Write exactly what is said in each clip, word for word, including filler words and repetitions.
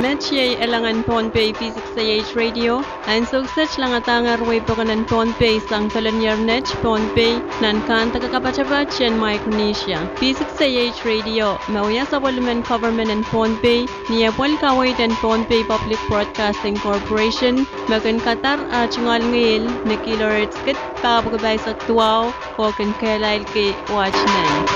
Met iei elangen Pohnpei V six A H Radio, ansou kiset langadahngehr wehi pokon en Pohnpei sang kelehnier net Pohnpei, nan kahnde kapatapat en Micronesia. V six A H Radio, me wia sapwellimen government en Pohnpei, ni apwal kaweid en Pohnpei Public Broadcasting Corporation, me kin kadar ah tungoal ngihl ni kilohertz kid pahr pwukat pahisek duwau, oh kin kehlailki wet nan.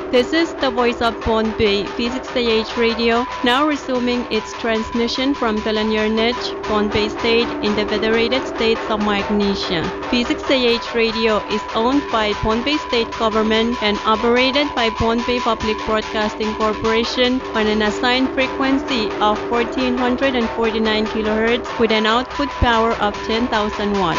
This is the voice of Pohnpei, V six A H Radio, now resuming its transmission from Kelanier Net, Pohnpei State, in the Federated States of Micronesia. V six A H Radio is owned by Pohnpei State Government and operated by Pohnpei Public Broadcasting Corporation on an assigned frequency of fourteen hundred and forty-nine kilohertz with an output power of ten thousand watt.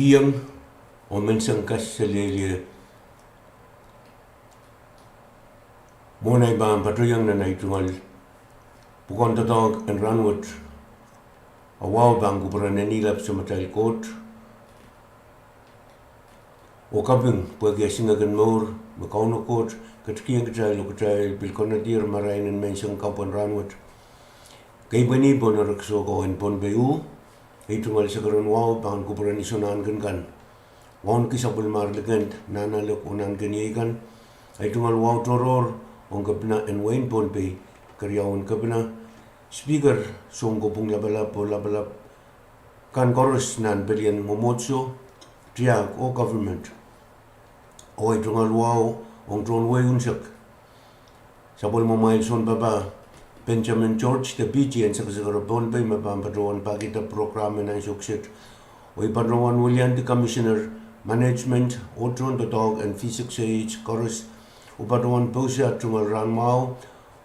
Ieng, oh menseng kaselehlie. Mwohn ei pahn patohiong nan ei tungoal pwukoa doadoahk en rahnwet, a wahu pahn kupwuren Neihlap Samatail Koht, oh kaping pwehki eh singek en mour me Kauno Koht ketikihong kitail oh kitail pil konehdier marain en menseng kapw en rahnwet. Keipweni pohn erekiso ko en Pohnpei uh, ei tungoal sekeren wahu pahn kupwuren Iso Nahnken kan, wauneki sapwellimar likend, nahnalek oh nahnkeniei kan. Ei tungoal wahu tohrohr ong kepina en wehin Pohnpei, keriaun kepina, Speaker, Sounkopwung Lapalap oh lapalap kan koaros nan pelien mwomwohdiso, tiahk oh government. Oh ei tungoal wahu ong tohn wehi unsek, sapwellimamwail sounpapah Benjamin George de P T en sakasaker Pohnpei me pahn patohwan pahkihda program en ansou kiset. Oh ei patohwan weliandi Commissioner Management oh tohn doadoahk en V six A H koaros, oh patohwan pousehla tungoal rahnmwahu,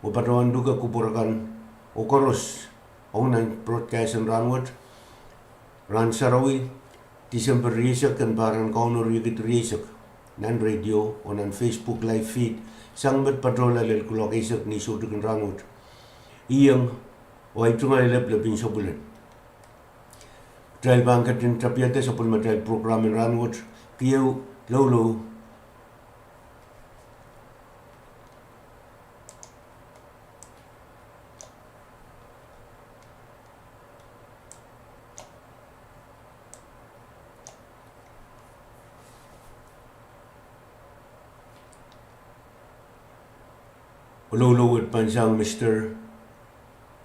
oh patohwan luke kupwur akan oh koaros ong nan broadcast en rahnwet, rahn sarawi, Tisempe rieisek en pahr en Kauno riekid rieisek, nan radio oh nan Facebook live feed, sang met patohla lel kuloak eisek ni soutik en rahnwet. Ieng, oh ei tungoal leplepin sapwelin. Kitail pahn ketin tapihada sapwellimatail program en rahnwet, keieu loulou. Ohlolo wet pahn sang Mister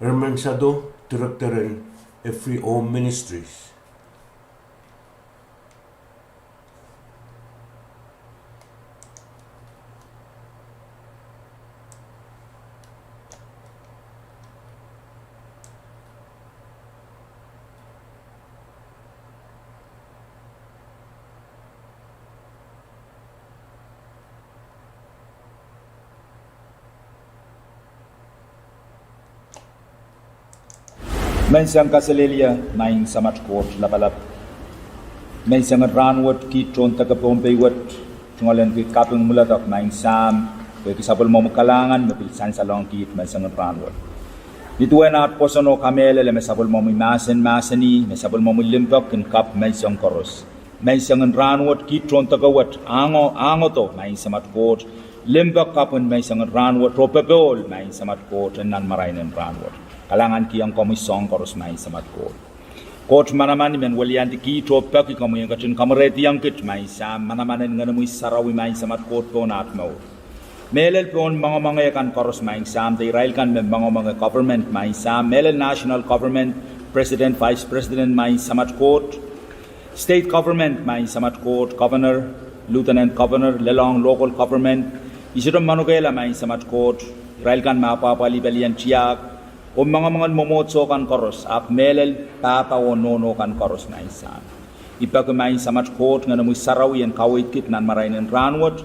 Herman Sado, Director en Every Home Ministries. Menseng kaselehlie, Maing Samat Koht Lapalap. Menseng en rahnwet kiht tohn deke Pohnpei wet, tungoalenki kaping mwuledek Maing Sahm, pwehki sapwellimomwi kalahngan me pil sansalohng kiht menseng en rahnwet. Nin duwen at pwoson oh kamehlele me sapwellimomwi mahsen mahsanih, me sapwellimomwi limpoak kin kapw menseng koaros. Menseng en rahnwet kiht tohn deke wet, ahngo, ahngodo Maing Samat Koht, limpoak kapwen menseng en rahnwet oh popohl Maing Samat Koht en nan marain en rahnwet. Kalahngankihong komwi soahng koaros Maing Samat Koht. Koht manaman, I men weliandi kiht oh peki komwi en ketin kamwerehdiong kiht Maing Sahm manaman en Ngenomwi Sarawi Maing Samat Koht pohn at mour. Mehlel pohn moangomoange kan koaros Maing Sahm, de irail kan me moangomoange government Maing Sahm, mehlel national government, president, vice president Maing Samat Koht, state government Maing Samat Koht, governor, lieutenant governor, lelohng local government, I sohte manokehla Maing Samat Koht, irail kan me apwahpwalih pelien tiahk, oh moangomoangen mwomwohdiso kan koaros, ahpw mehlel pahpa oh nohno kan koaros Maing Sahm. I peki Maing Samat Koht Ngenomwi Sarawi en kaweid kiht nan marain en rahnwet,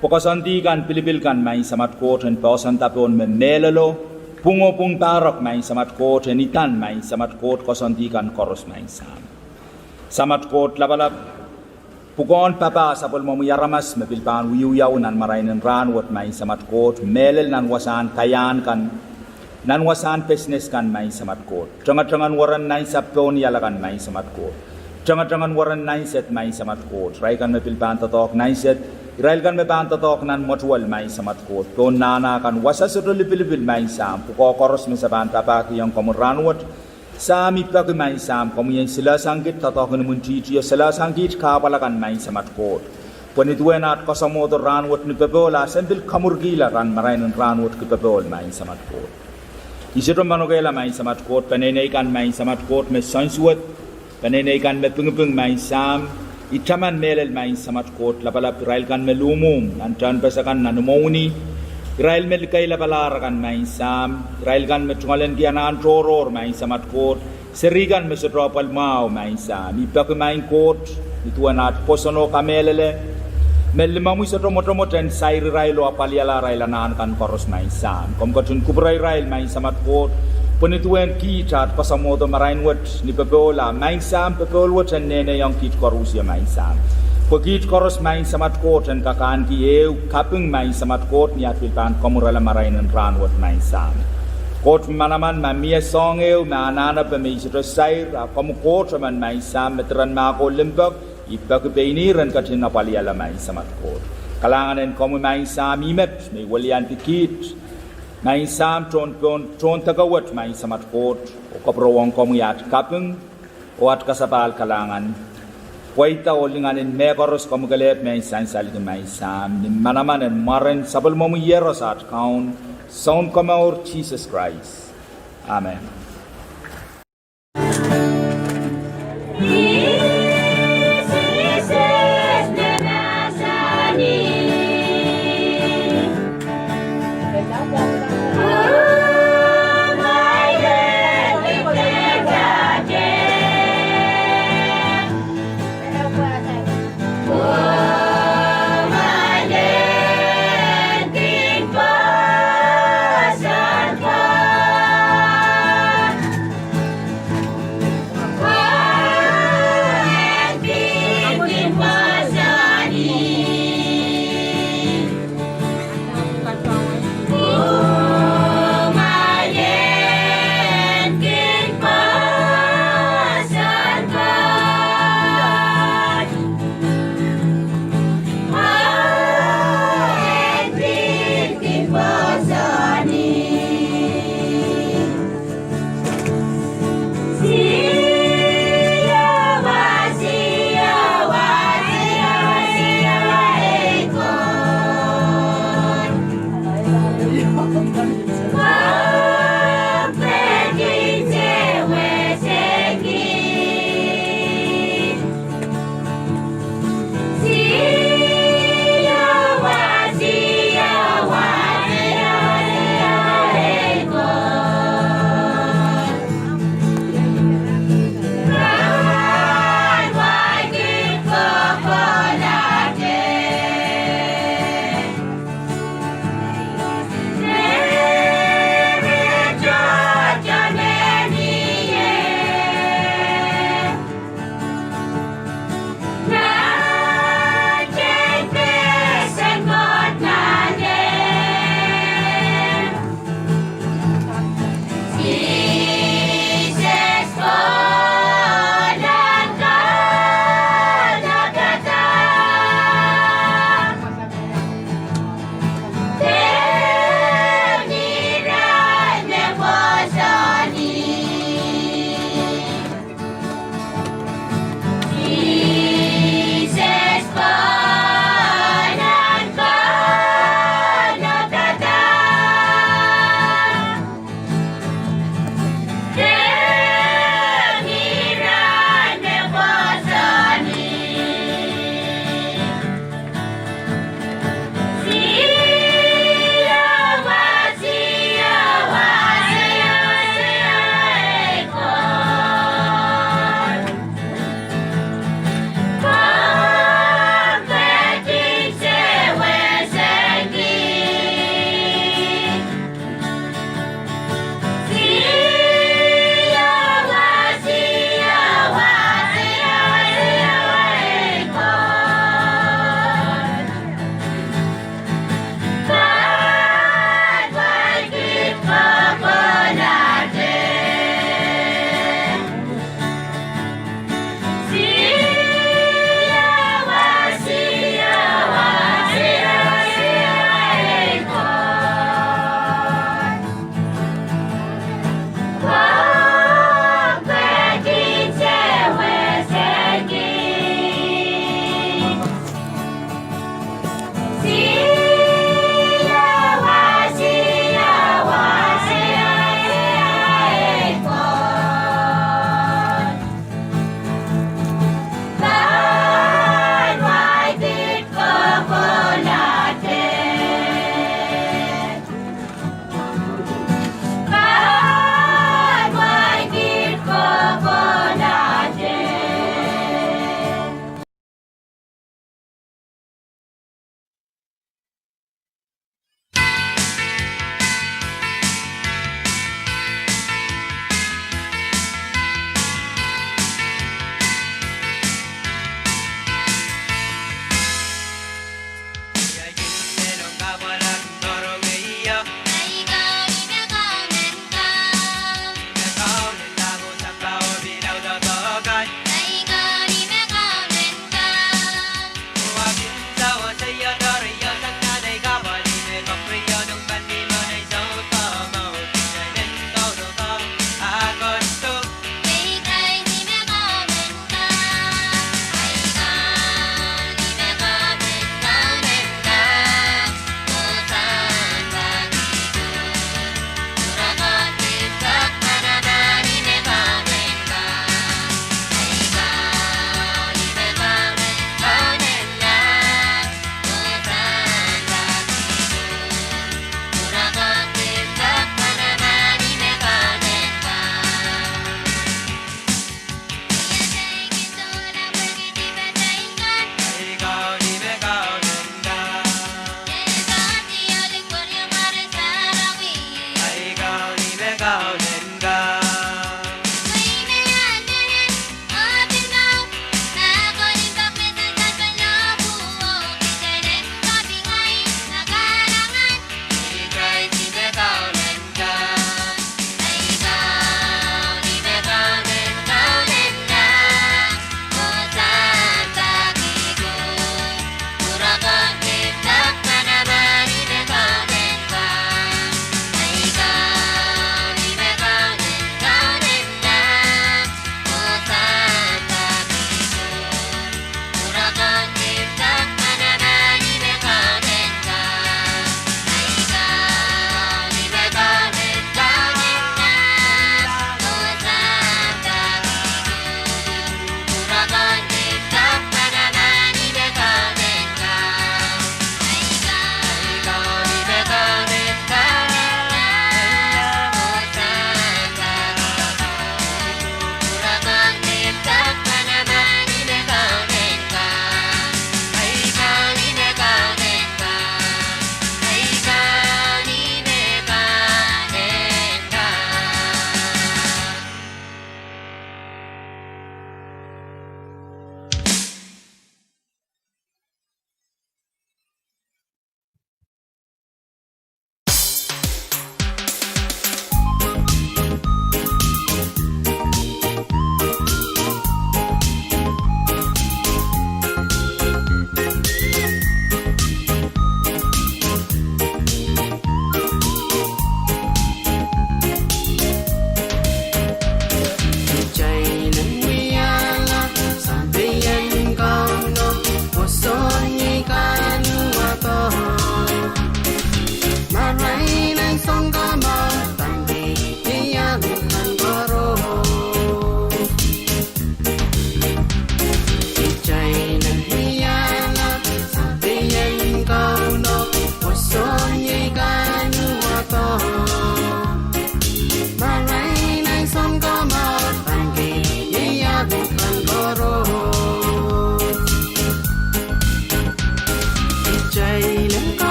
pwe koasoandi kan, pilipil kan Maing Samat Koht en poahsoanda pohn me mehlelo, pwung oh pwung pahrek Maing Samat Koht en idan Maing Samat Koht koasoandi kan koaros Maing Sahm. Samat Koht Lapalap, pwukoahn papah sapwellimomwi aramas me pil pahn wiewiawi nan marain en rahnwet Maing Samat Koht, mehlel nan wasahn kaiahn kan, nan wasahn business kan Maing Samat Koht. Tengetengen weren nansapw pohn iala kan Maing Samat Koht. Tengetengen weren nanset Maing Samat Koht. Irail kan me pil pahn doadoahk nanset, irail kan me pahn doadoahk nan mwetuwel Maing Samat Koht. Pohn nahna kan, wasa sohte lipilipil Maing Sahm, pwukoa koaros me se pahn papahkihong komwi rahnwet. Sahm, I peki Maing Sahm, komwi en silehsang kiht doadoahk en imwintihtio, silehsang kiht kahpwal akan Maing Samat Koht. Pwe nin duwen at koasoamwohdo rahnwet ni popohl, a sen pil kamwurkihla nan marain en rahnwet ki popohl Maing Samat Koht. I sohte manokehla Maing Samat Koht, peneinei kan Maing Samat Koht me soansuwed, peneinei kan me pingiping Maing Sahm, I taman mehlel Maing Samat Koht Lapalap, irail kan me luhmwuhm nan tehnpas akan nan imwowini, irail me likeilapalahr akan Maing Sahm, irail kan me tungoalenki anahn tohrohr Maing Samat Koht, seri kan me sohte apwal mwahu Maing Sahm. I peki Maing Koht, nin duwen at pwoson oh kamehlele, me limomwi sohte mwotomwot en sair irail oh apwaliala arail anahn kan koaros Maing Sahm. Komw ketin kupwure irail Maing Samat Koht, pwe nin duwen kiht at koasoamwohdo marain wet ni popohl, a Maing Sahm, popohl wet en nehnehiong kiht koarusie Maing Sahm. Pwe kiht koaros Maing Samat Koht en kak ahneki ehu kaping Maing Samat Koht ni at pil pahn kamwurala marain en rahnwet Maing Sahm. Koht manaman, ma mie soahng ehu me anahnepe me I sohte sair, a komw Koht emen Maing Sahm me diren mahk oh limpoak, I peki pein ih en ketin apwaliala Maing Samat Koht. Kalahngan en komwi Maing Sahm, ih met me I weliandi kiht Maing Sahm, tohn, tohn, tohn deke wet Maing Samat Koht, oh kapwurehng komwi at kaping oh at kasapahl kalahngan. Pweida oh lingan en mehkoaros komwi kelehpw me I sansalki Maing Sahm, ni manaman en mwaren sapwellimomwi Iehros at Kaun, Sounkomour Sises Krais. Amen.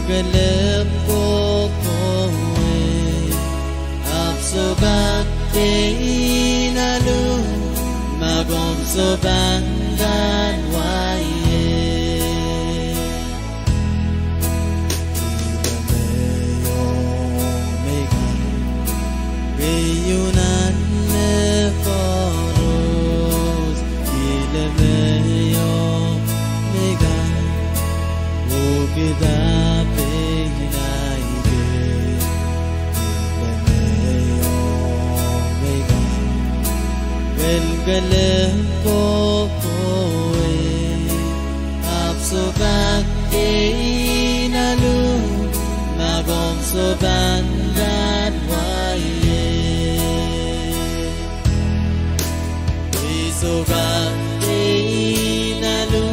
Kelehpw kohkohwei, ahpw sohte kak pein alu ma komw sohte pahn kak wai ie. Ile me iong me kan keieu nan me koaros, ile me iong me kan, oh kihda pein ahi kei. Ile me iong me kan, kelkelehpw kohkohwei, ahpw sohte kak pein alu ma komw sohte pahn kak wai ie. Pwe sohte kak pein alu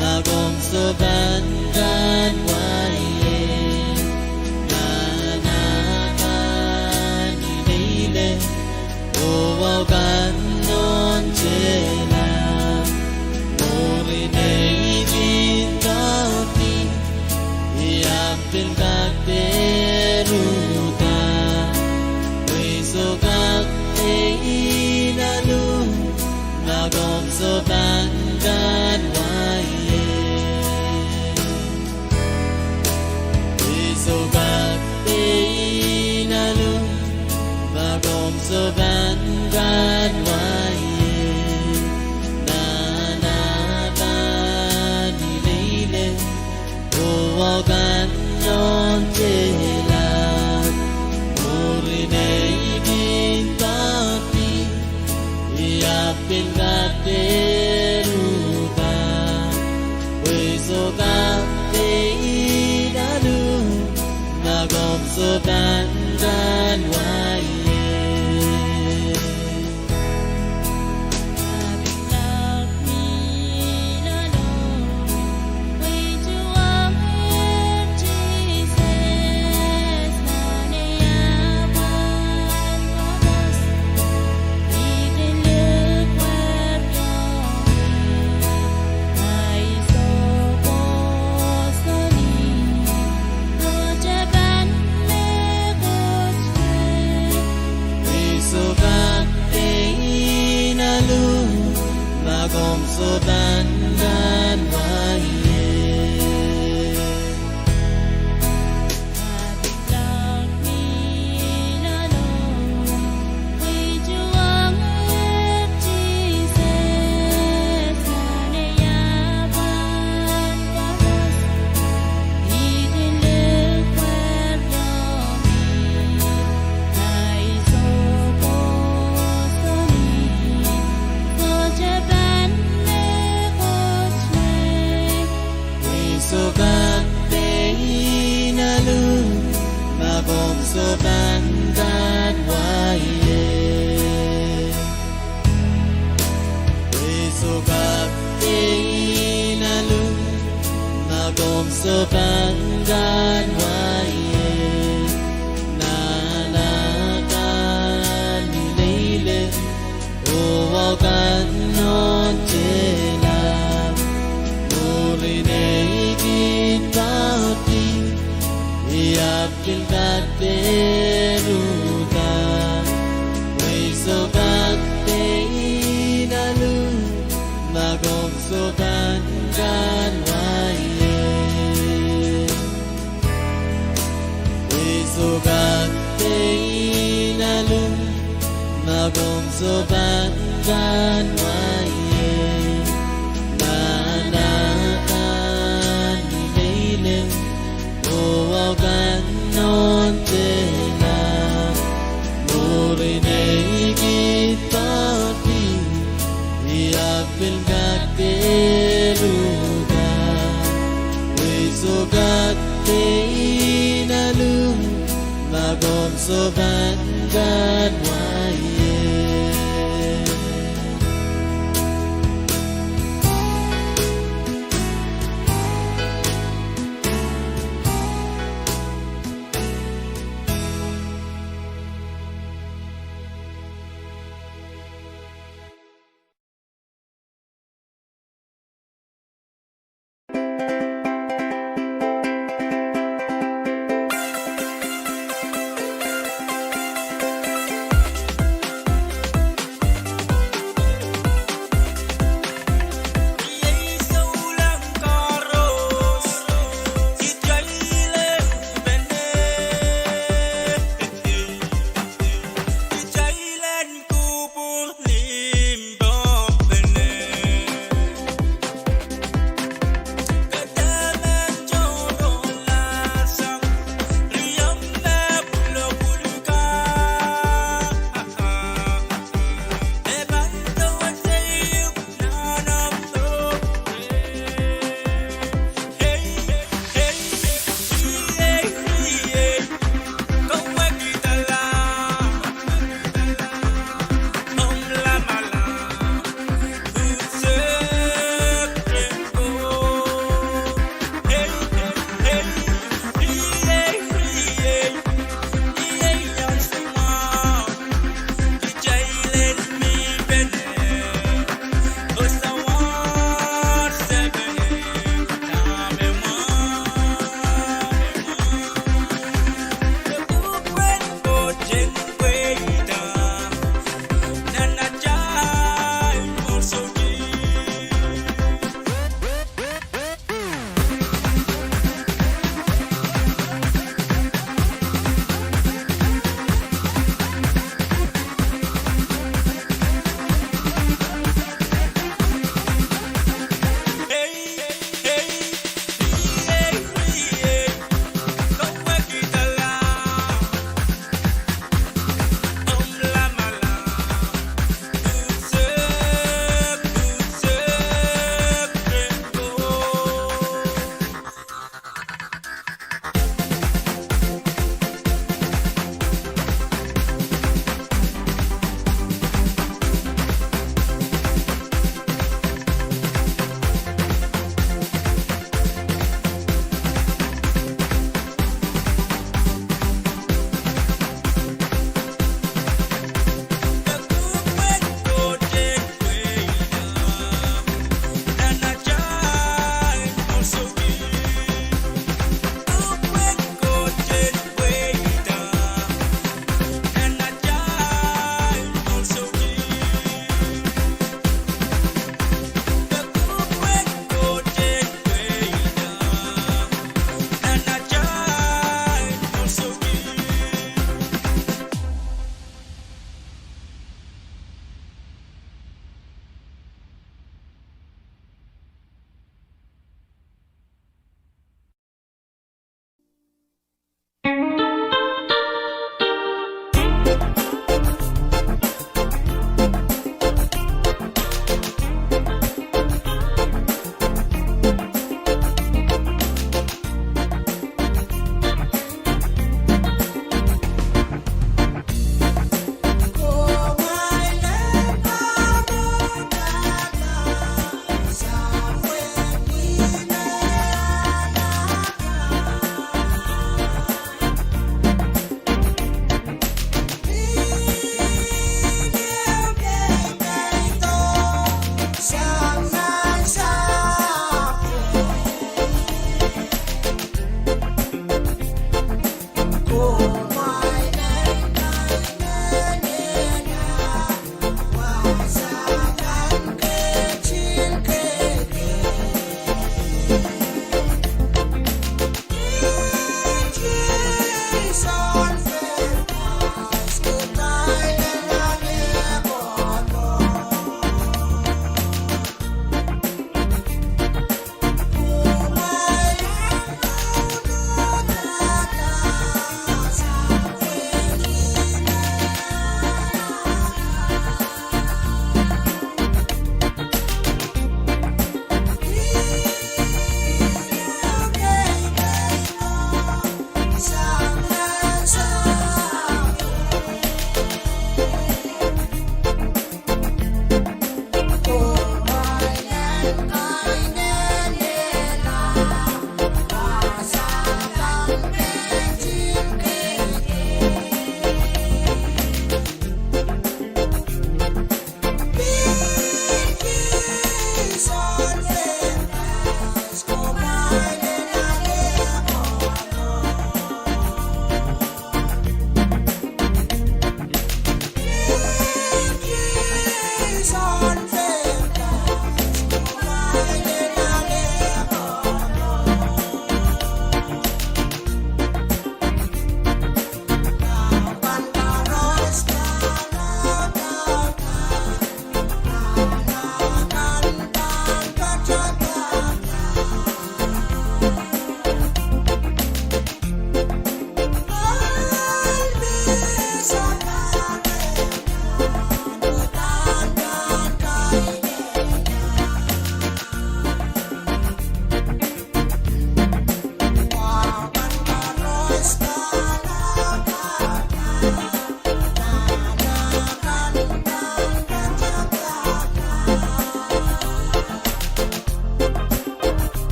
ma komw sohte pahn kak wai ie. Nan akan ileile, oh wahu kan nohn tehla, mwurin ei pil doadoahk, I ahpw pil kak pehruhda. Pwe sohte kak pein alu ma komw sohte pahn kak wai ie. Pwe sohte kak pein alu ma komw sohte pahn kak wai ie. Nan akan ileile, oh wahu kan nohn tehla, mwurin ei pil doadoahk, I ahpw pil kak pehruhda. Pwe sohte kak pein alu ma komw sohte pahn kak wai ie. Pwe sohte kak pein alu ma komw sohte pahn kak wai ie. Pwe sohte kak pein alu ma komw sohte pahn kak wai ie. Pwe sohte kak pein alu ma komw sohte pahn kak wai ie. Nan akan ileile, oh wahu kan nohn tehla, mwurin ei pil doadoahk, I ahpw pil kak pehruhda. Pwe sohte kak pein alu ma komw sohte pahn kak wai ie. Pwe sohte kak pein alu ma komw sohte pahn kak wai ie. Nan akan ileile, oh wahu kan nohn tehla, mwurin ei pil doadoahk, I ahpw pil kak pehruhda. Pwe sohte kak pein alu ma komw sohte pahn kak wai ie.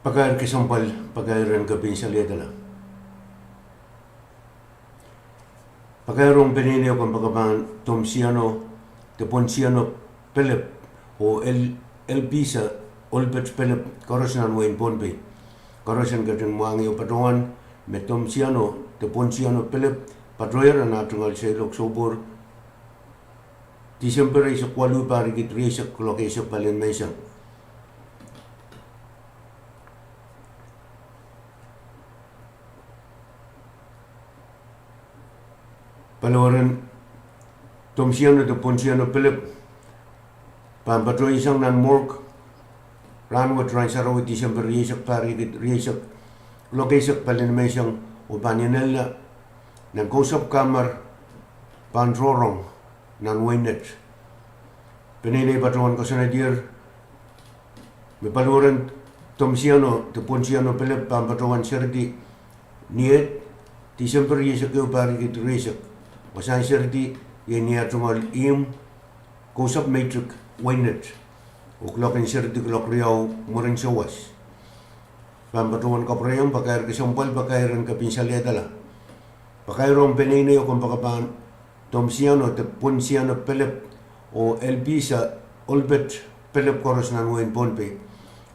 Pakair kesempwal, pakair en kepin saliedala. Pakair ong peneinei o kompoakepahn Tomsiano, Deponsiano Pelep, oh El-, Elpisa Olpet Pelep, koaros nan wehin Pohnpei. Koaros en ketin mwahngih oh patohwan me Tomsiano, Deponsiano Pelep patohier nan ah tungoal seiloak soupwohr, Tisempe rieisek waluh, pahr riekid rieisek, kuloak eisek palien menseng. Paliwaren Tomsiano, Deponsiano Pelep pahn patohsang nan morgue rahnwet, rahn sarawi, Tisempe rieisek, pahr riekid rieisek, kuloak eisek palien menseng, oh pahn inenla nan Kousapw Kamar, Pahn Rorong, nan wehin Net. Peneinei patohwan koasoanedier me paliwaren Tomsiano, Deponsiano Pelep pahn patohwan seridi ni eh, Tisempe rieisek ehu, pahr riekid rieisek. Wasahn seridi iei ni ah tungoal ihmw, Kousapw Meitik, wehin Net, oh kuloak en seridi kuloak riau mwurin souwas. Pahn patohwan kapwurehiong pakair kesempwal, pakair en kepin saliedala. Pakair ong peneinei o kompoakepahn Tomsiano, Deponsiano Pelep, oh Elpisa Olpet Pelep, koaros nan wehin Pohnpei.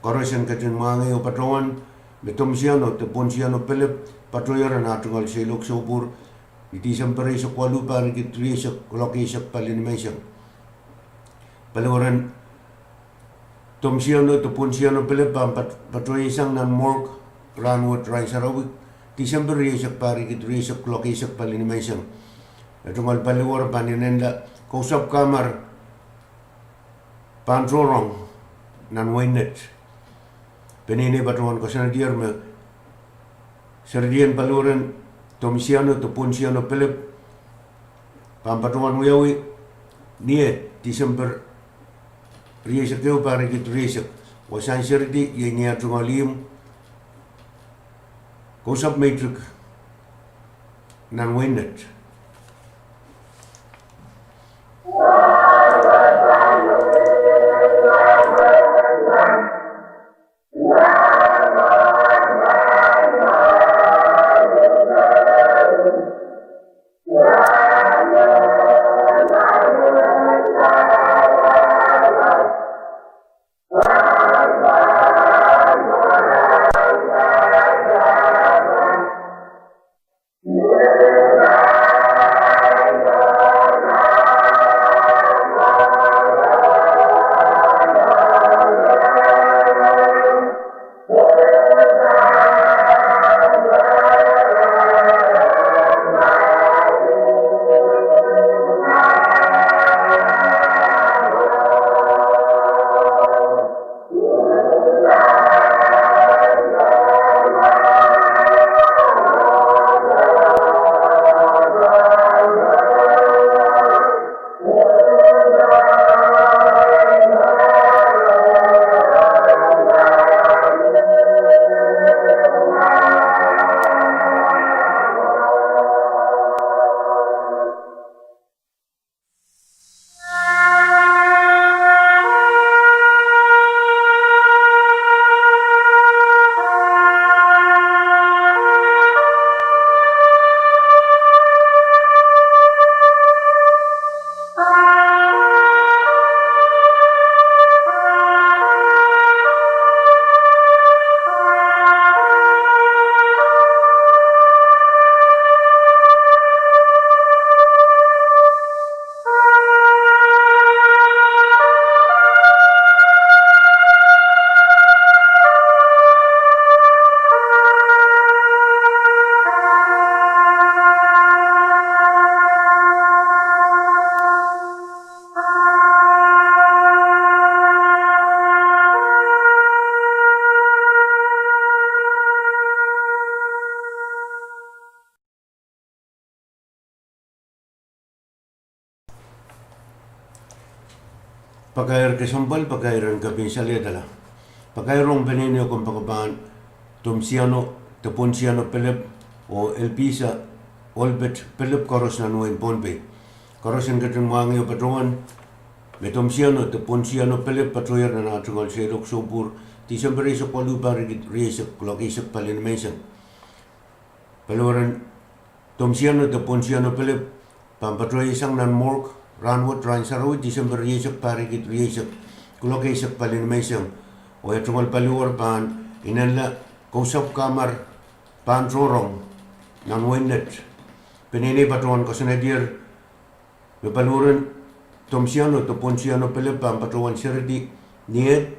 Koaros en ketin mwahngih oh patohwan me Tomsiano, Deponsiano Pelep patohier nan ah tungoal seiloak soupwohr, ni Tisempe rieisek waluh, pahr riekid rieisek, kuloak eisek palien menseng. Paliwaren Tomsiano, Deponsiano Pelep pahn pat-, patohsang nan morgue rahnwet, rahn sarawi, Tisempe rieisek, pahr riekid rieisek, kuloak eisek palien menseng. Eh tungoal paliwar pahn inenla Kousapw Kamar, Pahn Rorong, nan wehin Net. Peneinei patohwan koasoanedier me seridien paliwaren Tomsiano, Deponsiano Pelep pahn patohwan wiawi ni eh, Tisempe rieisek ehu, pahr riekid rieisek. Wasahn seridi iei ni ah tungoal ihmw, Kousapw Meitik, nan wehin Net. Pakair kesempwal, pakair en kepin saliedala. Pakair ong peneinei o kompoakepahn Tomsiano, Deponsiano Pelep, oh Elpisa Olpet Pelep, koaros nan wehin Pohnpei. Koaros en ketin mwahngih oh patohwan me Tomsiano, Deponsiano Pelep patohier nan ah tungoal seiloak soupwohr, Tisempe rieisek waluh, pahr riekid rieisek, kuloak eisek pali nimenseng. Paliwaren Tomsiano de Ponsiano Pelep pahn patohwei sang nan morgue rahnwet, rahn sarawi, Tisempe rieisek, pahr riekid rieisek, kuloak eisek pali nimenseng. Oh eh tungoal paliwar pahn inenla Kousapw Kamar Pahntohrong nan wehin Net. Peneinei patohwan koasoanehdier me paliwaren Tomsiano de Ponsiano Pelep pahn patohwan seridi ni eh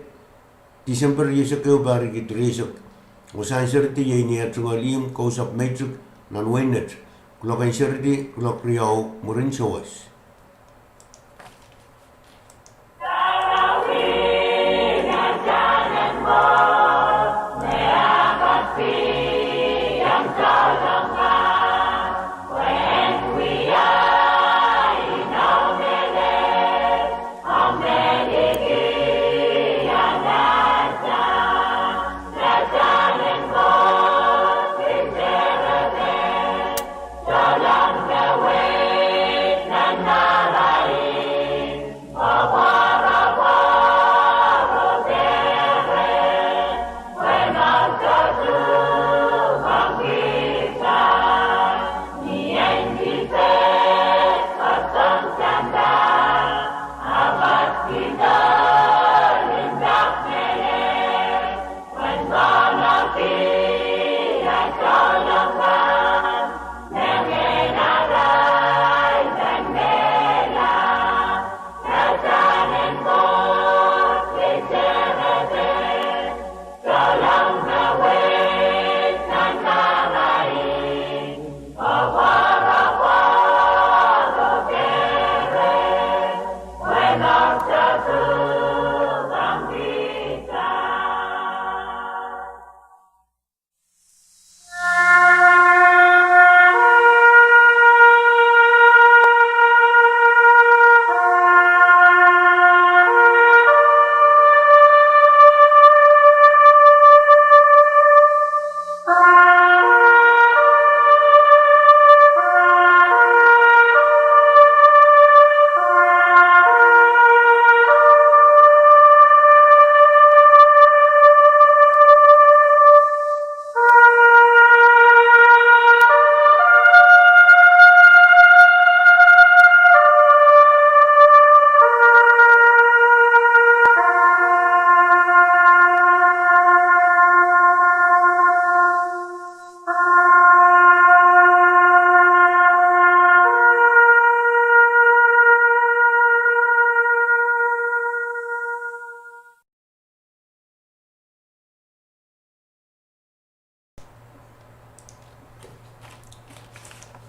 Tisempe rieisek ehu, pahr riekid rieisek. Oh wasahn seridi iei ni eh tungoal ihmw Kousapw Meitik nan wehin Net. Kuloak en seridi kuloak riau mwurin souwas.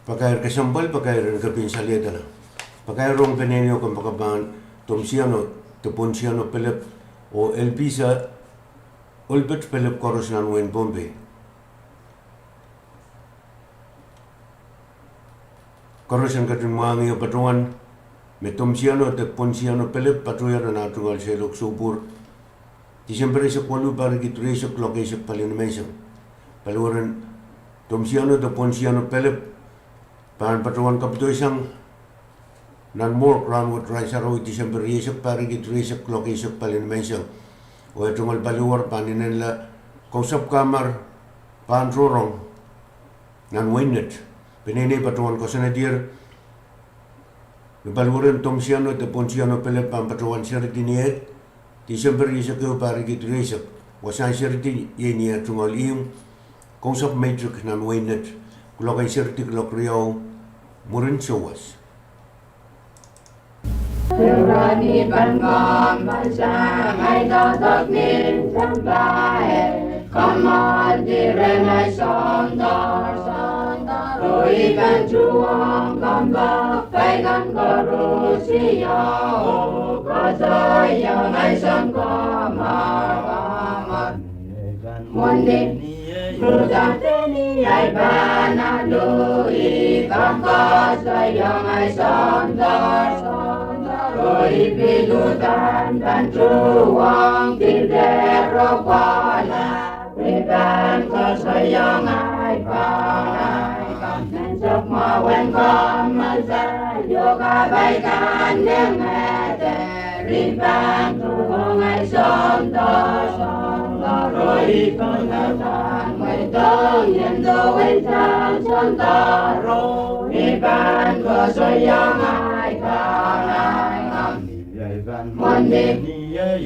Pakair kesempwal, pakair en kepin saliedala. Pakair ong peneinei oh kompoakapahn Tomsiano de Ponsiano Pelep oh Elpisa Olpet Pelep koaros nan wehin Pohnpei. Koaros en ketin mwahngih oh patohwan me Tomsiano de Ponsiano Pelep patohier nan ah tungoal seiloak soupwohr Tisempe rieisek waluh, pahr riekid rieisek, kuloak eisek pali nimenseng. Paliwaren Tomsiano de Ponsiano Pelep pahn patohwan kapwudoisang nan morgue rahnwet, rahn sarawi, Tisempe rieisek, pahr riekid rieisek, kuloak eisek pali nimenseng. Oh eh tungoal paliwar pahn inenla Kousapw Kamar Pahntohrong nan wehin Net. Peneinei patohwan koasoanehdier me paliwaren Tomsiano de Ponsiano Pelep pahn patohwan seridi ni eh Tisempe rieisek ehu, pahr riekid rieisek. Wasahn seridi iei ni eh tungoal ihmw Kousapw Meitik nan wehin Net. Kuloak en seridi kuloak riau mwurin souwas. Irani pahn kompoakasang ai doadoahk nin sampah, e kommoaldi rehn ai soundoar. Oh I pahn tuhwong kompoak paikan koaros, I koasoiong ai sounkomour. Mwohni Luhda, ni ahi pahn alu, I pahn koasoiong ai soundoar. Oh I pil uhdahn pahn tuhwong dihp dehr kohla, I pahn koasoiong ai pahn. Menseng mwahu en kommoal sair oh kapai kan, I ngehn dehr I pahn tuhwong ai soundoar. Rohng I pahn mweidohng ien dohwei sang Soundoro, I pahn koasoiong ahi kahngahngan. Mwohni,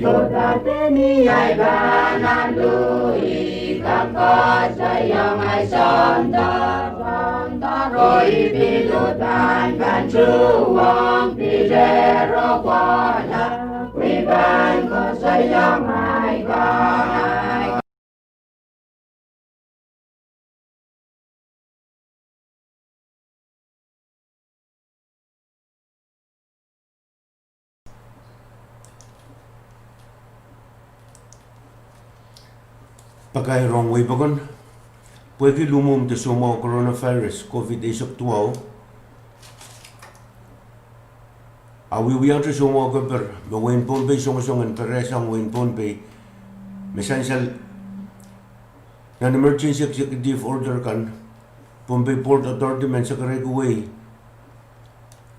Soundoro, ni ahi pahn alu, I pahn koasoiong ahi Soundoro, Soundoro, I pil uhdahn pahn tuhwong pil ero kohla. I pahn koasoiong ahi kahngahngan. Pakair ong wehi pokon, pwehki luhmwuhm de soumwahu coronavirus COVID eisek duwau, a wiewiahte soumwahu keper me wehin Pohnpei songosong en perehsang wehin Pohnpei me sansal nan emergency executive order kan, Pohnpei Port Authority men sakarehki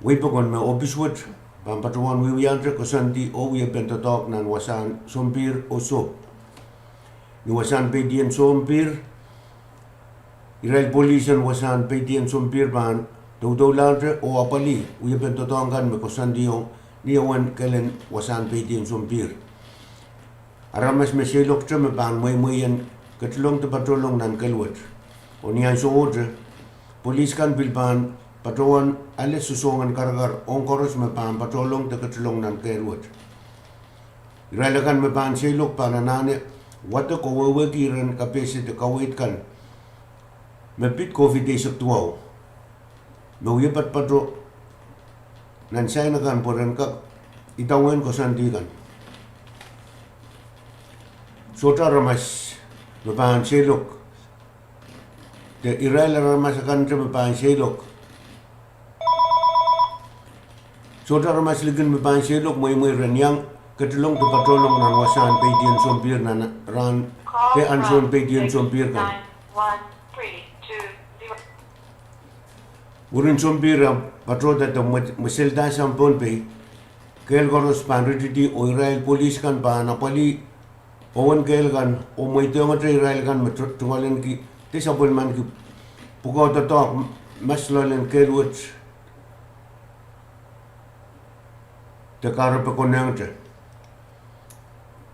wehi pokon me ohpis wet pahn patohwan wiewiahte koasoandi oh wiepen doadoahk nan wasahn sompihr oh sohp. Ni wasahn peidien sompihr, irail polis en wasahn peidien sompihr pahn doudoulahte oh apwalih wiepen doadoahk kan me koasoandiong ni ewen kehlen wasahn peidien sompihr. Aramas me seilokte me pahn mweimwei en ketilong de patohlong nan kehl wet. Oh ni ansowohte, polis kan pil pahn patohwan ale sosohng en karakar ong koaros me pahn patohlong de ketilong nan kehl wet. Irail akan me pahn seilok pahn anahne wadek oh wehwehki iren kapehse de kaweid kan me pid COVID eisek duwau, me wia patopato nan sain akan pwe ren kak idawehn koasoandi kan. Sohte aramas me pahn seilok, de irail aramas akante me pahn seilok, sohte aramas likin me pahn seilok mweimwei ren iang ketilong de patohlong nan wasahn peidien sompihr nan rahn de ansoun peidien sompihr kan. Mwurin sompihr en patohda de mwe-, mweseldahsang Pohnpei, kehl koaros pahn ritidi oh irail polis kan pahn apwalih owen kehl kan oh mweidohngete irail kan me tu-, tungoalenki de sapwellimaniki pwukoa doadoahk mas loalen kehl wet de kahrepe konehngete.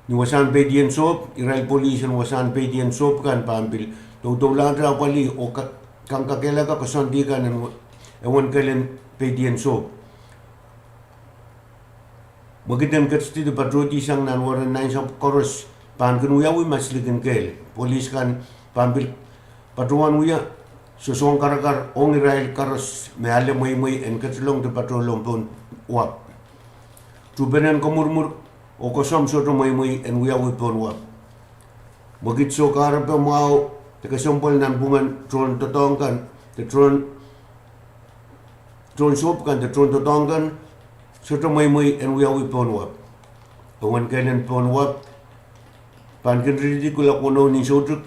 Ni wasahn peidien sohp, irail polis en wasahn peidien sohp kan pahn pil doudoulahte apwalih oh ka-, kak kakehlaka koasoandi kan en we-, ewen kehlen peidien sohp. Mwekid en ketidi de patohdi sang nan weren nansapw koaros pahn kin wiawi mas likin kehl. Polis kan pahn pil patohwan wia sosohng karakar ong irail koaros me ale mweimwei en ketilong de patohlong pohn wahpw. Tuhpenen komwurmwur oh koasoamw sohte mweimwei en wiawi pohn wahpw. Mwekid soh kahrepe mwahu de kesempwal nanpwungen tohn doadoahk kan, de tohn, tohn sohp kan, de tohn doadoahk kan, sohte mweimwei en wiawi pohn wahpw. Ewen kehlen pohn wahpw pahn kin ritidi kuloak weneu ni soutik,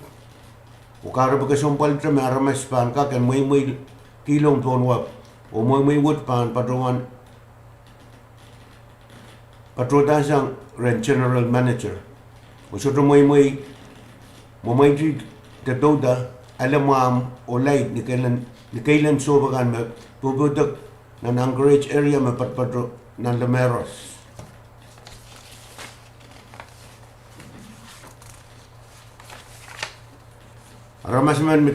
oh kahrepe kesempwalte me aramas pahn kak en mweimwei kihlong pohn wahpw, oh mweimwei wet pahn patohwan patohdahsang rehn general manager. Oh sohte mweimwei, mwemweiti de douda, ale mwahmw oh laid ni kehlen, ni kehlen sohp akan me pwopwoudek nan Anchorage area me patopato nan Lameros. Aramas emen me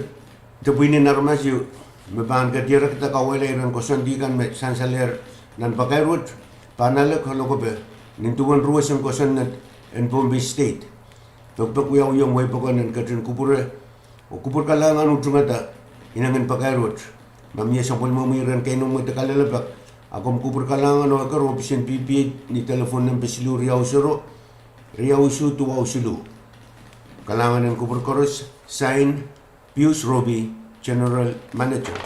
de pwihnen aramas ieu me pahn kadiarekda kauwehla iren koasoandi kan me sansalehr nan pakair wet, pahn ale kalokope nin duwen ruwesen kosonned en Pohnpei State. Pekpek wiawiong wehi pokon en ketin kupwure, oh kupwur kalahngan utungada inengen pakair wet. Ma mie sapwellimomwi iren keinemwe de kalelapak, a komw kupwur kalahngan oh eker ohpis en PPA ni telephone nempe siluh riau sero, riau isuh duwau siluh. Kalahngan en kupwur koaros, sign, Pius Robi, General Manager.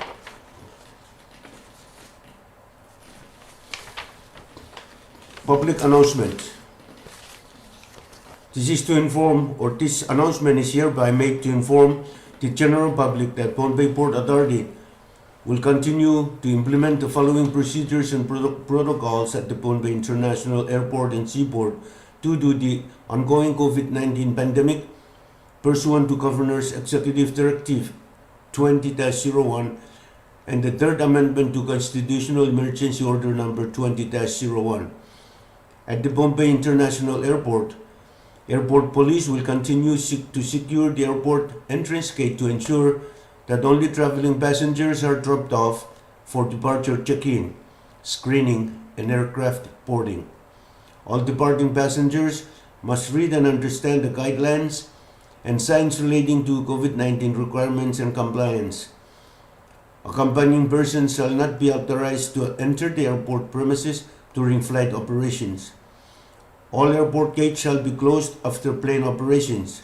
Public announcement. This is to inform, or this announcement is hereby made to inform the general public that Pohnpei Port Authority will continue to implement the following procedures and proto-, protocols at the Pohnpei International Airport and Seaport due to the ongoing COVID nineteen pandemic pursuant to Governor's Executive Directive twenty dash zero one and the Third Amendment to Constitutional Emergency Order Number twenty dash zero one. At the Pohnpei International Airport, airport police will continue seek to secure the airport entrance gate to ensure that only traveling passengers are dropped off for departure check-in, screening, and aircraft boarding. All departing passengers must read and understand the guidelines and signs relating to COVID nineteen requirements and compliance. Accompanying persons shall not be authorized to enter the airport premises during flight operations. All airport gates shall be closed after plane operations.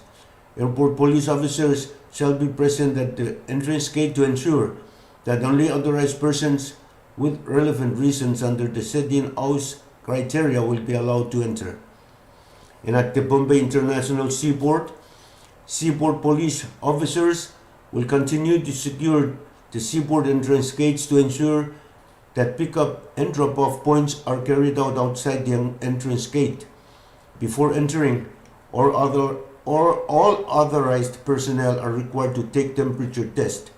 Airport police officers shall be present at the entrance gate to ensure that only authorized persons with relevant reasons under the set-in hours criteria will be allowed to enter. And at the Pohnpei International Seaport, seaport police officers will continue to secure the seaport entrance gates to ensure that pickup and drop-off points are carried out outside the en-, entrance gate. Before entering, or other, or all authorized personnel are required to take temperature test.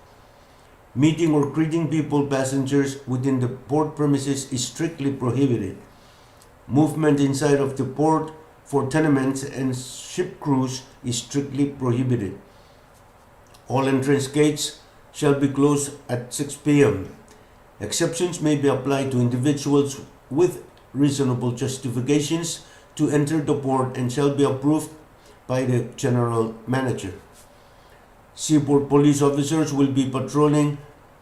Meeting or greeting people, passengers, within the port premises is strictly prohibited. Movement inside of the port for tournaments and ship cruise is strictly prohibited. All entrance gates shall be closed at six p m. Exceptions may be applied to individuals with reasonable justifications to enter the port and shall be approved by the general manager. Seaport police officers will be patrolling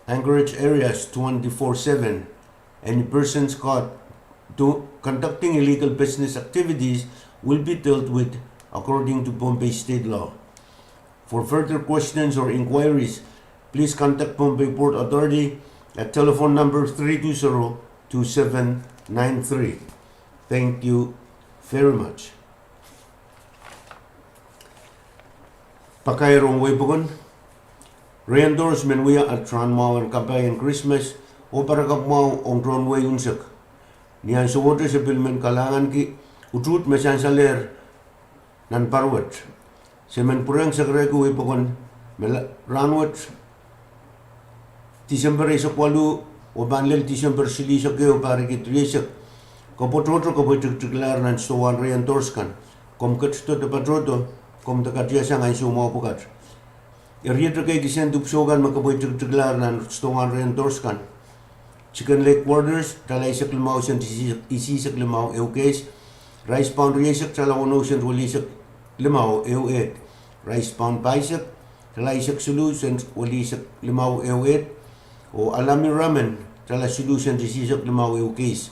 anchorage areas twenty-four seven. Any persons caught do-, conducting illegal business activities will be dealt with according to Pohnpei state law. For further questions or inquiries, please contact Pohnpei Port Authority at telephone number three two zero two seven nine three. Thank you very much. Pakair ong wehi pokon. Reindeers men wia at rahn mwahu en kapai en Krismas oh parakapw mwahu ong tohn wehi unsek. Ni ansowohte se pil men kalahnganki utuht me sansalehr nan pahr wet. Se men pwurehng sekerehki wehi pokon me la-, rahnwet Disemper eisek waluh oh pahn lel Disemper silihsek ehu pahr riekid rieisek. Ke patohdo, ke pwei tikitiklahr nan sitohwan Reindeers kan. Komw ketido de patohdo, komw de katiasang ansou mwahu pwukat. Eri iet ekei kisehn dipwisou kan me ke pwei tikitiklahr nan sitohwan Reindeers kan. Chicken leg quarters, tala eisek limau sent isihsek, isihsek limau ehu keis. Rice pound rieisek, tala weneu sent welihsek limau ehu eht. Rice pound pahisek, tala eisek siluh sent welihsek limau ehu eht. Oh Alami ramen, tala siluh sent isihsek limau ehu keis.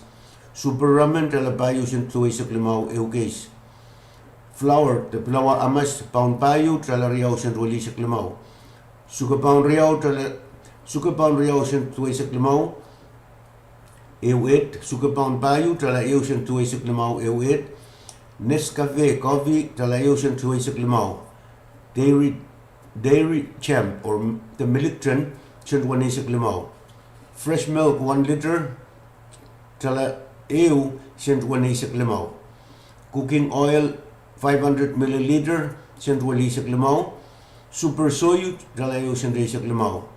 Super ramen, tala pahieu sent duweisek limau ehu keis. Flour, de pilawa amas, pound pahieu, tala riau sent welihsek limau. Suke pound riau, tala, suke pound riau sent duweisek limau ehu eht. Suke pound pahieu, tala ehu sent duweisek limau ehu eht. Nescafe coffee, tala ehu sent duweisek limau. Dairy, dairy champ or the Milikton, sent weneisek limau. Fresh milk, one liter, tala ehu sent weneisek limau. Cooking oil, five hundred milliliter, sent welihsek limau. Super soyu, tala ehu sent eisek limau.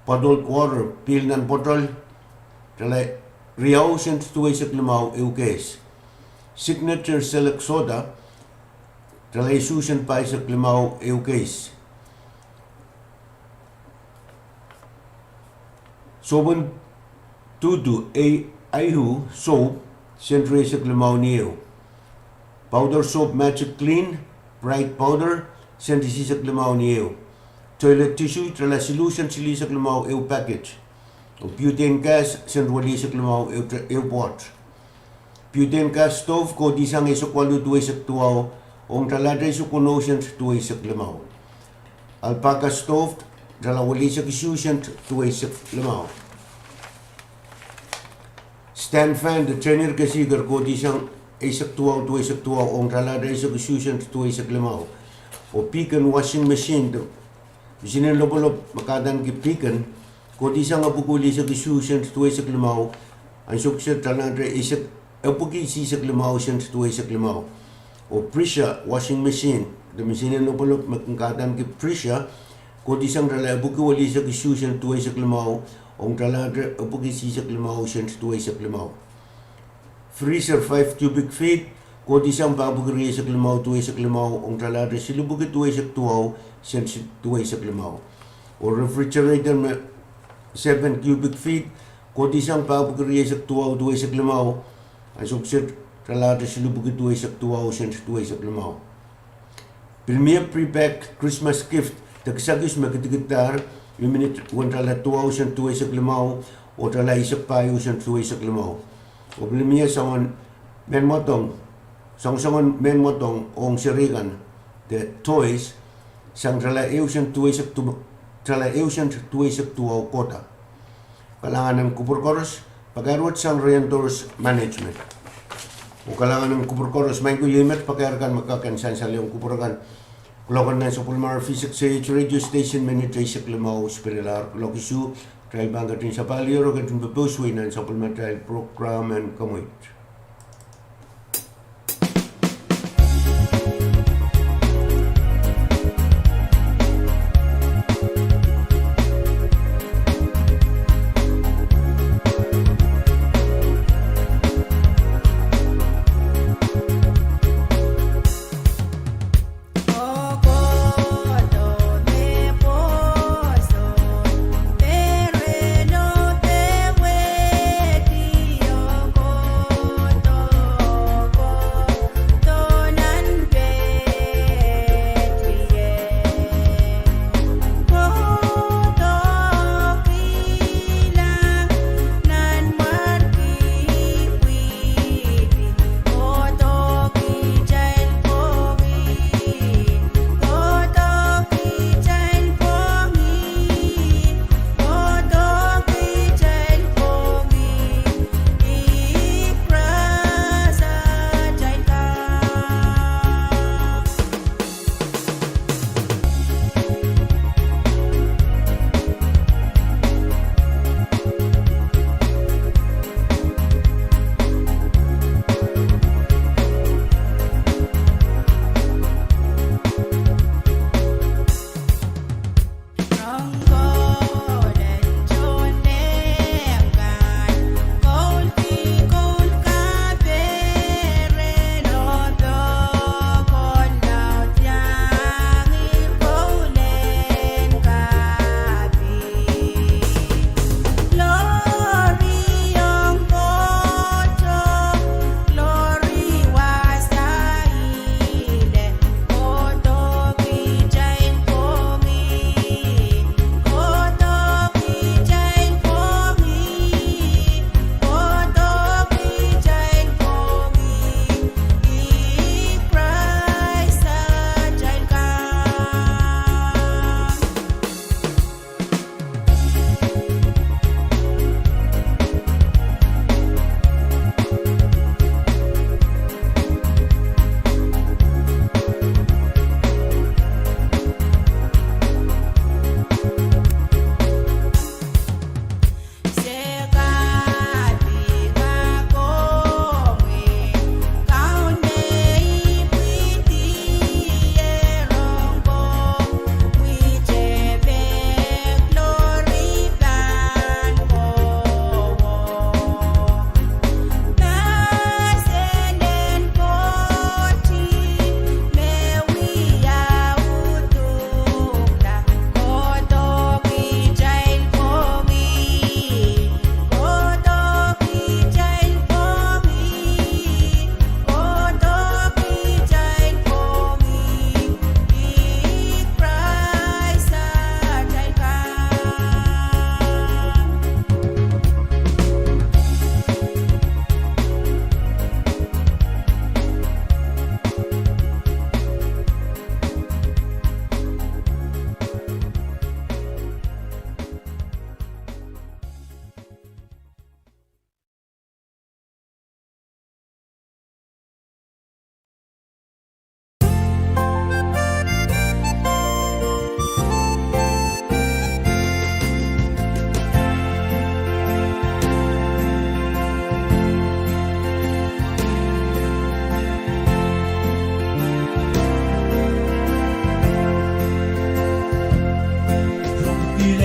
Bottled water, pihl nan botol, tala riau sent duweisek limau ehu keis. Signature select soda, tala isuh sent pahisek limau ehu keis. Sopen dudu, ei, aihu soap, sent rieisek limau ni ehu. Powder soap Magic Clean, bright powder, sent isihsek limau ni ehu. Toilet tissue, tala siluh sent silihsek limau ehu packet. Oh butane gas, sent welihsek limau ehu, ehu pwoat. Butane gas stove, kohdihsang eisek waluh duweisek duwau, ong tala eisek weneu sent duweisek limau. Alpaca stove, tala welihsek isuh sent duweisek limau. Stand fan, de tehnir kesiker, kohdihsang eisek duwau duweisek duwau, ong tala eisek isuh sent duweisek limau. Oh Beacon washing machine, de misinin lopwolopw me kahdaneki Beacon, kohdihsang epwiki welihsek isuh sent duweisek limau, ansou kiset tala eisek, epwiki isihsek limau sent duweisek limau. Oh pressure washing machine, de machine en lopwolop me kin kadahniki pressure, kohdihsang tala epwiki welisek isuh sent duweisek limau, ong tala epwiki isisek limau sent duweisek limau. Freezer five cubic feet, kohdihsang pahpwiki rieisek limau duweisek limau, ong tala silipwiki duweisek duwau sent duweisek limau. Oh refrigerator me seven cubic feet, kohdihsang pahpwiki rieisek duwau duweisek limau, ansou kiset tala silipwiki duweisek duwau sent duweisek limau. Pil mie prepacked Christmas gift, de kisakis me kidikiddahr, mihmi ni uwen tala duwau sent duweisek limau, oh tala eisek pahieu sent duweisek limau. Oh pil mie soangen mehn mwadong, soangsoangen mehn mwadong ong seri kan, de toys, sang tala ehu sent duweisek du-, tala ehu sent duweisek duwau kohda. Kalahngan en kupwur koaros, pakair wet sang Riendoors Management. Oh kalahngan en kupwur koaros, maing ko, iei met pakair kan me kak en sansalehiong kupwur kan. Kuloak en nan sapwellimomwi Five Six Eight Radio Station minit eisek limau sipelelahr kuloak isuh. Kitail pahn ketin sapahl ier oh ketin pepeusuwei nan sapwellimatail program en Kamweit.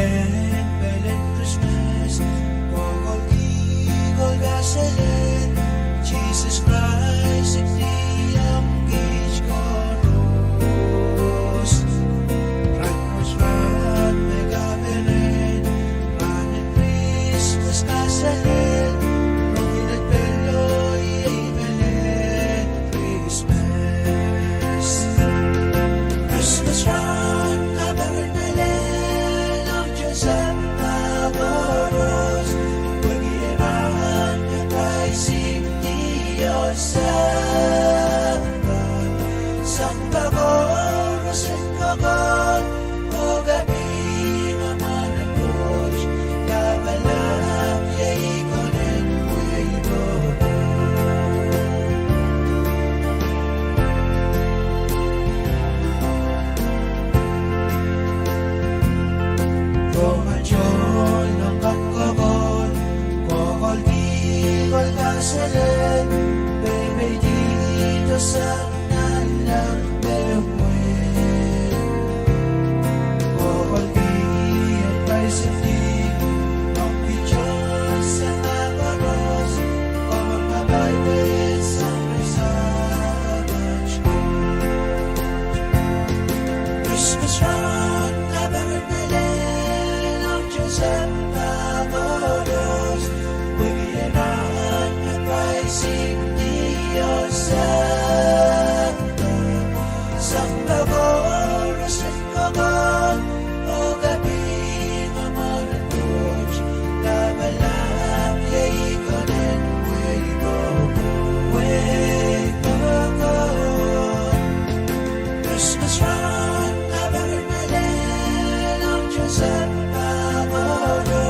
Pelien Krismas, kokoldi, kolkaselel, Sises Krais ipwidi ong kiht koaros. Rahn wet rahn me kaperen, rahn en Krismas kaselel, rohng ilet pelo iei pelien Krismas. Krismas rahn kaperen pelien ong Sehse koaros, pwehki rahn me Krais ipwidi oh sampah, sampah koaros en kokohn, oh kaping oh mwaren Koht, lapalap iei konehng wehi kokohn. Rohng atail souleng kan kokohn, kokoldi, kolkaselel, peipeidi dohsang nanleng me mwein. Kokoldi en Krais ipwidi ong kiht sampah koaros, koapworopworki Sahm Samat. Krismas rahn kaperen pelien ong sampah koaros, pwehki rahn me Krais ipwidi oh sampah, sampah koaros en kokohn, oh kaping oh mwaren Koht, lapalap iei konehng wehi kokohn, wehi kokohn. Krismas rahn kaperen pelien ong sampah koaros,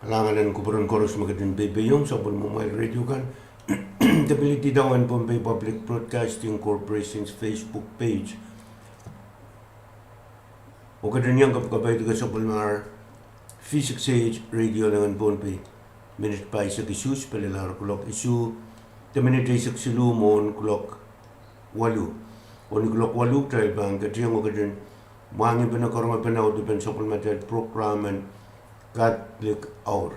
Kalahngan en kupwuren koaros me ketin peipeiohng sapwellimamwail radio kan, de pil idawehn Pohnpei Public Broadcasting Corporation's Facebook page. Oh ketin iang kapakapaidiki sapwellimomwail V six H radio langin Pohnpei minit pahisek isuh, pil lel kuloak isuh de minit eisek siluh mwohn kuloak waluh. Oh ni kuloak waluh kitail pahn ketiong oh ketin mwahngihpene, karongepene, audepen sapwellimatail program en Catholic Hour.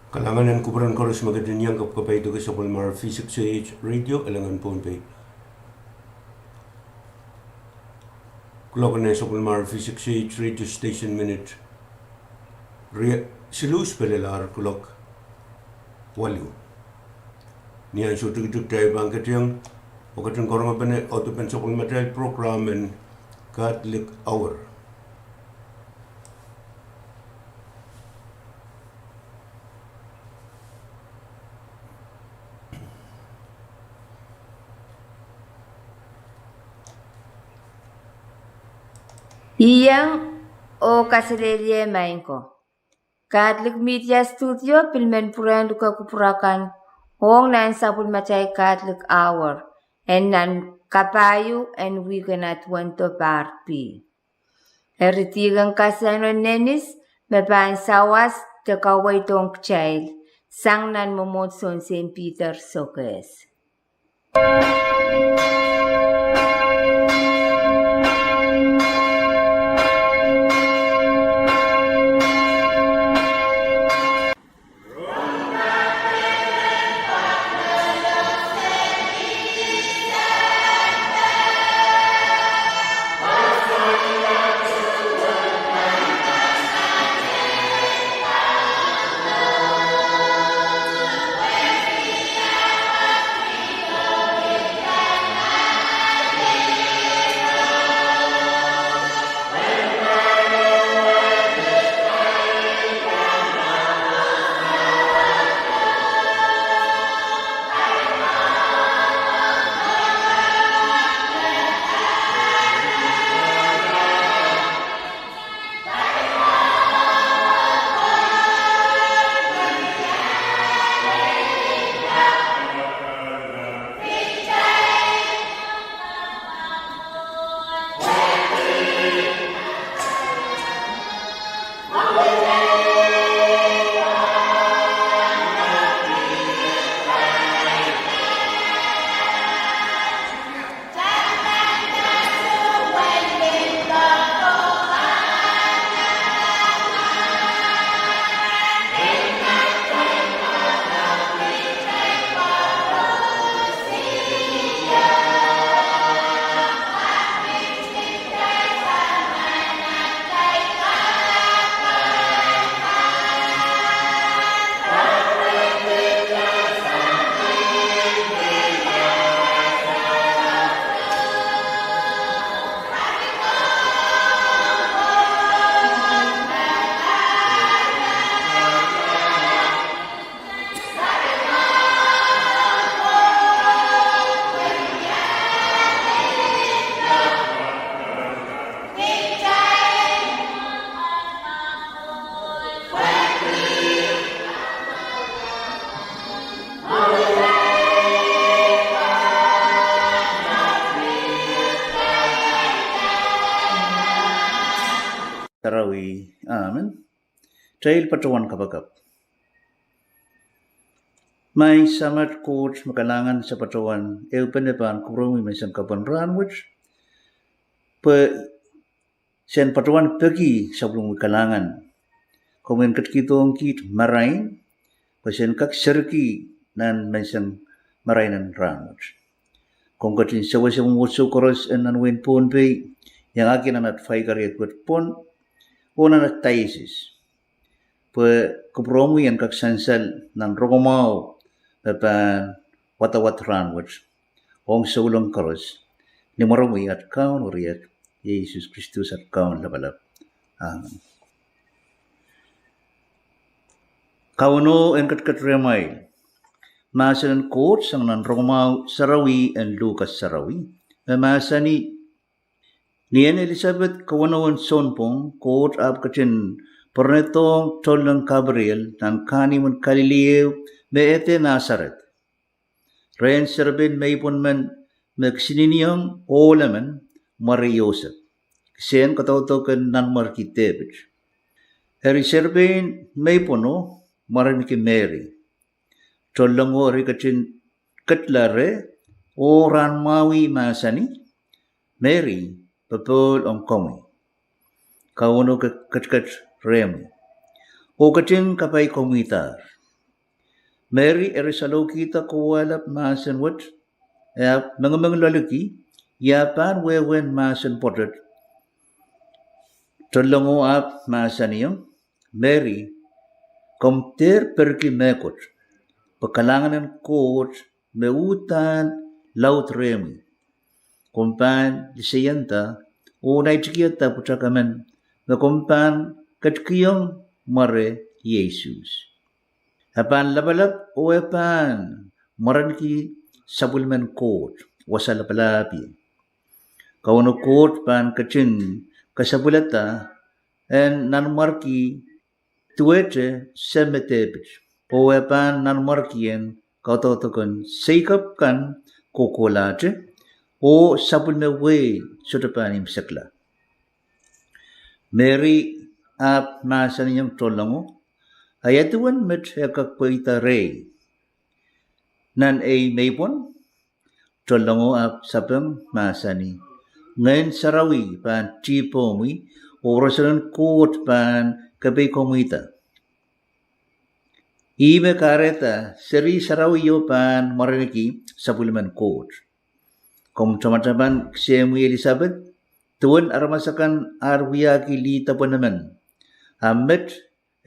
Kalahngan en kupwuren koaros me ketin iang kapkapai doke sapwellimar V six A H radio, Alangan Pohnpei. Kuloak en sapwellimar V six A H radio station minit rie-, siluh spelelahr kuloak waluh. Ni ansou tikitik kitail pahn ketiong oh ketin karonge pene audepen sapwellimatail program en Catholic Hour. Iang oh kaselehlie maing ko. Catholic Media Studio pil men pwurehng luke kupwur akan ong nan sapwellimatail Catholic Hour en nan kapahieu en wihk en aduwen doh pahr pih. Eri dihken kaseno Nenis me pahn sawas de kaweid ong kitail sang nan mwomwohdiso en Saint Peter Sokehs. Sarawi, amen. Kitail patohwan kapakap. Maing Samat Koht me kalahngan, se patohwan ehupene pahn kupwuromwi menseng kapw en rahnwet, pwe sen patohwan peki sapwellimomwi kalahngan. Komw en ketikihdohng kiht marain, pwe sen kak serki nan menseng marain en rahnwet. Komw ketin sewese mwomwohdiso koaros en nan wehin Pohnpei, iangahki nan at faikari, at wet pwon, oh nan at diocese, pwe kupwuromwi en kak sansal nan rongamwahu me pahn wadawad rahnwet ong souleng koaros, ni mwuromwi at Kaun oh Riat, Sises Kristus at Kaun Lapalap. Amen. Kauno en ketiket rehmwail. Mahsen en Koht sang nan Rongamwahu Sarawi en Lukas Sarawi, me mahsanih: Ni en Elisapet kawenowen sounpwong, Koht ahpw ketin pwaronedohng tohnleng Kapiriel nan kahnimwen Kalili ehu, me ede Nasaret, rehn serepein meipwon men me kisininiong ohl emen, mware Sosep, kisehn kadaudok en nanmwarki Depit. Eri serepein meipwono mwareniki Mery. Tohnlengo eri ketin ketla reh, oh rahnmwahwih mahsanih: Mery, popohl ong komwi. Kauno ke-, ketiket rehmwi, oh ketin kapai komwidahr. Meri eri salohkihda kowahlap mahsen wet, e ahpw mengimengloaliki, ia pahn wehwehn mahsen pwoatet. Tolongo ahpw mahsanihong, Meri, komw dehr perki mehkot, pwe kalahngan en Koht me uhdahn laud rehmwi. Komw pahn liseienda oh naitikihada pwutak emen, me komw pahn ketikihong mware Sises. E pahn lapalap oh e pahn mwarenki sapwellimen Koht, wasa lapalahpie. Kauno Koht pahn ketin kesepwilada en nanmwarki duwehte se me Depit, oh e pahn nanmwarki en kaudokdok en Seikop kan kohkohlahte, oh sapwellime wehi sohte pahn imwisekla. Meri ahpw mahsanihong Tolongo, a ia duwen met e kak pweida rehi nan ei meipwon? Tolongo ahpw sapeng, mahsanih, Ngehn Sarawi pahn dihpomwi, oh roson en Koht pahn kepeikomwihda. Ihme kahrehda seri sarawio pahn mwarenki sapwellimen Koht. Komw tamataman kisehmwi Elisapet, duwen aramas akan ar wiahki lih depwen emen, a met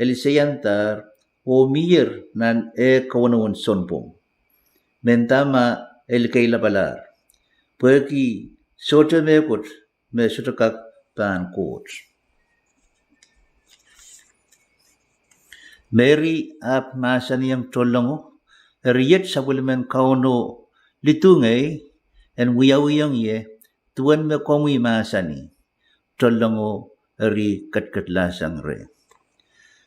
e liseiandahr oh mihier nan eh kawenewen sounpwong, mendahte ma e likeilapalahr, pwehki sohte mehkot me sohte kak pahn Koht. Meri ahpw mahsanihong Tolongo, Eri iet sapwellimen Kauno lidungei en wiawihong ie, duwen me komwi mahsanih. Tolongo eri ketiketlahsang reh.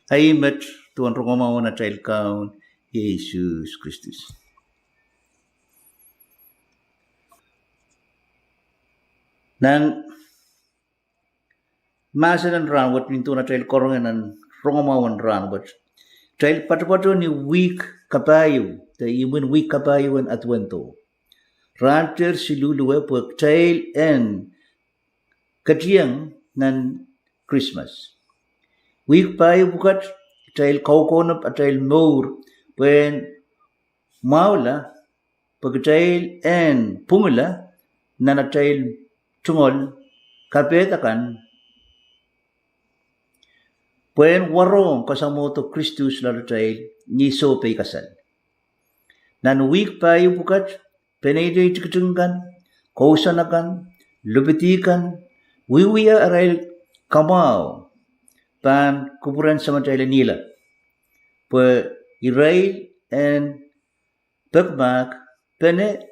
Ahi met duwen rongamwahu en atail Kaun Sises Kristus. Nan mahsen en rahnwet, nin duwen atail karonge nan rongamwahu en rahnwet, kitail poatopoato ni wihk kapahieu, de imwin wihk kapahieu en Advento. Rahn dehr siluhluwe pwe kitail en ketieng nan Krismas. Wihk pahieu pwukat kitail kaukaunop atail mour pwehn mwahula, pwe kitail en pwungla nan atail tungoal kapehd akan pwehn warohng kasamwohdo Kristus loalatail ni sohpeikasal. Nan wihk pahieu pwukat, peneinei tikitik kan, kousoan akan, lipidi kan, wiewia arail kamwahu pahn kupwuren Samatail Nanleng, pwe irail en pekmahk pene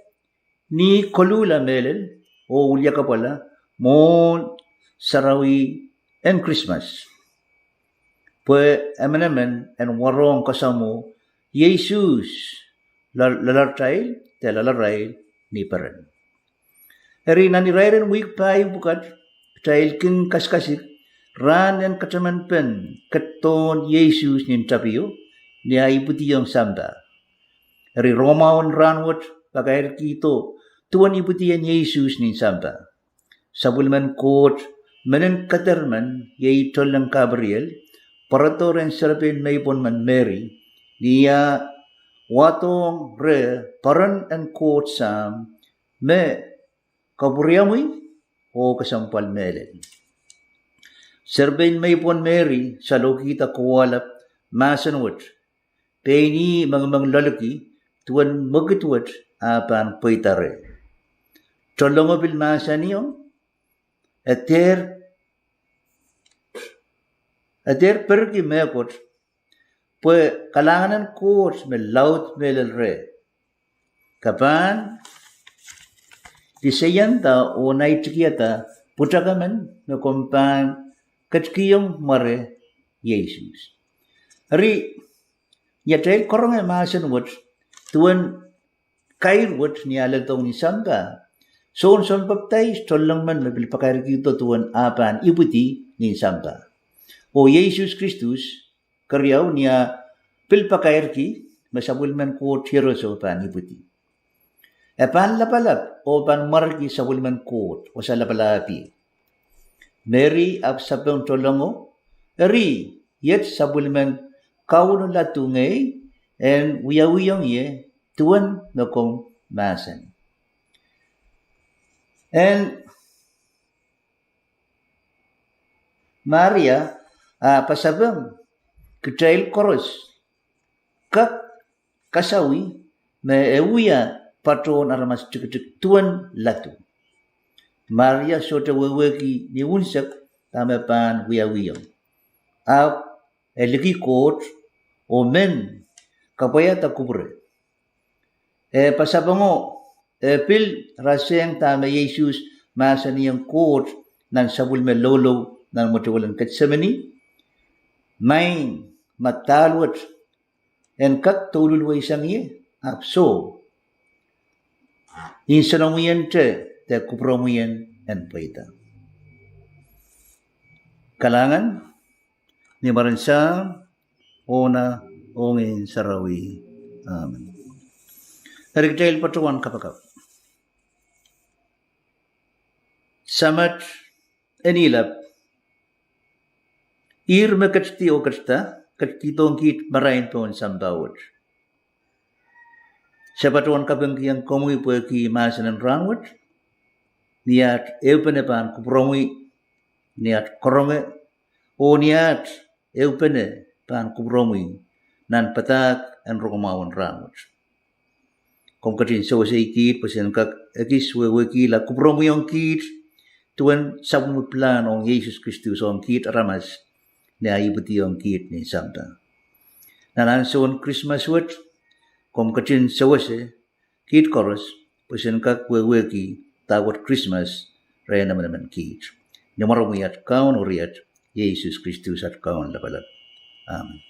ni koluhla mehlel oh wiliakapwala mwohn sarawi en Krismas, pwe emenemen en warohng kasamwo Sises loal-, loalatail de loalarail ni peren. Eri nan irairen wihk pahieu pwukat, kitail kin kasikasik rahn en katamanpen ketdohn Sises nin tapio, ni ah ipwidiong sampah. Eri rongamwahu en rahnwet pakairkihdo duwen ipwidien Sises nin sampah. Sapwellimen Koht menen keder men, iei tohnleng Kapiriel, pwarodo rehn serepein meipwon men Meri, ni ah wahdohng reh peren en Koht Sahm me kapwuriamwei oh kesempwal mehlel. Serepein meipwon Meri salohkihda kowahlap mahsen wet, pein ih mengimeng loaliki duwen mwekid wet ah pahn pweida reh. Tolongo pil mahsanihong, e dehr, e dehr perki mehkot, pwe kalahngan en Koht me laud mehlel reh. Ke pahn liseianda oh naitikihada pwutak emen me komw pahn ketikihong mware Sises. Eri, ni atail karonge mahsen wet, duwen kair wet ni ah leledohng nin sampah, Sohn, Sohn Papdais tohnleng men me pil pakairkihdo duwen ah pahn ipwidi nin sampah. Oh Sises Kristus keriau ni ah pil pakairki me sapwellimen Koht iehroso pahn ipwidi. E pahn lapalap oh pahn mwariki sapwellimen Koht, wasa lapalahpie. Meri ahpw sapeng Tolongo, Eri iet sapwellimen Kauno ladungei en wiawihong ie duwen me komw mahsanih. En Maria, a pasapeng, kitail koaros kak kasawih me e wia patohwen aramas tikitik duwen ladu. Maria sohte wehwehki ni unsek dahme pahn wiawihong. Ahpw e liki Koht oh men kapwaiada kupwure. E pasapengo, e pil rasehng dahme Sises mahsanihong Koht nan sapwellime loulou nan mwetuwel en Ketsemeni: Maing, ma dahl wet, en kak douluhl weisang ie? Ahpw soh, nsenamwien te, de kupwuromwien en pweida. Kalahngan ni mwaren Sahm, oh Nah, oh Ngehn Sarawi. Amen. Eri kitail patohwan kapakap. Samat en Ihlap, ihr me ketidi oh ketida, ketidihdohng kiht marain pohn sampah wet. Se patohwan kapingkihong komwi pwehki mahsen en rahnwet, ni at ehupene pahn kupwuromwi, ni at karonge, oh ni at ehupene pahn kupwuromwi nan padahk en rongamwahu en rahnwet. Komw ketin sewesei kiht pwe sen kak ekis wehwehkihla kupwuromwi ong kiht duwen sapwellime pilahn ong Sises Kristus ong kiht aramas, ni ah ipwidi ong kiht nin sampah. Nan ansoun Krismas wet, komw ketin sewese kiht koaros pwe sen kak wehwehki dahkot Krismas rehn emenemen kiht. Ni mwaren wia at Kaun oh Riat, Sises Kristus at Kaun Lapalap. Amen.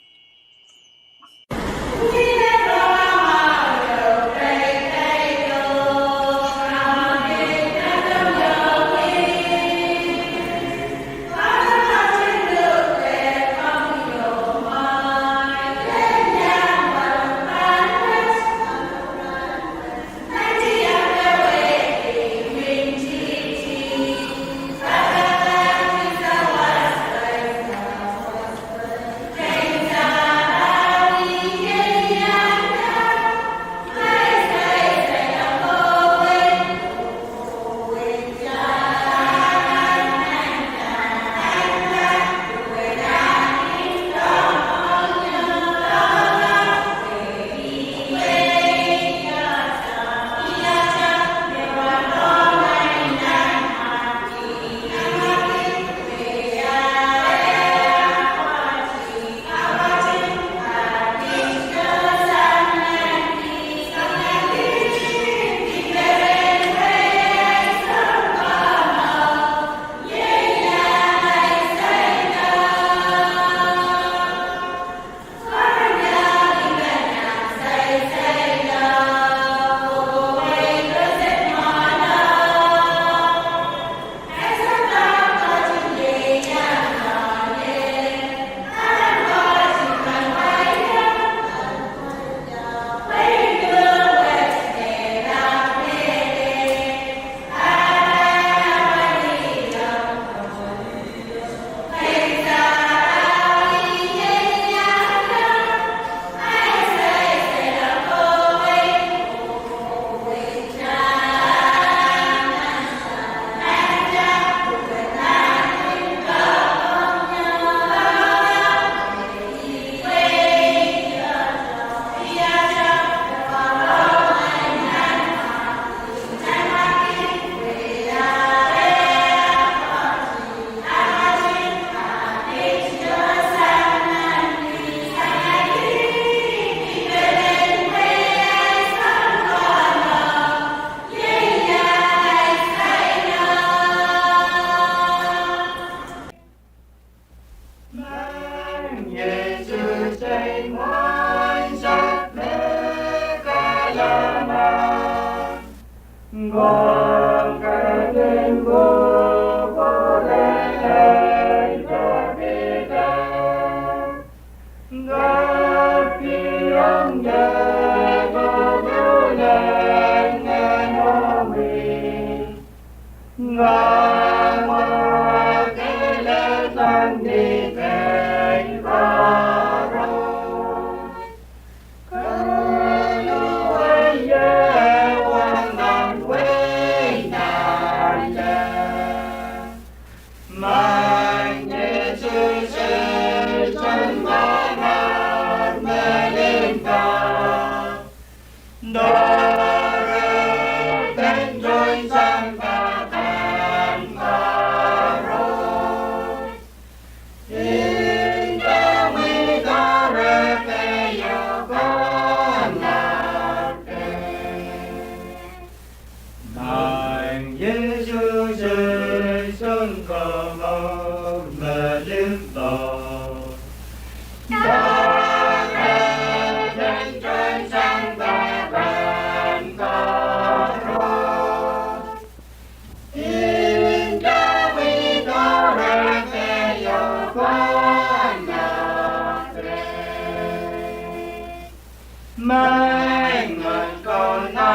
Maing Koht, Kauno,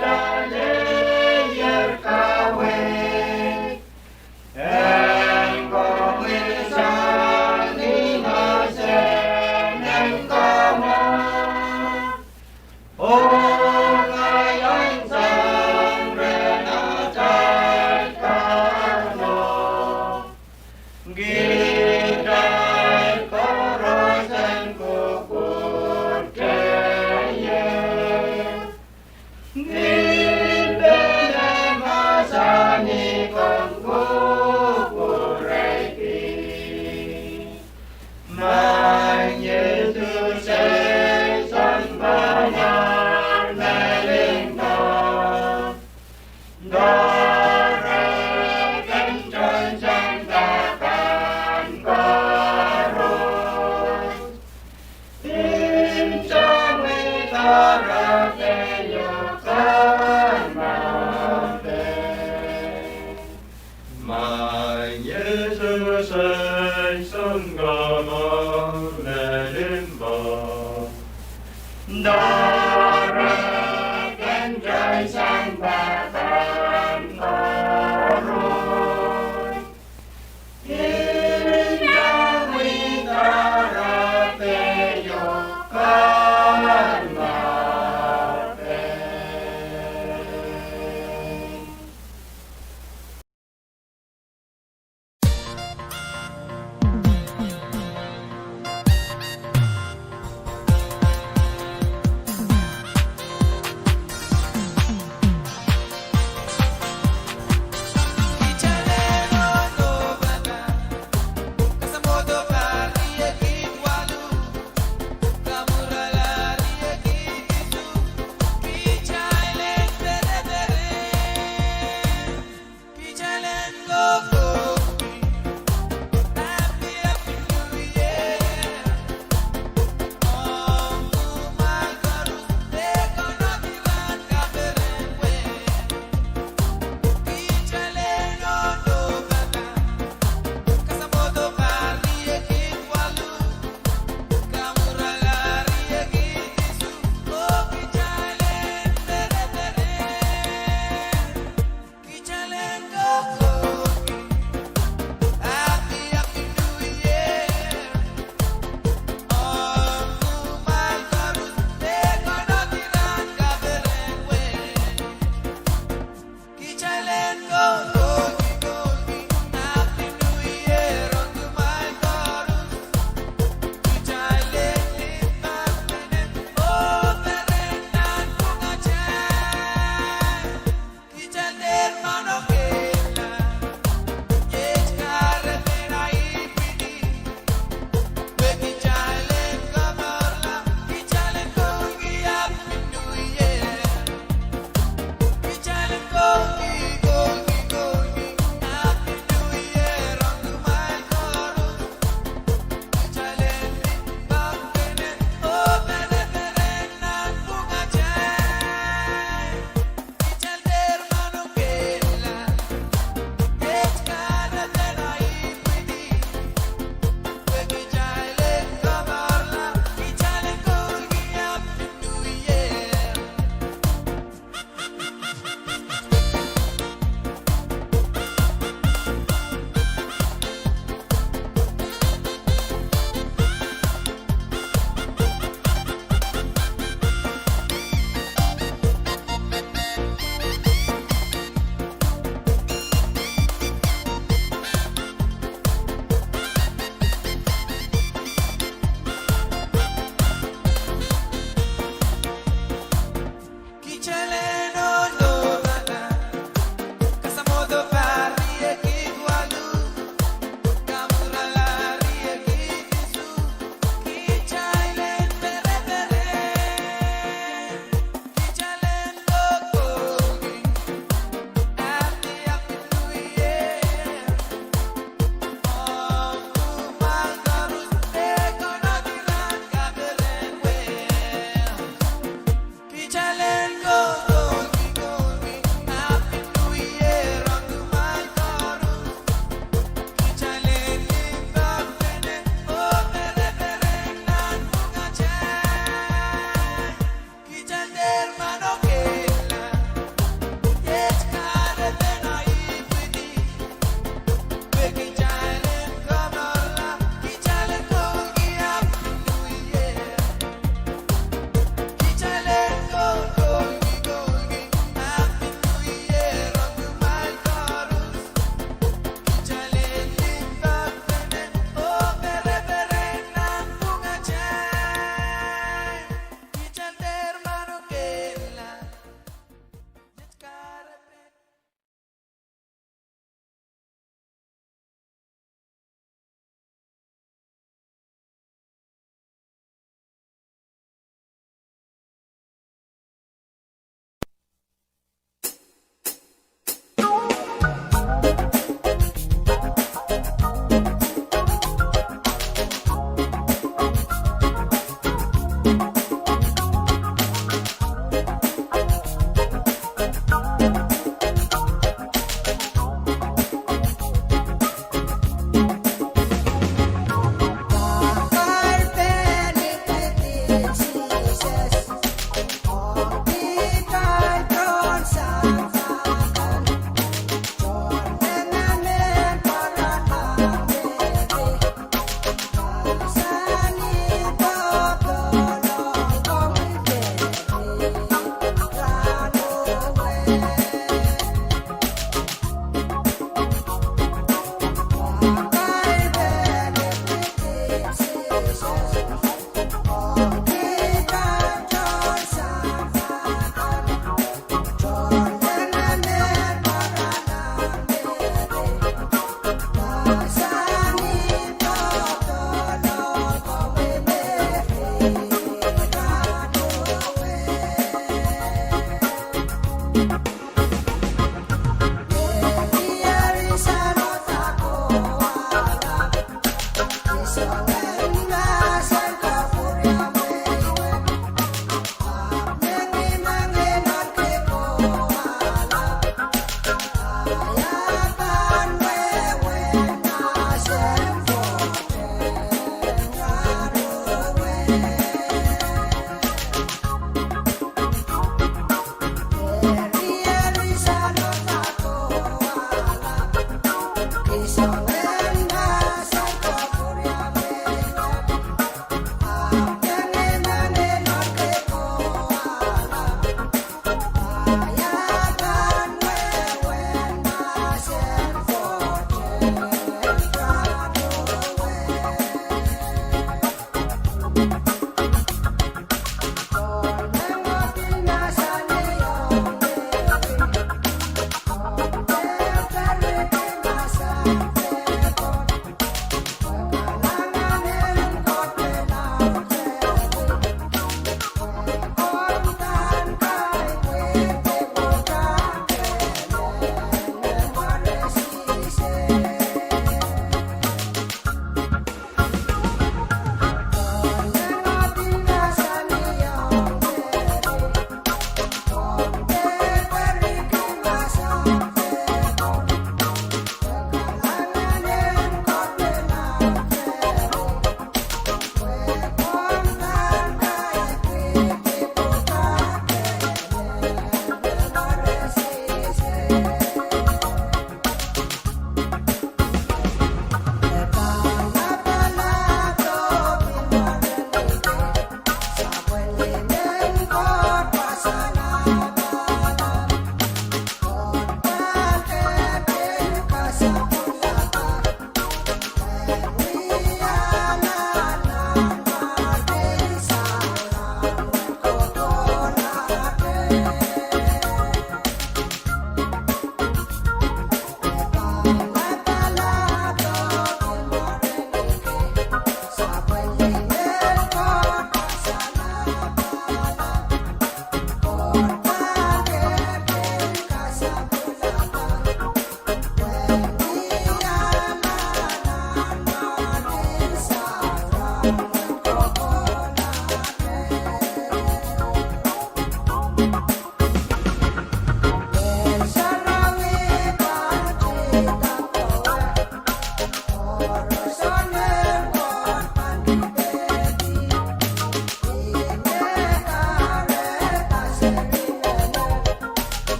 Kauno en kaweid, en komwi sang ni mahsen en Kauno. Oh ngehi ansou ren atail Kauno, kitail koaros en kupwurte ie. Ni pele mahsanih, komw kupwurehki. Maing Sises, Sounkomour me limpoak, doarepden sampah kan koaros. Nsawih doarepdeio kan mwahu pil. Maing Sises, Sounkomour me limpoak, doarepden sampah kan koaros. Nsawih doarepdeio kan mwahu pil.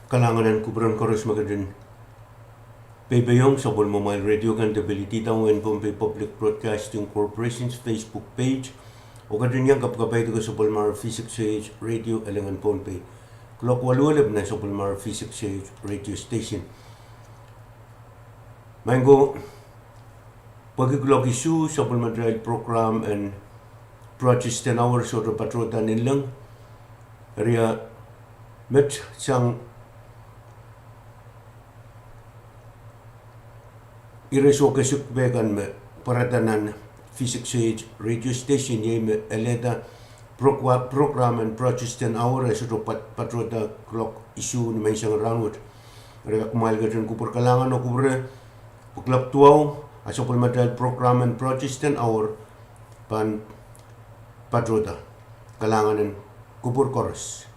Kalahngan en kupwuren koaros me ketin peipeiohng sapwellimamwail radio kan W T W N Pohnpei Public Broadcasting Corporation's Facebook page, oh ketin iang kapakapaidiki sapwellimomwi V six J H radio elengen Pohnpei. Kuloak waluh elep nan sapwellimomwi V six J H radio station. Maing ko, pwehki kuloak isuh sapwellimatail program en Protestant Hour sohte patohda ni leng. Eri met sang ire soh kesikpe kan me pwarada nan V six J H radio station, iei me elehda prokwa-, program en Protestant Hour e sohte pat-, patohda kuloak isuh ni menseng rahnwet. Eri kumwail ketin kupwur kalahngan oh kupwure pwe kuloak duwau a sapwellimatail program en Protestant Hour pahn patohda. Kalahngan en kupwur koaros.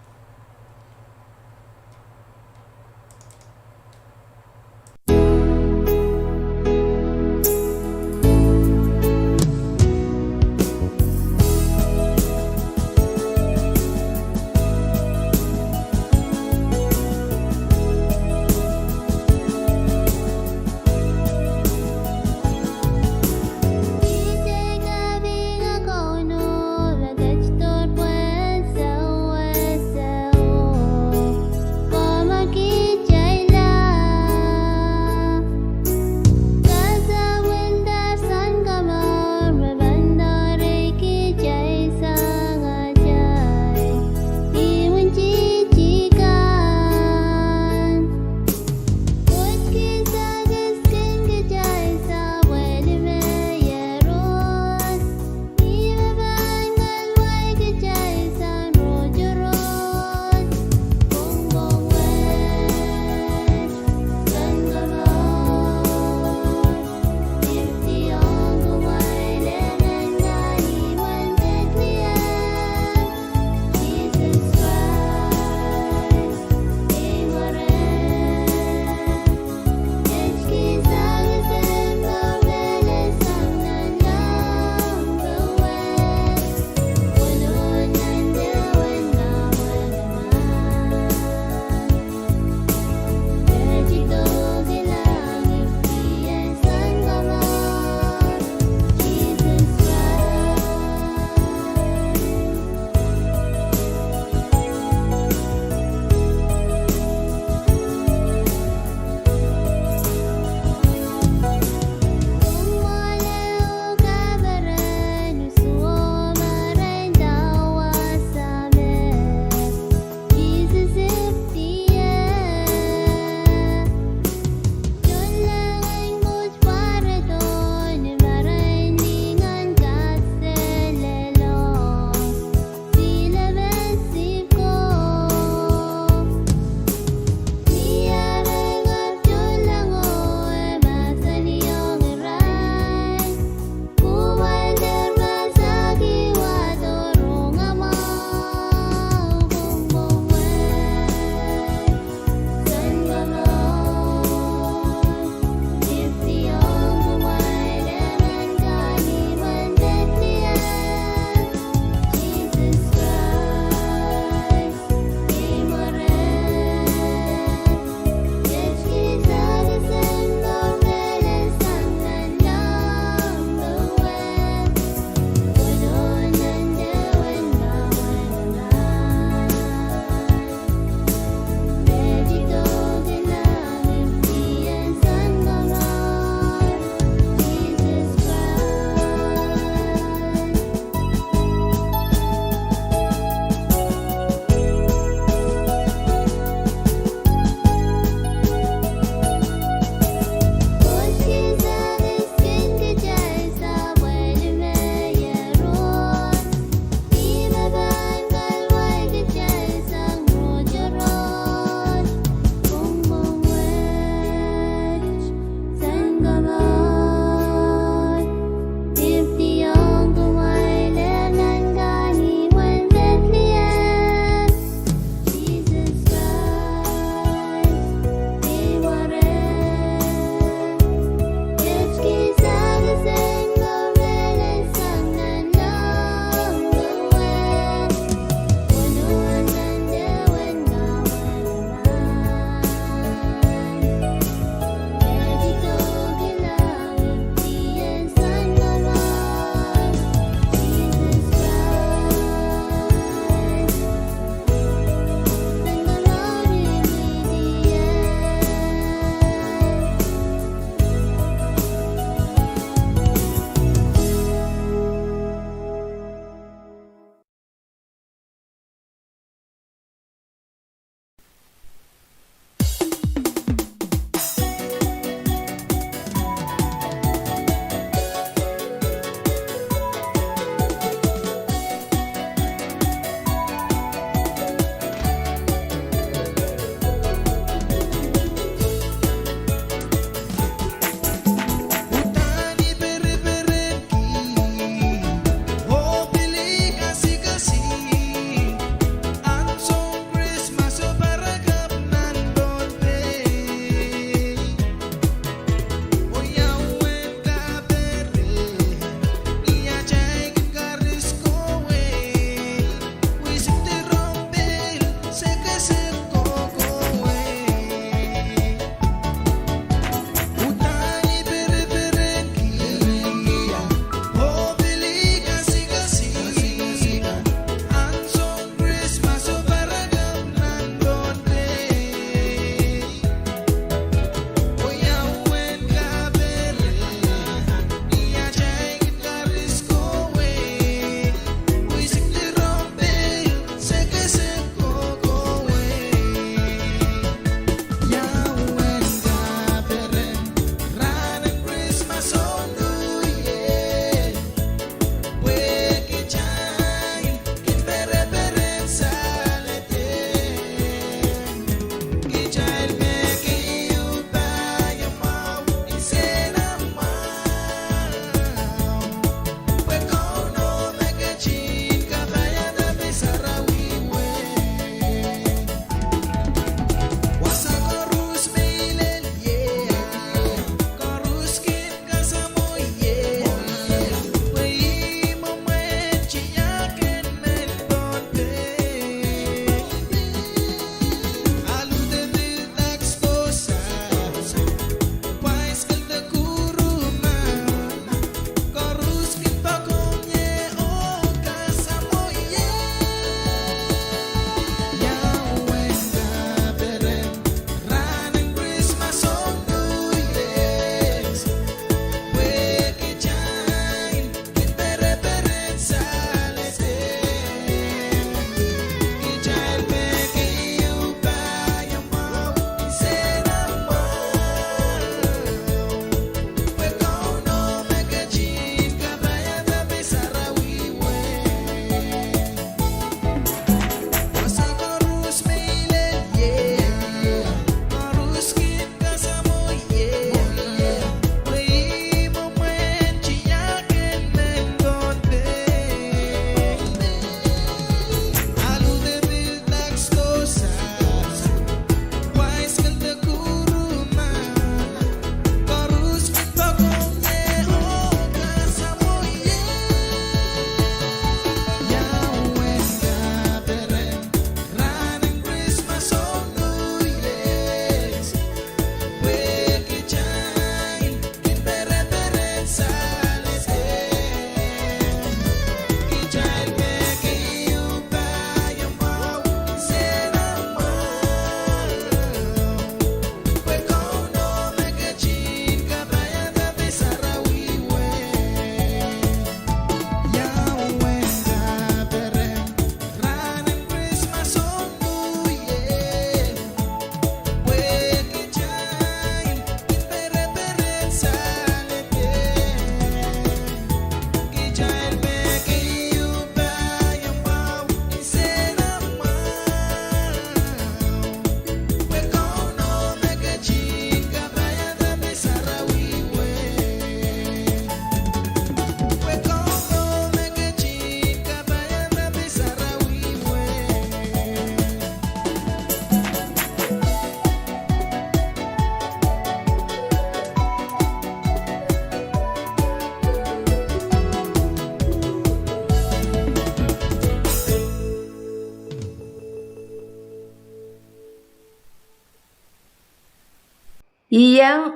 Iang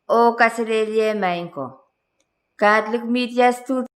oh kaselehlie maing ko. Catholic Media Studio.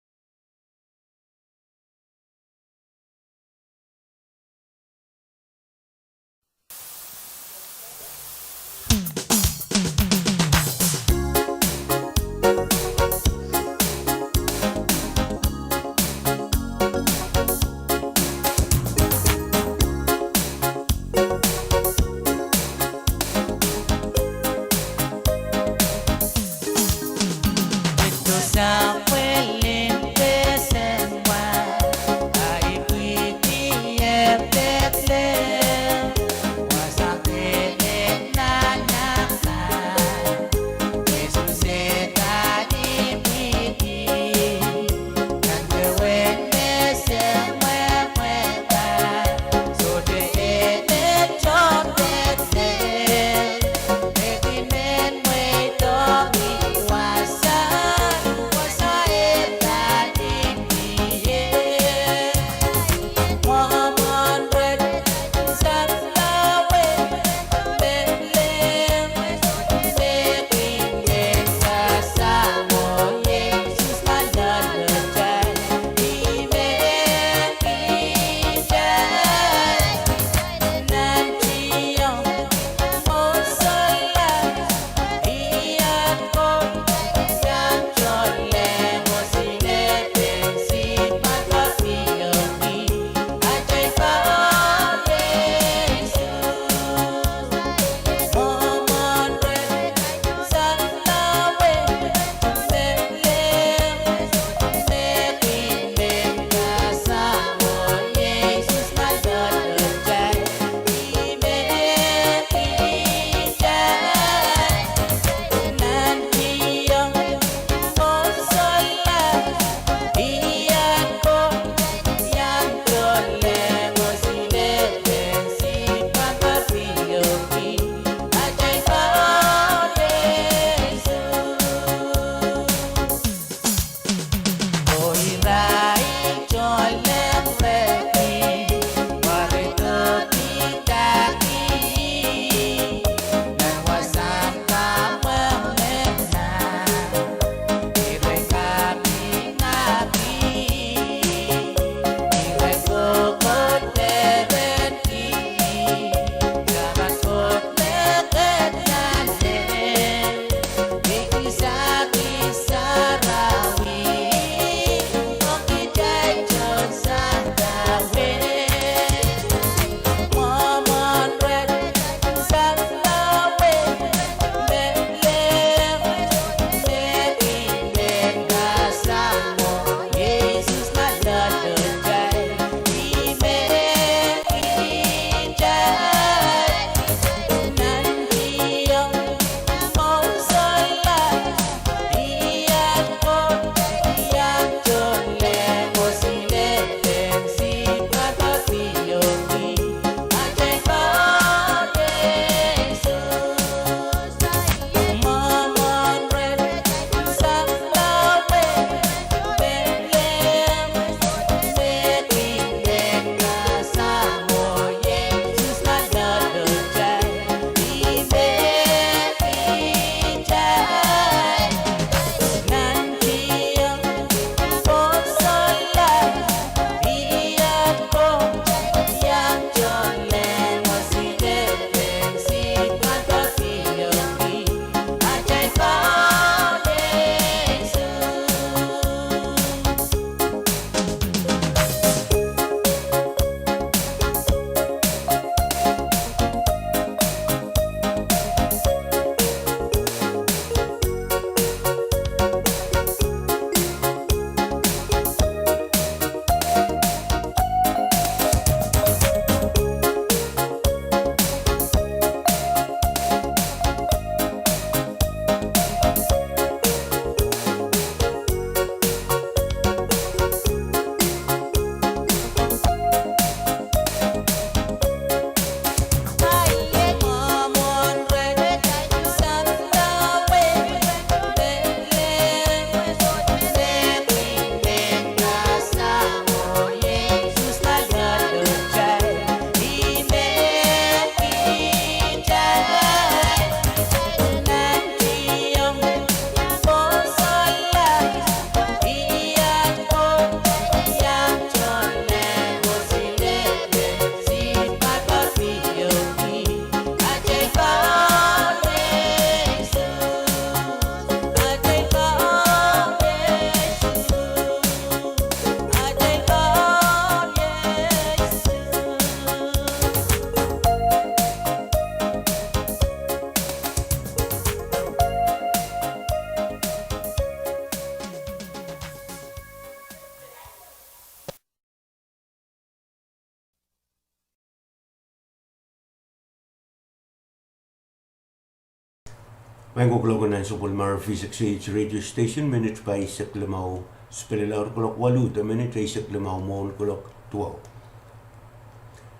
Maing ko, kuloak nan sapwellime V six H radio station minit pahisek limau, spelelaur kuloak waluh de minit eisek limau mwohn kuloak duwau.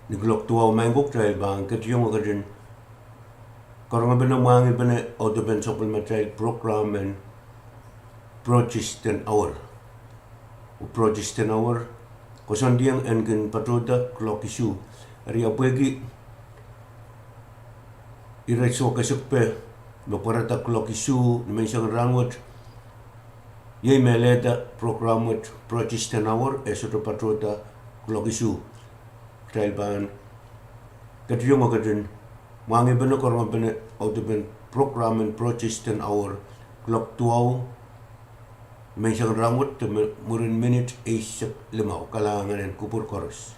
Ni kuloak duwau maing ko, kitail pahn ketikihong ketin karongepene, mwahngipene audepen sapwellimatail program en Protestant Hour. Oh Protestant Hour koasoandiong en kin patohda kuloak isuh. Eri pwehki ire soh kesikpe me pwarada kuloak isuh ni menseng rahn wet, iei me lehda program wet Protestant Hour e sohte patohda kuloak isuh. Kitail pahn ketikihong ketin mwahngipene, karongepene audepen program en Protestant Hour kuloak duwau ni menseng rahn wet de mwurin minit eisek limau. Kalahngan en kupwur koaros.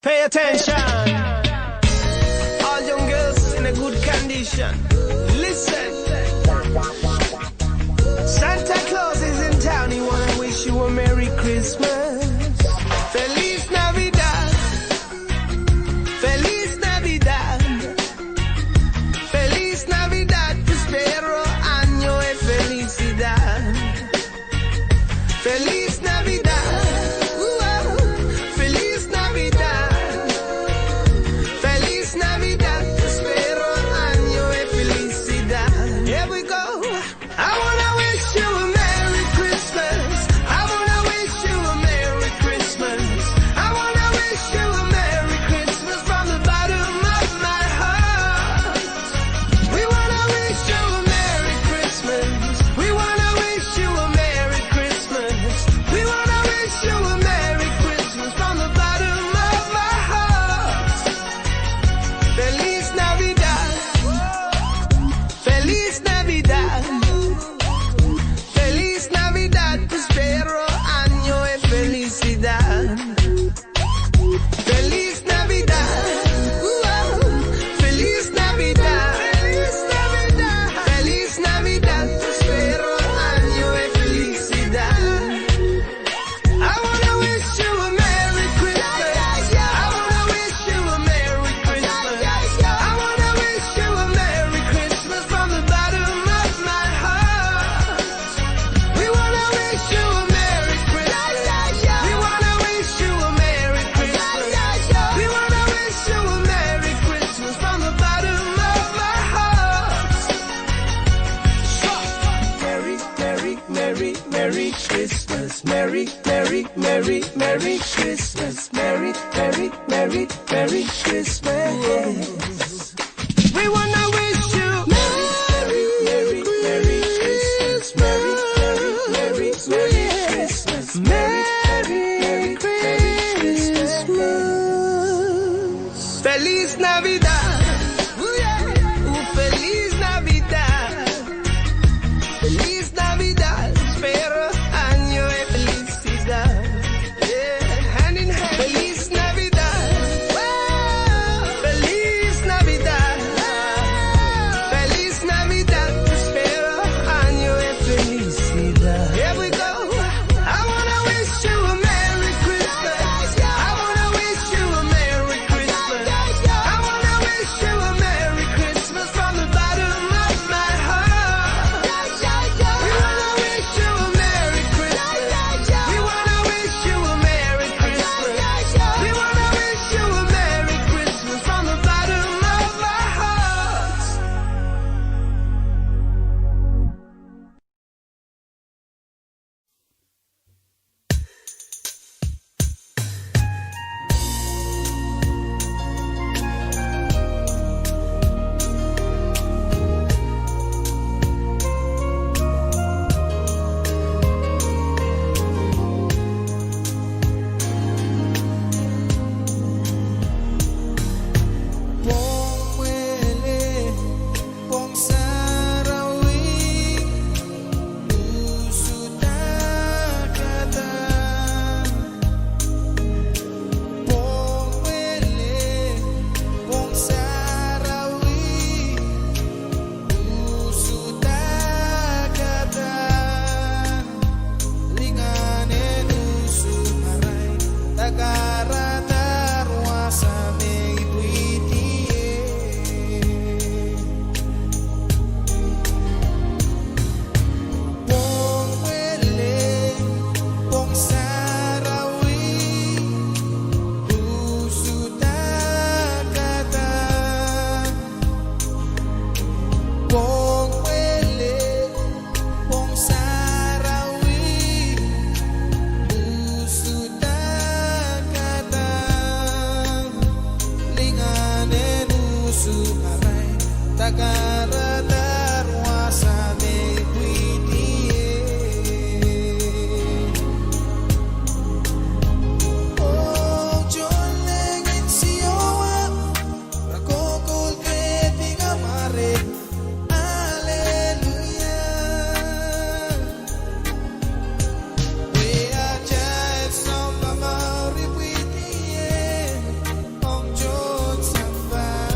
Pay attention. All young girls in a good condition. Listen. Santa Claus is in town. He wanna wish you a Merry Christmas. Feliz Navidad. Feliz Navidad. Feliz Navidad, próspero año y felicidad. Feliz Navidad. Uh-oh. Feliz Navidad. Feliz Navidad, próspero año y felicidad. Here we go. I wanna wish you a Merry Christmas. I wanna wish you a Merry Christmas, Merry, Merry, Merry, Merry Christmas. We wanna wish you Merry, Merry, Merry, Merry Christmas. Merry, Merry, Merry, Merry Christmas. Merry Christmas. Feliz Navidad. Ooh, Feliz Navidad. Feliz Navidad, prospero año y felicidad. Yeah, hand in hand. Feliz Navidad. Wow. Feliz Navidad. Feliz Navidad, prospero año y felicidad. Here we go. I wanna wish you a Merry Christmas. I wanna wish you a Merry Christmas. I wanna wish you a Merry Christmas from the bottom of my heart. We wanna wish you a Merry Christmas. We wanna wish you a Merry Christmas. We wanna wish you a Merry Christmas from the bottom of our hearts. Pwong mwele, pwong sarawi, usu dakada. Pwong mwele, pwong sarawi, usu dakada. Lingan en usu arail, dakaradar wasa me I pwidier. Pwong mwele, pwong sarawi, usu dakada. Pwong mwele, pwong sarawi, usu dakada. Lingan en usu arail, dakaradar wasa me I pwidier. Oh, tohnleng en Siohwa, rakohkohlkihdi kamware. Aleluia. Pwe atail sounpapah mour I pwidier ong tohn sampah.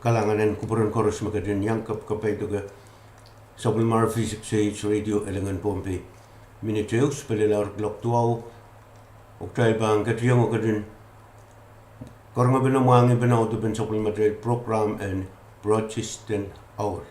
Kalahngan en kupwuren koaros me ketin iang kap- kapaiada sapwellimomwi V six A H Radio Elingan Pohnpei. Minit ehu sipelelahr kuloak duwau, oh kitail pahn ketin iang ketin karongepene, mwahngih pene audepen sapwellimatail program en Protestant Hour.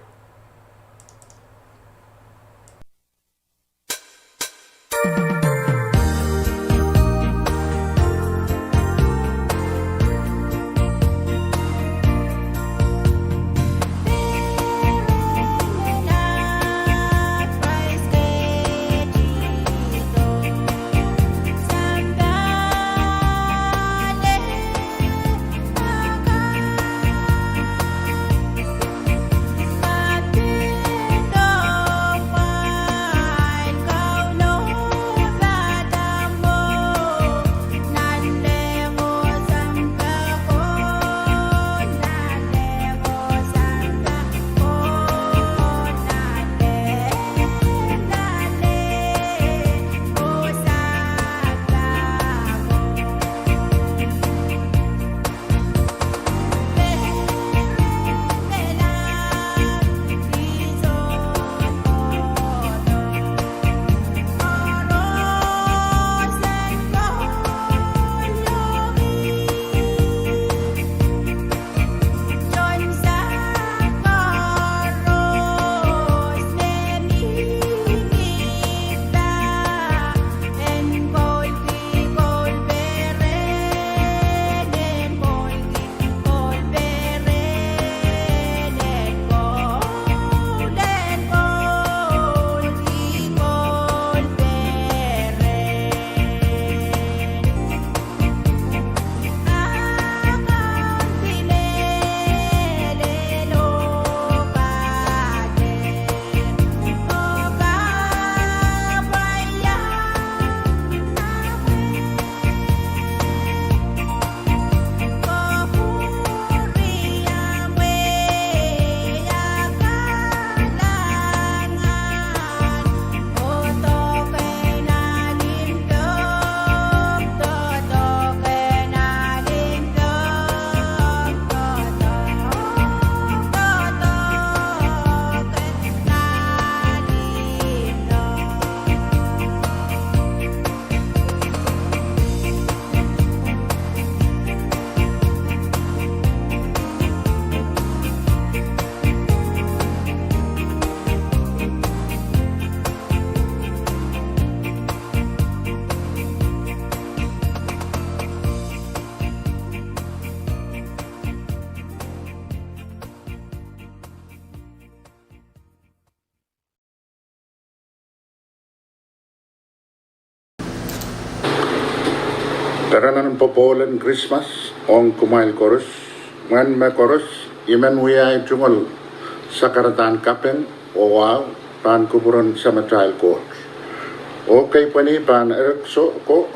Perengen popohl en Krismas ong kumwail koaros. Mwein me koaros I men wia ei tungoal sakaradahn kaping oh wahu pahn kupwuren Samatail Koht. Oh keipweni pahn erekiso ko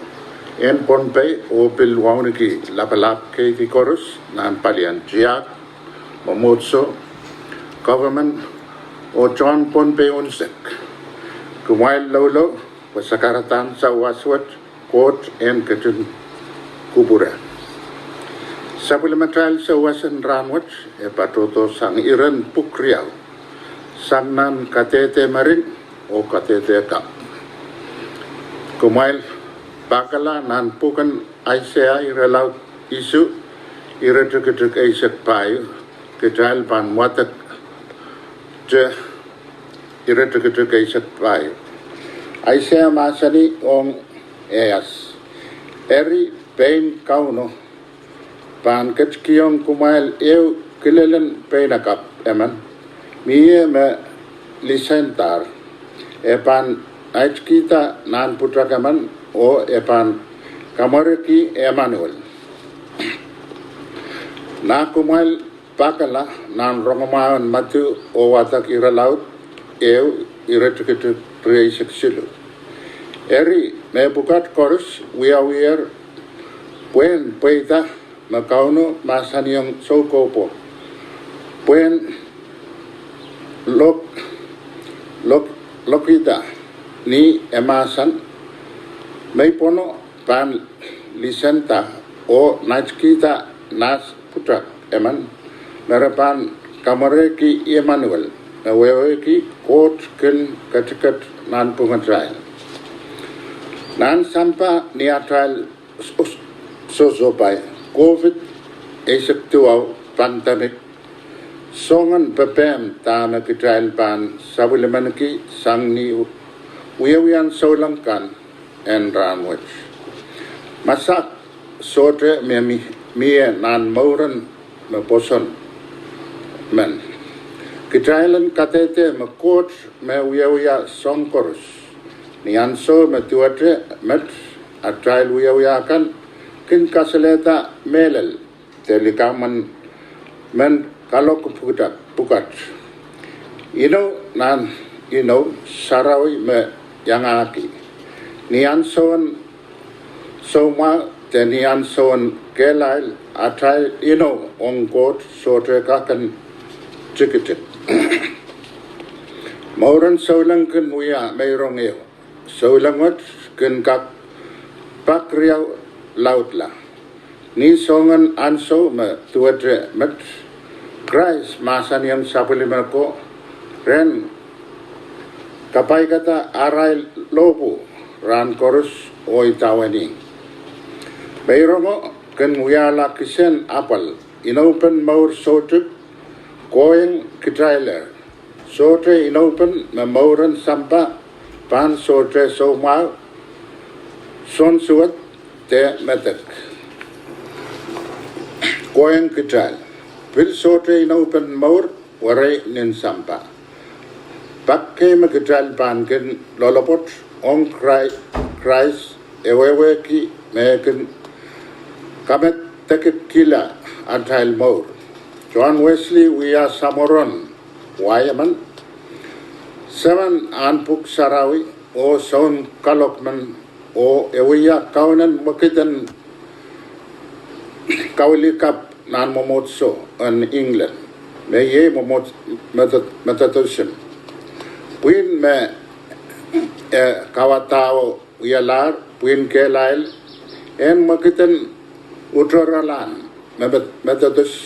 en Pohnpei oh pil wauneki lapalap keidi koaros nan palien tiahk, mwomwohdiso, government, oh tohn Pohnpei unsek. Kumwail loulou pwe sakaradahn sawas wet Koht en ketin kupwure. Sapwellimatail sawas en rahnwet e patohdo sang iren pwuhk riau, sang nan Kadehde Mering oh Kadehde Kapw. Kumwail pakala nan pwuken Aiseia irelaud isuh, iretikitik eisek pahieu, kitail pahn wadek te iretikitik eisek pahieu. Aiseia mahsanih ong Ahas, eri pein Kauno pahn ketikihong kumwail ehu kilelen peinakapw emen, mie me lisendahr. E pahn naitikihda nan pwutak emen oh e pahn kamwerehki Emanuel. Nah kumwail pakala nan rongamwahu en Madiu oh wadek irelaud ehu, iretikitik rieisek siluh. Eri mepwukat koaros wiawiher pwehn pweida me Kauno mahsanihong soukohpo, pwehn lok, lok, lokihda ni e mahsen, Meipwuno pahn lisenda oh naitikihda nah pwutak emen, me re pahn kamwerehki Emanuel, me wehwehki Koht kin ketiket nanpwungatail. Nan sampah ni atail sohsohpai COVID eisek duwau pandemic, soangen pepehm dahme kitail pahn sapwellimaniki sang ni wiewia en souleng kan en rahnwet. Masak sohte me mie nan mouren me pwoson men. Kitail en kadehde me Koht me wiewia soahng koaros. Ni ansou me duwehte met atail wiewia kan kin kasalehda mehlel de likamw en men kalohk pwukat, inou nan inou sarawi me iangahki. Ni ansou en soumwahu de ni ansou en kehlail, atail inou ong Koht sohte kak en tikitik. Mouren souleng kin wia meirong ehu. Souleng wet kin kak pak riau laudla. Ni soangen ansou me duwehte met, Krais mahsanihong sapwellime ko ren kapaikada arail lohpwu rahn koaros oh idawehn ih. Meirongo kin wiahla kisehn apwal. Inoupen mour soutuk kohieng kitailehr. Sohte inoupen me mouren sampah pahn sohte soumwahu, soansuwed de medek kohieng kitail. Pil sohte inoupen mour werei nin sampah. Pak kei me kitail pahn kin loalopwoat ong Krai-, Krais, e wehwehki me e kin kamedekikihla atail mour. John Wesley wia samworo en wai emen, semen en pwuhk sarawi oh sounkalohk men, oh e wia kaunen mwekid en kawilikapw nan mwomwohdiso en England, me iei mwomwohd-, Metho-, Methodism. Pwihn me e kawadaho wialahr pwihn kehlail en mwekid en utoralahn me Met-, Methodist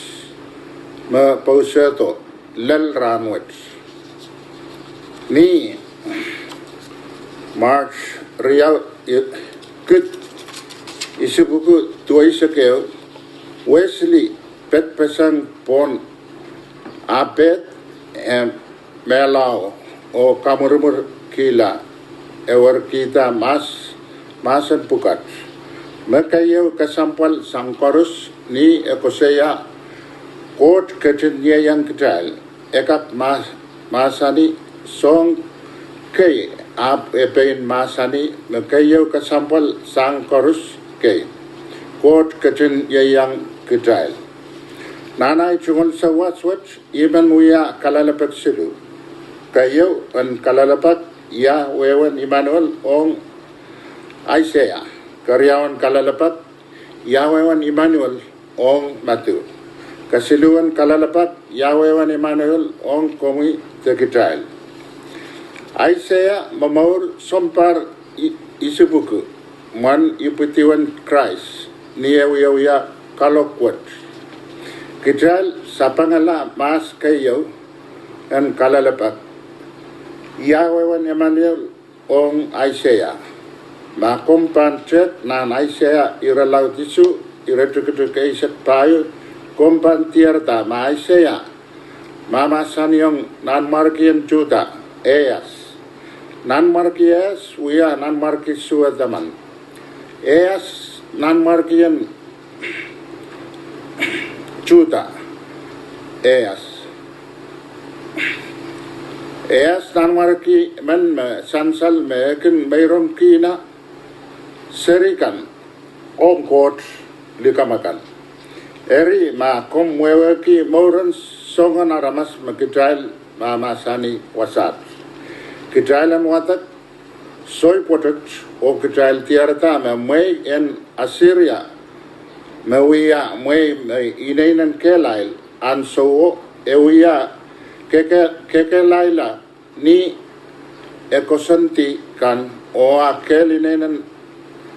me pousehdo lel rahnwet. Ni March riau, i-, kid isuh puku duweisek ehu, Wesley pedpeseng pohn ahpw pehd e mehlao oh kamwirimwirkihla, e werkihda mahs-, mahsen pwukat. Me keieu kesempwal sang koaros ni e koasoia Koht ketin ieiang kitail, e kak ma-, mahsanih soahng kei, ahpw e pein mahsanih me keieu kesempwal sang koaros kei, Koht ketin ieiang kitail. Nan ei tungoal sawas wet, I men wia kalelapak siluh. Keieu en kalelapak, ia wehwehn Immanuel ong Aiseia. Keriaun kalelapak, ia wehwehn Immanuel ong Madiu. Kesiluhwen kalelapak, ia wehwehn Immanuel ong komwi de kitail. Aiseia momour sounpahr i-, isuh puku mwohn ipwidiwen Krais ni e wiewia kalohk wet. Kitail sapengala mahs keieu en kalelapak, ia wehwehn Immanuel ong Aiseia. Ma komw pahn tehk nan Aiseia irelaud isuh, iretikitik eisek pahieu, komw pahn diarada me Aiseia mahmahsanihong nanmwarkien Suhda, Ahas. Nanmwarki Ahas wia nanmwarki suwed emen. Ahas nanmwarkien Suhda, Ahas. Ahas nanmwarki men me sansal me e kin meirongkihla seri kan ong Koht likamw akan. Eri ma komw wehwehki mouren soangen aramas me kitail mahmahsanih wasaht, kitail en wadek soai pwoatet oh kitail diarada me mwehi en Asiria me wia mwehi me inenen kehlail ansouo, e wia keke-, kekehlailla ni e koasoandi kan oh ah kehl inenen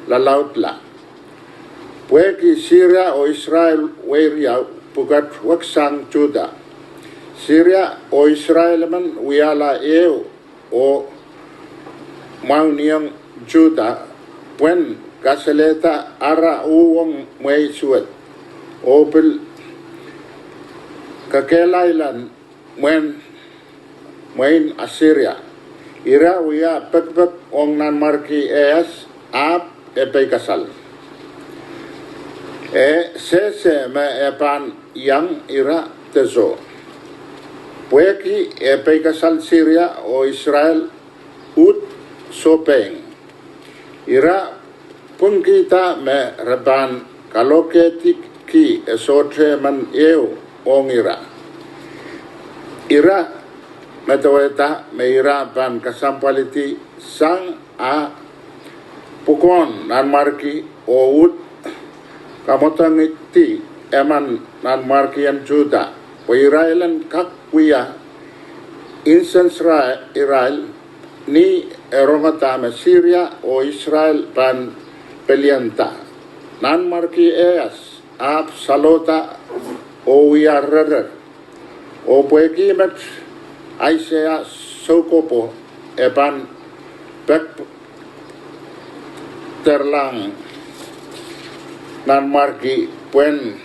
lalaudla. Pwehki Siria oh Israel weiriau pwukat weksang Suda. Siria oh Israel men wiahla ehu oh mwahuniong Suda pwehn kasalehda ara uhwong mwehi suwed oh pil kakehlailahn mwein, mwein Asiria. Ira wia pekipek ong Nanmwarki Ahas ahpw e peikasal. E sehse me e pahn iang ira de soh. Pwehki e peikasal Siria oh Israel uhd sohpeing. Ira pwungkihda me re pahn kalokehdiki e sohte men ehu ong ira. Ira medewehda me ira pahn kesempwaldi sang ah pwukoahn nanmwarki oh uhd kamwadangihdi emen nanmwarkien Suda pwe irail en kak wia insensuwed irail. Ni e rongada me Siria oh Israel pahn pelianda, Nanmwarki Ahas ahpw salohda oh wia rerer. Oh pwehki met Aiseia soukohpo e pahn pekipekderlahng nanmwarki pwehn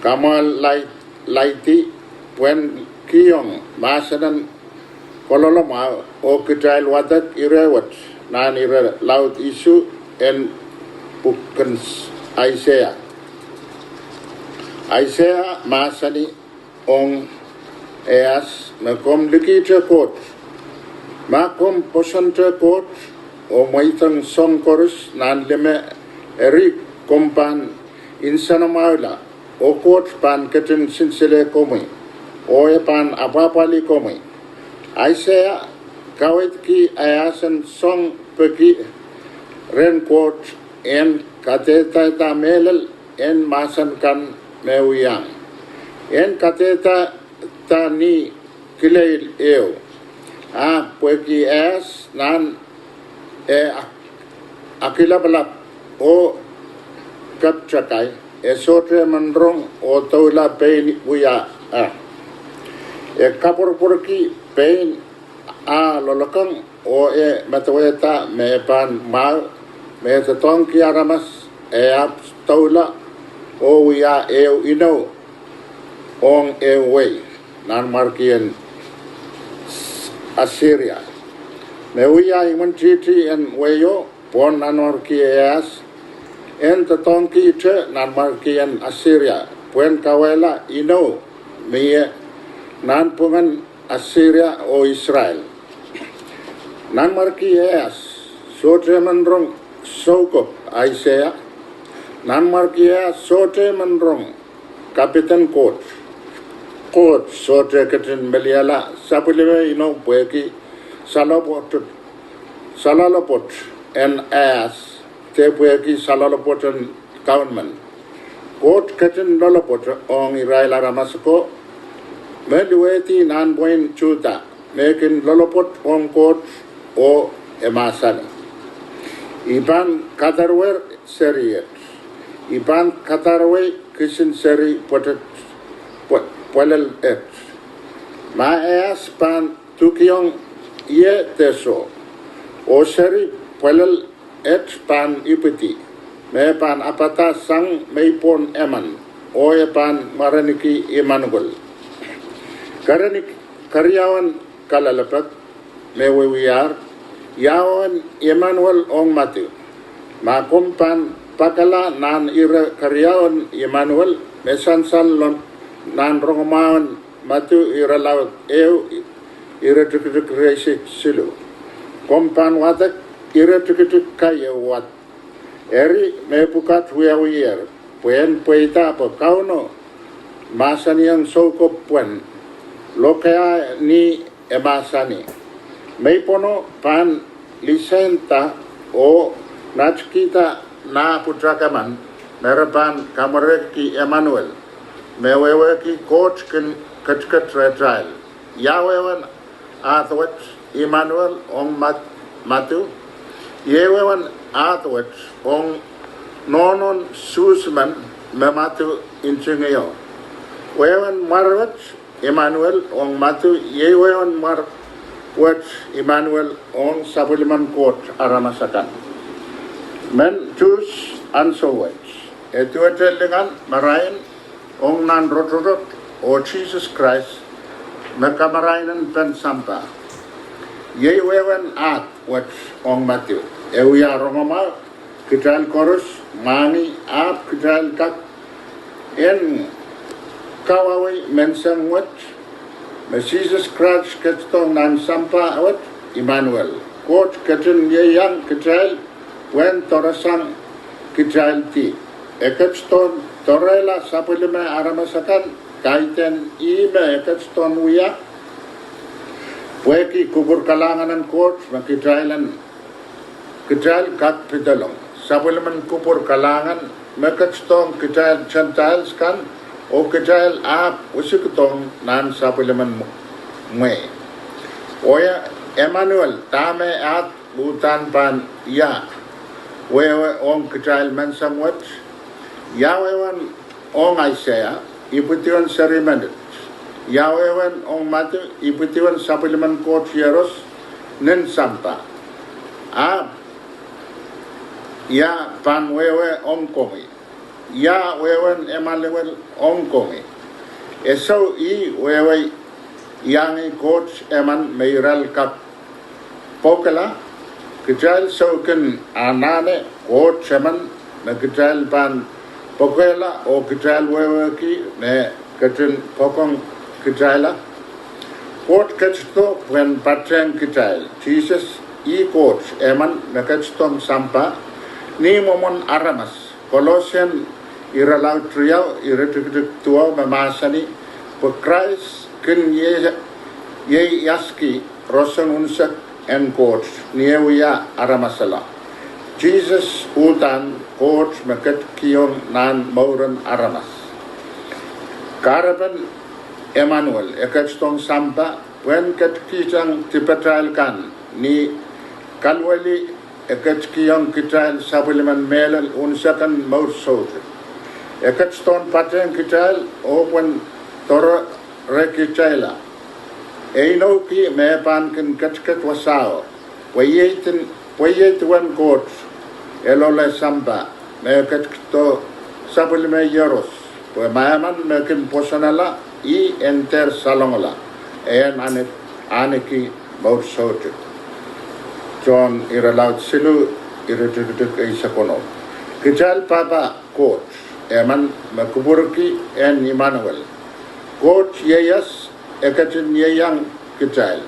kamwahlalaidi, pwehn kihong mahsenen kololomwahu oh kitail wadek ire wet nan ire laud isuh en pwuken Aiseia. Aiseia mahsanih ong Ahas me komw likihte Koht. Ma komw pwosonte Koht oh mweideng soahng koaros nan lime, eri komw pahn nsenamwahula oh Koht pahn ketin sinsile komwi oh e pahn apwahpwalih komwi. Aiseia kaweidki Ahas en song peki rehn Koht en kadehdehda mehlel en mahsen kan me wiahiong, en kadehdehda ni kileil ehu. Ahpw pwehki Ahas nan e akilapalap oh keptakai, e sohte men rong oh doula pein wiawi. E kapwurpwurki pein ah loalokong oh e medewehda me e pahn mwahu me e doadoahngki aramas, e ahpw doula oh wia ehu inou ong ehu wehi, nanmwarkien Asiria. Me wia imwintihti en wehio pwon Nanmwarki Ahas en doadoahngkihte nanmwarkien Asiria pwehn kawehla inou mie nanpwungen Asiria oh Israel. Nanmwarki Ahas sohte men rong soukohp Aiseia. Nanmwarki Ahas sohte men rong kapeden Koht. Koht sohte ketin meliala sapwellime inou pwehki saloalopwoat en Ahas, de pwehki saloalopwoat en kaun men. Koht ketin loalopwoat ong irail aramas ako me luwehdi nan wehin Suda me kin loalopwoat ong Koht, oh e mahsanih: I pahn kadarwehr seri et. I pahn kadarwei kisin seri pwelel et. Ma Ahas pahn dukiong ie de soh, oh seri pwelel et pahn ipwidi, me pahn apada sang meipwohn emen, oh e pahn mwareniki Imanuel. Keriaun kalelapak me wiewiahr: Ia uwen Imanuel ong Madiu? Ma komw pahn pakala nan ire keriaun Imanuel me sansal nan rongamwahu en Madiu irelaud ehu, iretikitik rieisek siluh, komw pahn wadek iretikitik keieu wad. Eri mepwukat wiawiher, pwe en pweida pwe Kauno mahsanihong soukohp pwehn lokaiahni, e mahsanih: Meipwohno pahn lisehnda oh natkihda nah pwutak emen me re pahn kamwerehki Imanuel, me wehwehki Koht kin ketiket rehtail. Ia wehwehn ahd wet Imanuel ong Madiu? Ia wehwehn ahd wet ong nohnohn Suhs men me Madiu ntingio. Wehwehn mwar wet Imanuel ong Madiu iei wehwehn mwar wet Imanuel ong sapwellimen Koht aramas akan. Mehn Suhs ansou wet, e duwehte lingan, marain, ong nan rotorot, oh Sises Krais me kamarain en pen sampah. Iei wehwehn ahd wet ong Madiu. E wia rongamwahu, kitail koaros mwahngih, ahpw kitail kak en kawauwei menseng wet me Sises Krais ketidohng nan sampah wet, Imanuel, Koht ketin ieiang kitail, pwehn doarasang kitail dihp. E ketidohn doarehla sapwellime aramas akan, kaidehn ih me e ketidohn wia, pwehki kupwur kalahngan en Koht me kitail en kitail kak pedolong. Sapwellimen kupwur kalahngan me ketidohng kitail Gentiles kan, oh kitail ahpw wisikdohng nan sapwellimen mwehi. Oh ia Imanuel, dahme ahd uhdahn pahn ia wehwe ong kitail menseng wet? Ia wehwehn ong Aiseia ipwidiwen seri menet? Ia wehwehn ong Madiu ipwidiwen sapwellimen Koht Iehros nin sampah? Ahpw ia pahn wehwe ong komwi? Ia wehwehn Imanuel ong komwi? E sou ih wehwe iangih Koht emen me irail kak pokehla? Kitail sou kin anahne Koht emen me kitail pahn pokehla oh kitail wehwehki me ketin poakohng kitaila? Koht ketido pwehn patehng kitail Sises, ih Koht emen me ketidohng sampah ni mwomwen aramas. Kolose irelaud riau, iretikitik duwau me mahsanih, pwe Krais kin ieiaski roson unsek en Koht ni eh wia aramasala. Sises uhdahn Koht me ketikihong nan mouren aramas. Kahrepen Imanuel, e ketidohng sampah pwehn ketikihsang dipatail kan ni Kalweli. E ketikihong kitail sapwellimen mehlel unsek en mour soutuk. E ketidohn patehng kitail oh pwehn doarekitailla. E inoukih me e pahn kin ketiket wasao pwe iei duwen Koht e loale sampah, me e ketido sapwellime Iehros, pwe ma emen me kin pwosonala ih en dehr salongala, en ahneki mour soutuk. John irelaud siluh, iretikitik eisek weneu. Kitail pahpa Koht emen me kupwurki en Imanuel. Koht ieias, e ketin ieiang kitail.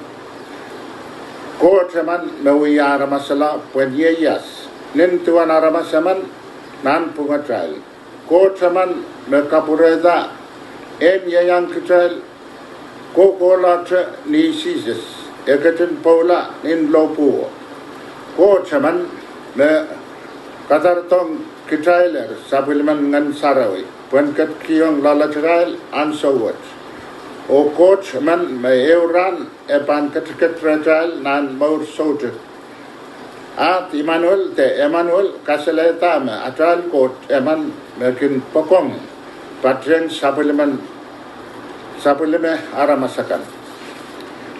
Koht emen me wia aramasala pwehn ieias nin duwen aramas emen nanpwungatail. Koht emen me kapwurehda en ieiang kitail kohkohlahte ni Sises, e ketin pwoula nin lohpwuo. Koht emen me kadarodohng kitailehr sapwellimen Ngehn Sarawi pwehn ketikihong loalatail ansou wet. Oh Koht emen me ehu rahn e pahn ketiket rehtail nan mour soutuk. Ahd Imanuel de Imanuel kasalehda me atail Koht emen me kin poakohng patehng sapwellime aramas akan.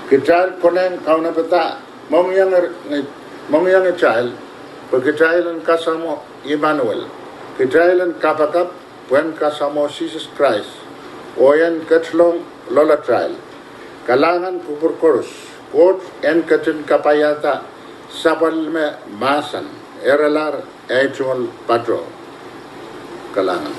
Kitail konehng kaunopada, mohngiongitail, pwe kitail en kasamwo Imanuel. Kitail en kapakap pwehn kasamwo Sises Krais oh en ketilong loalatail. Kalahngan kupwur koaros. Koht en ketin kapaiada sapwellime mahsen, irelaud, eh tungoal patoh. Kalahngan.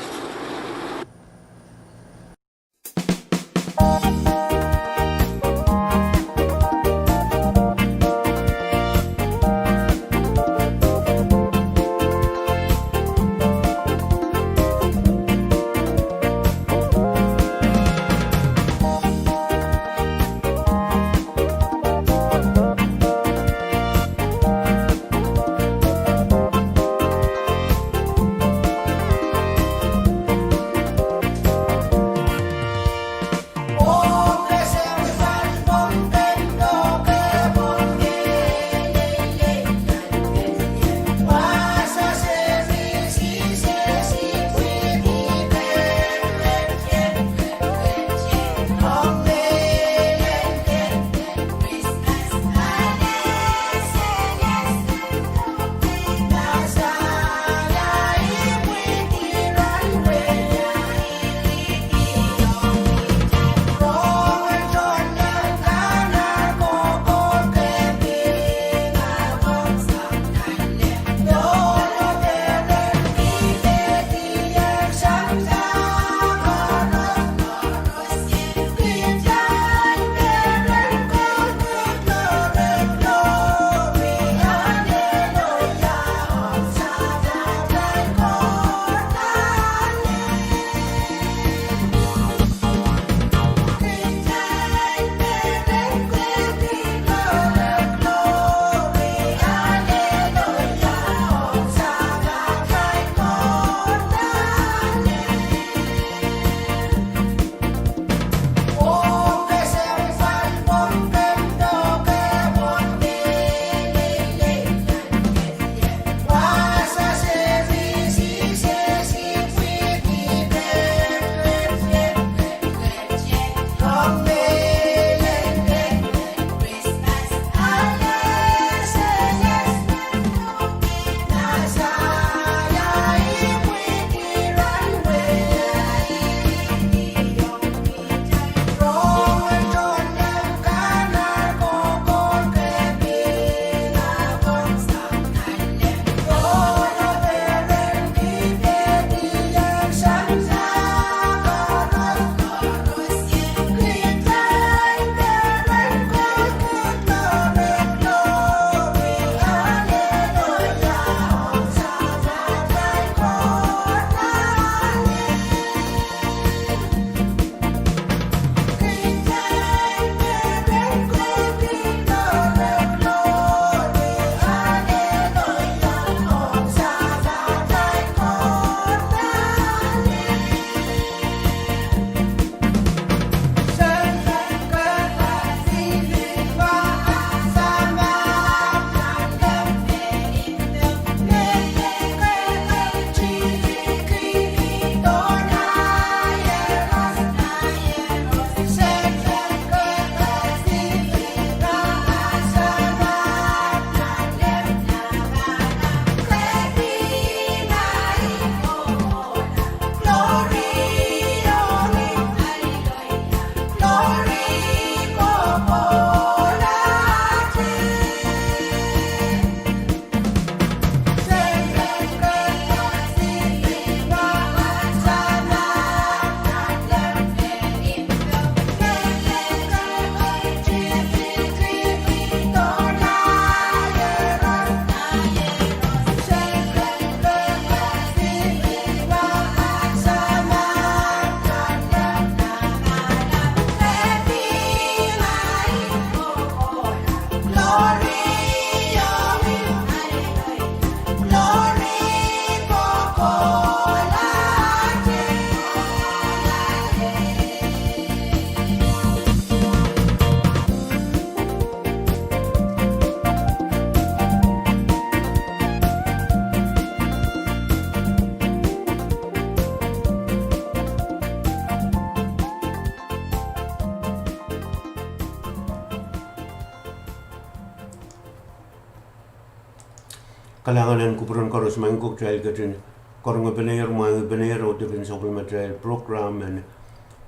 Kalahngan en kupwuren koaros, maing ko. Kitail ketin karonge peneier, mwahngi peneier, oh dipin sapwellimatail program en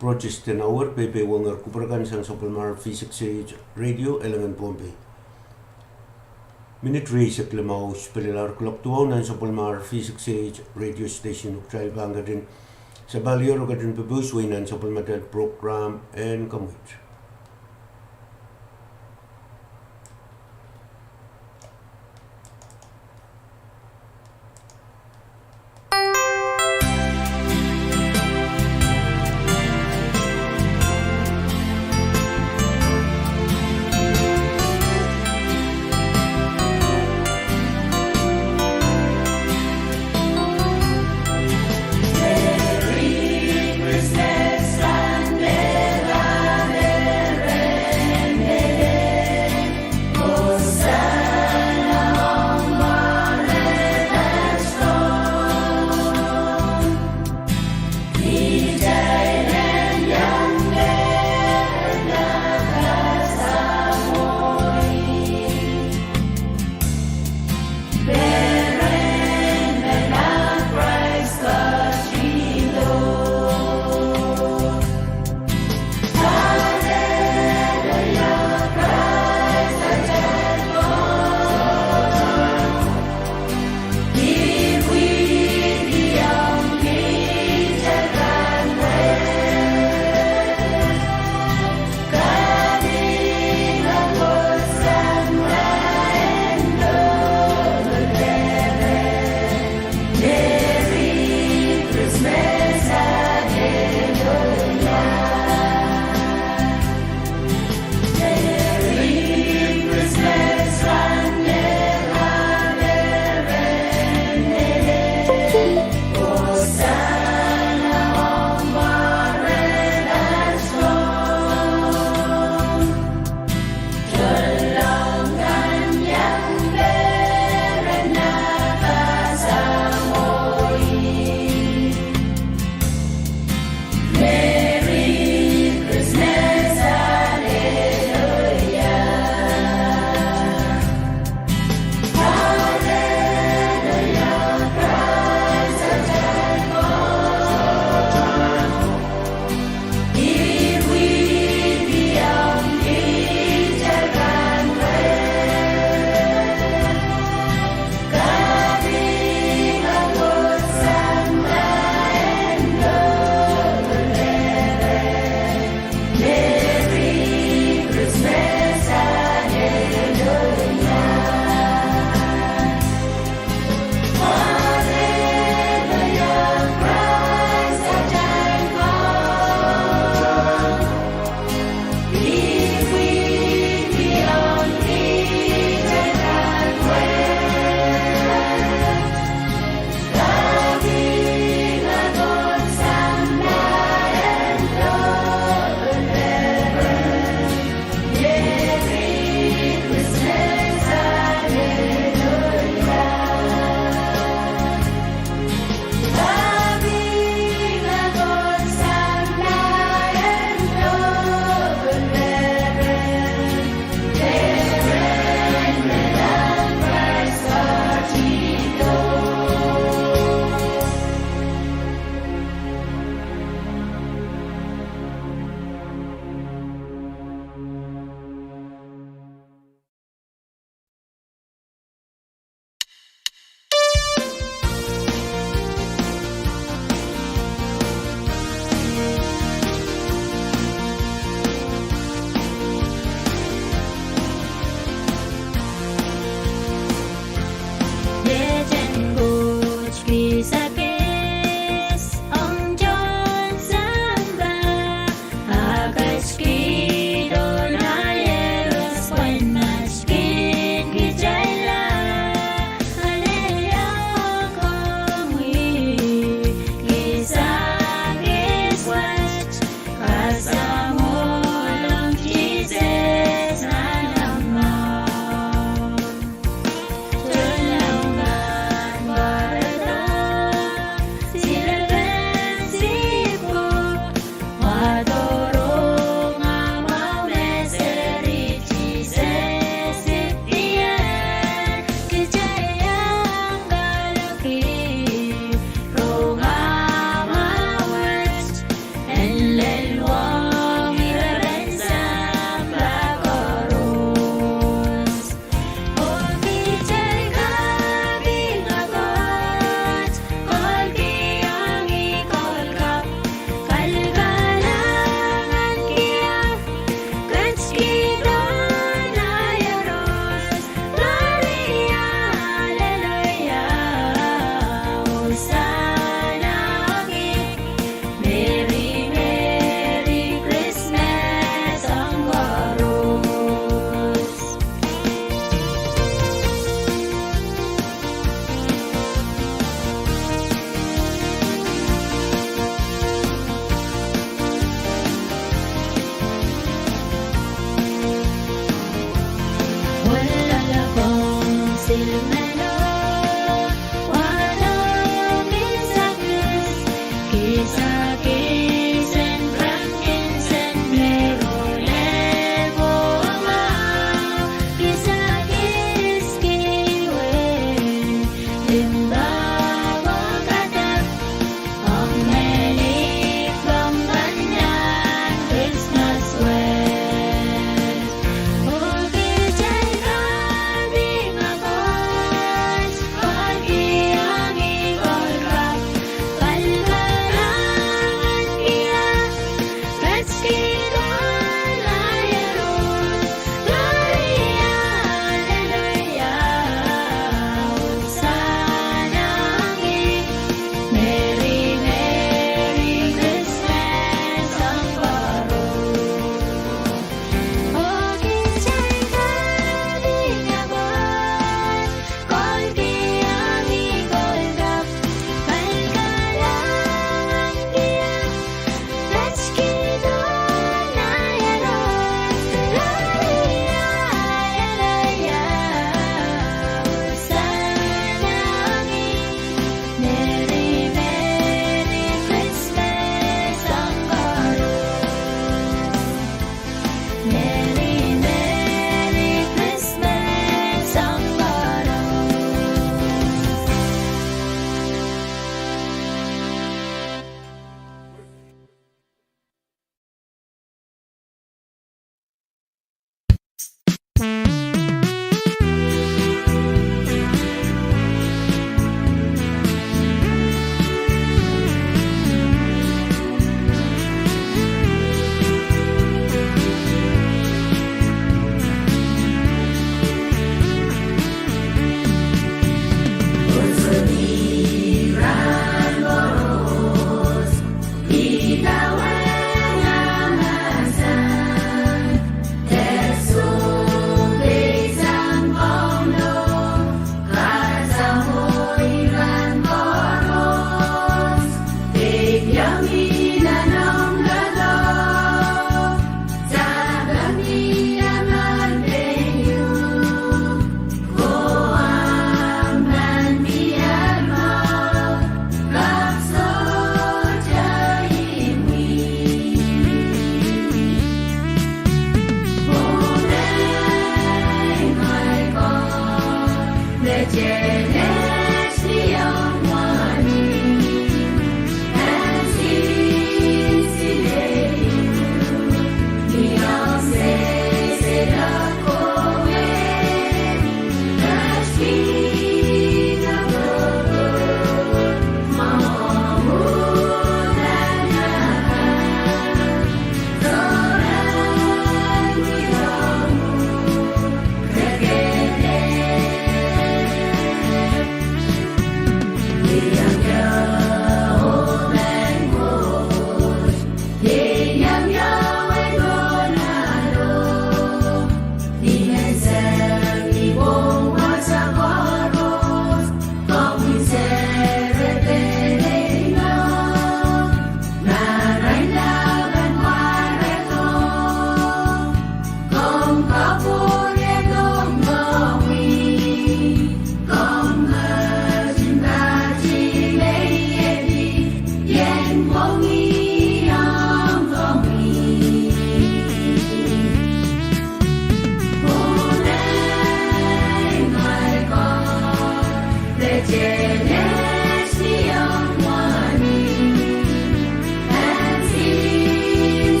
Protestant Hour, peipeiong kupwur kan sang sapwellimatail V six A H Radio, Elengen, Pohnpei. Minit rieisek limau, spelel ar kuloak duwau nan sapwellimatail V six A H Radio Station, oh kitail pahn ketin sapahl oh ketin pepehs wei nan sapwellimatail program en Kamwit.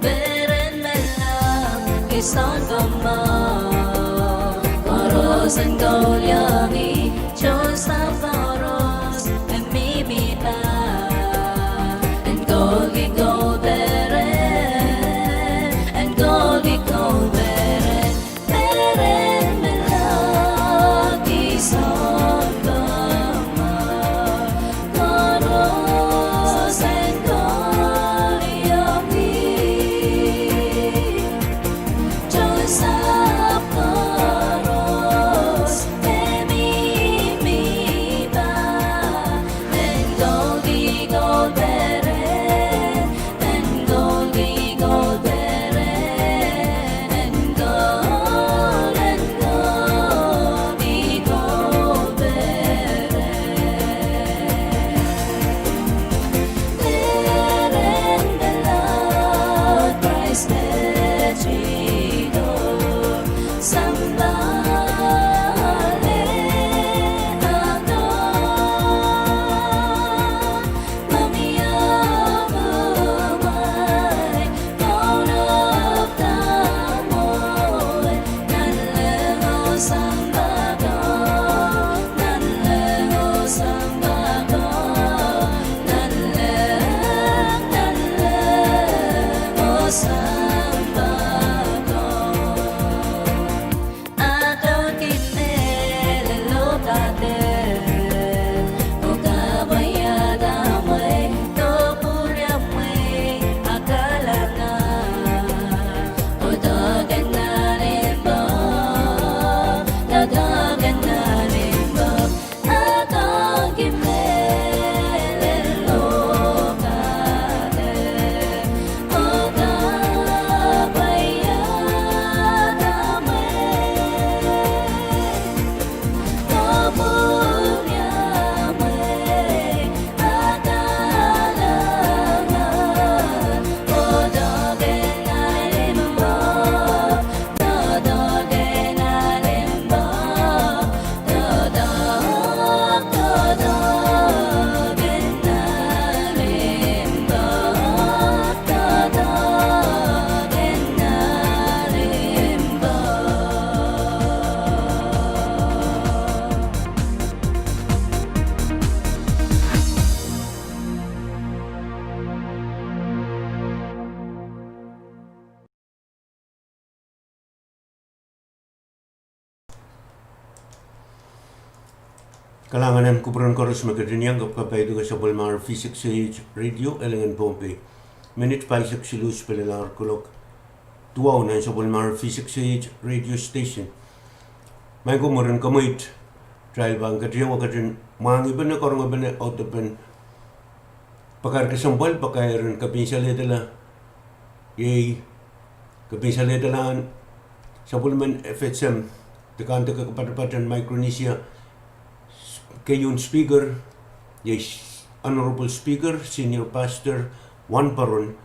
Peren me lak, I soang komwi. Koaros en kohieng Ih, tohn sahpw koaros, en mihmi pah. En koulki koul peren, en koulki koul peren. Peren me lak, I soang komwi. Koaros en kohieng Ih, tohn sahpw koaros, en mihmi pah. En koulki koul peren, en koulki koul peren, en koul, en koulki koul peren. Peren me lak, Krais ketikihdo, sampah lel akan. Kalahngan en kupwuren koaros me ketin iang kapkapaiada sapwellimomwi V six H radio, Elengen, Pohnpei. Minit pahisek siluh pil lel kuloak duwau nan sapwellimomwi V six H radio station. Maing ko, mwurin komwi, kitail pahn ketin iang ketin mwahngih pene, karongehpene audepen pakair kesempwal, pakair en kepin salehdala, iei kepin salehdalahn sapwellimen F S M, de kandeke patapat en Micronesia, keieun speaker, iei Honorable Speaker, Senior Pastor, Wahnparon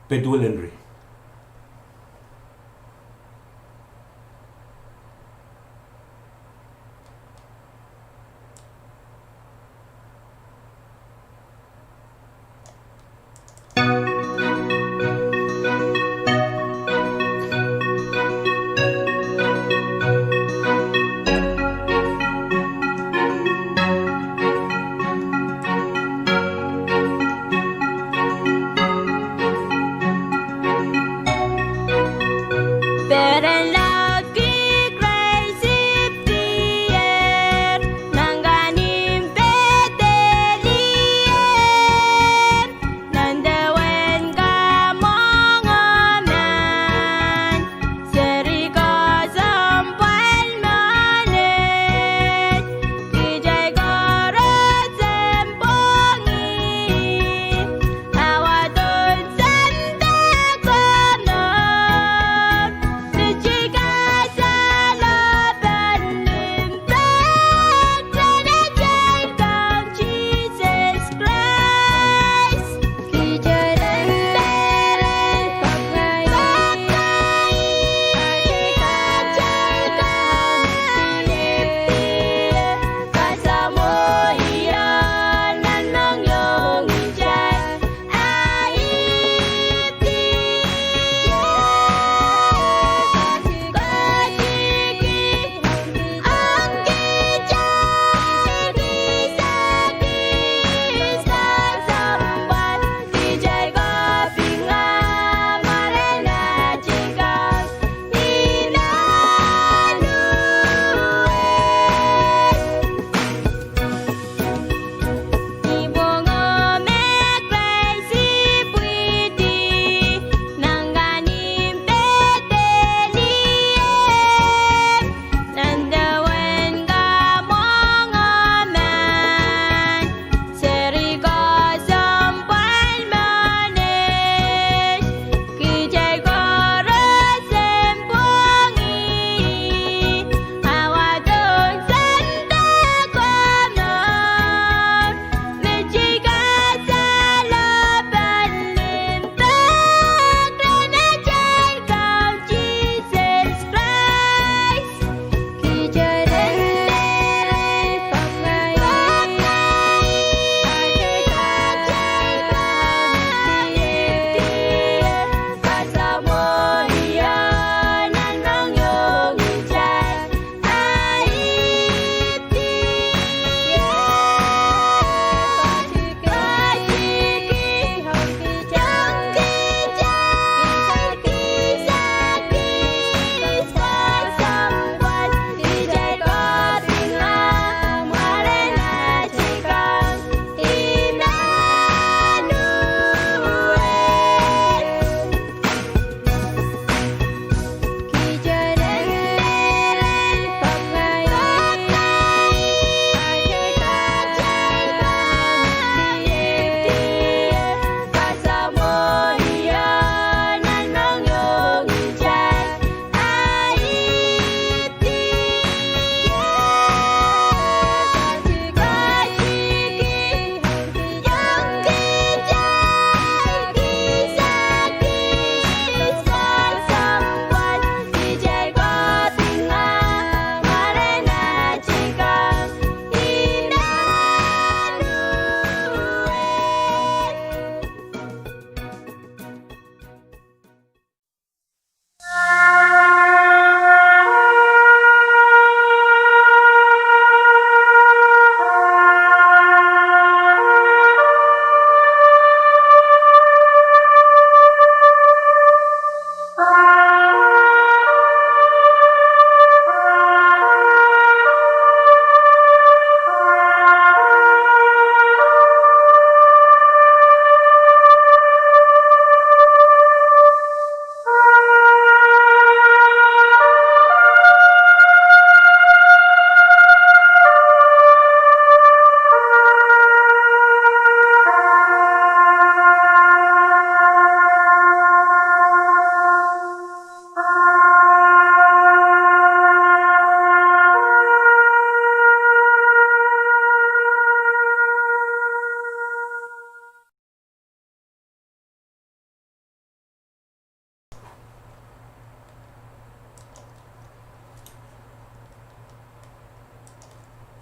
Petuel Henry.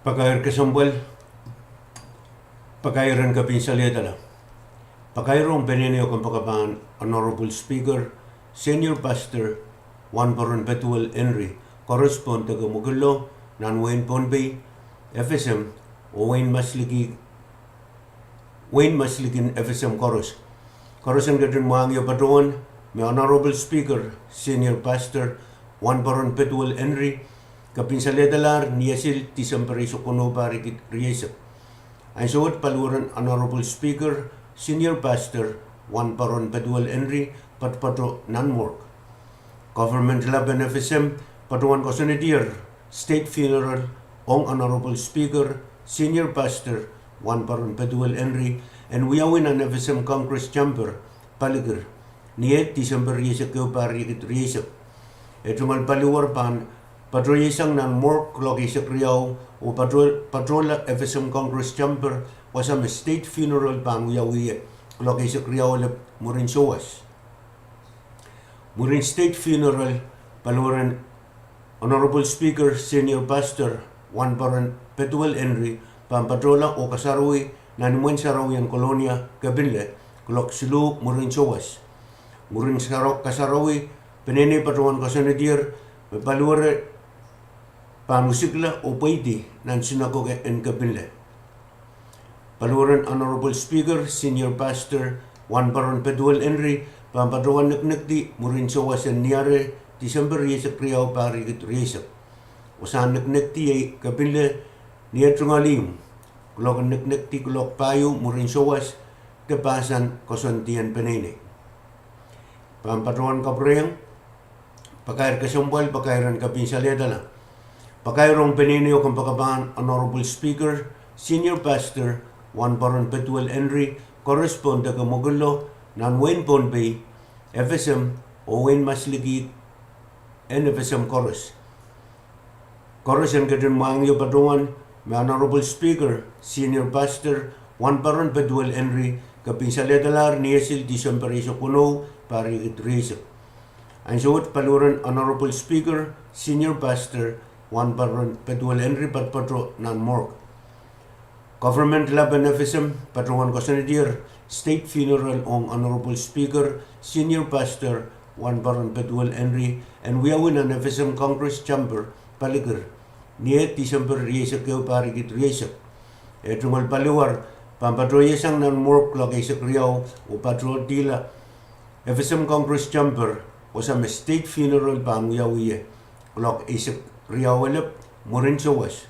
Pakair kesempwal, pakair en kepin salehdala. Pakair ong peneinei oh kompoakepahn Honorable Speaker, Senior Pastor Wahnporon Pethuel Henry, koaros pohn deke mwekidlo nan wehin Pohnpei, F S M, oh wehin Masliki, wehin Maslikin F S M koaros. Koaros en ketin mwahngih oh patohwan me Honorable Speaker, Senior Pastor Wahnporon Pethuel Henry, kepin salehdalahr ni asil Tisemper eisek weneu pahr riekid rieisek. Ansou wet paliweren Honorable Speaker, Senior Pastor Wahnporon Pethuel Henry patopato nan morgue. Government lap en F S M patohwan koasoanedier state funeral ong Honorable Speaker, Senior Pastor Wahnporon Pethuel Henry, en wiawi nan F S M Congress Chamber, Palikir, ni eh Tisemper rieisek ehu pahr riekid rieisek. Eh tungoal paliwar pahn patohiesang nan morgue kuloak eisek riau, oh pato-, patohla F S M Congress Chamber wasa me state funeral pahn wiawi eh kuloak eisek riau elep mwurin souwas. Mwurin state funeral, paliweren Honorable Speaker, Senior Pastor Wahnporon Pethuel Henry pahn patohla oh kasarawi nan imwen sarawi en Kolonia, Kepinle, kuloak siluh mwurin souwas. Mwurin sara-, kasarawi, peneinei patohwan koasoanedier me paliwere pahn usikla oh pweidi nan sinakoke en Kepinle. Paliweren Honorable Speaker, Senior Pastor Wahnporon Pethuel Henry pahn patohwan neknekdi mwurin souwas en Niare, Tisemper rieisek riau pahr riekid rieisek. Wasahn neknekdi iei Kepinle, ni eh tungoal ihmw, kuloak en neknekdi kuloak pahieu mwurin souwas, de pahsan koasoandien peneinei. Pahn patohwan kapwurehiong pakair kesempwal, pakair en kepin salehdala. Pakair ong peneinei oh kompoakepahn Honorable Speaker, Senior Pastor Wahnporon Pethuel Henry, koaros pohn deke mwekidlo nan wehin Pohnpei, F S M, oh wehin Masliki en F S M koaros. Koaros en ketin mwahngih oh patohwan me Honorable Speaker, Senior Pastor Wahnporon Pethuel Henry kepin salehdalahr ni asil Tisemper eisek weneu pahr riekid rieisek. Ansou wet paliweren Honorable Speaker, Senior Pastor Wahnporon Pethuel Henry patopato nan morgue. Government lap en F S M patohwan koasoanedier state funeral ong Honorable Speaker, Senior Pastor Wahnporon Pethuel Henry en wiawi nan F S M Congress Chamber, Palikir, ni eh Tisemper rieisek ehu pahr riekid rieisek. Eh tungoal paliwar pahn patohiesang nan morgue kuloak eisek riau oh patohtihla F S M Congress Chamber wasa me state funeral pahn wiawi eh kuloak eisek riau elep mwurin souwas.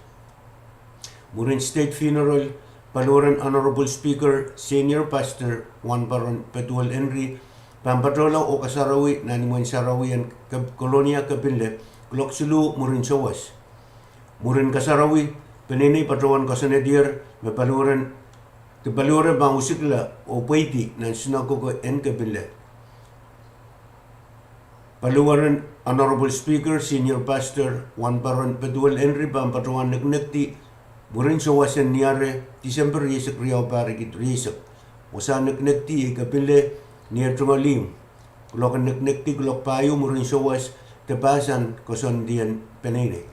Mwurin state funeral, paliweren Honorable Speaker, Senior Pastor Wahnporon Pethuel Henry pahn patohla oh kasarawi nan imwen sarawi en Kep-, Kolonia, Kepinle, kuloak siluh mwurin souwas. Mwurin kasarawi, peneinei patohwan koasoanedier me paliweren, de paliwere pahn usikla oh pweidi nan sinakoke en Kepinle. Paliweren Honorable Speaker, Senior Pastor Wahnporon Pethuel Henry pahn patohwan neknekdi mwurin souwas en Niare, Tisemper rieisek riau pahr riekid rieisek. Wasahn neknekdi iei Kepinle, ni eh tungoal ihmw, kuloak en neknekdi kuloak pahieu mwurin souwas, de pahsan koasoandien peneinei.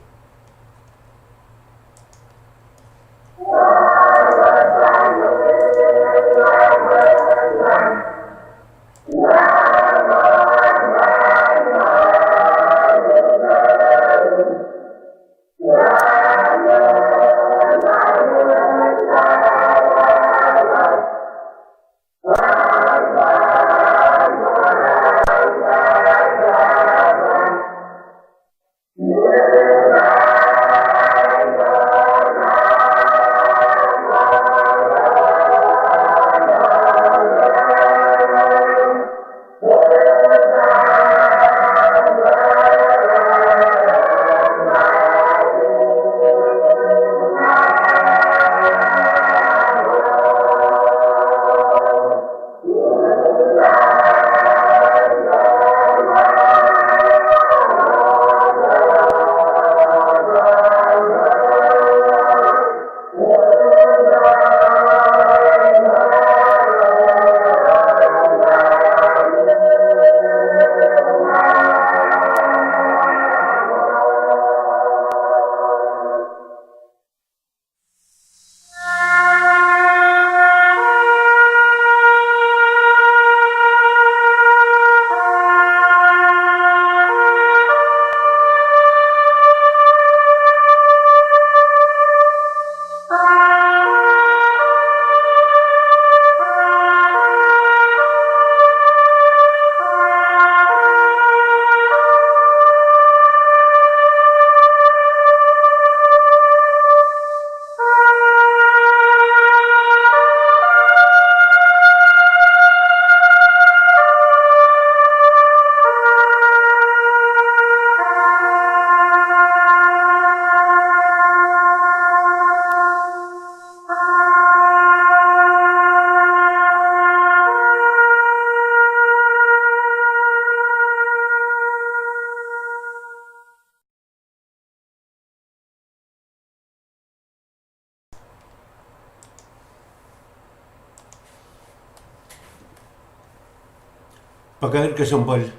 Pakair kesempwal,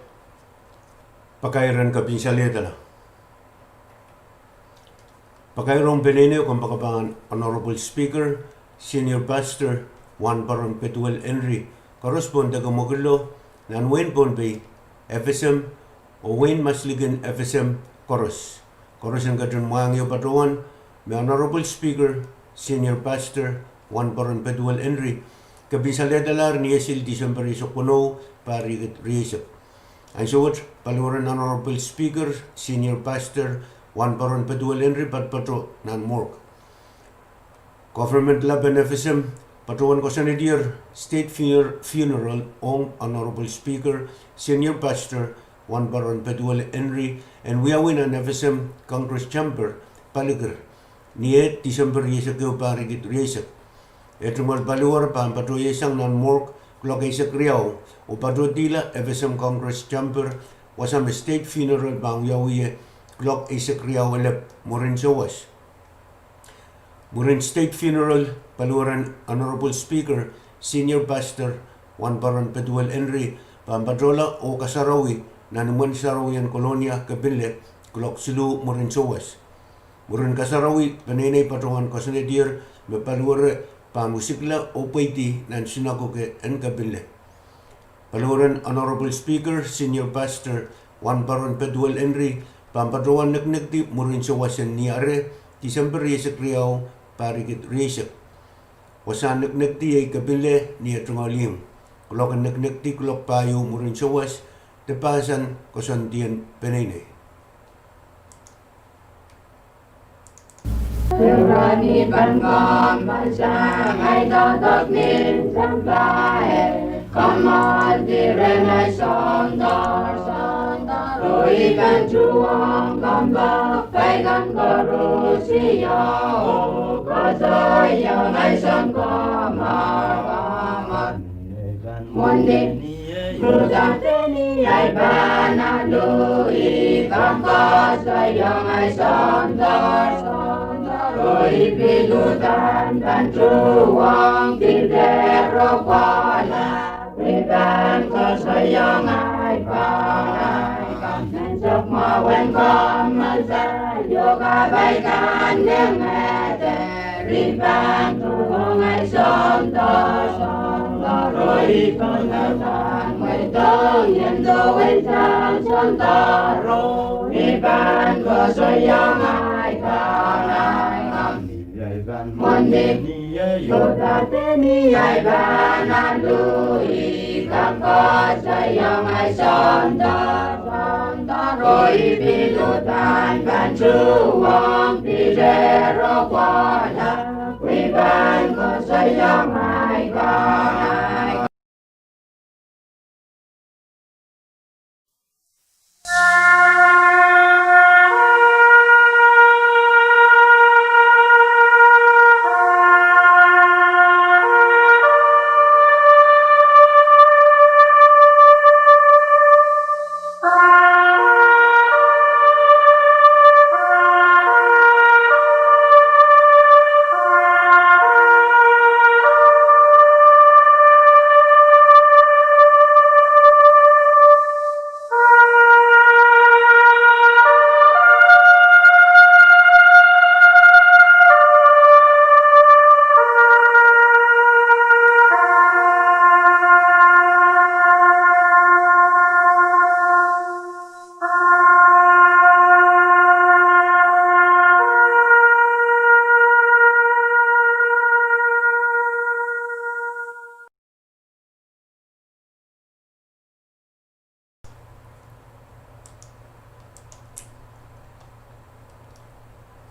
pakair en kepin salehdala. Pakair ong peneinei, kompoakepahn Honorable Speaker, Senior Pastor, Wahnporon Petuel Henry, koaros pohn deke mwekidlo, nan wehin Pohnpei, F S M, oh wehin maslikin F S M koaros. Koaros en ketin mwahngih oh patohwan me Honorable Speaker, Senior Pastor, Wahnporon Petuel Henry, kepin salehdalahr ni esil Tisemper eisek weneu, pahr riekid rieisek. Ansou wet, paliweren Honorable Speaker, Senior Pastor, Wahnporon Petuel Henry, patopato nan morgue. Government lap en F S M patohwan koasoanedier state funer-, funeral ong Honorable Speaker, Senior Pastor, Wahnporon Petuel Henry, en wiawi nan F S M Congress Chamber, Palikir, ni eh Tisemper rieisek ehu, pahr riekid rieisek. Eh tungoal paliwar pahn patohieng nan morgue kuloak eisek riau, oh patohdihla F S M Congress Chamber, wasa me state funeral pahn wiawi kuloak eisek riau elep mwurin sawas. Mwurin state funeral, paliweren Honorable Speaker, Senior Pastor, Wahnporon Petuel Henry, pahn patohla oh kasarawi nan imwen sarawi en Kolonia, Kepinle, kuloak siluh mwurin sawas. Mwurin kasarawi, peneinei patohwan koasoanedier me paliwere pahn wisikla oh pweidi nan sinakoke en Kepinle. Paliweren Honorable Speaker, Senior Pastor, Wahnporon Petuel Henry, pahn patohwan neknekdi mwurin sawas en ni Are, Tisemper rieisek riau, pahr riekid rieisek. Wasahn neknekdi iei Kepinle ni eh tungoal ihmw. Kuloak en neknekdi kuloak pahieu mwurin sawas, de pahsan koasoandien peneinei. Irail pahn kamasang ai doadoahk nin sampah, kamourdi rehn ai Soundor, Soundor, oh I pahn tuhwong kompoak paikan koaros, I koasoiong ai Soundor, Soundor, mwohni Iuda, ni ei pahn alu, I pahn koasoiong ai Soundor, Soundor, oh I pil uhdahn pahn tuhwong pil pehro kohla, I pahn koasoiong ai Soundor, Soundor, ansou mwahu en kamasang, oh kapai kan lengehda, I pahn tuhwong ai Soundor, Soundor, oh I pahn koasoiong ai Soundor, Soundor, oh I pahn koasoiong ai Soundor, Soundor, mwohni Iuda, ni ei pahn alu, I pahn koasoiong ai Soundor, Soundor, oh I pil uhdahn pahn tuhwong pil pehro kohla, I pahn koasoiong ai Soundor.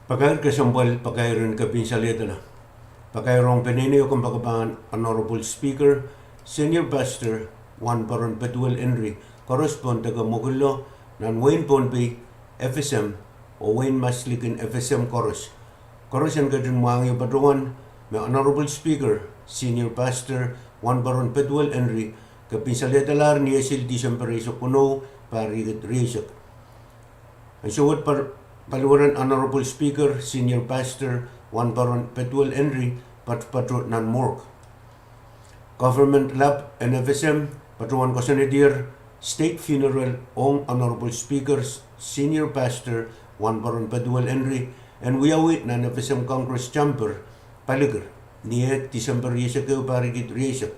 Pakair kesempwal, pakair en kepin salehdala. Pakair ong peneinei oh kompoakepahn Honorable Speaker, Senior Pastor, Wahnporon Petuel Henry, koaros pohn deke mwekidlo, nan wehin Pohnpei, F S M, oh wehin maslikin F S M koaros. Koaros en ketin mwahngih oh patohwan me Honorable Speaker, Senior Pastor, Wahnporon Petuel Henry, kepin salehdalahr ni esil Tisemper eisek weneu, pahr riekid rieisek. Ansou wet, pal-, paliweren Honorable Speaker, Senior Pastor, Wahnporon Petuel Henry, patopato nan morgue. Government lap en F S M patohwan koasoanedier state funeral ong Honorable Speaker, Senior Pastor, Wahnporon Pethuel Henry, en wiawi nan F S M Congress Chamber, Palikir, ni eh Tisempe rieisek ehu, pahr riekid rieisek.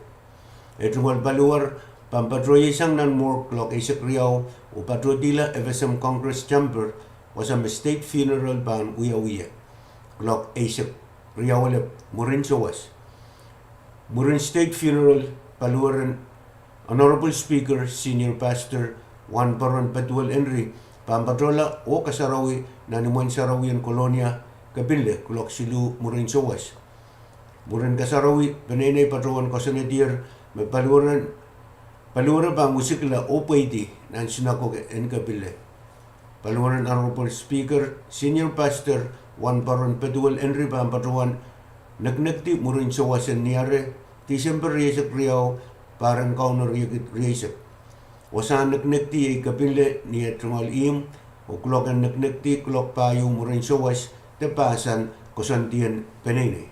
Eh tungoal paliwar pahn patohieng sang nan morgue kuloak eisek riau, oh patohdihla F S M Congress Chamber, wasa me state funeral pahn wiawi, kuloak eisek riau elep mwurin sawas. Mwurin state funeral, paliwar en Honorable Speaker, Senior Pastor, Wahnporon Pethuel Henry, pahn patohla oh kasarawi nan imwen sarawi en Kolonia, Kepinle, kuloak siluh mwurin sawas. Mwurin kasarawi, peneinei patohwan koasoanedier me paliwar, paliwar pahn wisikla oh pweidi nan sinakoke en Kepinle. Paliwar en Honorable Speaker, Senior Pastor, Wahnporon Pethuel Henry pahn patohwan neknekdi mwurin sawas en Niare, Tisempe rieisek riau, pahr en Kauno riekid rieisek. Wasahn neknekdi iei Kepinle ni eh tungoal ihmw, oh kuloak en neknekdi kuloak pahieu mwurin sawas, de pahsan koasoandien peneinei.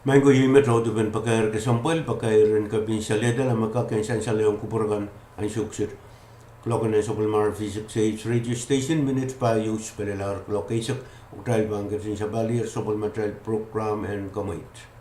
Maing ko, iei met audepen pakair kesempwal, pakair en kapin salehda, a me kak en sansalehiong kupwur akan ansou kiset. Kuloak en sapwellimomwi V six H radio station, minit pahieu sipelel ar kuloak eisek, oh kitail pahn ketin sapahl sapwellimatail program en Kamweit.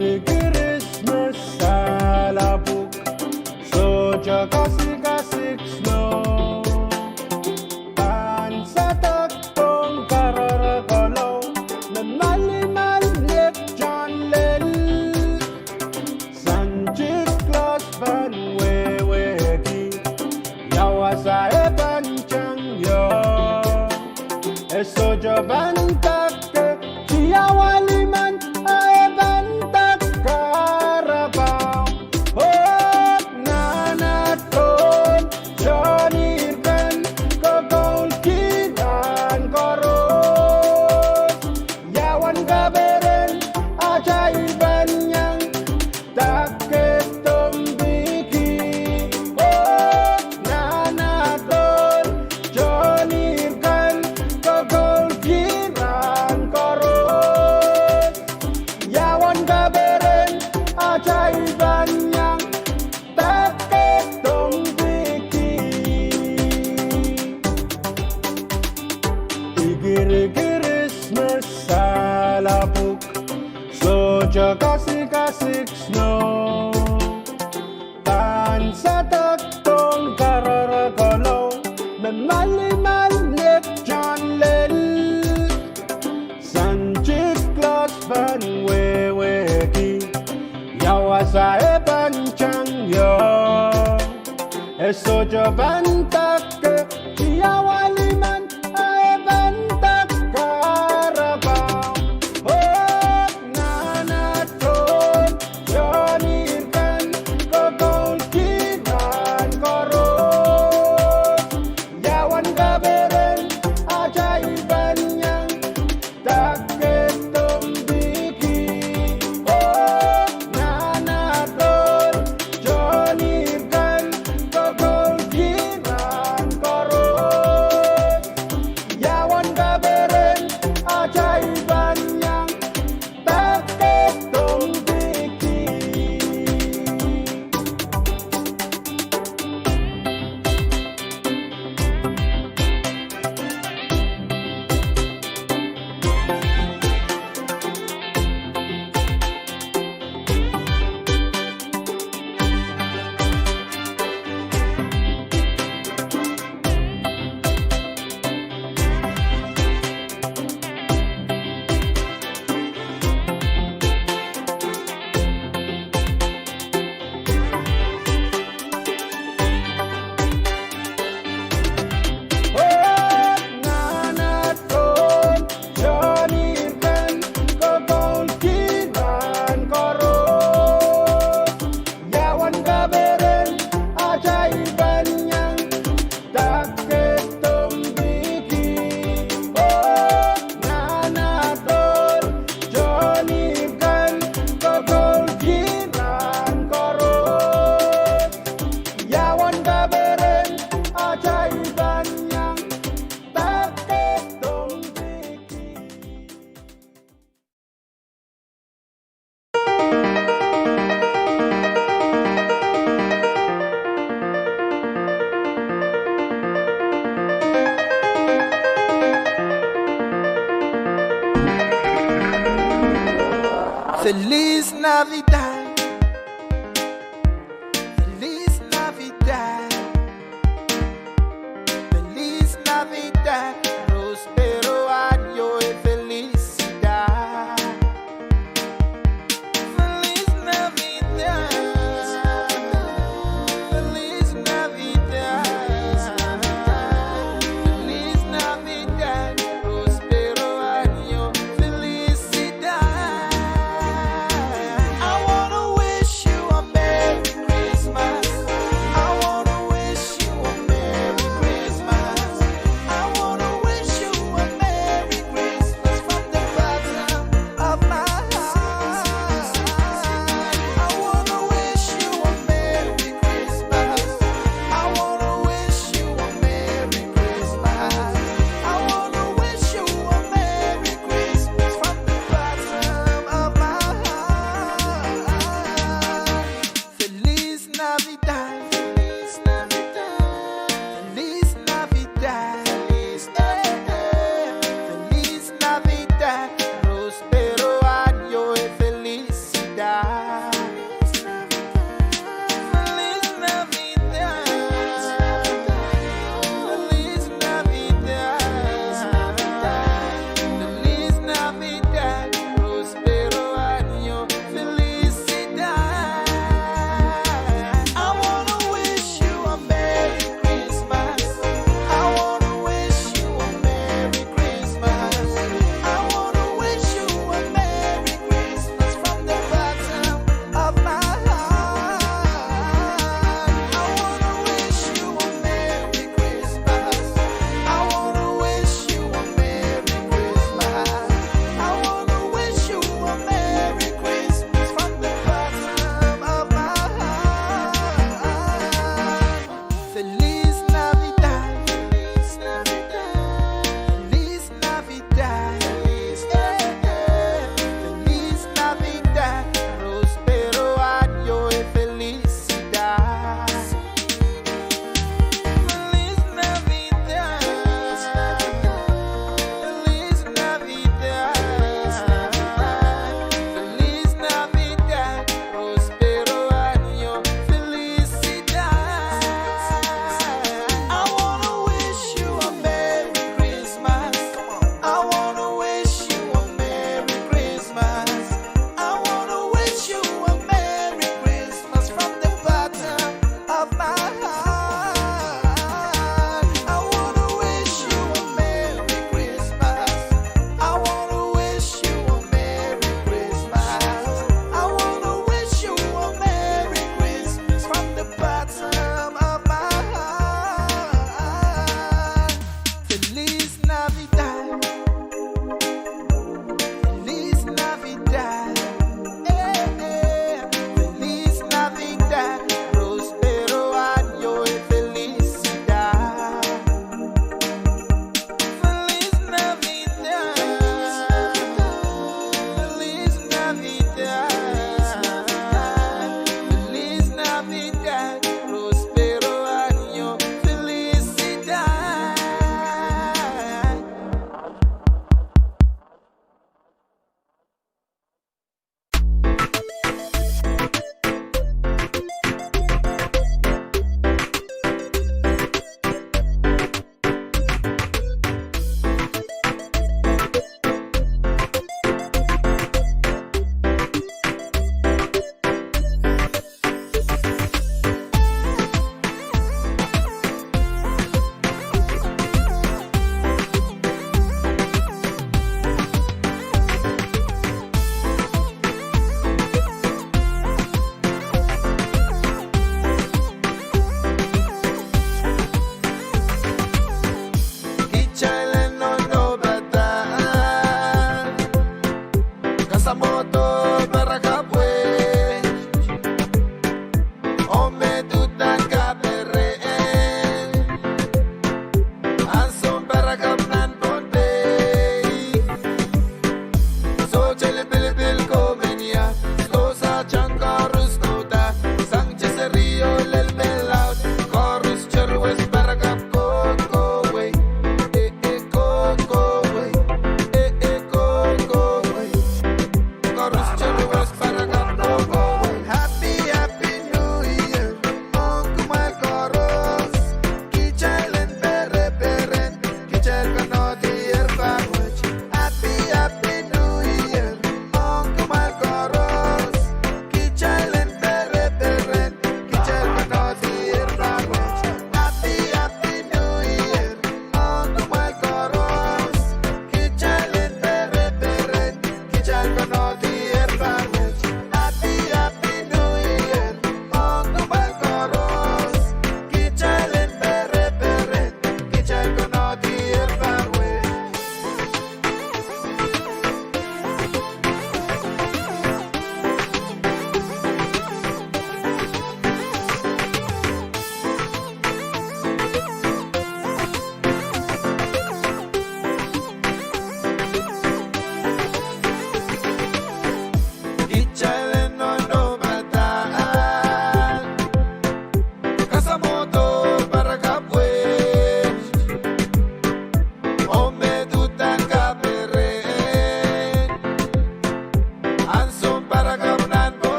Kirismas salapwuk, sohte kasikasik snow. Pahn sadek pohn karoro kohlou, me malimal nek tohnlel. Santa Claus pahn wehwehki, ia wasa e pahn tang ie. E sohte pahn dake, tiawa limmen, a e pahn dake aramas. Oh, nahn at kohl, tohnir kan, kokoulki rahn koaros. Ia uwen kaperen atail pahn iang dake dompiki? Oh, nahn at kohl, tohnir kan, kokoulki rahn koaros. Ia uwen kaperen atail pahn iang dake dompiki? Ikiri Kirismas salapwuk, sohte kasikasik snow. Pahn sadek pohn karoro kohlou, me malimal nek tohnlel. Santa Claus pahn wehwehki, ia wasa e pahn tang ie. E sohte pahn dake, tiawa limmen, a e pahn dake aramas. Oh, nahn at kohl, tohnir kan, kokoulki rahn koaros. Ia uwen kaperen atail pahn iang dake dompiki? Oh, nahn at kohl, tohnir kan, kokoulki rahn koaros. Ia uwen kaperen atail pahn iang dake dompiki? Oh, nahn at kohl, tohnir kan, kokoulki rahn koaros. Ia uwen kaperen atail pahn iang dake dompiki? Oh, nahn at kohl, tohnir kan, kokoulki rahn koaros. Ia uwen kaperen atail pahn iang dake dompiki? Feliz Navidad. Feliz Navidad. Feliz Navidad, próspero año y felicidad. Feliz Navidad. Feliz Navidad. Feliz Navidad, próspero año, felicidad. I wanna wish you a Merry Christmas. I wanna wish you a Merry Christmas. I wanna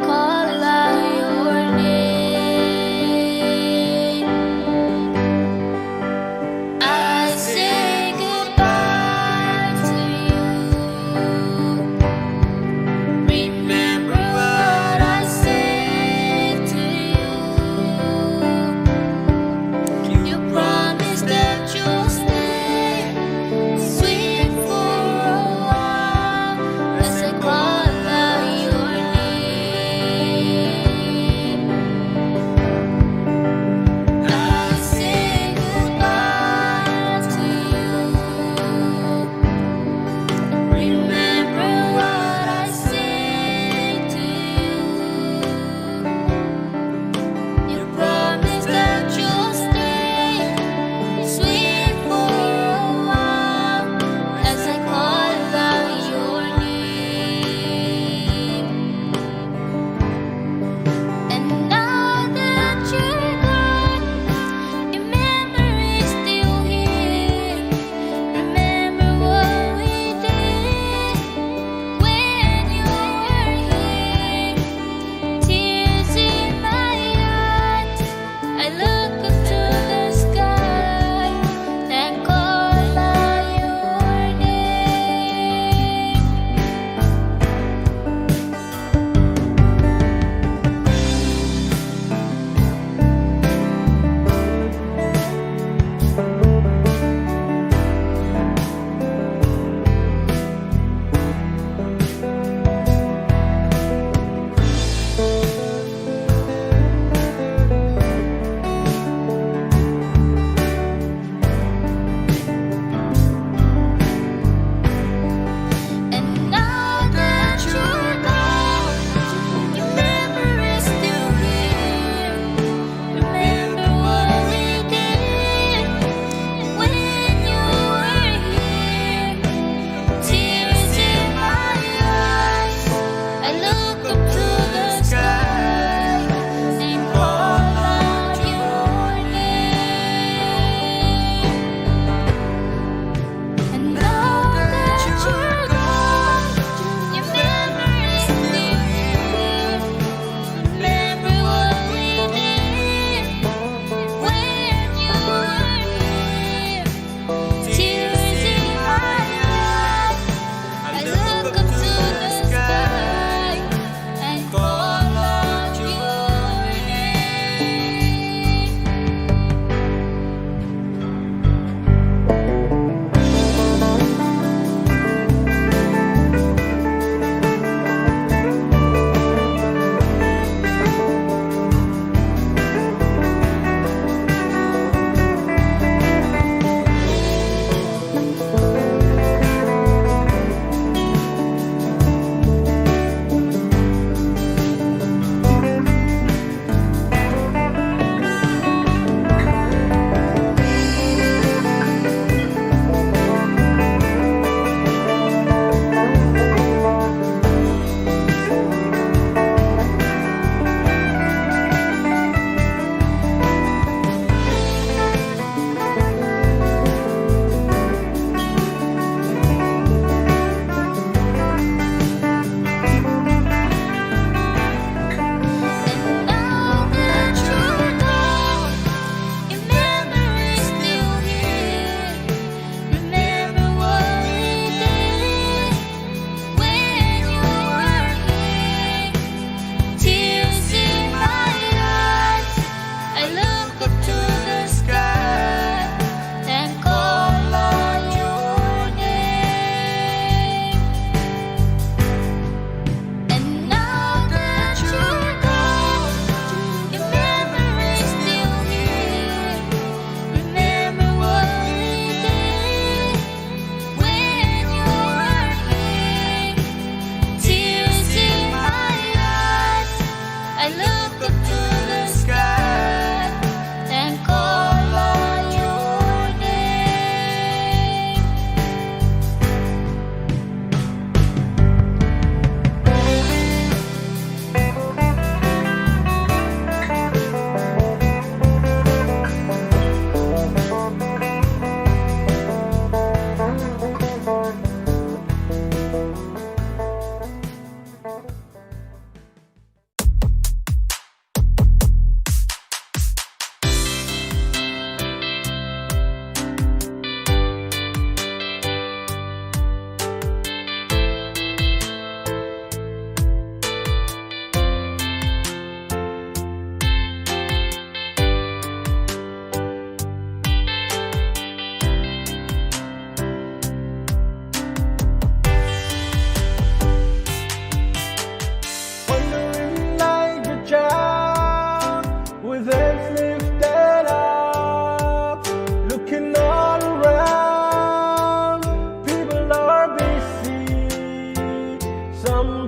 call out your name. I say goodbye to you. Remember what I said to you. You promised that you'll stay, sweet, for a while, as I call out your name.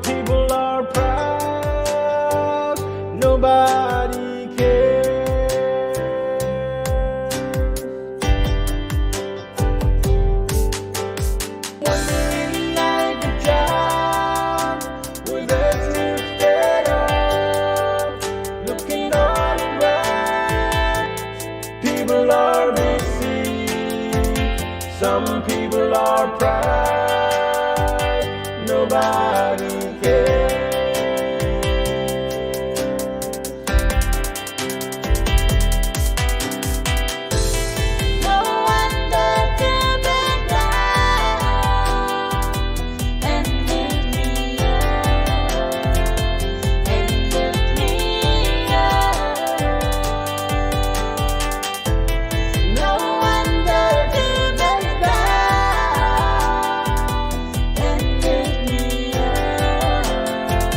People are proud, nobody cares. Wandering like a child with head lifted up, looking all around. People are busy, some people are proud, nobody cares. No wonder to be down and lift me up, and lift me up. No wonder to be down and lift me up.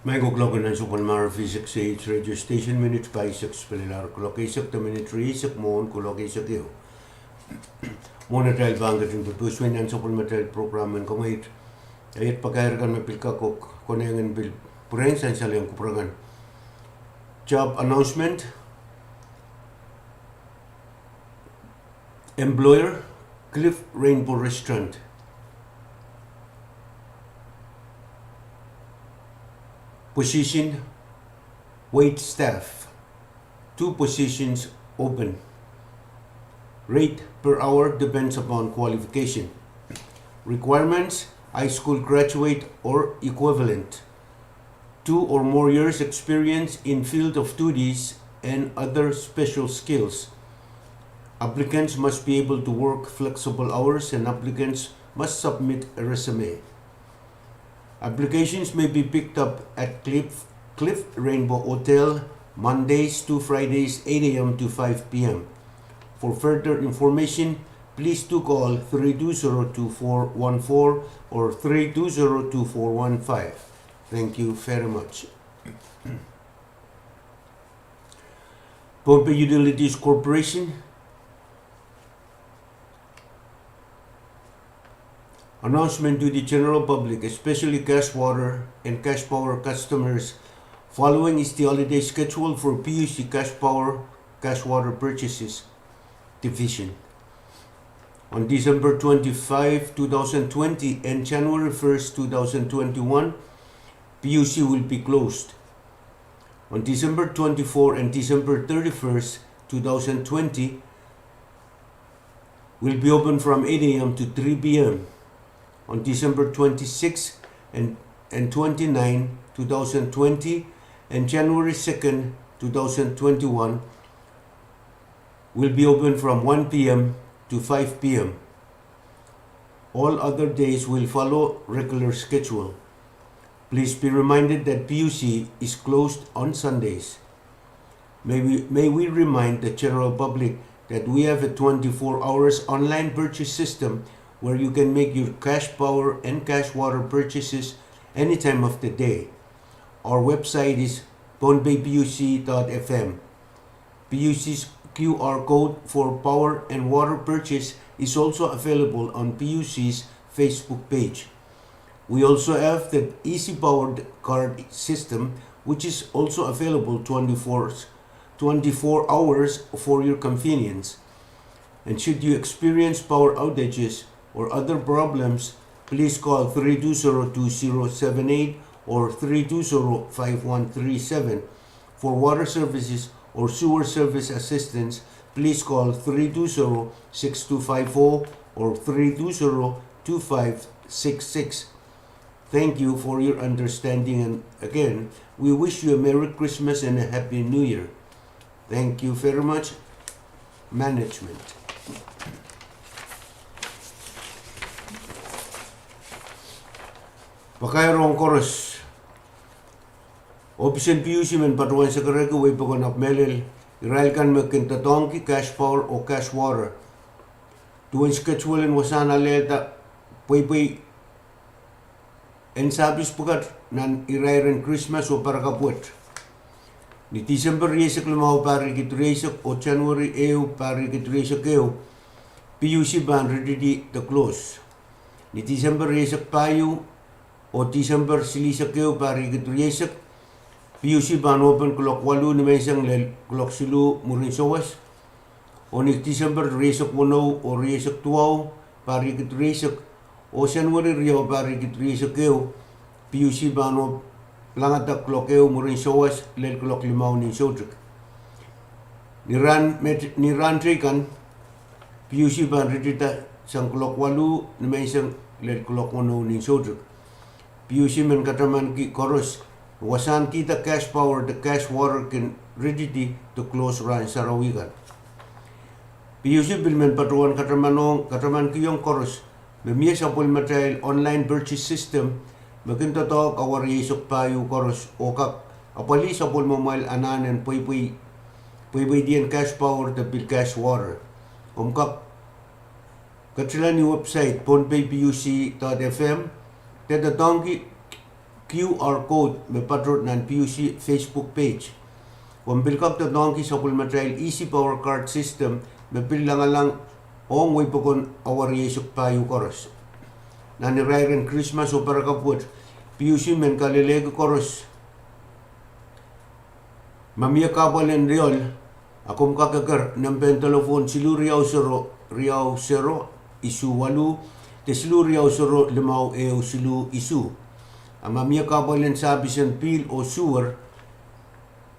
Mehkot kuloak en ansou pwon me R F E six A H radio station, minit pahisek sipehlel ar kuloak eisek de minit rieisek mwohn kuloak eisek ehu. Mwohn atail pahn ketin pepehswei nan sapwellimatail program en komweit, iet pakair kan me pil kak, oh konehng en pil pwurehng sansal ong kupwuramwail kan. Job announcement. Employer, Cliff Rainbow Restaurant. Position, wait staff. Two positions open. Rate per hour depends upon qualification. Requirements: high school graduate or equivalent. Two or more years experience in field of duties and other special skills. Applicants must be able to work flexible hours and applicants must submit a resume. Applications may be picked up at Cliff, Cliff Rainbow Hotel, Mondays to Fridays, eight a m to five p m. For further information, please do call three two zero two four one four or three two zero two four one five. Thank you very much. Pohnpei Utilities Corporation. Announcement to the general public, especially cash water and cash power customers. Following is the holiday schedule for P U C cash power, cash water purchases division. On December twenty-five, two thousand twenty and January first, two thousand twenty-one, P U C will be closed. On December twenty-four and December thirty-first, two thousand twenty, will be open from eight a m to three p m. On December twenty-sixth and, and twenty-ninth, two thousand twenty, and January second, two thousand twenty-one, will be open from one p m to five p m. All other days will follow regular schedule. Please be reminded that P U C is closed on Sundays. May we, may we remind the general public that we have a twenty-four hours online purchase system where you can make your cash power and cash water purchases any time of the day. Our website is pohnpeipuc dot f m. P U C's Q R code for power and water purchase is also available on P U C's Facebook page. We also have the Easy Power card system, which is also available twenty-four, twenty-four hours for your convenience. And should you experience power outages or other problems, please call three two zero two zero seven eight or three two zero five one three seven. For water services or sewer service assistance, please call three two zero six two five four or three two zero two five six six. Thank you for your understanding, and again, we wish you a Merry Christmas and a Happy New Year. Thank you very much, management. Pakair ong koaros. Ohpis en P U C men patohwan sekerehki wei pokon ahpw mehlel irail kan me kin doadoahngki cash power oh cash water. Duwen schedule en wasahn alehda pweipwei en service pwukat nan irairen Krismas oh parakapw wet. Ni Disemper rieisek limau pahr riekid rieisek oh January ehu pahr riekid rieisek ehu, P U C pahn rididi de close. Ni Disemper rieisek pahieu oh Disemper silihsek ehu pahr riekid rieisek, P U C pahn open kuloak waluh nimenseng lel kuloak siluh mwurin sowas. Oh ni Disemper rieisek weneu oh rieisek duwau pahr riekid rieisek, oh Senweri riau pahr riekid rieisek ehu, P U C pahn open langada kuloak ehu mwurin sowas lel kuloak limau nin soutik. Ni rahn met, ni rahn teikan, P U C pahn ridida sang kuloak waluh nimenseng lel kuloak weneu nin soutik. P U C men katamanki koaros, wasahn kihda cash power de cash water kin rididi de close rahn sarawi kan. P U C pil men patohwan kataman ong, katamankihong koaros me mie sapwellimatail online purchase system me kin doadoahk awa rieisek pahieu koaros oh kak apwalih sapwellimamwail anahn en pweipwei, pweipweidien cash power de pil cash water. Komw kak ketila ni website pohnpeipuc dot f m de doadoahngki Q R code me patehng nan P U C Facebook page. Komw pil kak doadoahngki sapwellimatail Easy Power Card System me pil langalang ong weipokon awa rieisek pahieu koaros. Nan irair en Krismas oh Parakapw wet, P U C men kalelehki koaros. Ma mie kahpwal en lioal, a komw kak eker nempehn delepwohn siluh riau sero riau sero isuh waluh, de siluh riau sero limau ehu siluh isuh. A ma mie kahpwal en sahpis en pihl oh suwer,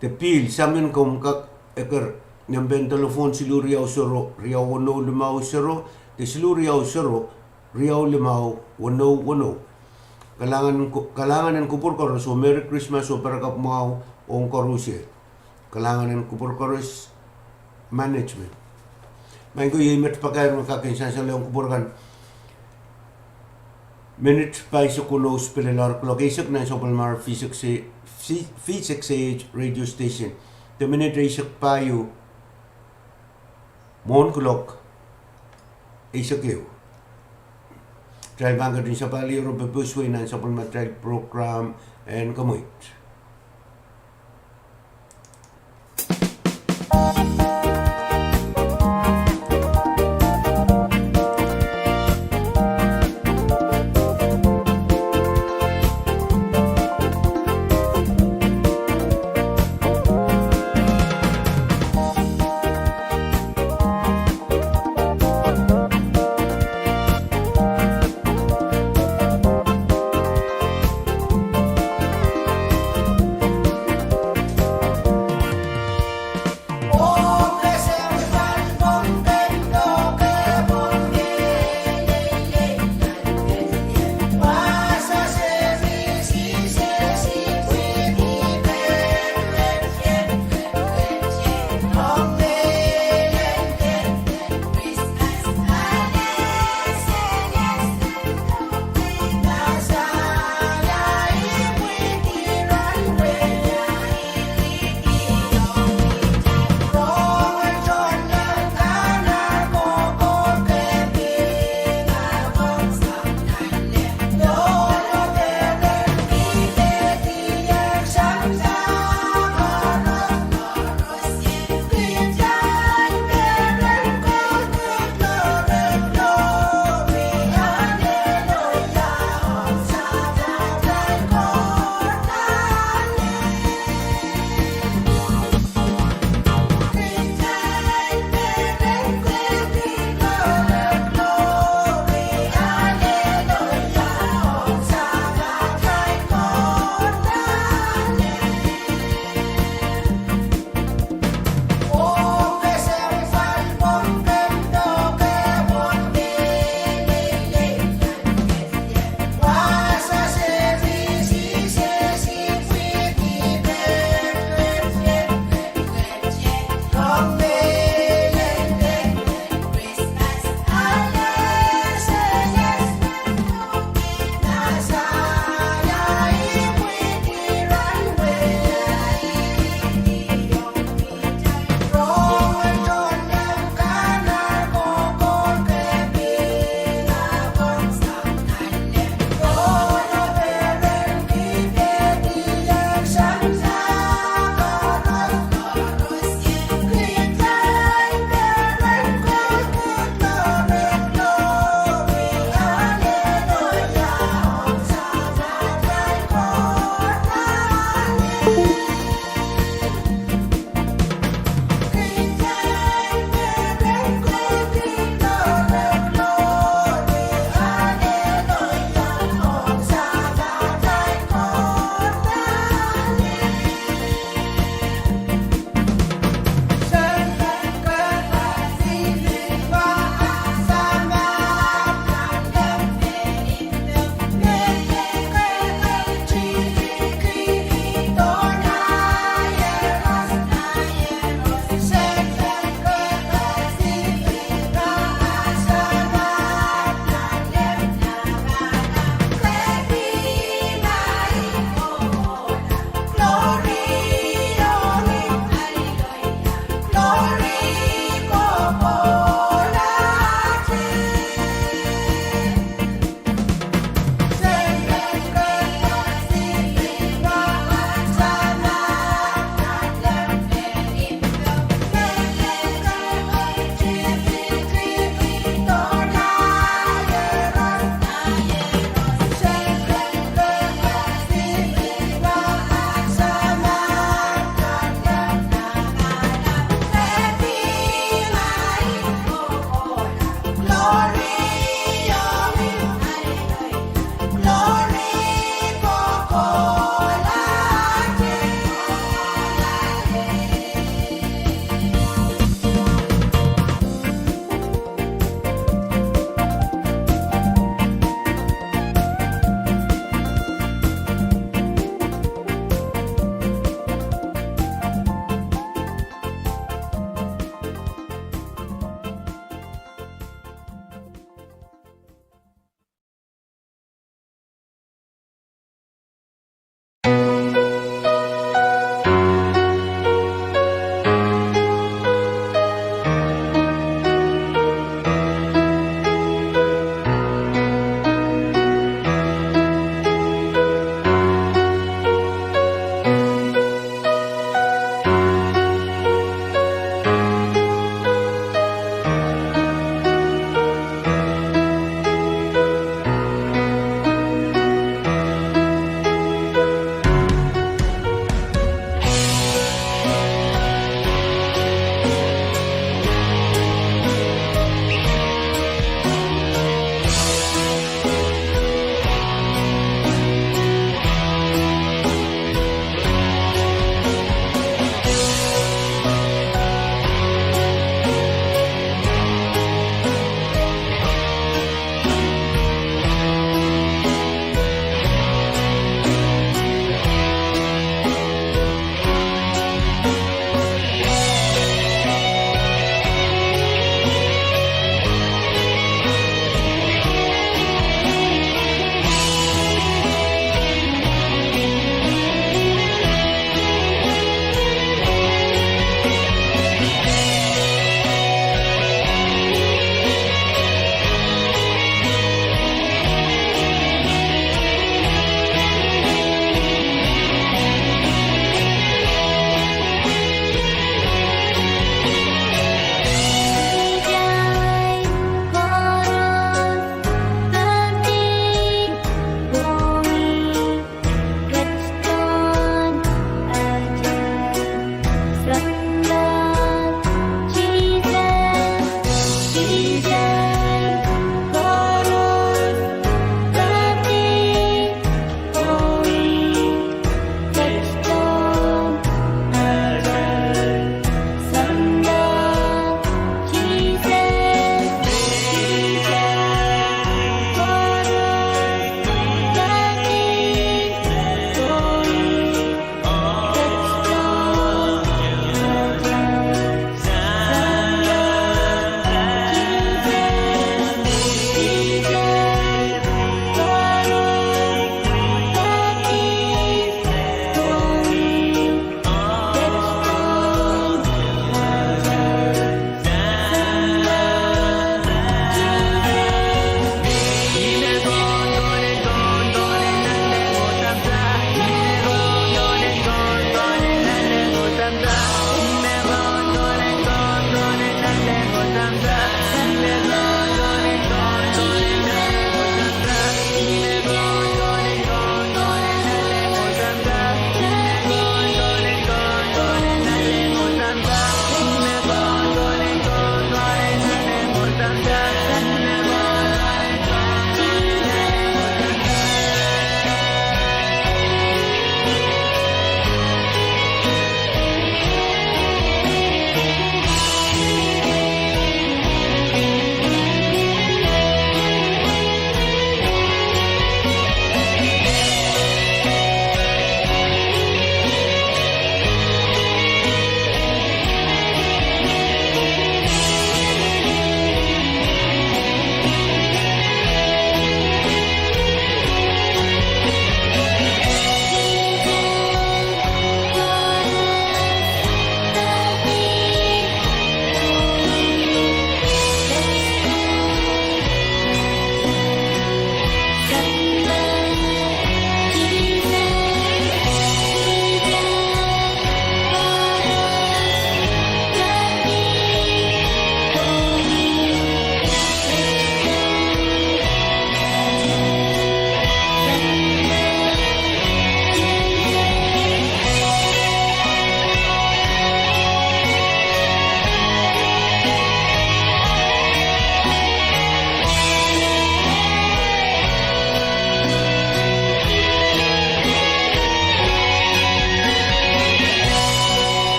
de pihl samin, komw kak eker nempehn delepwohn siluh riau sero riau weneu limau sero, de siluh riau sero riau limau weneu weneu. Kalahngan en ku-, kalahngan en kupwur koaros oh Merry Christmas oh Parakapw mwahu ong koaruhsie. Kalahngan en kupwur koaros, management. Maing ko, iei met pakair me kak kin sansalehng kupwur kan. Minit pahisek weneu spelel ar kuloak eisek nan sapwellimar V six A, V-, V six A H radio station. De minit eisek pahieu mwohn kuloak eisek ehu. Kitail pahn ketin sapahl iero pepehs wei nan sapwellimatail program en kemweit.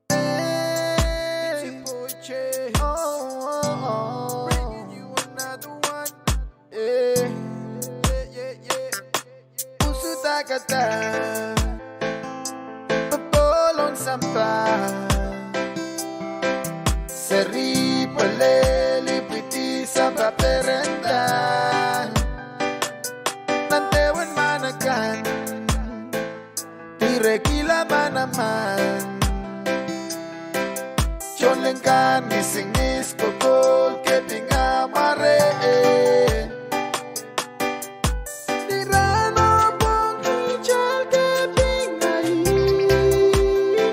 Hey, it's your boy Jay. Oh, oh, oh. Bringing you another one. Hey, yeah, yeah, yeah. Usu dakada. Popohl en sampah. Seri pwelel ipwidi sampah perenda. Nan dewen manakan. Direkila manaman. Tohnleng kan ngisingis kokoul kepinga mware. Ni rahn oh pwong kitail kepinga ih.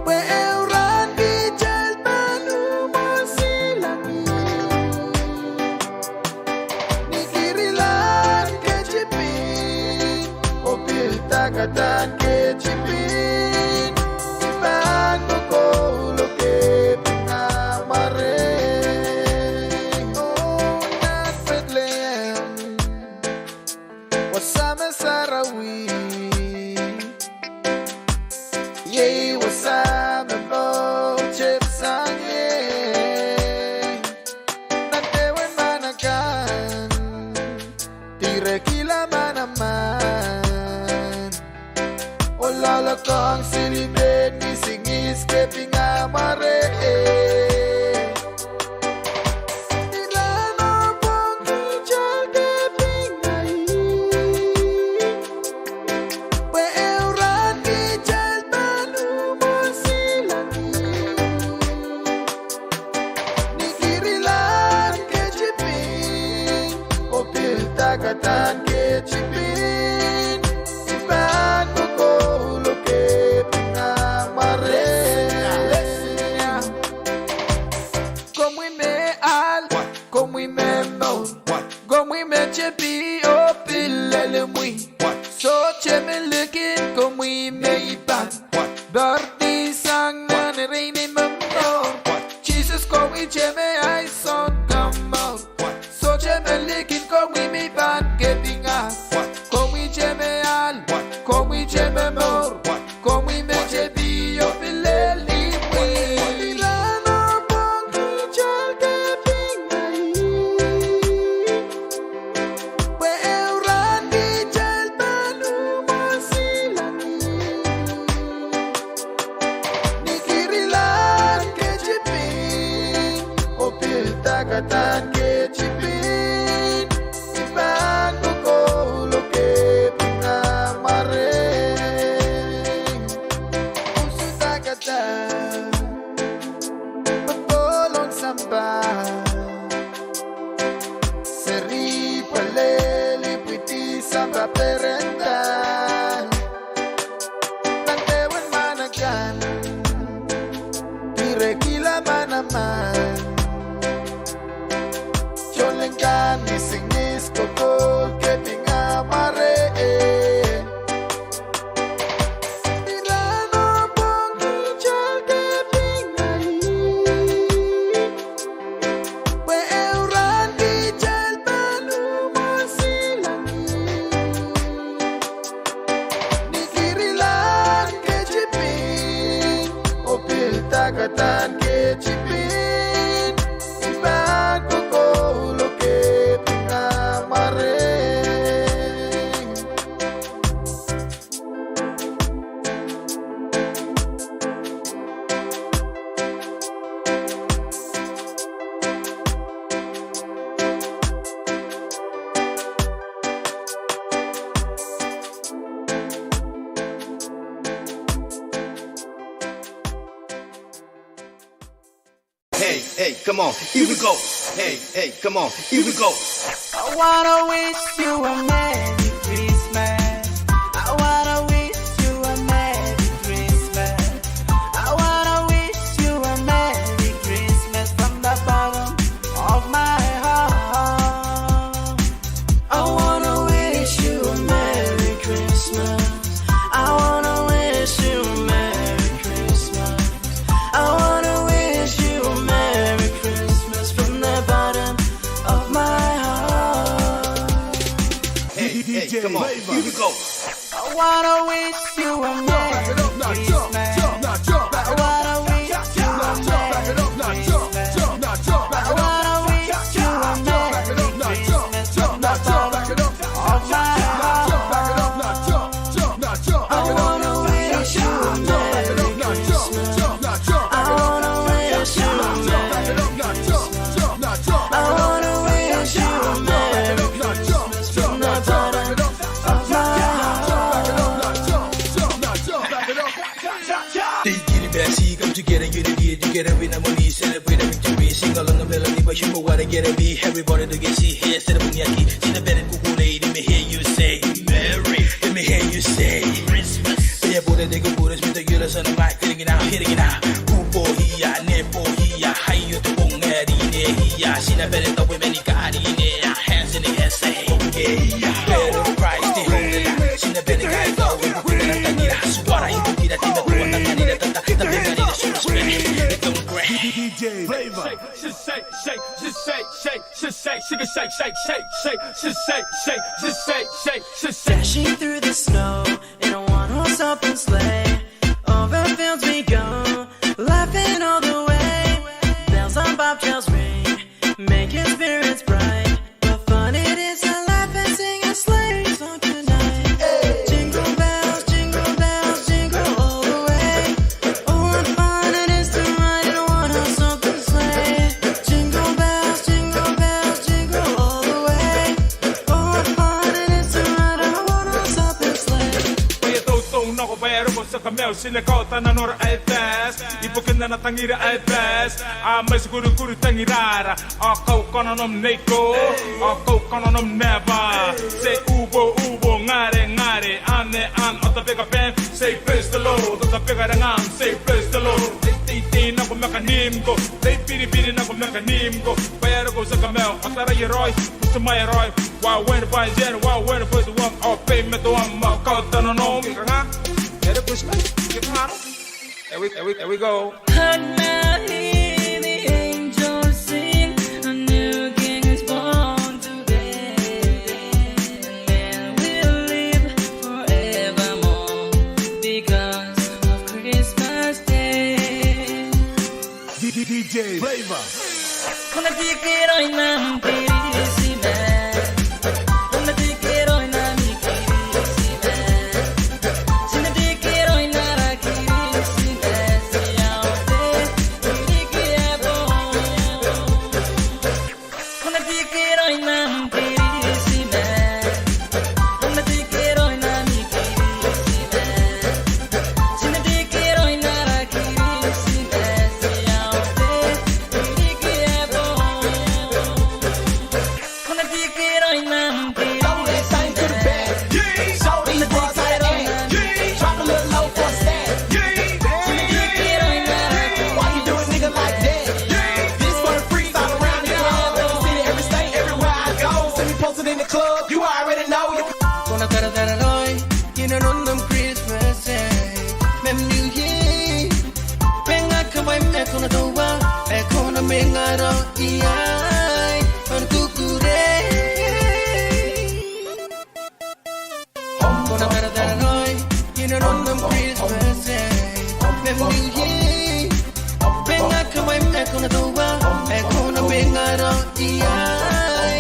Pwe ehu rahn kitail pahn umwosilang ih. Ni kirilahn ketipin, oh pil dakadahn ketipin, I pahn kokoul oh kepinga mware. Oh, nan Bethlehem, wasa me sarawi. Iei wasa me mour tepsang ie. Nan dewen manakan, direkila manaman. Oh loalokong silimen ngisingis kepinga mware. Ni rahn oh pwong kitail kepinga ih. Pwe ehu rahn kitail pahn umwosilang ih. Ni kirilahn ketipin, oh pil dakadahn ketipin, I pahn kokoul oh kepinga mware. Komwi me ahl, komwi me mour, komwi me tepi oh pil lel imwi. Sohte me likin komwi me I pahn poaridi sang nan erein ei momour. Sises, komwi te me ahi Sounkomour. Sohte me likin komwi me I pahn kepinga. Komwi te me ahl, komwi te me mour, komwi me tepi oh pil lel imwi. Ni rahn oh pwong kitail kepinga ih. Pwe ehu rahn kitail pahn umwosilang ih. Ni kirilahn ketipin, oh pil dakadahn ketipin, I pahn kokoul oh kepinga mware. Usu dakada, popohl en sampah. Seri pwelel ipwidi sampah perenda. Nan dewen manakan, direkila manaman. Tohnleng kan ngisingis kokoul kepinga mware. Ni rahn oh pwong kitail kepinga ih. Pwe ehu rahn kitail pahn umwosilang ih. Ni kirilahn ketipin, oh pil dakadahn ketipin, I pahn kokoul oh kepinga mware. Hey, hey, come on, here we go. Hey, hey, come on, here we go. I wanna wish you a Merry Christmas. I wanna wish you a Merry Christmas. I wanna wish you a Merry Christmas from the bottom of my heart. I wanna wish you a Merry Christmas. I wanna wish you a Merry Christmas. I wanna wish you a Merry Christmas from the bottom of my heart. Hey, hey, come on. Here we go. I wanna wish you a Merry I wanna wish you a Merry Christmas. I wanna wish you a Merry Christmas from the bottom of my heart. They get it back, see, come together, unity, together in harmony, celebrate a victory, sing along a melody, but you know what I gotta be, everybody to get see here, instead of Nyaki, see the better kuku lady, me hear you say, Merry, let me hear you say, Christmas. They are put a nigga put us with the yellow sun of my Hitting it out, hitting it out. Upo hia, nepo hia, hayo to bong eri ne hia. Sina bele to women ikari ne, hands in the air, say, okay, yeah. Better price, they hold it out. Sina bele kai to, we put it up and it out. Suara itu kita, kita kuat, kita tata, kita beri, kita sudah spend. It don't crack. D J Flavor. Shake, shake, shake, shake, shake, shake, shake, shake, shake, shake, shake, shake, shake, shake, shake, shake, shake, shake, shake, shake. Dashing through the snow in a one-horse open sleigh. Over fields we go, laughing all the way. Bells on bobtails ring, making spirits bright. What fun it is to laugh and sing a sleigh song tonight. Jingle bells, jingle bells, jingle all the way. Oh, what fun it is to ride in a one-horse open sleigh. Jingle bells, jingle bells, jingle all the way. Oh, what fun it is to ride in a one-horse open sleigh. Pwe e toutou nako pwe e roko saka meo sine kauda nan or ahi pahs. Ipwiki nan a tangihda ahi pahs. A mehs kurukuru tangirahra. A kau kananom neiko. A kau kananom nehpa. Sei ubo ubo ngare ngare. Ane an ota peka pen. Say praise the Lord. Ota peka rangam. Say praise the Lord. Tei tei tei nako mekanim ko. Tei piri piri nako mekanim ko. Pwe e roko saka meo. Ota ra ieroi. Putu ma ieroi. Wa wen pa jen. Wa wen pa duam. Au pei me duam. Ma kau tanonom. Kanga. Merry Christmas. Kanga. Here we, here we, here we go. And now hear the angels sing, a new king is born today. And men will live forevermore because of Christmas Day. D J Flavor. Throw that thing to the back. Yeah. Show these boys how to act. Yeah. Drop a little low for a stack. Yeah. Why you do a nigga like that? Yeah. This for the freaks all around the globe. Every city, every state, everywhere I go. See me posted in the club. You already know. Kona tara tara roi, kina nondom Christmas, eh. Mem New Year. Penga kamai me kona dowa, e kona mengaro iai. Kona tara tara roi, kina nondom Christmas, eh. Mem New Year. Penga kamai me kona dowa, e kona mengaro iai.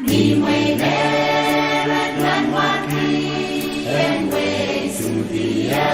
Ni mwein erein nan wahki en wehi Sudia,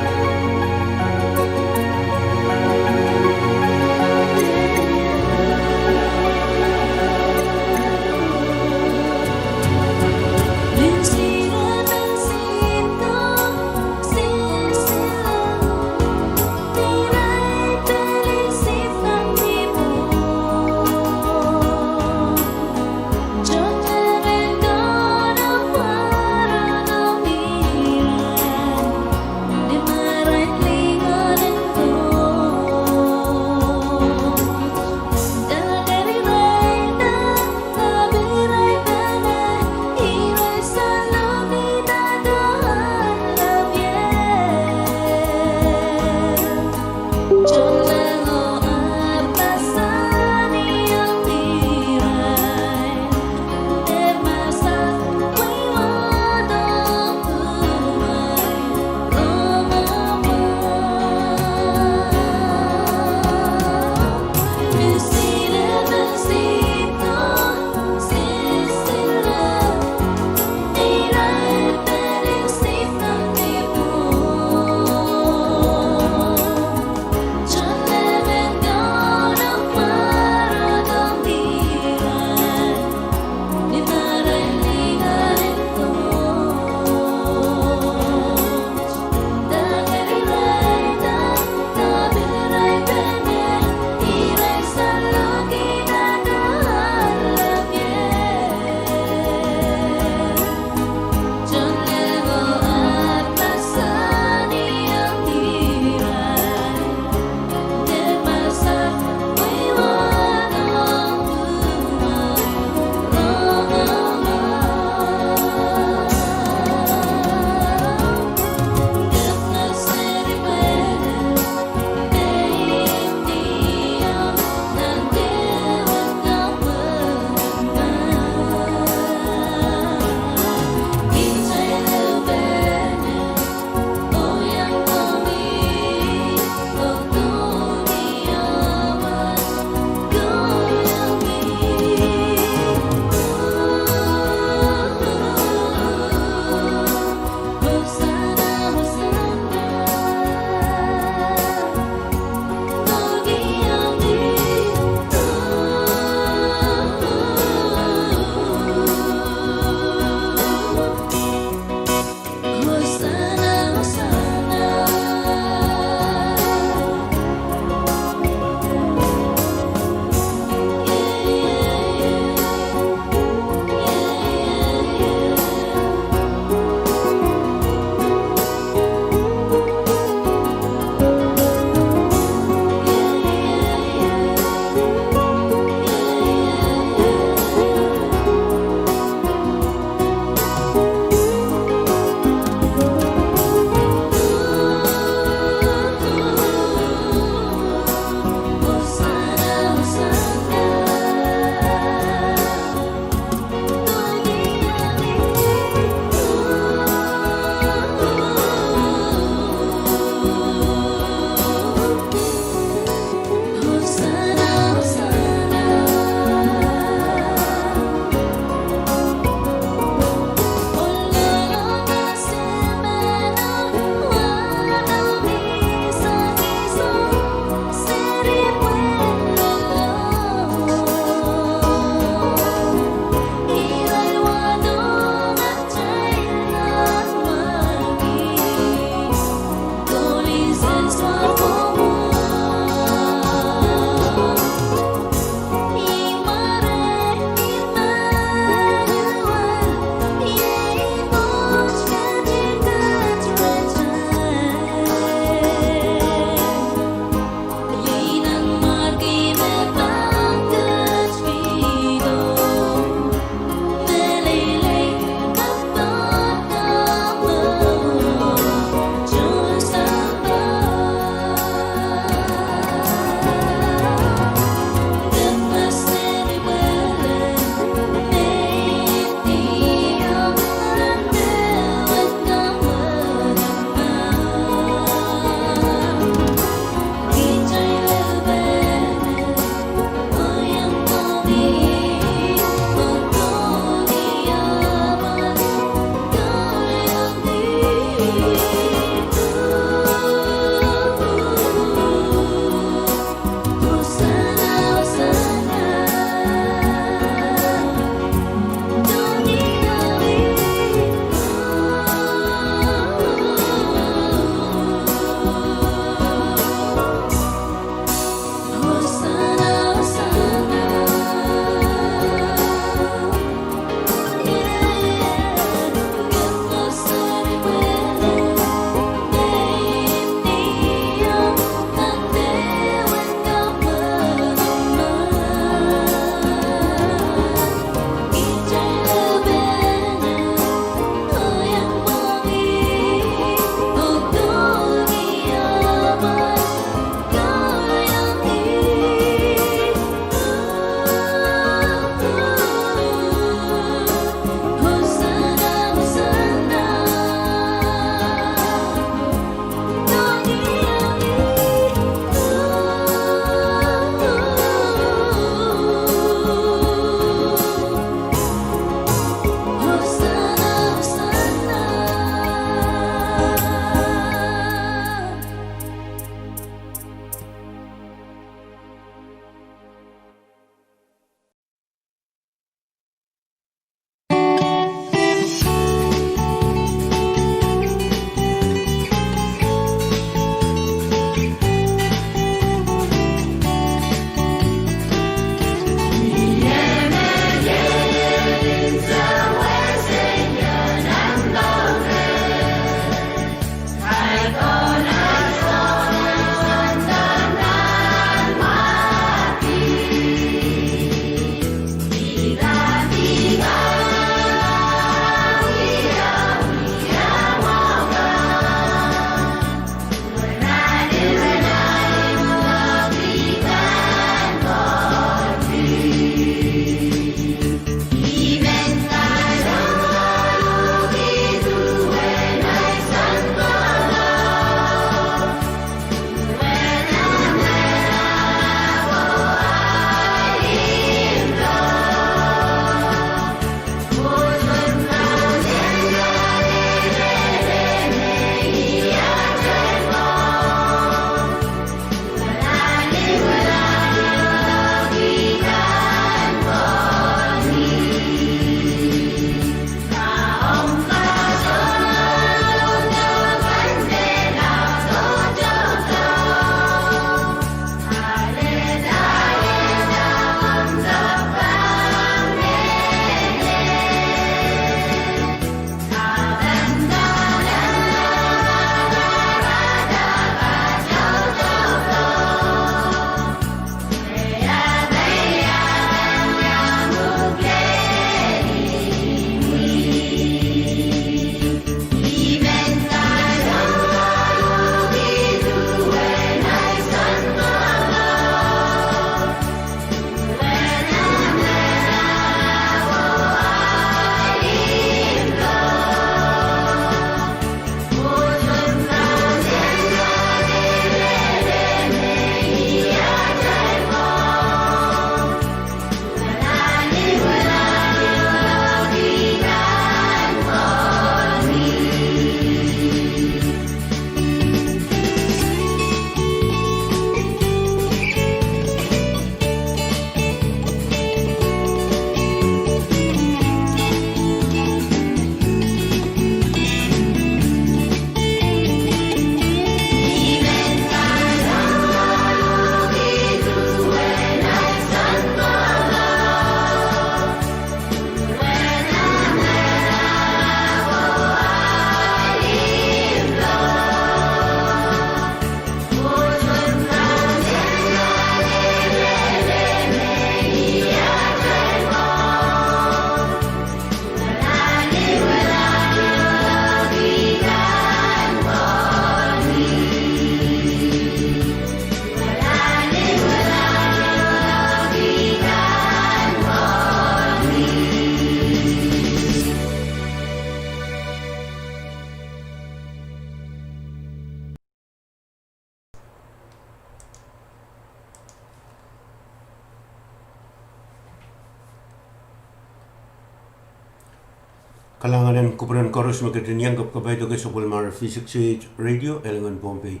Kalahngan en kupwuren koaros me ketin iang kapwaiada sapwellimarail V six H radio, Elingan, Pohnpei.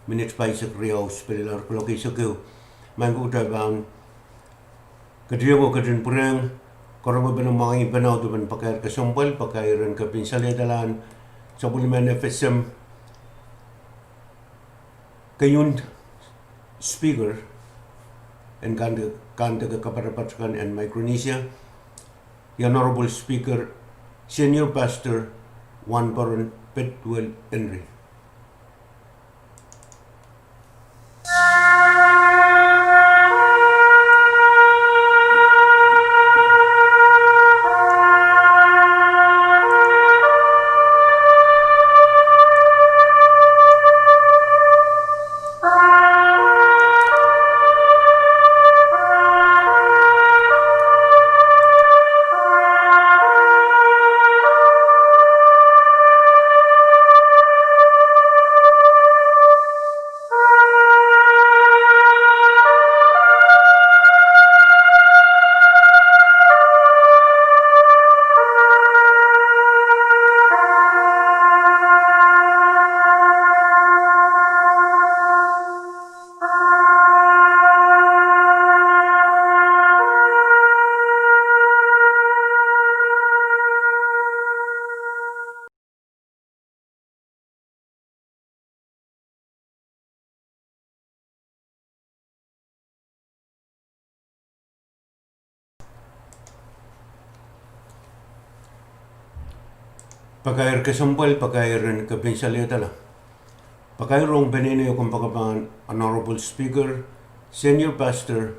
Minit pahisek riau sipelilahr kuloak eisek ehu. Maing ko, kitail pahn ketin iang oh ketin pwurehng karonge pene mwahngih pene audepen pakair kesempwal, pakair en kepin salehdalahn sapwellimen FSM keieun Speaker en kandeke, kandeke kapatapat kan en Micronesia, the Honorable Speaker, Senior Pastor Wanporon Petuel Henry. Pakair kesempwal, pakair en kepin salehdala. Pakair ong peneinei oh kompoakepahn Honorable Speaker, Senior Pastor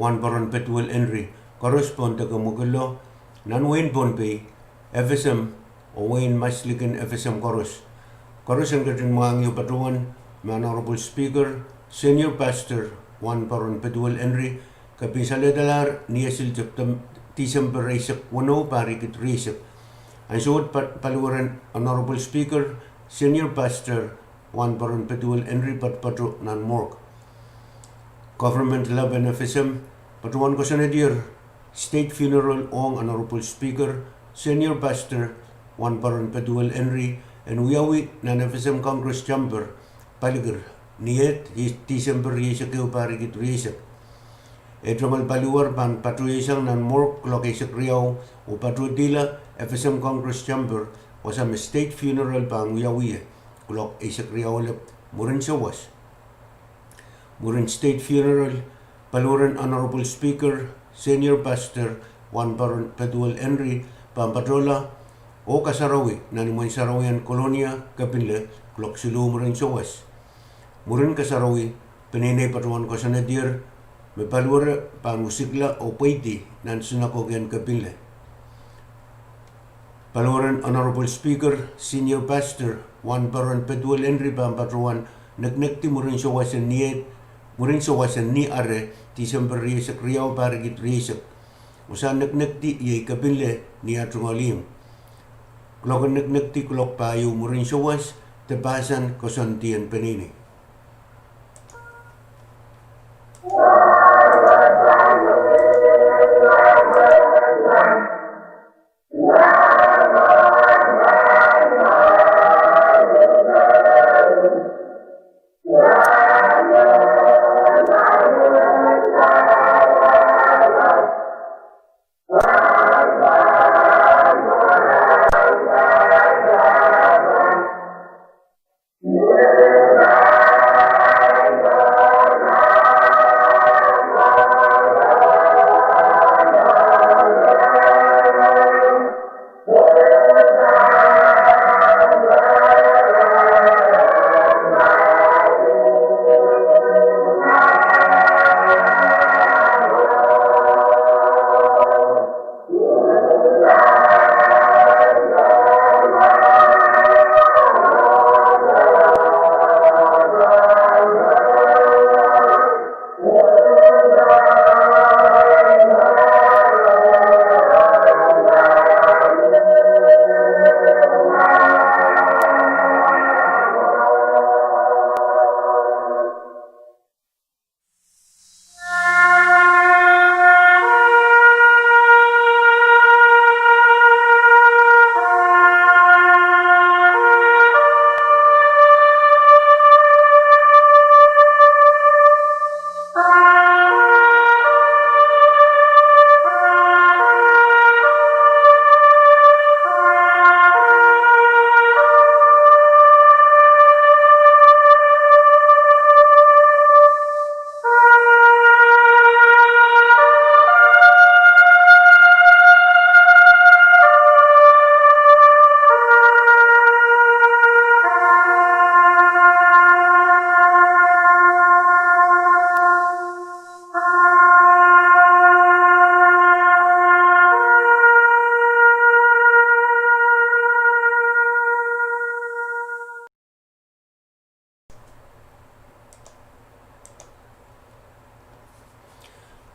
Wanporon Petuel Henry, koaros pohn deke mwekidlo, nan wehin Pohnpei, FSM, oh wehin maslikin FSM koaros. Koaros en ketin mwahngih oh patohwan me Honorable Speaker, Senior Pastor Wanporon Petuel Henry, kepin salehdalahr ni esil Septem-, Tisempe eisek weneu, pahr riekid rieisek. Ansou wet pa-, paliweren Honorable Speaker, Senior Pastor Wanporon Petuel Henry patopato nan morgue. Government lap en FSM patohwan koasoanedier state funeral ong Honorable Speaker, Senior Pastor Wanporon Petuel Henry, en wiawi nan FSM Congress Chamber, Palikir, ni eid, Tisempe rieisek ehu, pahr riekid rieisek. Ei tungoal paliwar pahn patohsang nan morgue kuloak eisek riau, oh patohdihla FSM Congress Chamber, wasa me state funeral pahn wiawi ie, kuloak eisek riau lep mwurin sawas. Mwurin state funeral, paliweren Honorable Speaker, Senior Pastor Wanporon Petuel Henry pahn patohla oh kasarawi nan imwen sarawi en Kolonia, Kepinle, kuloak siluh mwurin sawas. Mwurin kasarawi, peneinei patohwan koasoanedier me paliwere pahn usikla oh pweidi nan sinakoki en Kepinle. Paliweren Honorable Speaker, Senior Pastor Wanporon Petuel Henry pahn patohwan neknekdi mwurin sawas en ni eid, mwurin sawas en ni are, Tisempe rieisek riau, pahr riekid rieisek. Wasa neknekdi iei Kepinle, ni ah tungoal ihmw. Kuloak en neknekdi kuloak pahieu mwurin sawas, de pahsan koasoandi en peneinei.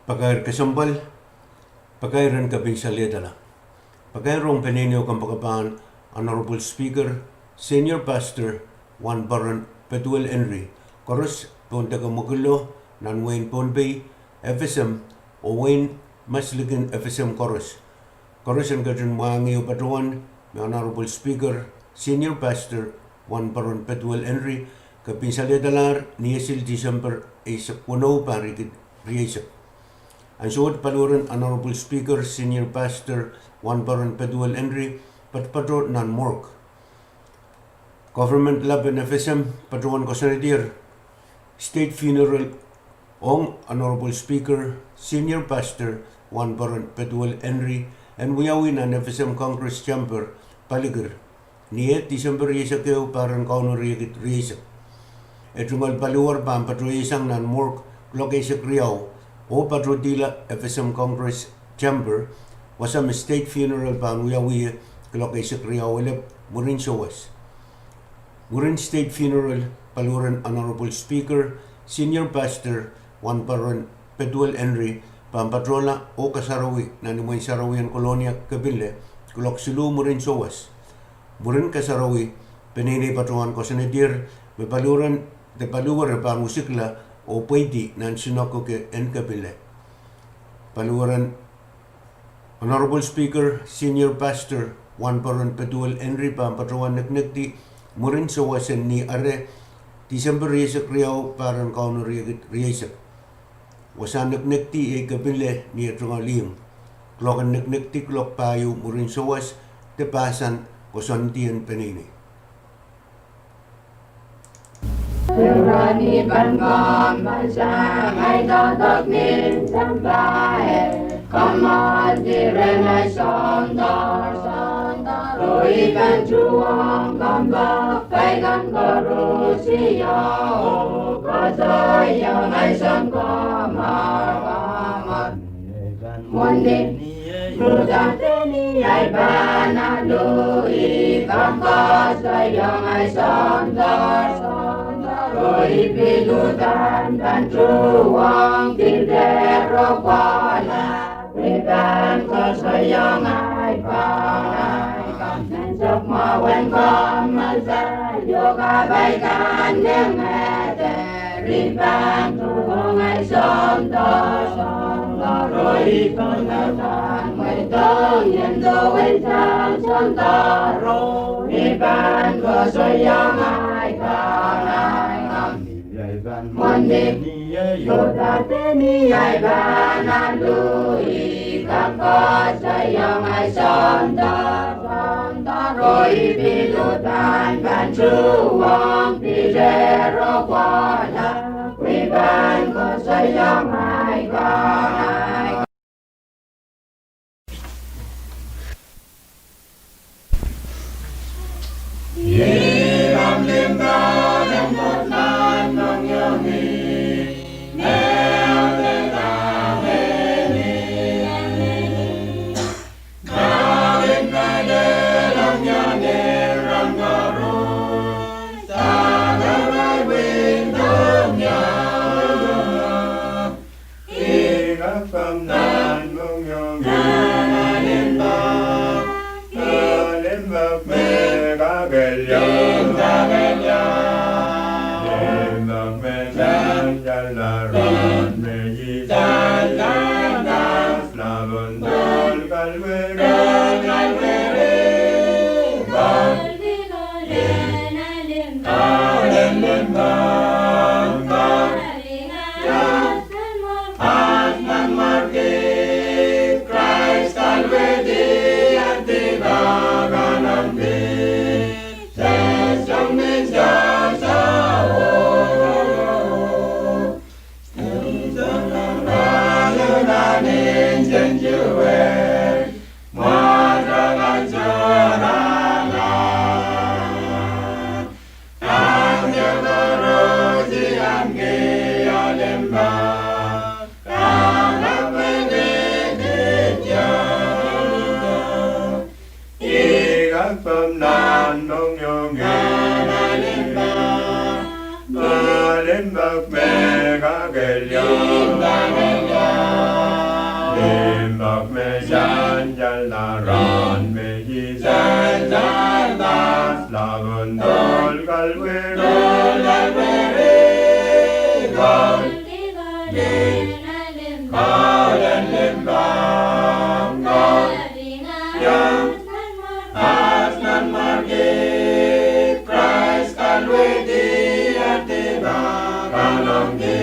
Pakair kesempwal, pakair en kepin salehdala. Pakair ong peneinei oh kompoakepahn Honorable Speaker, Senior Pastor, Wahnporon Pethuel Henry, koaros pohn deke mwekidlo nan wehin Pohnpei, FSM, oh wehin maslikin FSM koaros. Koaros en ketin mwahngih oh patohwan me Honorable Speaker, Senior Pastor, Wahnporon Pethuel Henry, kepin salehdalahr ni esil Tisempe eisek weneu pahr riekid rieisek. Ansou wet paliweren Honorable Speaker, Senior Pastor, Wahnporon Pethuel Henry, patopato nan morgue. Government lap en FSM patohwan koasoanedier state funeral ong Honorable Speaker, Senior Pastor, Wahnporon Pethuel Henry, en wiawi nan FSM Congress Chamber, Palikir, ni eh Tisempe rieisek ehu, pahr en Kauno riekid rieisek. E tungoal paliwar pahn patohsang nan morgue kuloak eisek riau, oh patohdihla FSM Congress Chamber, wasa me state funeral pahn wiawi kuloak eisek riau elep mwurin sawas. Mwurin state funeral, paliweren Honorable Speaker, Senior Pastor, Wahnporon Pethuel Henry, pahn patohla oh kasarawi nan imwen sarawi en Kolonia, Kepinle, kuloak siluh mwurin sawas. Mwurin kasarawi, peneinei patohwan koasoanedier me paliweren, de paliwere pahn usikla oh pweidi nan sinakoke en Kepinle. Paliweren Honorable Speaker, Senior Pastor, Wahnporon Pethuel Henry pahn patohwan neknekdi mwurin sawas en ni Are, Tisempe rieisek riau, pahr en Kauno riekid rieisek. Wasahn neknekdi iei Kepinle ni eh tungoal ihmw. Kuloak en neknekdi kuloak pahieu mwurin sawas, de pahsan koasoandi en peneinei. Mwohndi, Suhs, ni ei pahn alu, I pahn koasoiong ahi Soundor, Soundor, oh I pil uhdahn pahn tuhwong, pil dehr kohla, I pahn koasoiong ahi pahn, ahi pahn. Nan sokmwahu en kommoal, yoke kapai kan mengete, I pahn tuhwong ahi Soundor, Soundor, oh I pahn mweidohng ien dowen sang Soundor, oh I pahn koasoiong ahi pahn, ahi pahn. Mwohndi, Suhs, ni ei pahn alu, I pahn koasoiong ahi Soundor, Soundor, oh I pil uhdahn pahn tuhwong, pil dehr kohla, I pahn koasoiong ahi pahn, ahi pahn. Limpoak me sansal nan rahn me I sansal nan, lapwon dohl kalweri, dohl kalweri, kaudok limpoak, kaudok limpoak, kaudok limpoak, ahpw nan mwar kid, Krais kalwedi, adi ma kanongki.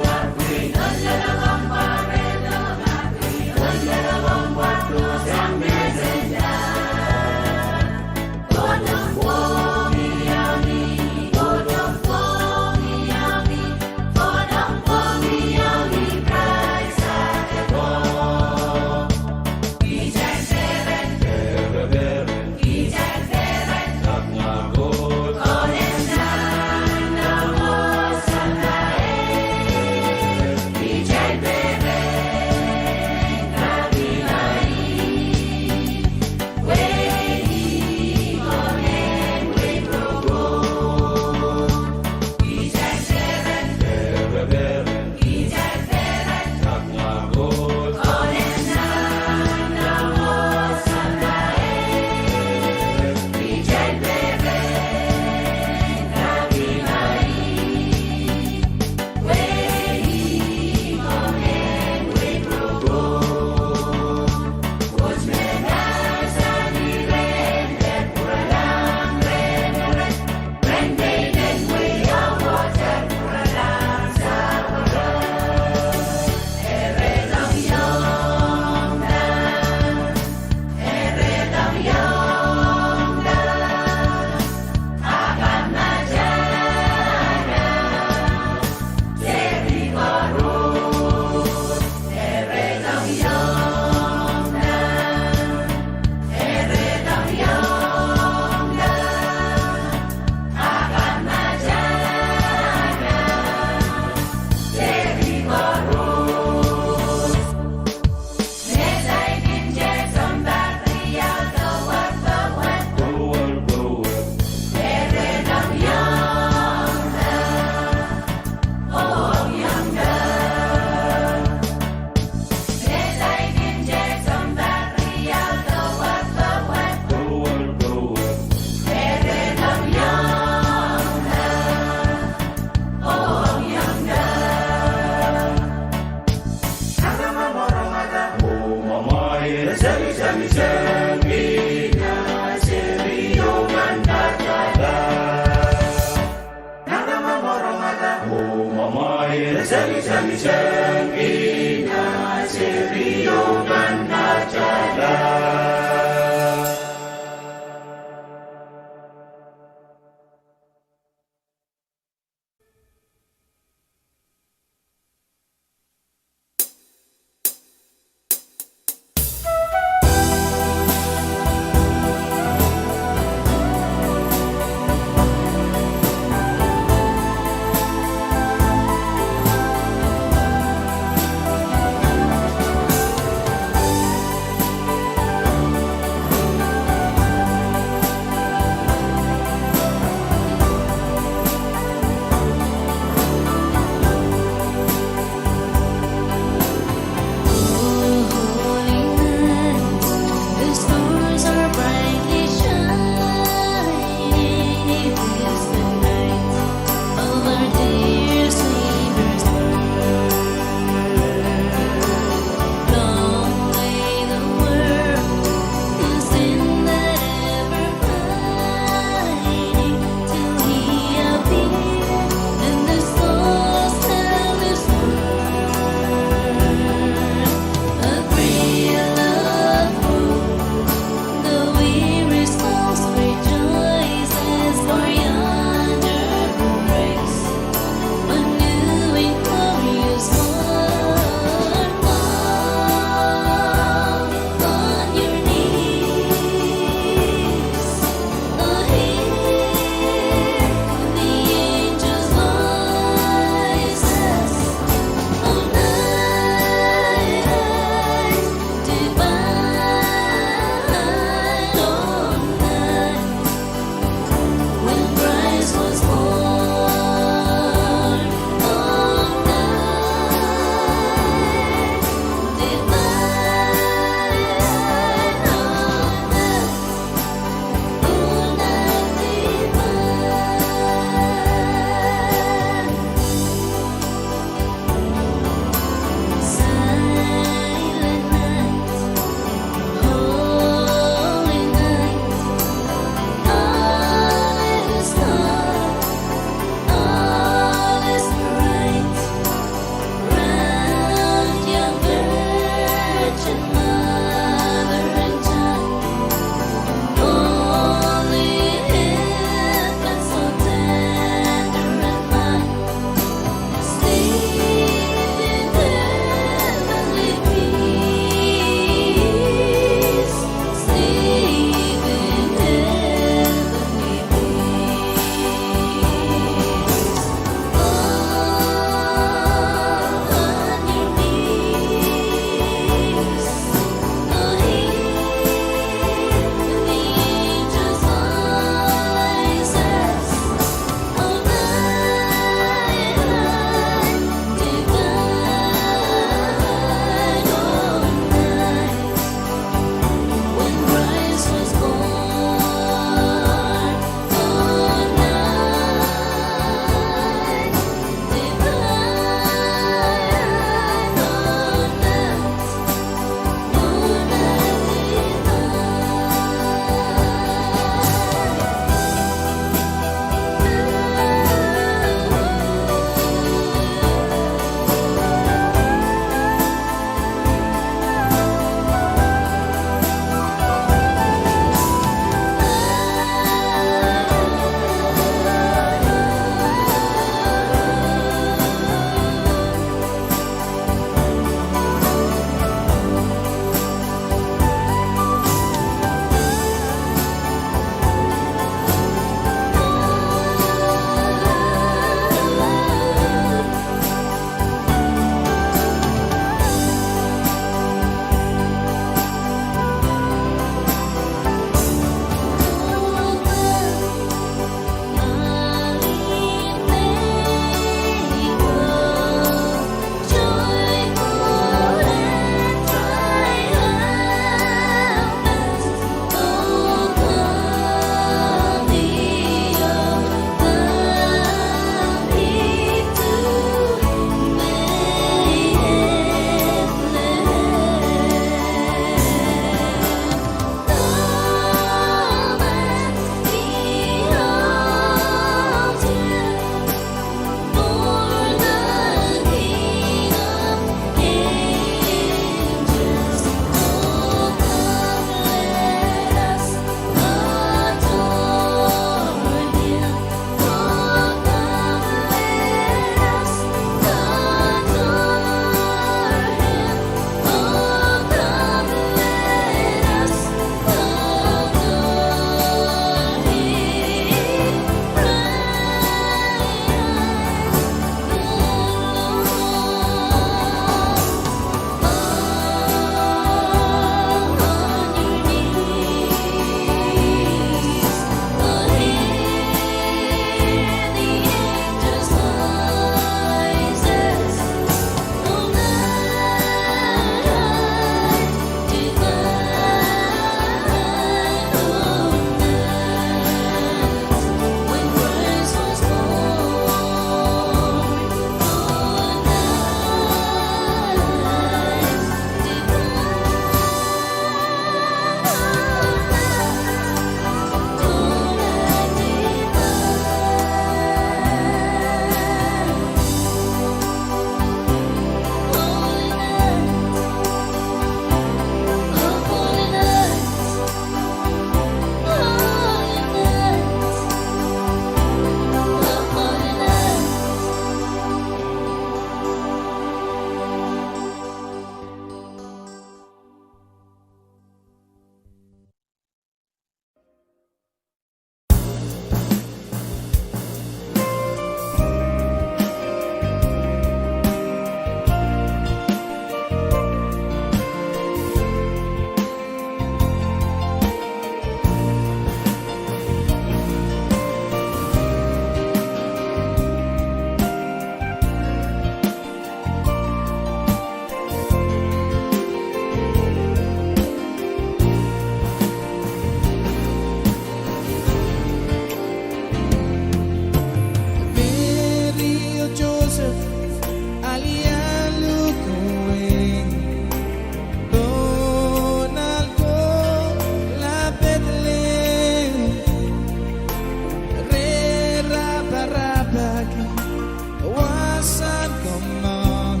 Wasahn kommoal,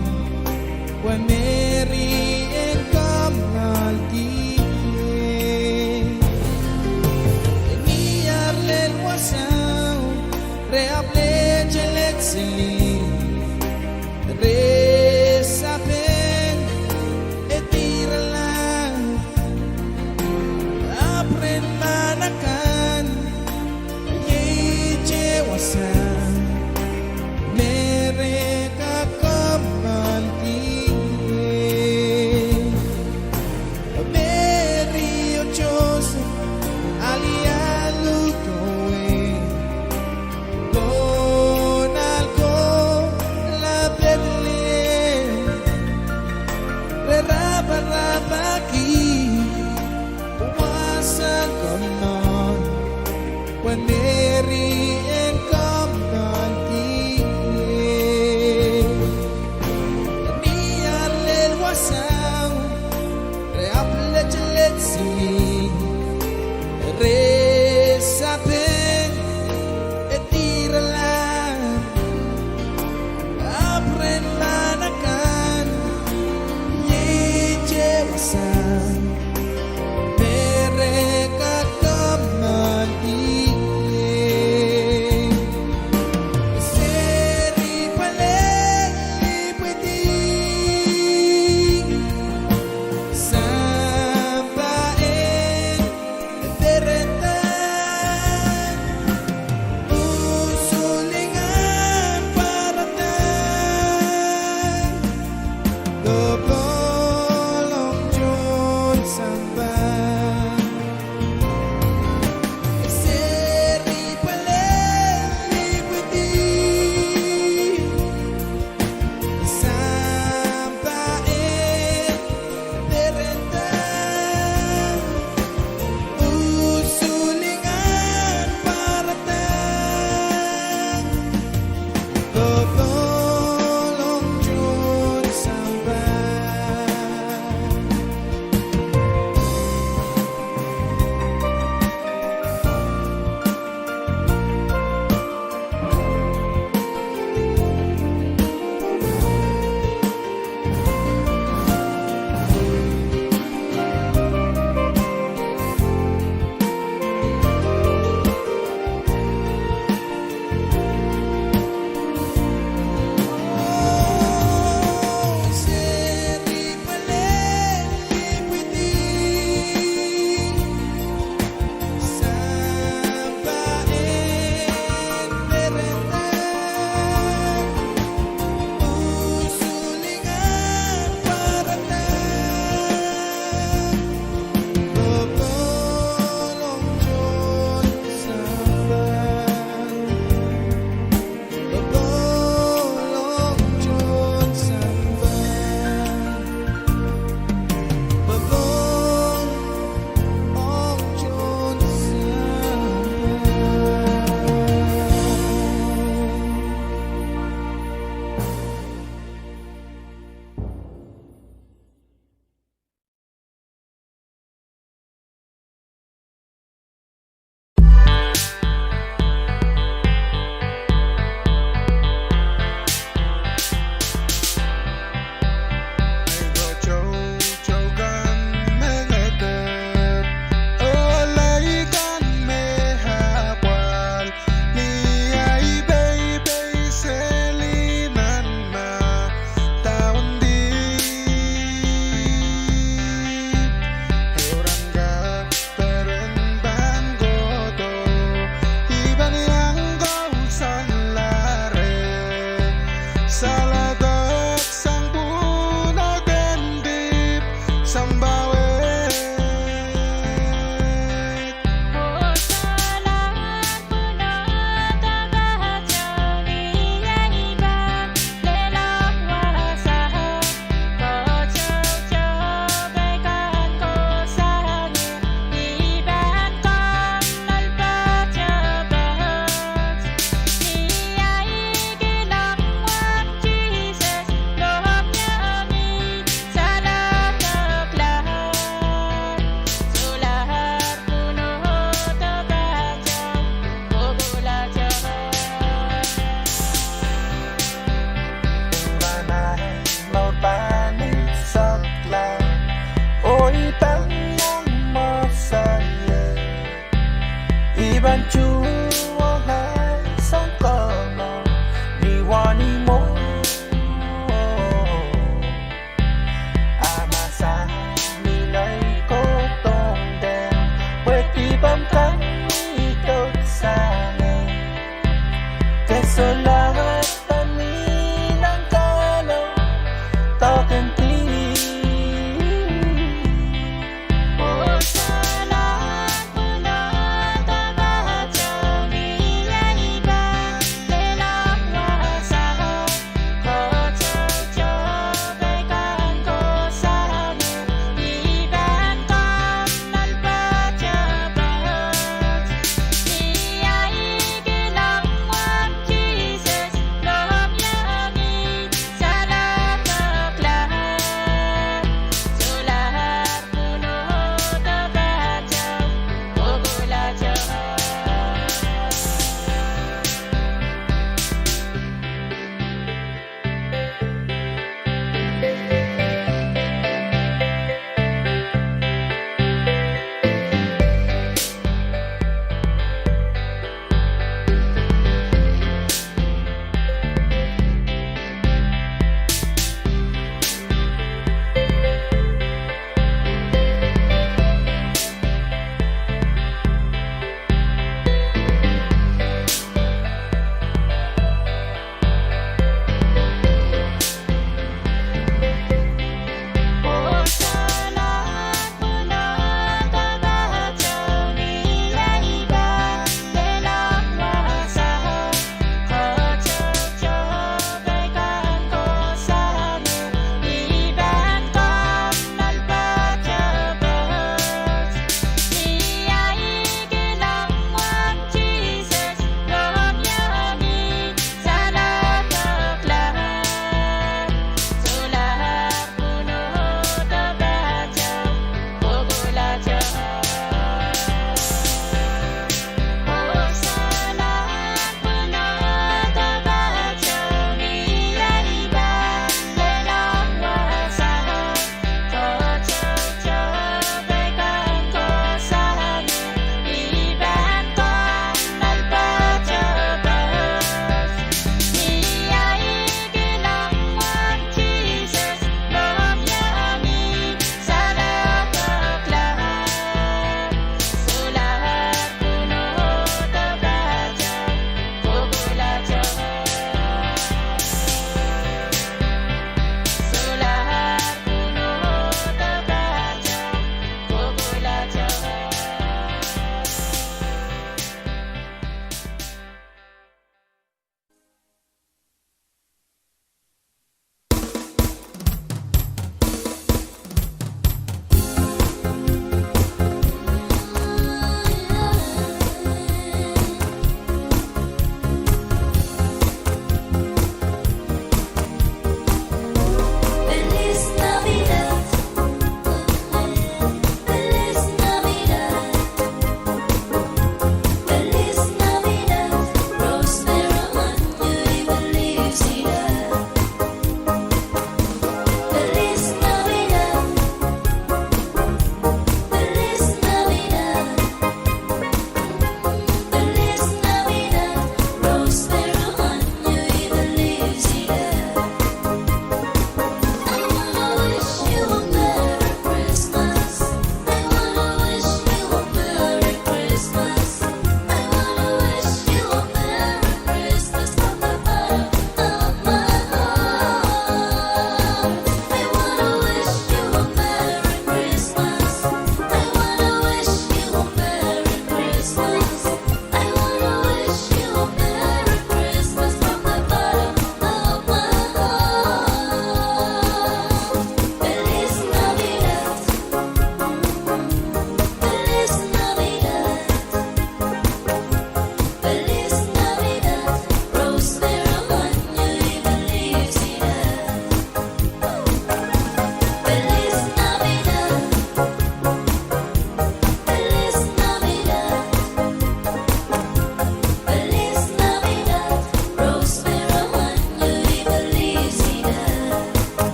pwe Meri en kommoaldi ie. Ni ahr lel wasao, re ahpw letelet sili, re sapeng, e dirala, ahpw rehn mahn akan, iei te wasao me re kak kommoaldi ie. Meri oh Sosep alialu kohwei pohn ahl kohla Pedlehem, re raparapahki wasahn kommoal, pwe Meri en kommoal Solahr pahn mih nan kahlo doadoahk en dihp.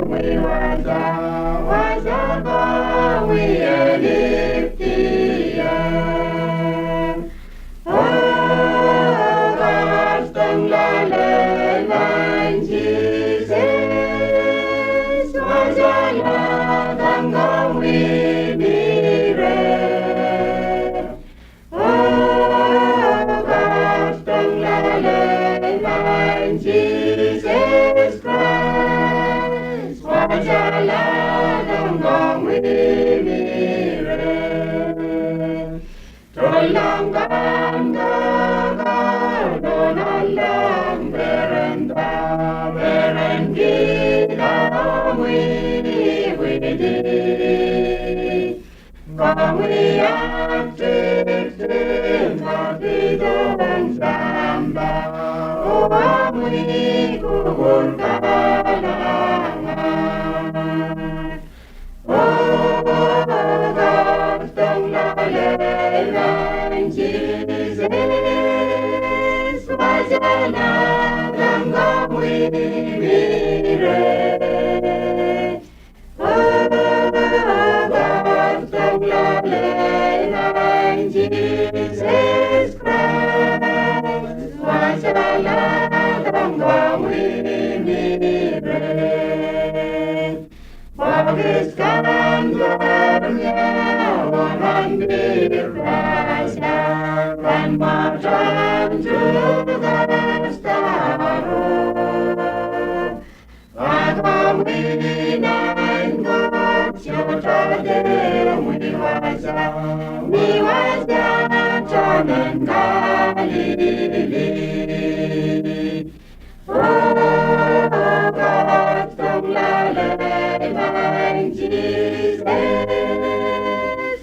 Komwi wasa, wasa komwi en ipwidi ie. Oh, kasdohng loalei maing Sises, wasa loalei komwi mi reh. Oh, kasdohng loalei maing Sises Krais, wasa loalei komwi mi reh. Tohnleng kan koaros, tohnleng perenda, perenkihda omwi widi. Komwi aktikitik, kapidong sampah, oh omwi kupwur kalahngan. Oh, kasdohng loalei maing Sises, wasa loalei komwi mi reh. Oh, kasdohng loalei maing Sises Krais, wasa loalei komwi mi reh. Pwokis kan pwurehng ie, oh nan pihr pasia, pahn mwatehng tuhkasdaro. A komwi Maing Koht, sohte dehr omwi wasa, omwi wasa tohn en Kalili. Oh, kasdohng loalei maing Sises,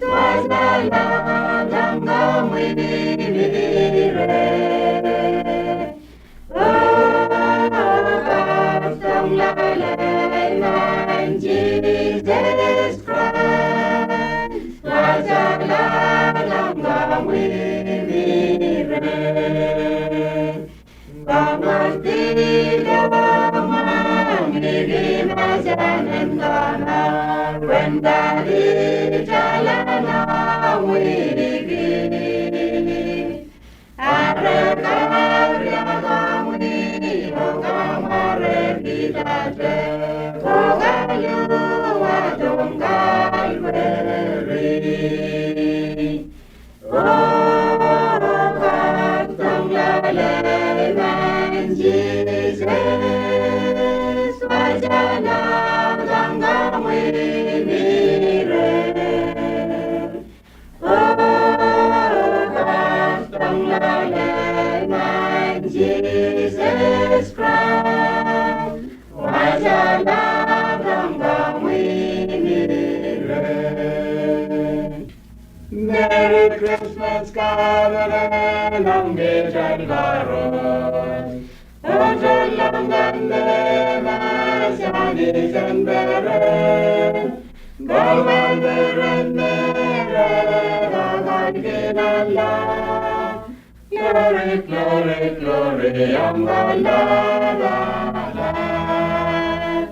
wasa loalei komwi mi reh. Oh, kasdohng loalei maing Sises Krais, wasa loalei komwi mi reh. Komwi dihdo mwahngih mahsen en Kauno, pwehn kalitail omwi ki. Eri kariahkomwi oh kamwarekihda te, oh kaluwa dohng Kalveri. Oh, kasdohng loalei maing Sises, wasa loalei komwi mi reh. Oh, kasdohng loalei maing Sises Krais, wasa loalei komwi mi reh. Merry Christmas, Governor, ong kitail koaros. Oh tohnleng kan me mahsanih en peren, kowe peren me reh, oh kowe kin ale. Glory, glory, glory, ong kowe lapalap.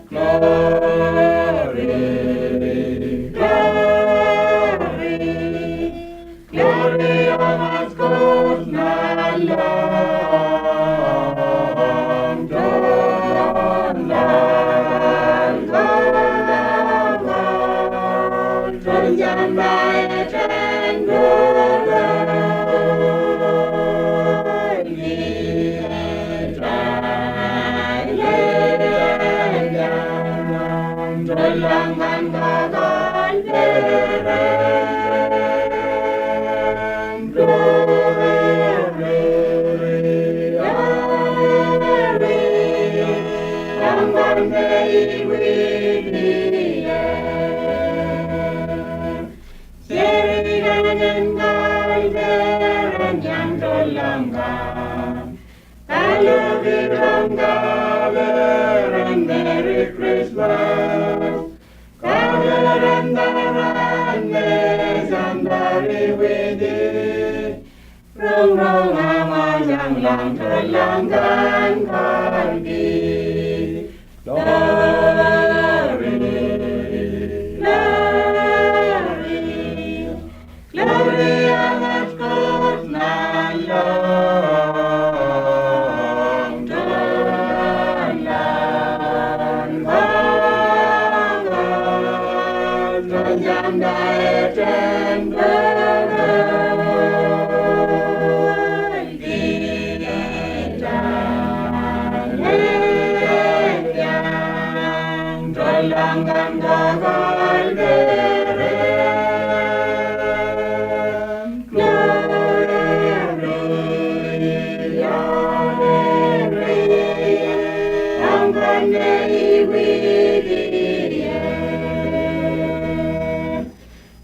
Glory, glory, glory, ong Koht nanleng. Tohnleng kan koaros, tohnleng kan koaros, Serihkan en Kalveri, en iang tohnleng kan. Kalohki rong Kalveri, Merry Christmas. Kalveri, en peren me sampah widi. Rong, rong, amwail iang tohnleng kan kalki. Glory,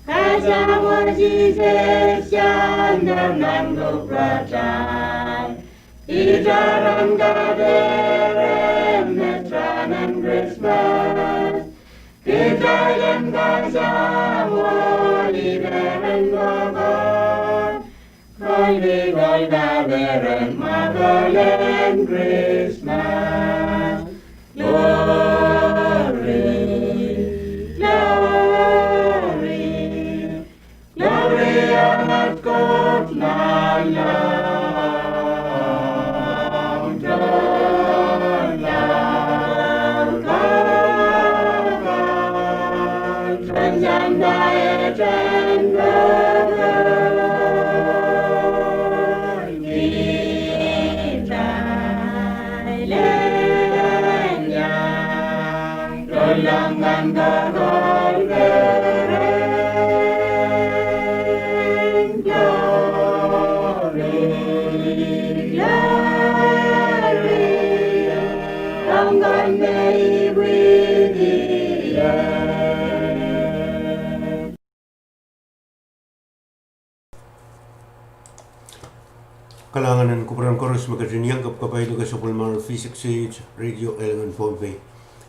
Kasamwo Sises, Sahm Nanpwungara, itarang kaperperen met rahn en Krismas. Kitail en kasamwo ih peren kokohp, kolokol kaperen mwakul en Krismas. Glory, glory, glory, ahneki Koht nanleng. Kalahngan en kupwuren koaros me ketin iang kapwaiada sapwellimomwi V six H Radio Elengen Pohnpei.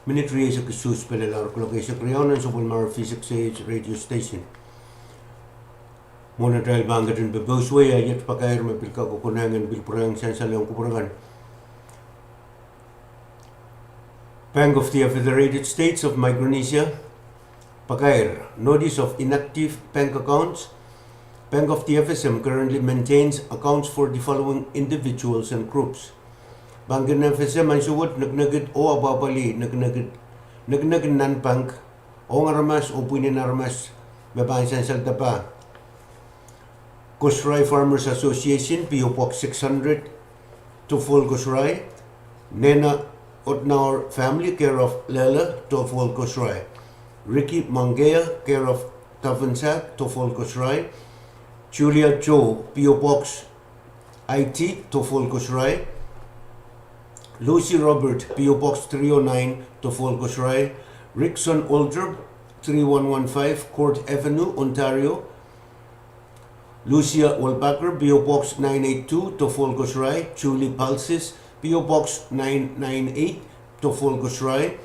Minit rieisek isuh pil lahr kuloak eisek riau nan sapwellimomwi V six H Radio Station. Mwohn atail pahn ketin popouswe, iet pakair me pil kak konehng en pil pwurehng sansal ong kupwur akan. Bank of the Federated States of Micronesia, pakair, notice of inactive bank accounts. Bank of the F S M currently maintains accounts for the following individuals and groups. Bank en F S M ansou wet nekinekid oh apwapwalih nekinekid, nekinekid nan bank, ong aramas oh pwihnen aramas me pahn sansalda pah. Kosrae Farmers Association, P O Box six hundred, Tophol, Kosrae. Nena Otnaur family, care of Lele, Tophol, Kosrae. Ricky Mangea, care of Tafunsak, Tophol, Kosrae. Julia Cho, P O Box eighty, Tophol, Kosrae. Lucy Robert, P O Box three oh nine, Tophol, Kosrae. Rickson Oldrup, three one one five Court Avenue, Ontario. Lucia Wolpacker, P O Box nine eight two, Tophol, Kosrae. Julie Palsis, P O Box nine nine eight, Tophol, Kosrae.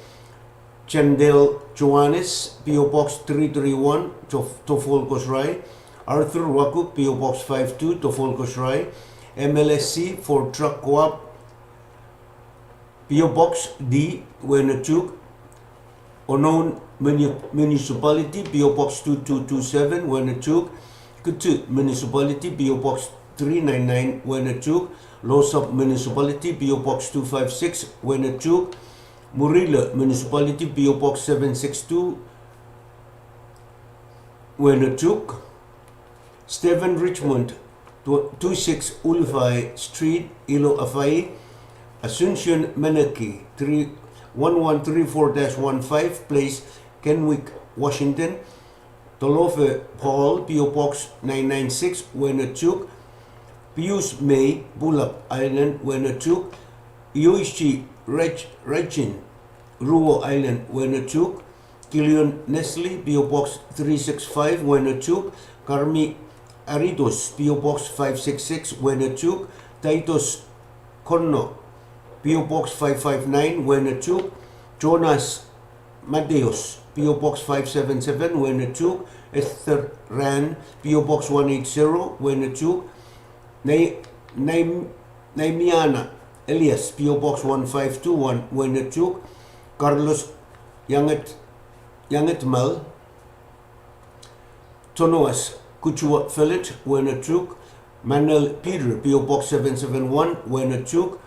Chandel Johannes, P O Box three three one, Tof-, Tophol, Kosrae. Arthur Wakuk, P O Box five two, Tophol, Kosrae. M L S C Ford Truck Co-op, P O Box D, Wehne Chuuk. Onoun Muni-, Municipality, P O Box two two two seven, Wehne Chuuk. Kiti Municipality, P O Box three nine nine, Wehne Chuuk. Losap Municipality, P O Box two five six, Wehne Chuuk. Murile Municipality, P O Box seven six two, Wehne Chuuk. Stephen Richmond, tw-, two six Ulifai Street, Ilo Afai. Asuncion Meneki, three, one one three four dash one five, Place, Kennewick, Washington. Tolofe Paul, P O Box nine nine six, Wehne Chuuk. Pius May, Pulap Island, Wehne Chuuk. Yoichi Reg-, Regin, Ruo Island, Wehne Chuuk. Kilion Nestle, P O Box three six five, Wehne Chuuk. Karmi Aritos, P O Box five six six, Wehne Chuuk. Titus Konno, P O Box five five nine, Wehne Chuuk. Jonas Mateos, P O Box five seven seven, Wehne Chuuk. Esther Rahn, P O Box one eight zero, Wehne Chuuk. Nei-, Nei-, Neimiana Elias, P O Box one five two one, Wehne Chuuk. Carlos Ianget-, Iangetmal, Tonoas Kutua Village, Wehne Chuuk. Manel Peter, P O Box seven seven one, Wehne Chuuk.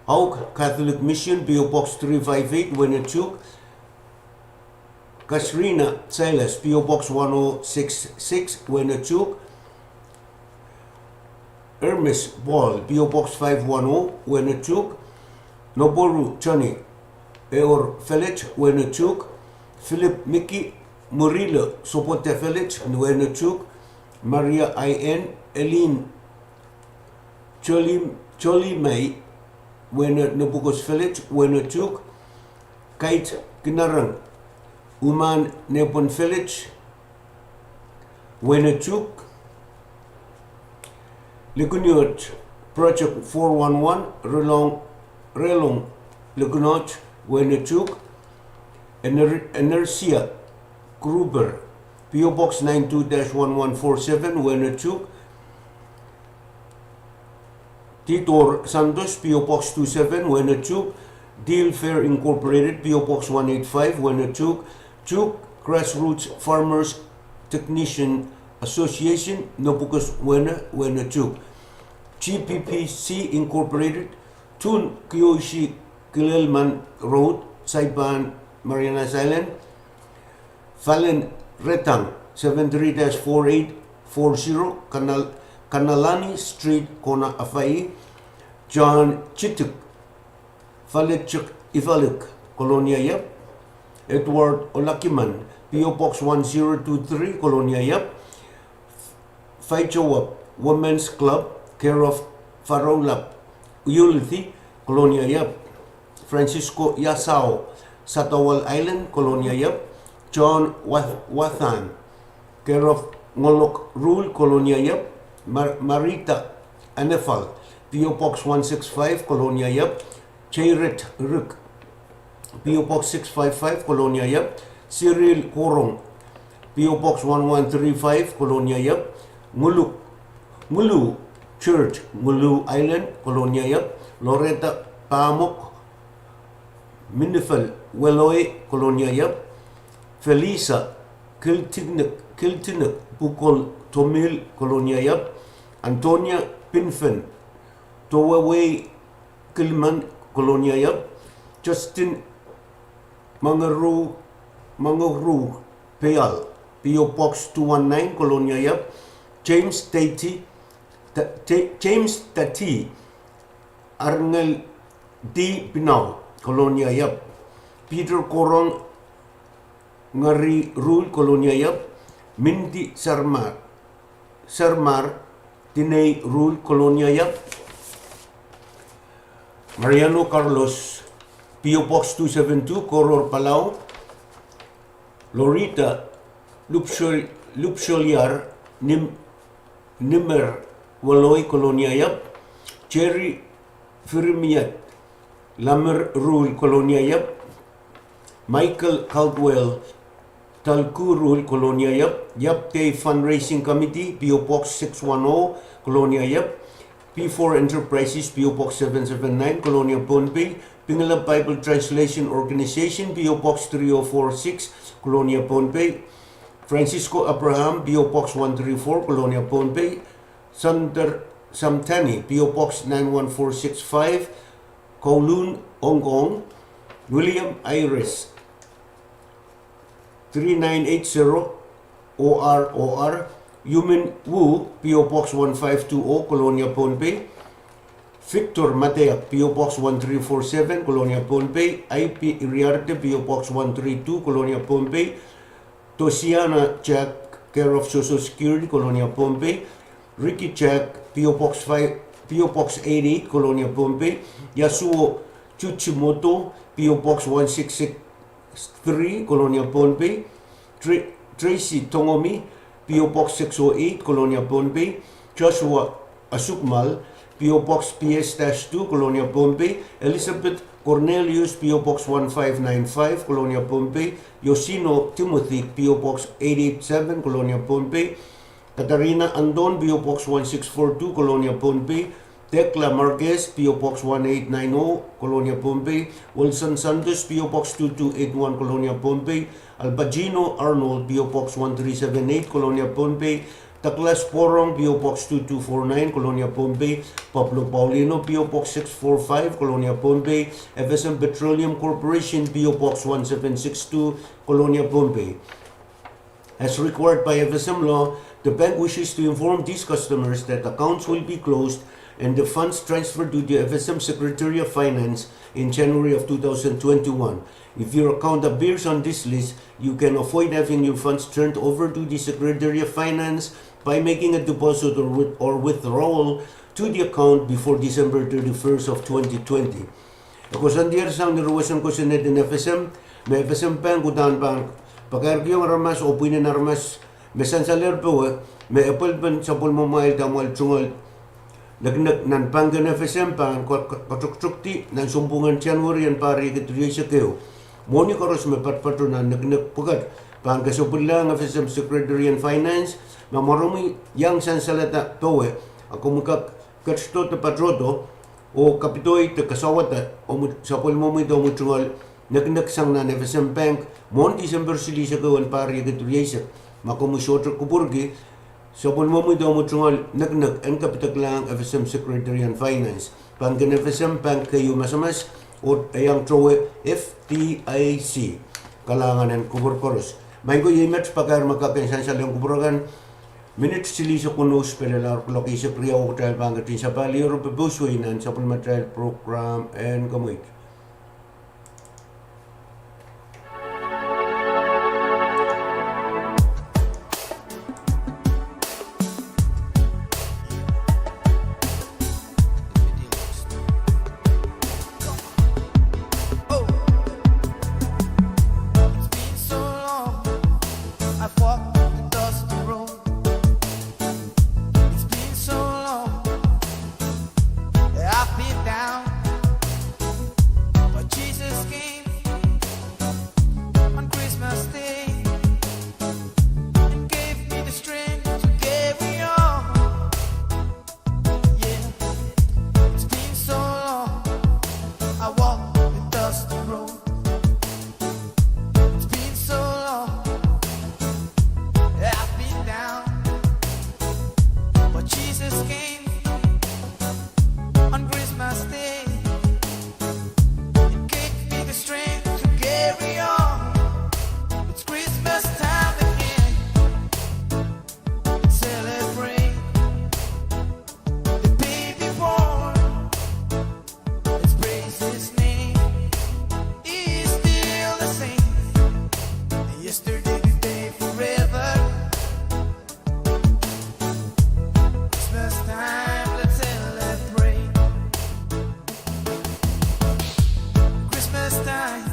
Auk Catholic Mission, P O Box three five eight, Wehne Chuuk. Kasrina Silas, P O Box one oh six six, Weno, Chuuk. Hermes Paul, P O Box five one oh, Weno, Chuuk. Noboru Johnny, Eor Village, Weno, Chuuk. Philip Miki, Murilo, Sopote Village, Weno, Chuuk. Maria I N, Elin Joli-, Jolimai, Weno, Nabukos Village, Weno, Chuuk. Kait Kinarang, Uman Nepon Village, Weno, Chuuk. Likuniot Project four one one, Relong, Relong Likuniot, Weno, Chuuk. Ener-, Enersia Gruber, P O Box nine two dash one one four seven, Weno, Chuuk. Titor Santos, P O Box two seven, Weno, Chuuk. Deal Fair Incorporated, P O Box one eight five, Weno, Chuuk. Chuuk Grassroots Farmers Technician Association, Nabukos Weno, Weno, Chuuk. G P P C Incorporated, Tun Kioshi Kilelman Road, Saipan, Marianas Island. Falen Retang, seven three dash four eight four zero, Kanal-, Kanalani Street, Kona, Afai. John Chitik, Falechik Ifalik, Kolonia, Yap. Edward Olakiman, P O Box one zero two three, Kolonia, Yap. Faijowap Women's Club, care of Farolap Ulithi, Kolonia, Yap. Francisco Yasao, Satawal Island, Kolonia, Yap. John Wa-, Wathan, care of Ngolok Rule, Kolonia, Yap. Mar-, Marita Anefal, P O Box one six five, Kolonia, Yap. Jairet Rik, P O Box six five five, Kolonia, Yap. Cyril Korong, P O Box one one three five, Kolonia, Yap. Ngulu, Ngulu Church, Ngulu Island, Kolonia, Yap. Loretta Pamok, Minifel Weloi, Kolonia, Yap. Felisa Kiltinik, Kiltinik Pukol Tomil, Kolonia, Yap. Antonia Pinfen, Towewei Kilman, Kolonia, Yap. Justin Mangeru, Mangeru Peal, P O Box two one nine, Kolonia, Yap. James Tati, Ta-, Ta-, James Tati, Arngel D Pinau, Kolonia, Yap. Peter Korong, Ngari Rule, Kolonia, Yap. Mindy Sarmar, Sarmar, Tinei Rule, Kolonia, Yap. Mariano Carlos, P O Box two seven two, Koror, Palau. Lorita Lupshol-, Lupsholiar, Nim-, Nimer Weloi, Kolonia, Yap. Jerry Firmiat, Lamer Rule, Kolonia, Yap. Michael Caldwell, Talku Rule, Kolonia, Yap. Yap Day Fundraising Committee, P O Box six one oh, Kolonia, Yap. P four Enterprises, P O Box seven seven nine, Kolonia, Pohnpei. Pingelap Bible Translation Organization, P O Box three oh four six, Kolonia, Pohnpei. Francisco Abraham, P O Box one three four, Kolonia, Pohnpei. Sander Samtani, P O Box nine one four six five, Kowloon, Hong Kong. William Iris, three nine eight zero, O R O R. Yumin Wu, P O Box one five two oh, Kolonia, Pohnpei. Victor Mateak, P O Box one three four seven, Kolonia, Pohnpei. I P Iriarte, P O Box one three two, Kolonia, Pohnpei. Tosiana Jack, care of Social Security, Kolonia, Pohnpei. Ricky Jack, P O Box five, P O Box eight eight, Kolonia, Pohnpei. Yasuo Chuchimoto, P O Box one six six three, Kolonia, Pohnpei. Tra-, Tracy Tongomi, P O Box six oh eight, Kolonia, Pohnpei. Joshua Asukmal, P O Box P S dash two, Kolonia, Pohnpei. Elizabeth Cornelius, P O Box one five nine five, Kolonia, Pohnpei. Yosino Timothy, P O Box eight eight seven, Kolonia, Pohnpei. Katarina Anton, P O Box one six four two, Kolonia, Pohnpei. Tekla Marquez, P O Box one eight nine oh, Kolonia, Pohnpei. Wilson Santos, P O Box two two eight one, Kolonia, Pohnpei. Alpacino Arnold, P O Box one three seven eight, Kolonia, Pohnpei. Douglas Borong, P O Box two two four nine, Kolonia, Pohnpei. Pablo Paulino, P O Box six four five, Kolonia, Pohnpei. F S M Petroleum Corporation, P O Box one seven six two, Kolonia, Pohnpei. As required by F S M law, the bank wishes to inform these customers that accounts will be closed and the funds transferred to the F S M Secretary of Finance in January of two thousand twenty-one. If your account appears on this list, you can avoid having your funds turned over to the Secretary of Finance by making a deposit or with-, or withdrawal to the account before December thirty-first of twenty twenty. E koasoandier sang ni roson kosonned en F S M, me F S M Bank uhdahn pahn pakairkihong aramas oh pwihnen aramas me sansalehr powe, me epwelpen sapwellimamwail de amwail tungoal nekinek nan pangken F S M pahn ko-, ko-, kotokotokdi nan sounpwungen January en pahr riekid rieisek ehu. Mwohni koaros me patopato nan nekinek pwukat pahn kesempwallahng F S M Secretary en Finance, ma mwaromwi iang sansalada powe, a komw kak ketido de patohdo oh kapidoi de kasawada omw sapwellimomwi de omw tungoal nekinek sang nan F S M Bank mwohn Tisempe silihsek ehu en pahr riekid rieisek. Ma komw sohte kupwurki sapwellimomwi de omw tungoal nekinek, en kapidaklahng F S M Secretary en Finance. Pangken F S M Bank keieu masamas, oh e iang towe F D I C. Kalahngan en kupwur koaros. Maing ko, iei met pakair me kak en sansalehng kupwur akan. Minit silihsek weneu spelel ar kuloak eisek riau, kitail pahn ketin sapahl ier oh pepous wei nan sapwellimatail prokram en Kamwekid. It's been so long, I've walked the dusty road. It's been so long, I've been down, but Jesus came on Christmas Day and gave me the strength to carry on. Yeah, it's been so long, I walk the dusty road. It's been so long, I've been down, but Jesus came on Christmas Day and gave me the strength to carry on. It's Christmas time again. Celebrate the baby born. Let's praise his name. He's still the same. Yesterday, today, forever. Christmas time, let's celebrate. Christmas time,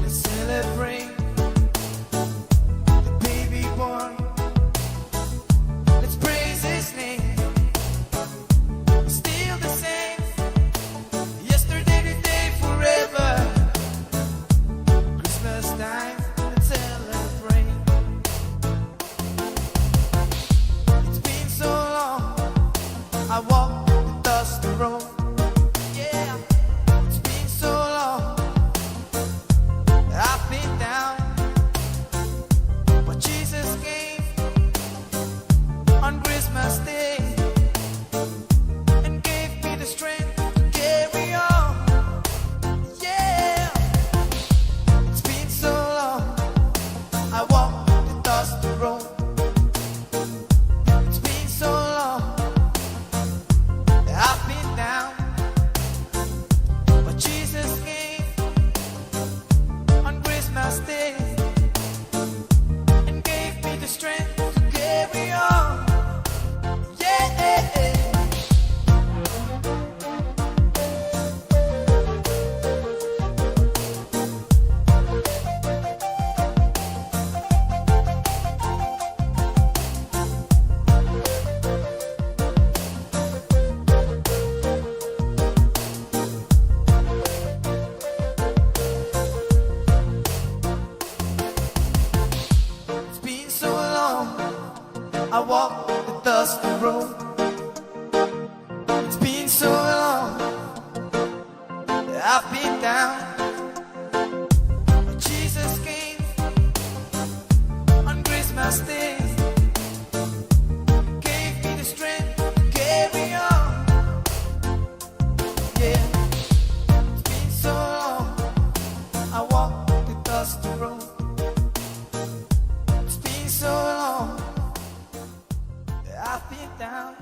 let's celebrate the baby born. Let's praise his name. He's still the same. Yesterday, today, forever. Christmas time, let's celebrate. It's been so long, I walk the dusty road. Yeah, it's been so long, I've been down, but Jesus came on Christmas Day and gave me the strength to carry on. Yeah, it's been so long, I walk the dusty road. It's been so long, I've been down, but Jesus came on Christmas Day and gave me the strength to carry on. Yeah. It's been so long, I walk the dusty road. It's been so long, I've been down, but Jesus came on Christmas Day Walk the dusty road. It's been so long that I've been down.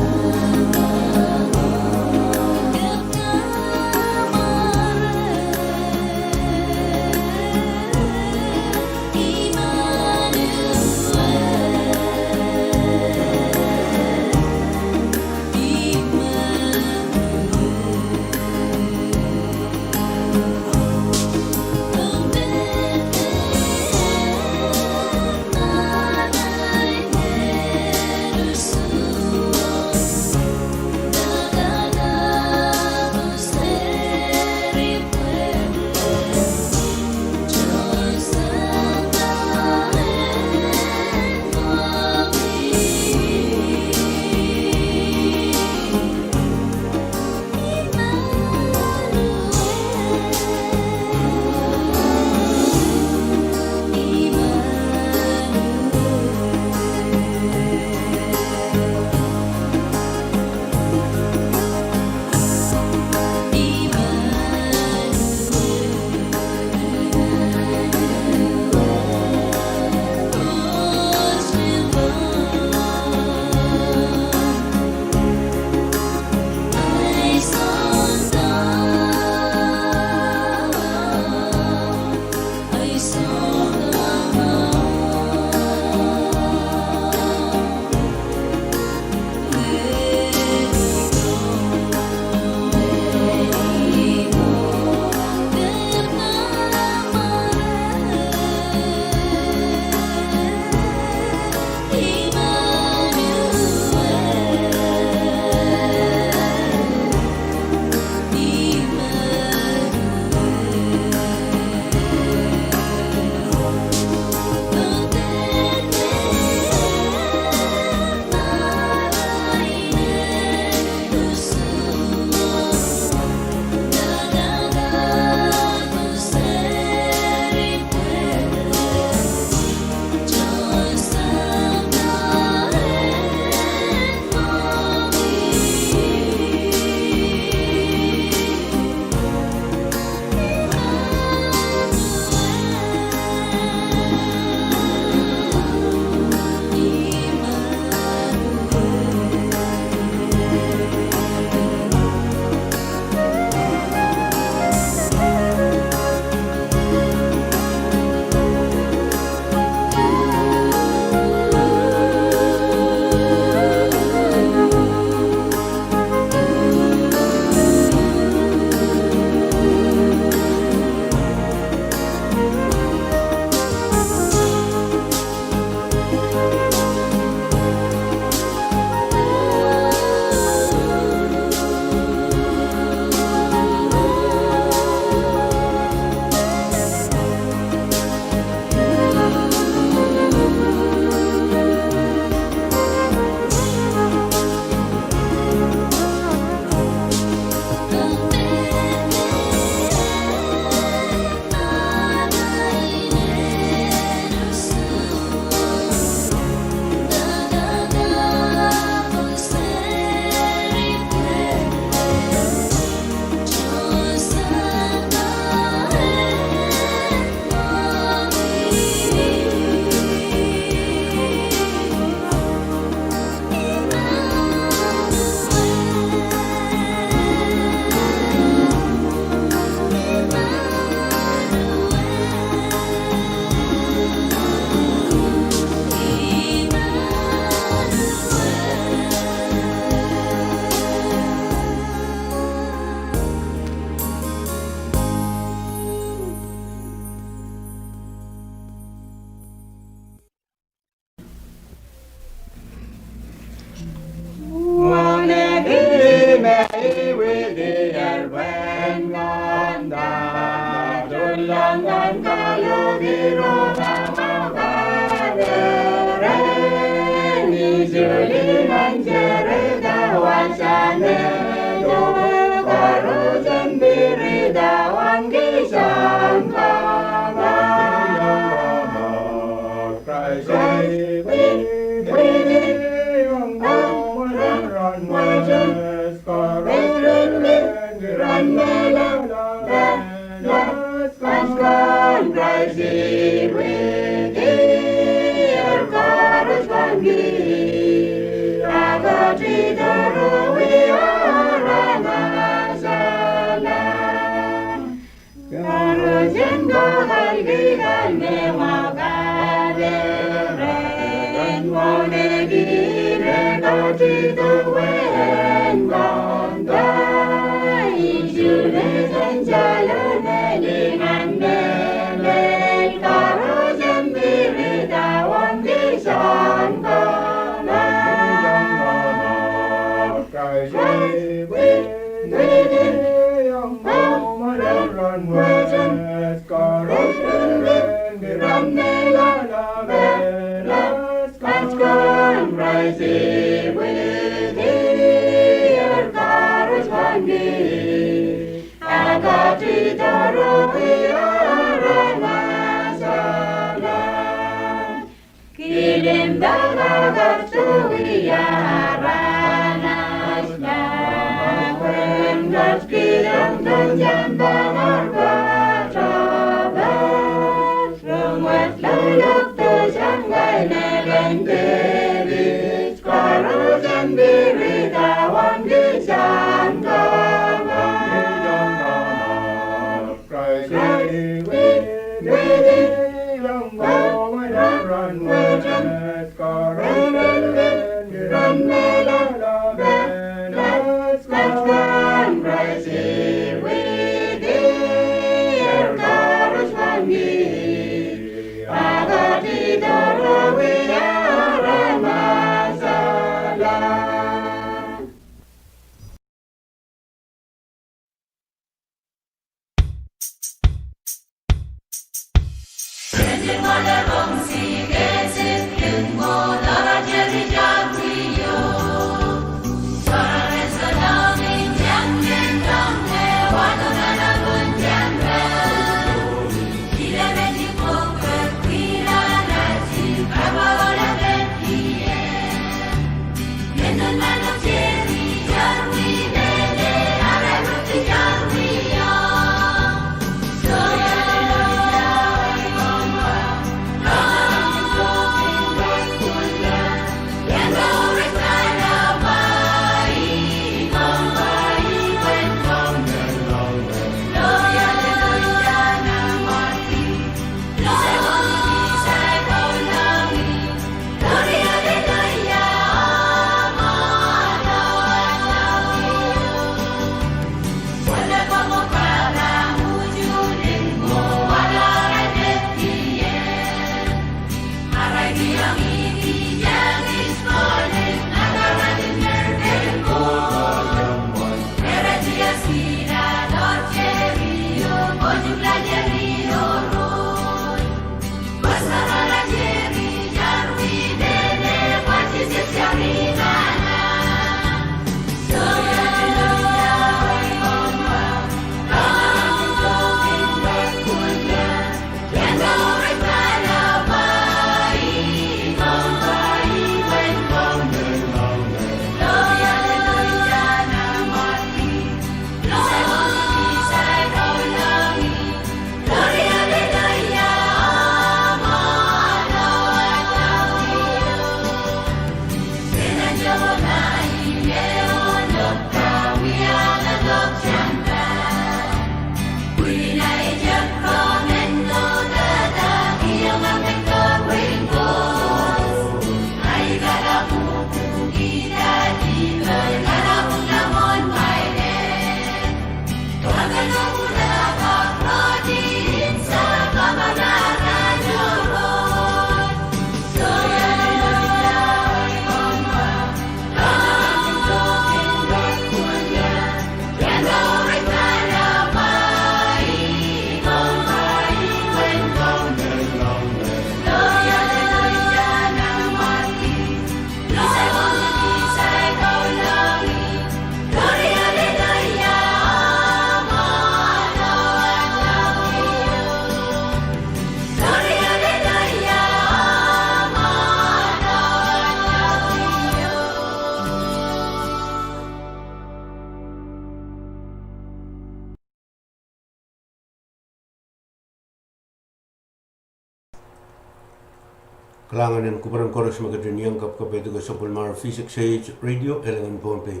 Kalahngan en kupwuren koaros me ketin iang kapkapehdki Sapwellimar V six H Radio, Elengen Pohnpei.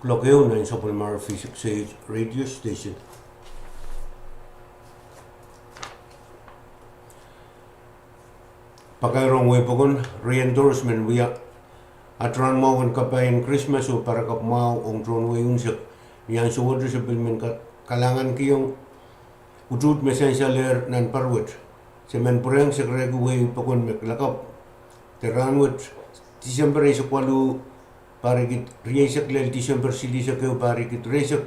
Kuloak ehu nan Sapwellimar V six H Radio Station. Pakairong wehi pokon, re-endorse men wia at rahn mwahu en kapai en Krismas oh parakapw mwahu ong tohn wehi unsek. Ni ansou wet se pil men ka-, kalahngankihong utuht me sansalehr nan par wet. Se men pwurehng sekerehki wehi pokon me lakapw de rahn wet, Tisempe eisek waluh, pahr rieisek lel Tisempe silihsek ehu, pahr rieisek,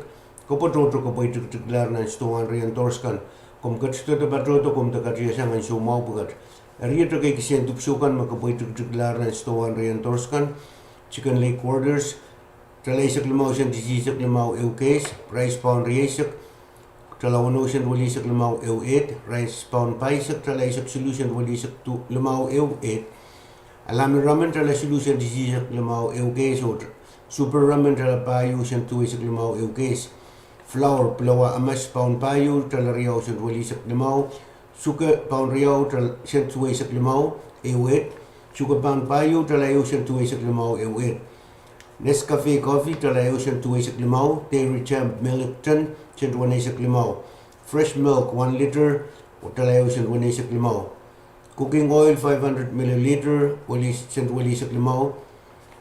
kopwe tohto kopwe itiktikilahr nan sidohwan re-endorse kan. Komw ketido de patohdo, komw de katiasang ansou mwahu pwukat. Eri iet ekei kisehn dipwisou kan me kopwe itiktikilahr nan sidohwan re-endorse kan: Chicken Lake Quarters, tala eisek limau sent isihsek limau ehu keis, rais paun rieisek, tala weneu sent welihsek limau ehu eid, rais paun paisek, tala eisek siluh sent welihsek limau ehu eid, alami ramen, tala siluh sent isihsek limau ehu keis, oh Super Ramen, tala pahieu sent duweisek limau ehu keis. Flour, pilawa amas, paun pahieu, tala riau sent welihsek limau. Suke, paun riau, tala sent duweisek limau ehu eid. Suke, paun pahieu, tala ehu sent duweisek limau ehu eid. Nescafe coffee, tala ehu sent duweisek limau. Dairy Champ milk tin, sent weneisek limau. Fresh milk, one liter, tala ehu sent weneisek limau. Cooking oil, five hundred milliliter, sent welihsek limau.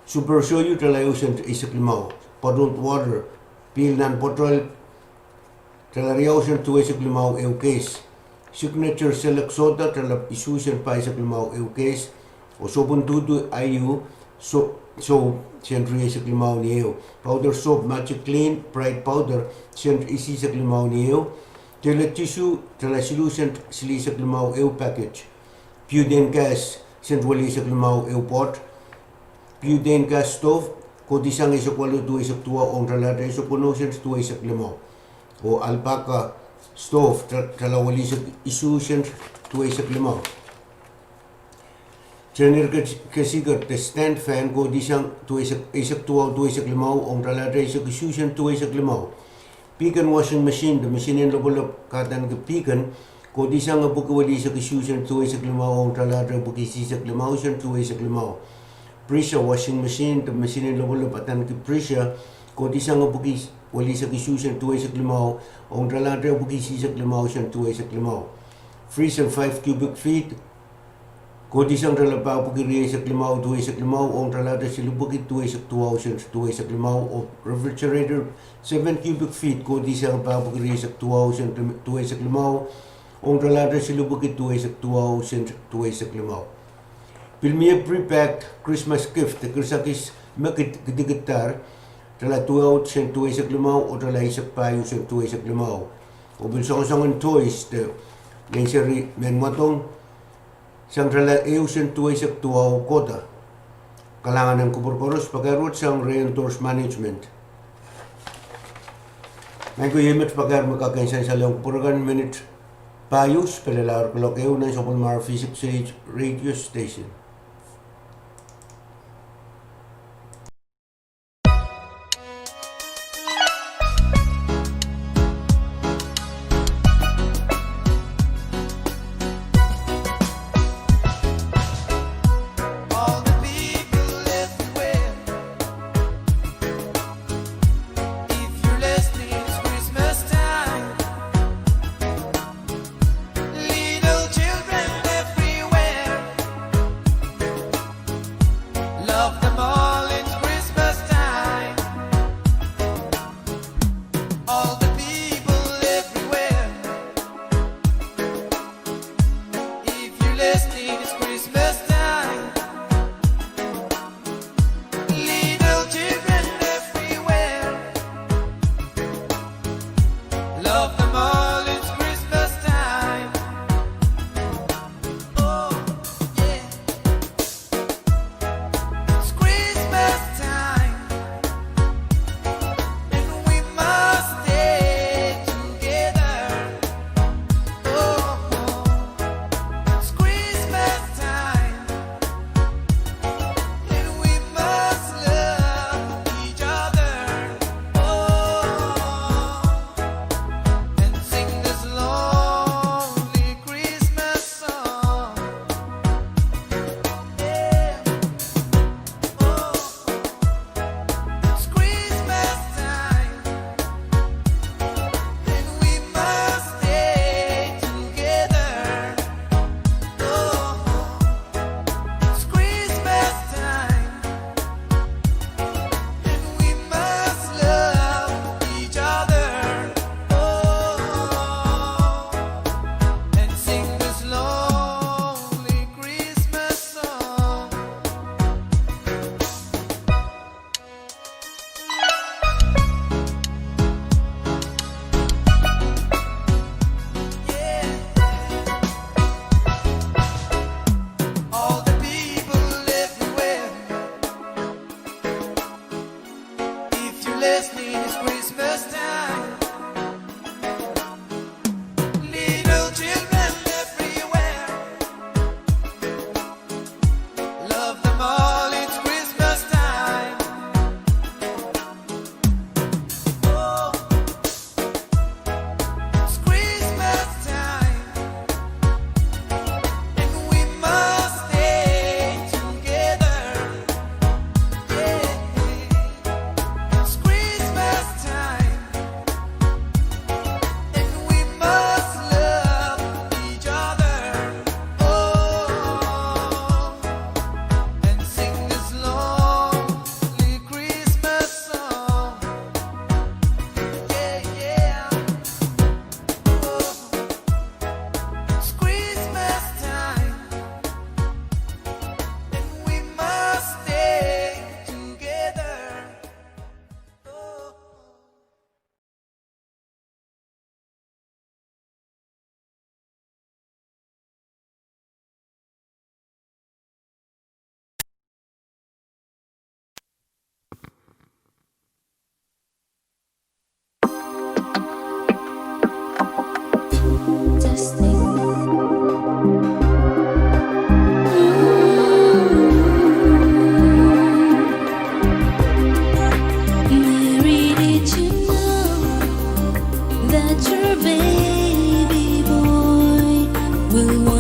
Super Soyu, tala ehu sent eisek limau. Bottled water, pihl nan pwoatol, tala riau sent duweisek limau ehu keis. Signature Select Soda, tala isuh sent pahisek limau ehu keis. Oh sopun duhdu Aiu, so-, soap, sent rieisek limau ni ehu. Powder soap Magic Clean Bright Powder, sent isihsek limau ni ehu. Toilet tissue, tala siluh sent silihsek limau ehu package. Butane gas, sent welihsek limau ehu poat. Butane gas stove, kohdisang eisek waluh duweisek duwau ong talahte eisek weneu sent duweisek limau. Oh Alpaca stove, ta-, tala welihsek isuh sent duweisek limau. Tehnir ke-, kesiket de stand fan, kohdisang eisek duwau duweisek limau ong talahte eisek isuh sent duweisek limau. Beacon washing machine de mesinen lopwolop, kadaniki Beacon, kohdisang epwiki welihsek isuh sent duweisek limau ong talahte epwiki isihsek limau sent duweisek limau. Prisha washing machine de mesinen lopwolop, adaniki Prisha, kohdisang epwiki welihsek isuh sent duweisek limau ong talahte epwiki isihsek limau sent duweisek limau. Freezer five cubic feet, kohdisang tala pahpwiki rieisek limau duweisek limau ong talahte silipwiki duweisek duwau sent duweisek limau. Oh refrigerator seven cubic feet, kohdisang pahpwiki rieisek duwau sent duweisek limau ong talahte silipwiki duweisek duwau sent duweisek limau. Pil mie pre-packed Christmas gift de kirsakis me kid-, kidikiddahr, tala duwau sent duweisek limau oh tala eisek pahieu sent duweisek limau. Oh pil soangosoangen toys de nein seri mehn mwadong, sang tala ehu sent duweisek duwau kohda. Kalahngan en kupwur koaros, pakair wet sang re-endorse management. Maing ko, iei met pakair me kak en sansal ong kupwur kan, minit pahieu pil lel kuloak ehu nan Sapwellimar V six H Radio Station. All the people everywhere, if you're listening, it's Christmas time. Little children everywhere,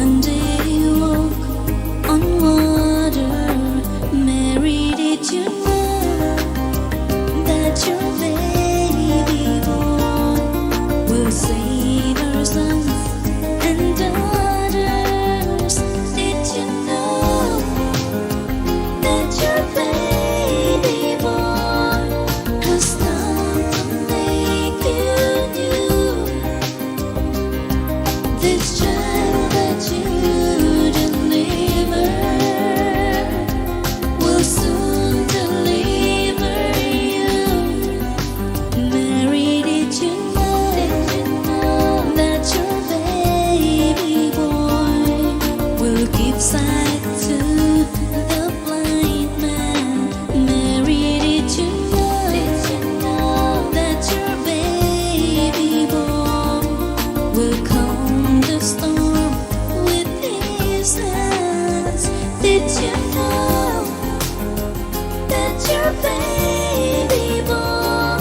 They walk on water. Mary, did you know that your baby boy will save our sons and daughters? Did you know that your baby boy has come to make you new? This child that you deliver will soon deliver you. Mary, did you know that your baby boy will give sight to the blind man? Mary, did you know that your baby boy will calm the storm with his hands? Did you know that your baby boy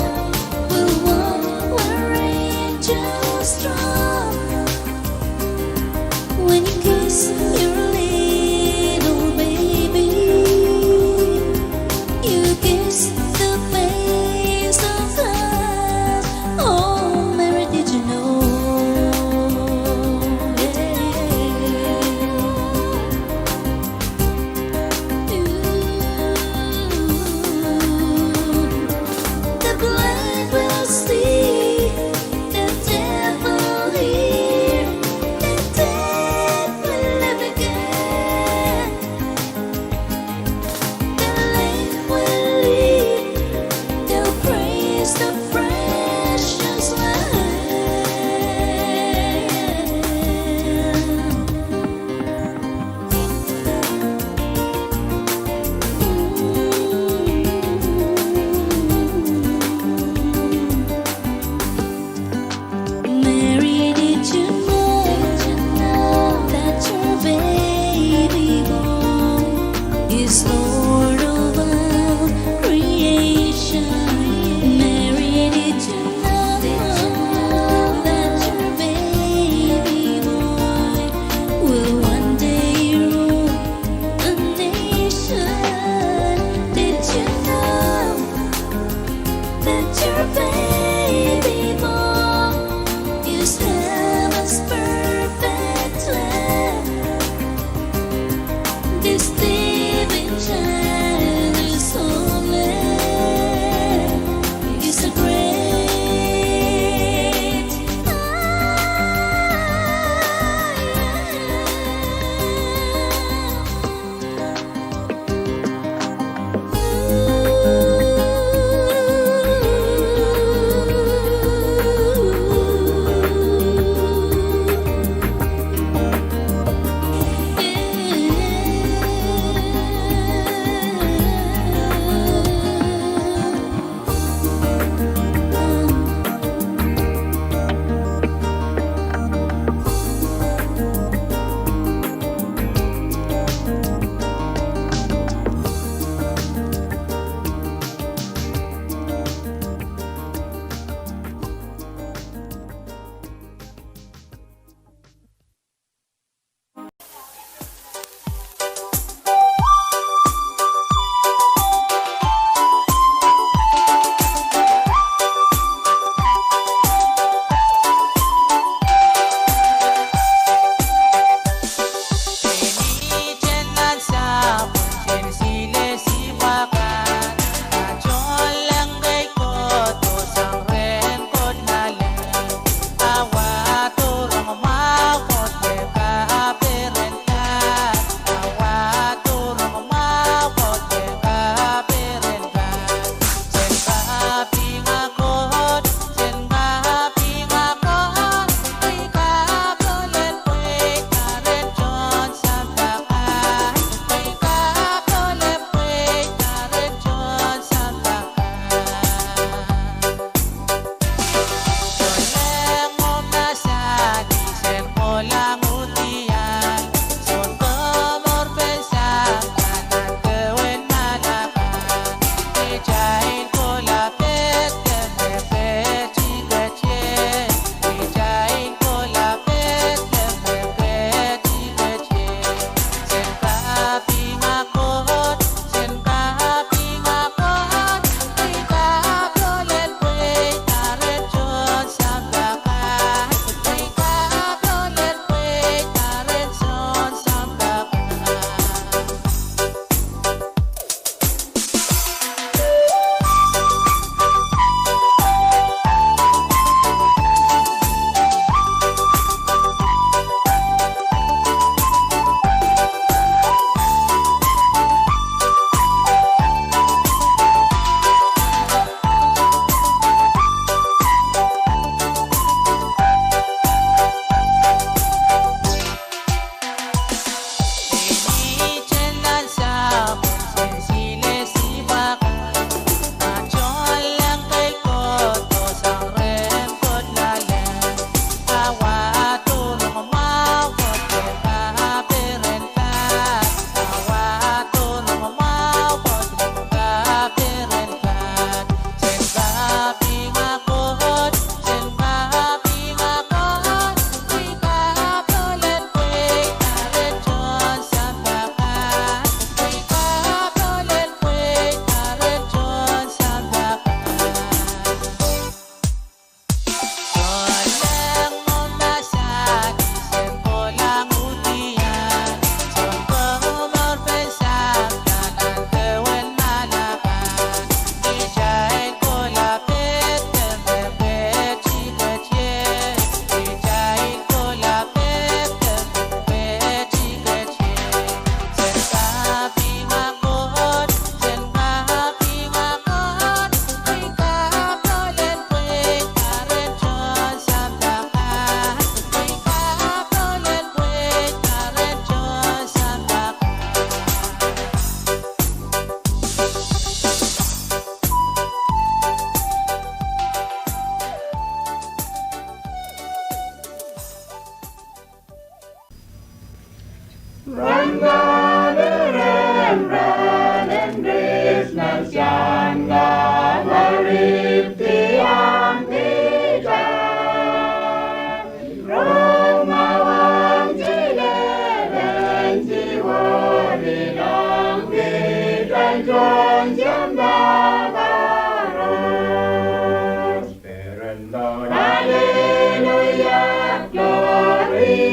will walk where angels trod? When you kiss your little baby, you kiss the face of God. Oh, Mary, did you know? The blind will see, the deaf will hear, the dead will live again. Hallelujah, glory.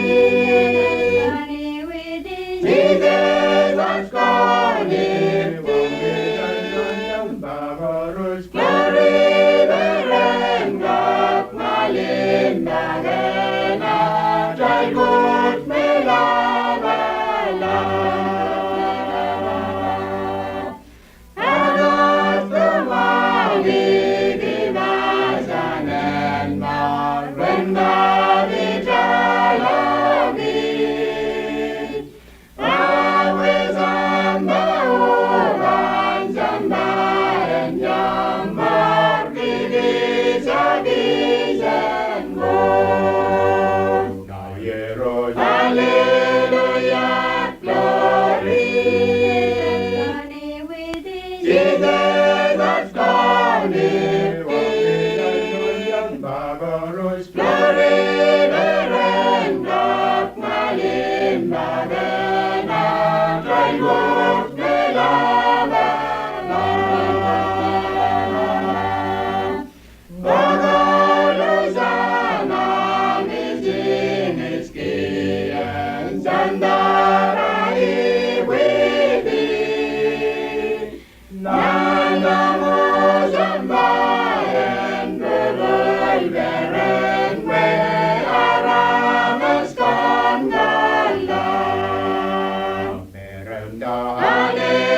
Glory, peren kak malimbaken atail Koht me lapalap. Hallelujah, glory. Glory, peren kak malimbaken atail Koht me lapalap.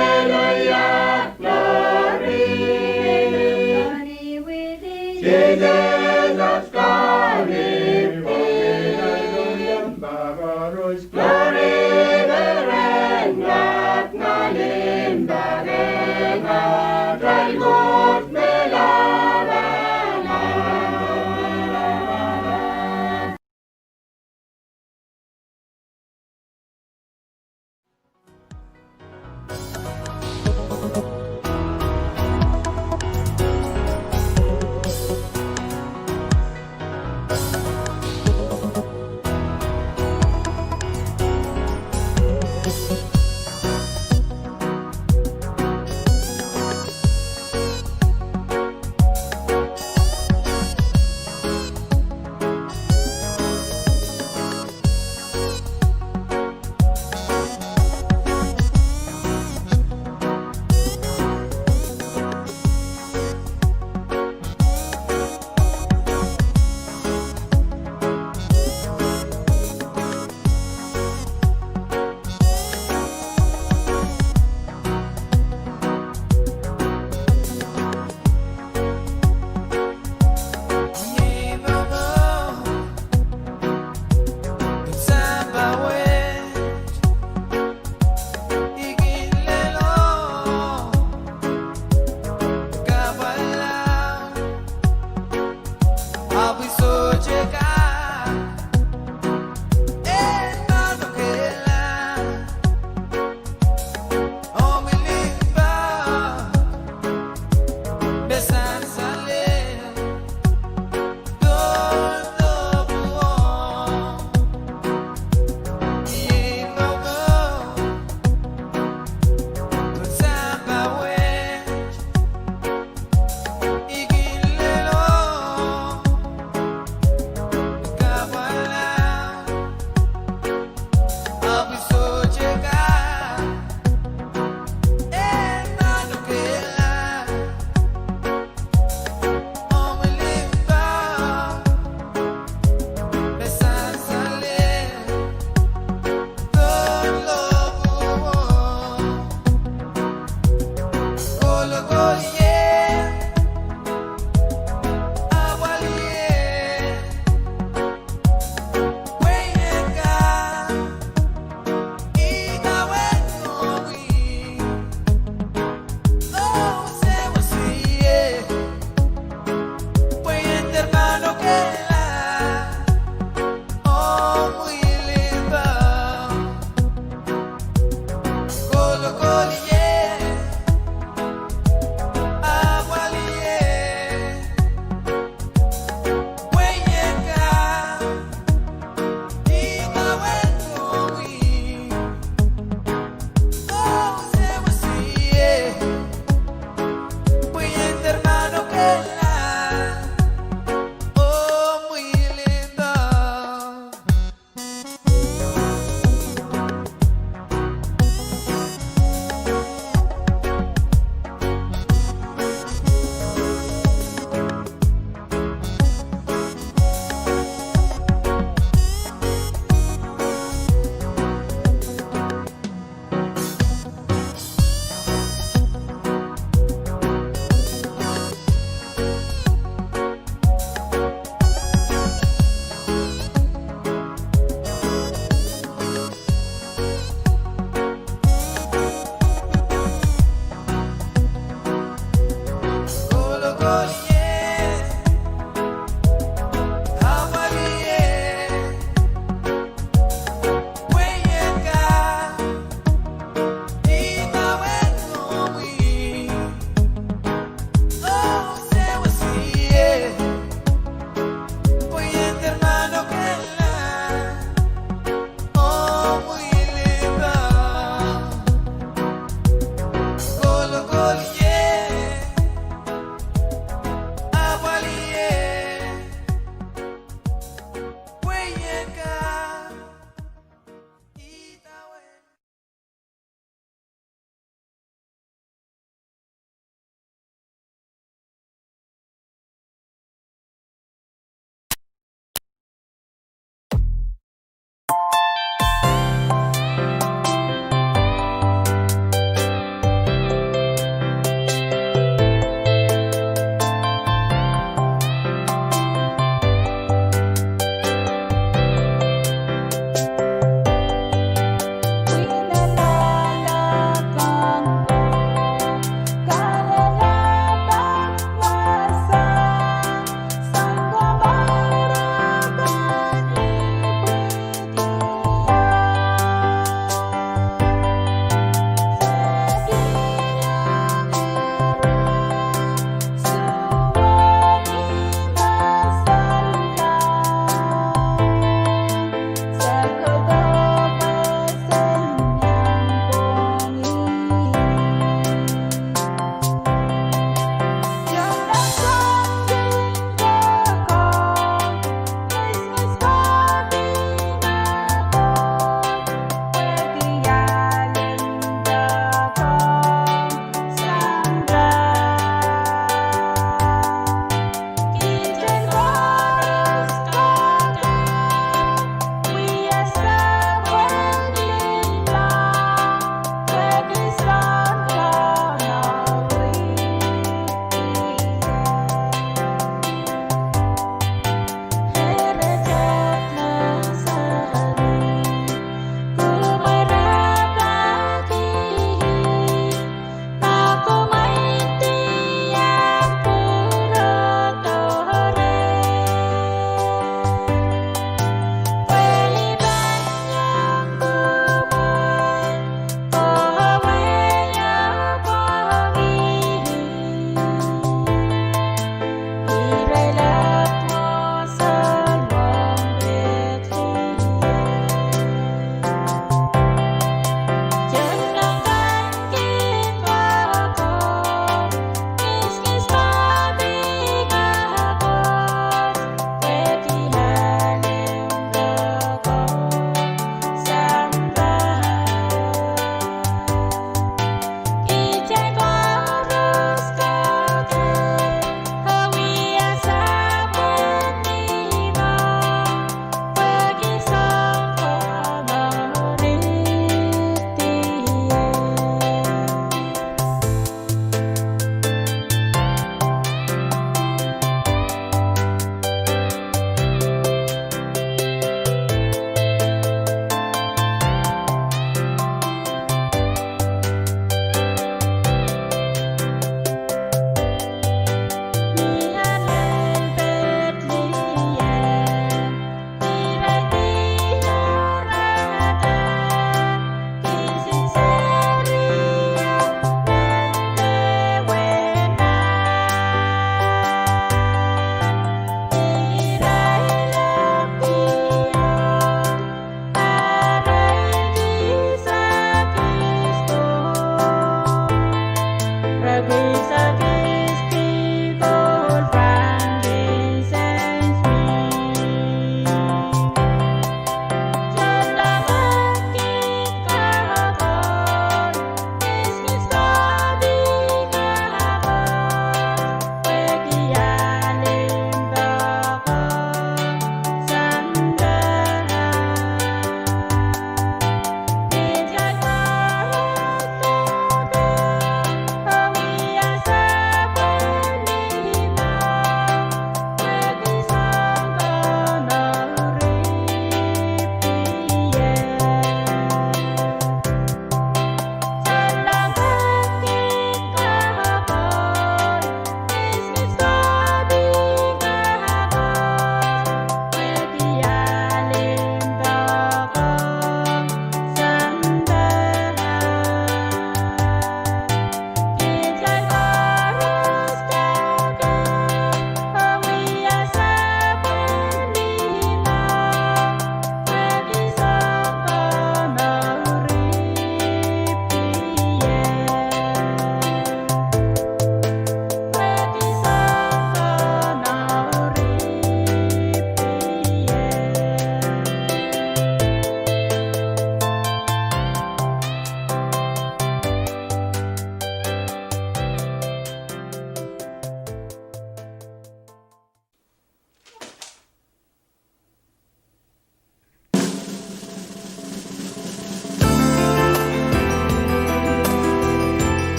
Hallelujah, glory. Glory, peren kak malimbaken atail Koht me lapalap.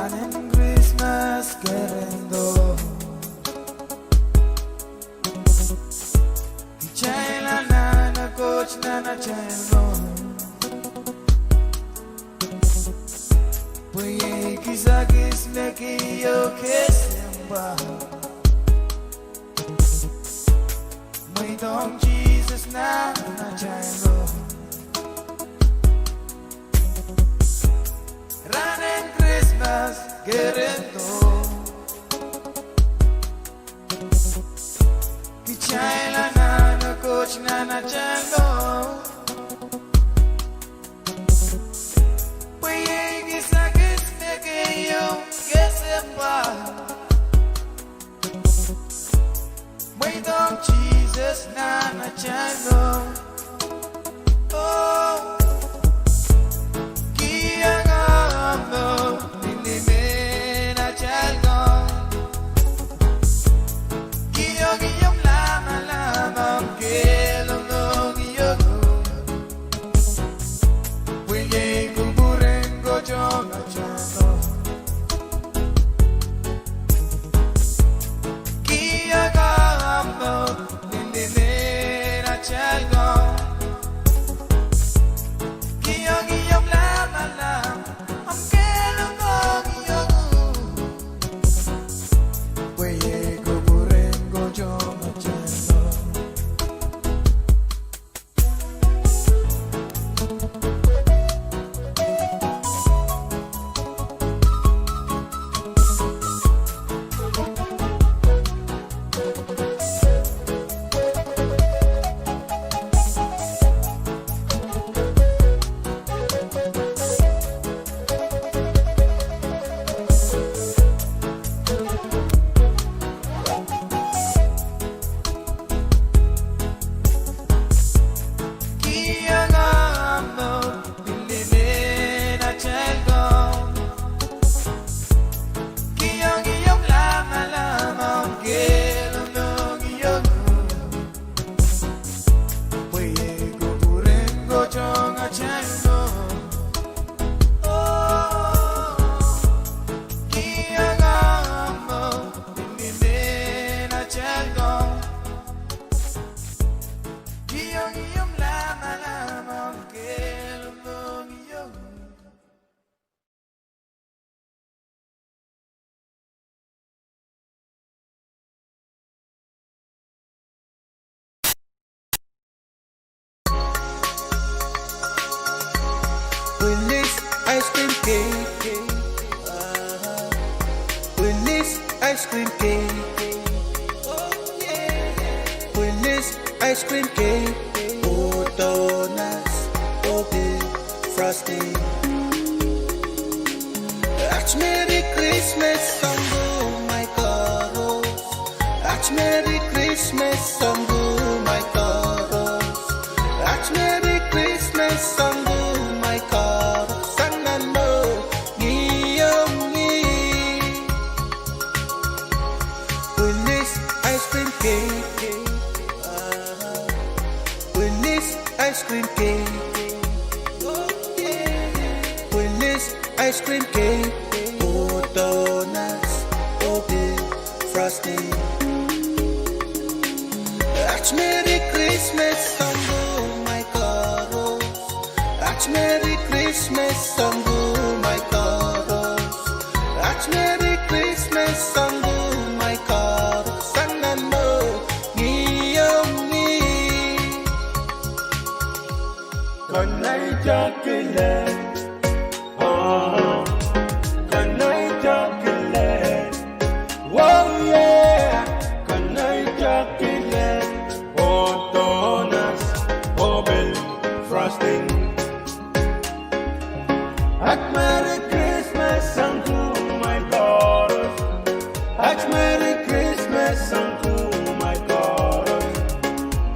Rahnen Krismas kerendo, kitail anahne Koht nan atail mour, pwe iei kisakis me keieu kesempwal. Mweidohng Sises nan atail mour. Rahnen Krismas kerendo, kitail anahne Koht nan atail mour, pwe iei kisakis me keieu kesempwal. Mweidohng Sises nan atail mour. Oh, kihong ahmw mour ni mehn atail mour. Kihong ie omw lamalam, omw kehl, omw mohngiong, pwe iei kupwuren Koht ong atail mour. Kihong ahmw mour ni mehn atail mour. Kihong ie omw lamalam, omw kehl, omw mohngiong, pwe iei kupwuren Koht ong atail mour. Kihong ahmw mour ni mehn atail mour. Kihong ie omw lamalam, omw kehl, omw mohngiong, pwe iei kupwuren Koht ong atail mour. Oh, kihong ahmw mour ni mehn atail mour. Kihong ie omw lamalam, omw kehl, omw mohngiong. Pwilihs ice cream cake. Pwilihs ice cream cake. Pwilihs ice cream cake. Oh, donuts, oh, pil frosting. Aht Merry Krismas sang kumwail koaros. Aht Merry Krismas sang kumwail koaros. Aht Merry Krismas sang kumwail koaros. Sang nan mohngiong. Pwilihs ice cream cake. Pwilihs ice cream cake. Pwilihs ice cream cake. Oh, donuts, oh, pil frosting. Aht Merry Krismas sang kumwail koaros. Aht Merry Krismas sang kumwail koaros. Aht Merry Krismas sang kumwail koaros. Sang nan mohngiong. Konehng chocolate. Oh, konehng chocolate. Oh yeah, konehng chocolate. Oh, donuts, oh, pil frosting. Aht Merry Krismas sang kumwail koaros. Aht Merry Krismas sang kumwail koaros.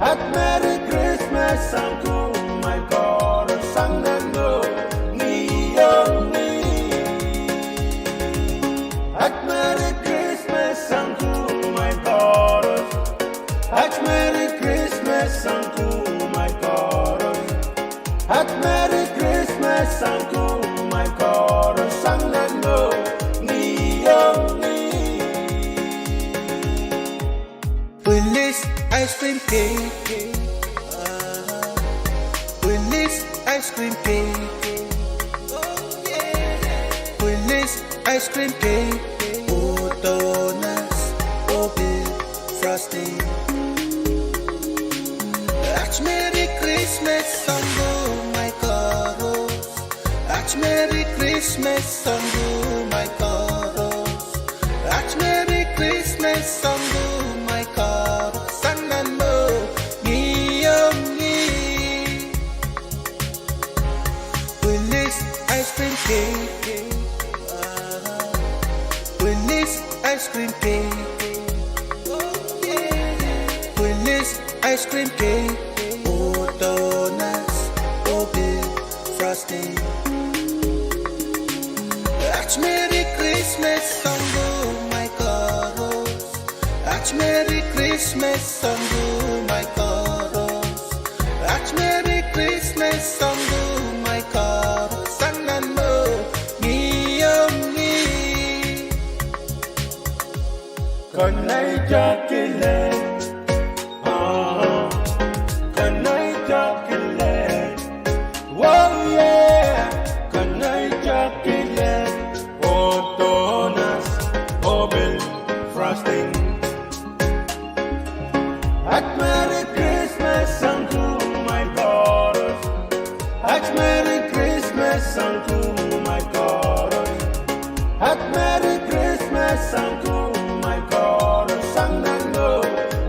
Aht Merry Krismas sang kumwail koaros. Sang nan mohngiong. Aht Merry Krismas sang kumwail koaros. Aht Merry Krismas sang kumwail koaros. Aht Merry Krismas sang kumwail koaros. Ice cream cake, oh donuts, oh pil frosting. Aht Merry Christmas sang kumwail koaros. Aht Merry Christmas sang kumwail koaros. Aht Merry Christmas sang kumwail koaros. Sang nan mour, ni omw ngih. Pwilis ice cream cake. Pwilis ice cream cake. Pwilis ice cream cake. Oh donuts, oh pil frosting. Aht Merry Christmas sang kumwail koaros. Aht Merry Christmas sang kumwail koaros. Aht Merry Christmas sang kumwail koaros. Sang nan mour, ni omw ngih. Konehng chocolate. Ah, konehng chocolate. Oh yeah, konehng chocolate. Oh donuts, oh pil frosting. Aht Merry Christmas sang kumwail koaros. Aht Merry Christmas sang kumwail koaros. Aht Merry Christmas sang kumwail koaros. Sang nan mour,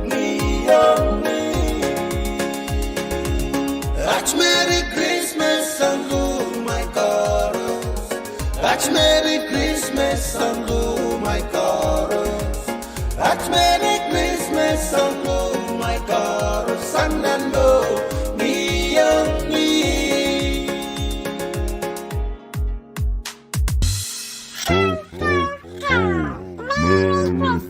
ni omw ngih. Aht Merry Christmas sang kumwail koaros. Aht Merry Christmas sang kumwail koaros. Aht Merry Christmas sang kumwail koaros. Sang nan mour, ni omw ngih. Ho, ho, ho. Merry Christmas.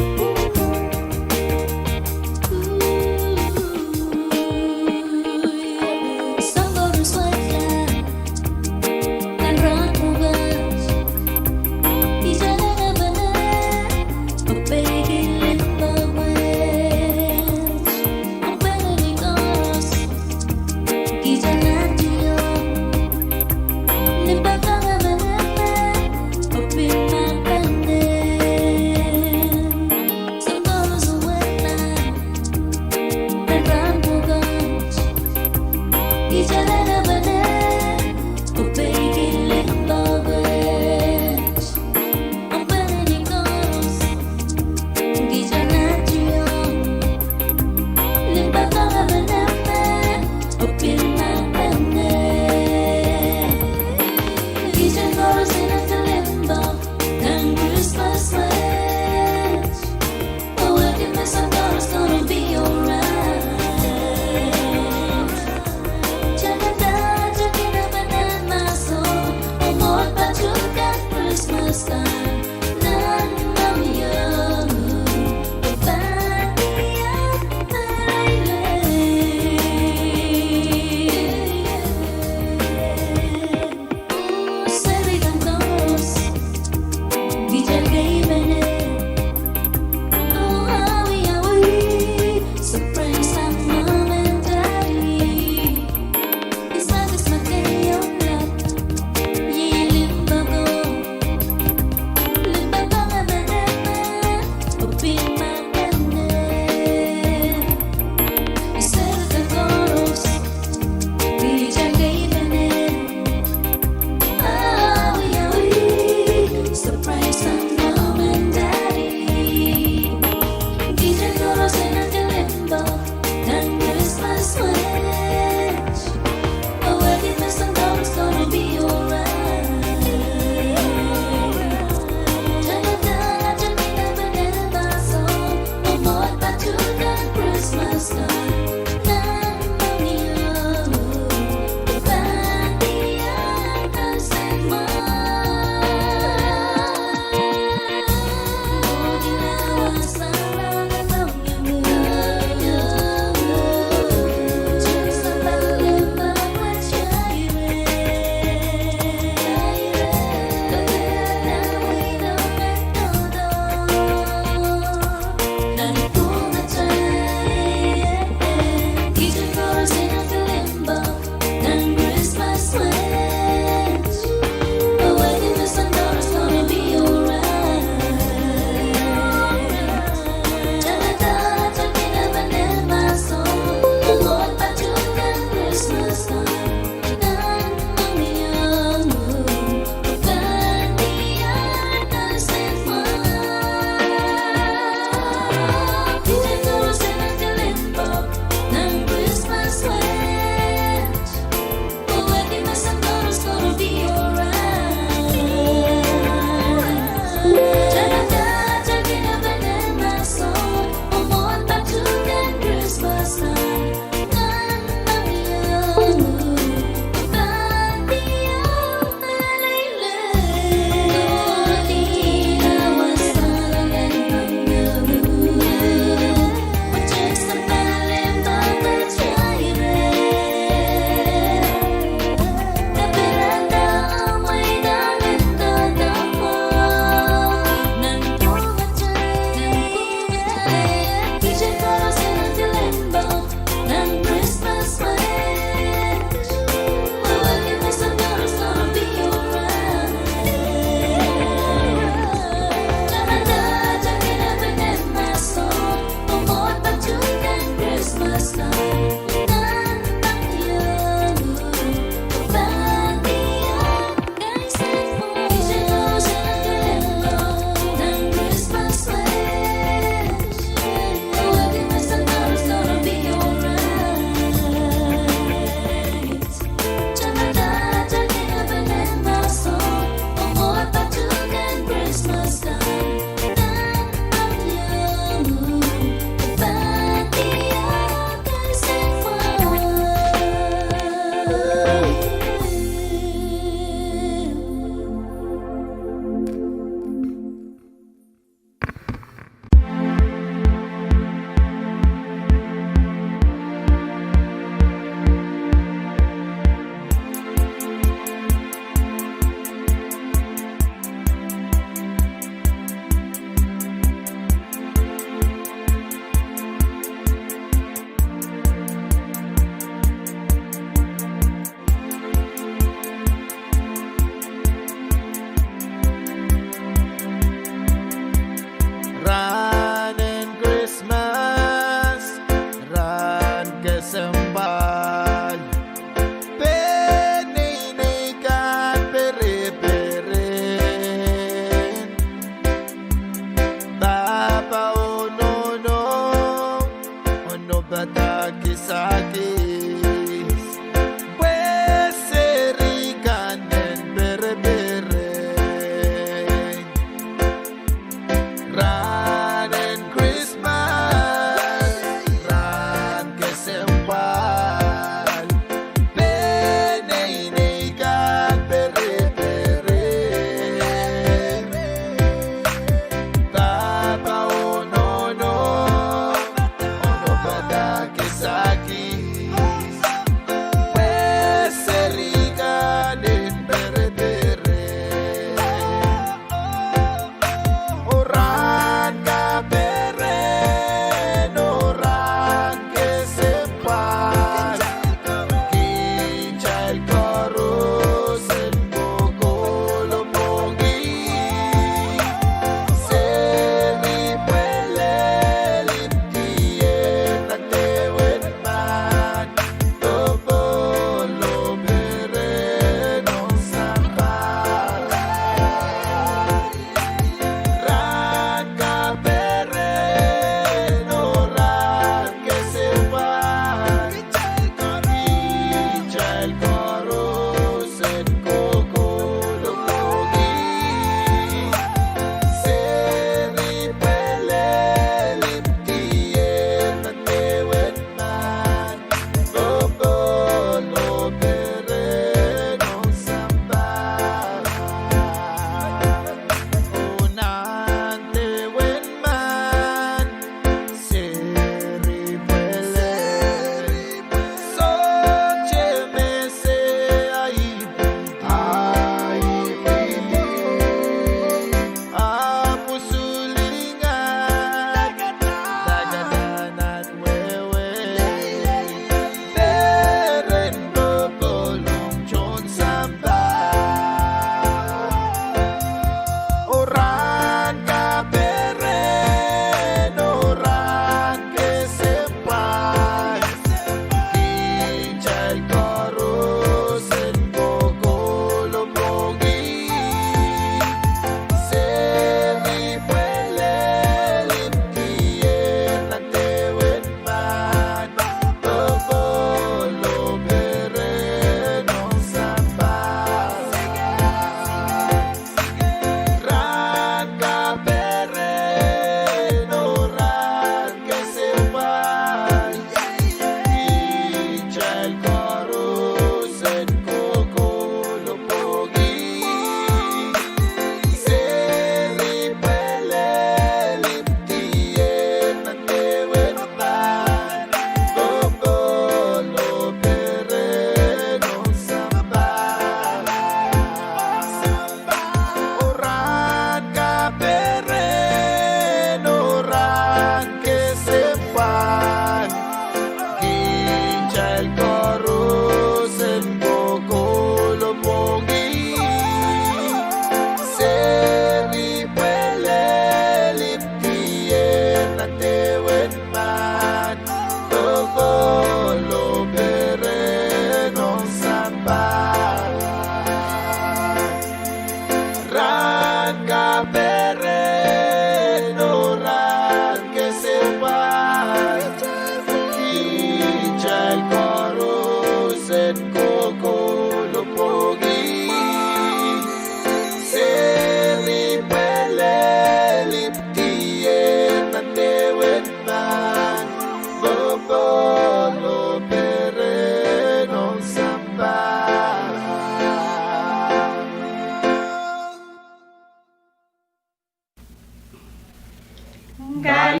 Kalahngan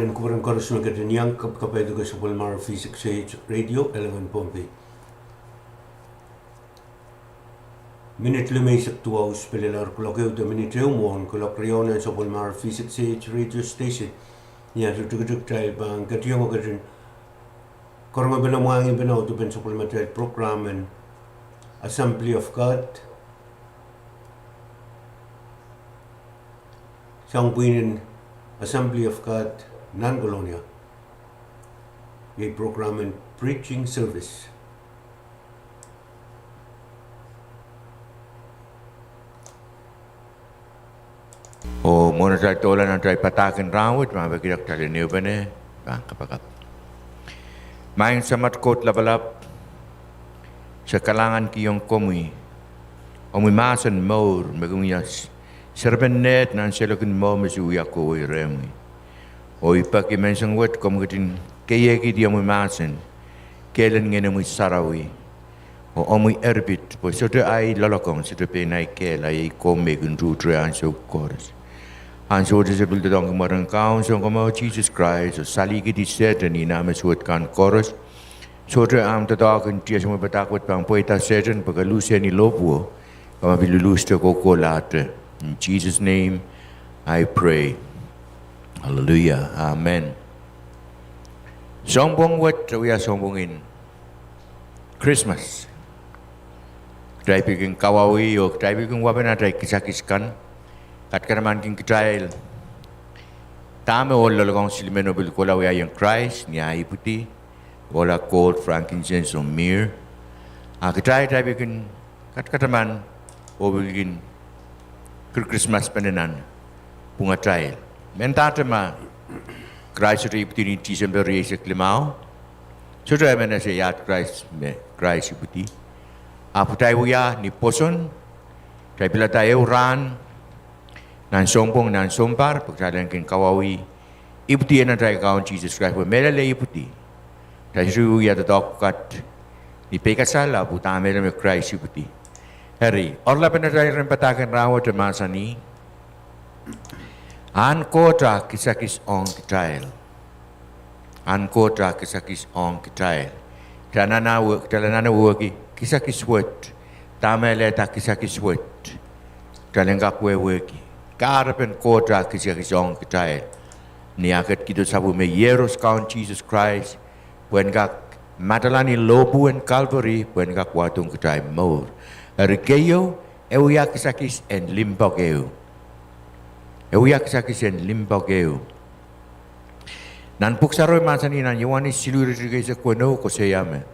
en kupwuren koaros me ketin iang kapakapki sapwellimomwi V six H Radio, Eleven, Pohnpei. Minit limeisek duwau, pil lel kuloak ehu de minit ehu mwohn kuloak riau nan sapwellimomwi V six H Radio Station. Ni atail tikitik, kitail pahn ketiong oh ketin karongepene, mwahngipene, oh dipen sapwellimatail program en Assembly of God, sang pwihn en Assembly of God nan Kolonia, iei program en preaching service. Oh mwohn atail doula nan atail padahk en rahnwet, ma peki kitail en ehupene, pahn kapakap. Maing Samat Koht Lapalap, se kalahngankihong komwi omwi mahsen mour me kin wia serepen neht nan seiloak en mour me se wia kohwei rehmwi. Oh I peki menseng wet komw ketin keiekihdi omwi mahsen, kehl en Ngehnomwi Sarawi, oh omwi erpit, pwe sohte ahi loalokong, sohte pein ahi kehl, a iei komw me kin tuhtre ansou koaros. Ansou wet se pil doadoahngki mwaren Kaun Sounkomour Sises Krais oh salihkihdi Sehdan oh nah me suwed kan koaros. Sohte ahmw doadoahk en tiahk omwi padahk wet pahn pweida Sehdan pwe ke luhsehni lohpwuo, ke ma pil luluhste kohkohlahte. In Jesus' name I pray. Hallelujah. Amen. Sounpwong wet e wia sounpwong en Krismas. Kitail pil kin kawauwih oh kitail pil kin wahpene atail kisakis kan, katkatamankin kitail dahme ohl loalokong silimen oh pil kohla wiahiong Krais ni ah ipwidi, ohla gold, frankincense oh myrrh. A kitail, kitail pil kin katkataman oh pil kin Kir-, Krismaspene nan pwungatail. Mendahte ma Krais sohte ipwidi ni Tisempe rieisek limau, sohte emen ese iahd Krais me Krais ipwidi. Ahpw kitail wia ni pwoson, kitail pilada ehu rahn nan sounpwong, nan sounpar, pwe kitail en kin kawauwih ipwidi en atail Kaun Sises Krais, pwe mehlel e ipwidi. Kitail sohte wia doadoahk pwukat ni peikasal, ahpw udahn mehlel me Krais ipwidi. Eri, oaralapen atail iren padahk en rahnwet e mahsanih, Ahn Koht ah kisakis ong kitail. Ahn Koht ah kisakis ong kitail. Kitail anahne wehwehki kisakis wet. Dahme lelehda kisakis wet? Kitail en kak wehwehki kahrepen Koht ah kisakis ong kitail ni ah ketikihdo sapwellime Iehros Kaun Sises Krais, pwehn kak matala ni lohpwu en Kalvari, pwehn kak wahdohng kitail mour. Eri keieu, e wia kisakis en limpoak ehu. E wia kisakis en limpoak ehu. Nan pwuhk sarawio mahsanih nan Iohanes siluh, iretikitik eisek weneu koasoia me,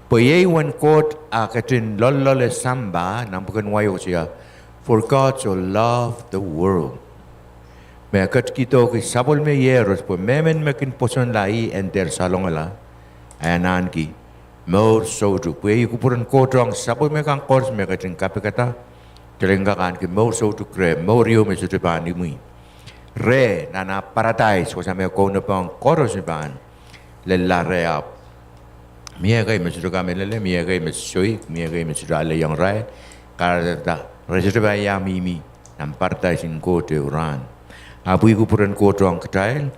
pwe iei uwen Koht ah ketin loalloale sampah, nan pwuken wai koasoia, For God so loved the world, me e ketikihdohki sapwellime Iehros pwe mehmen me kin pwosonla ih en dehr salongala, a e anahneki mour soutuk. Pwe ih kupwuren Koht ong sapwellime kan koaros me ketin kapikada, kitail en kak ahneki mour soutuk reh, mour ieu me sohte pahn imwi. Reh nan ah paradais, wasa me kaunopohng koaros me pahn lella reh, ahpw mie ekei me sohte kamehlele, mie ekei me soik, mie ekei me sohte alehiong irail, kahrehda re sohte pahn iang mihmi nan paradais en Koht ehu rahn. Ahpw ih kupwuren Koht ong kitail,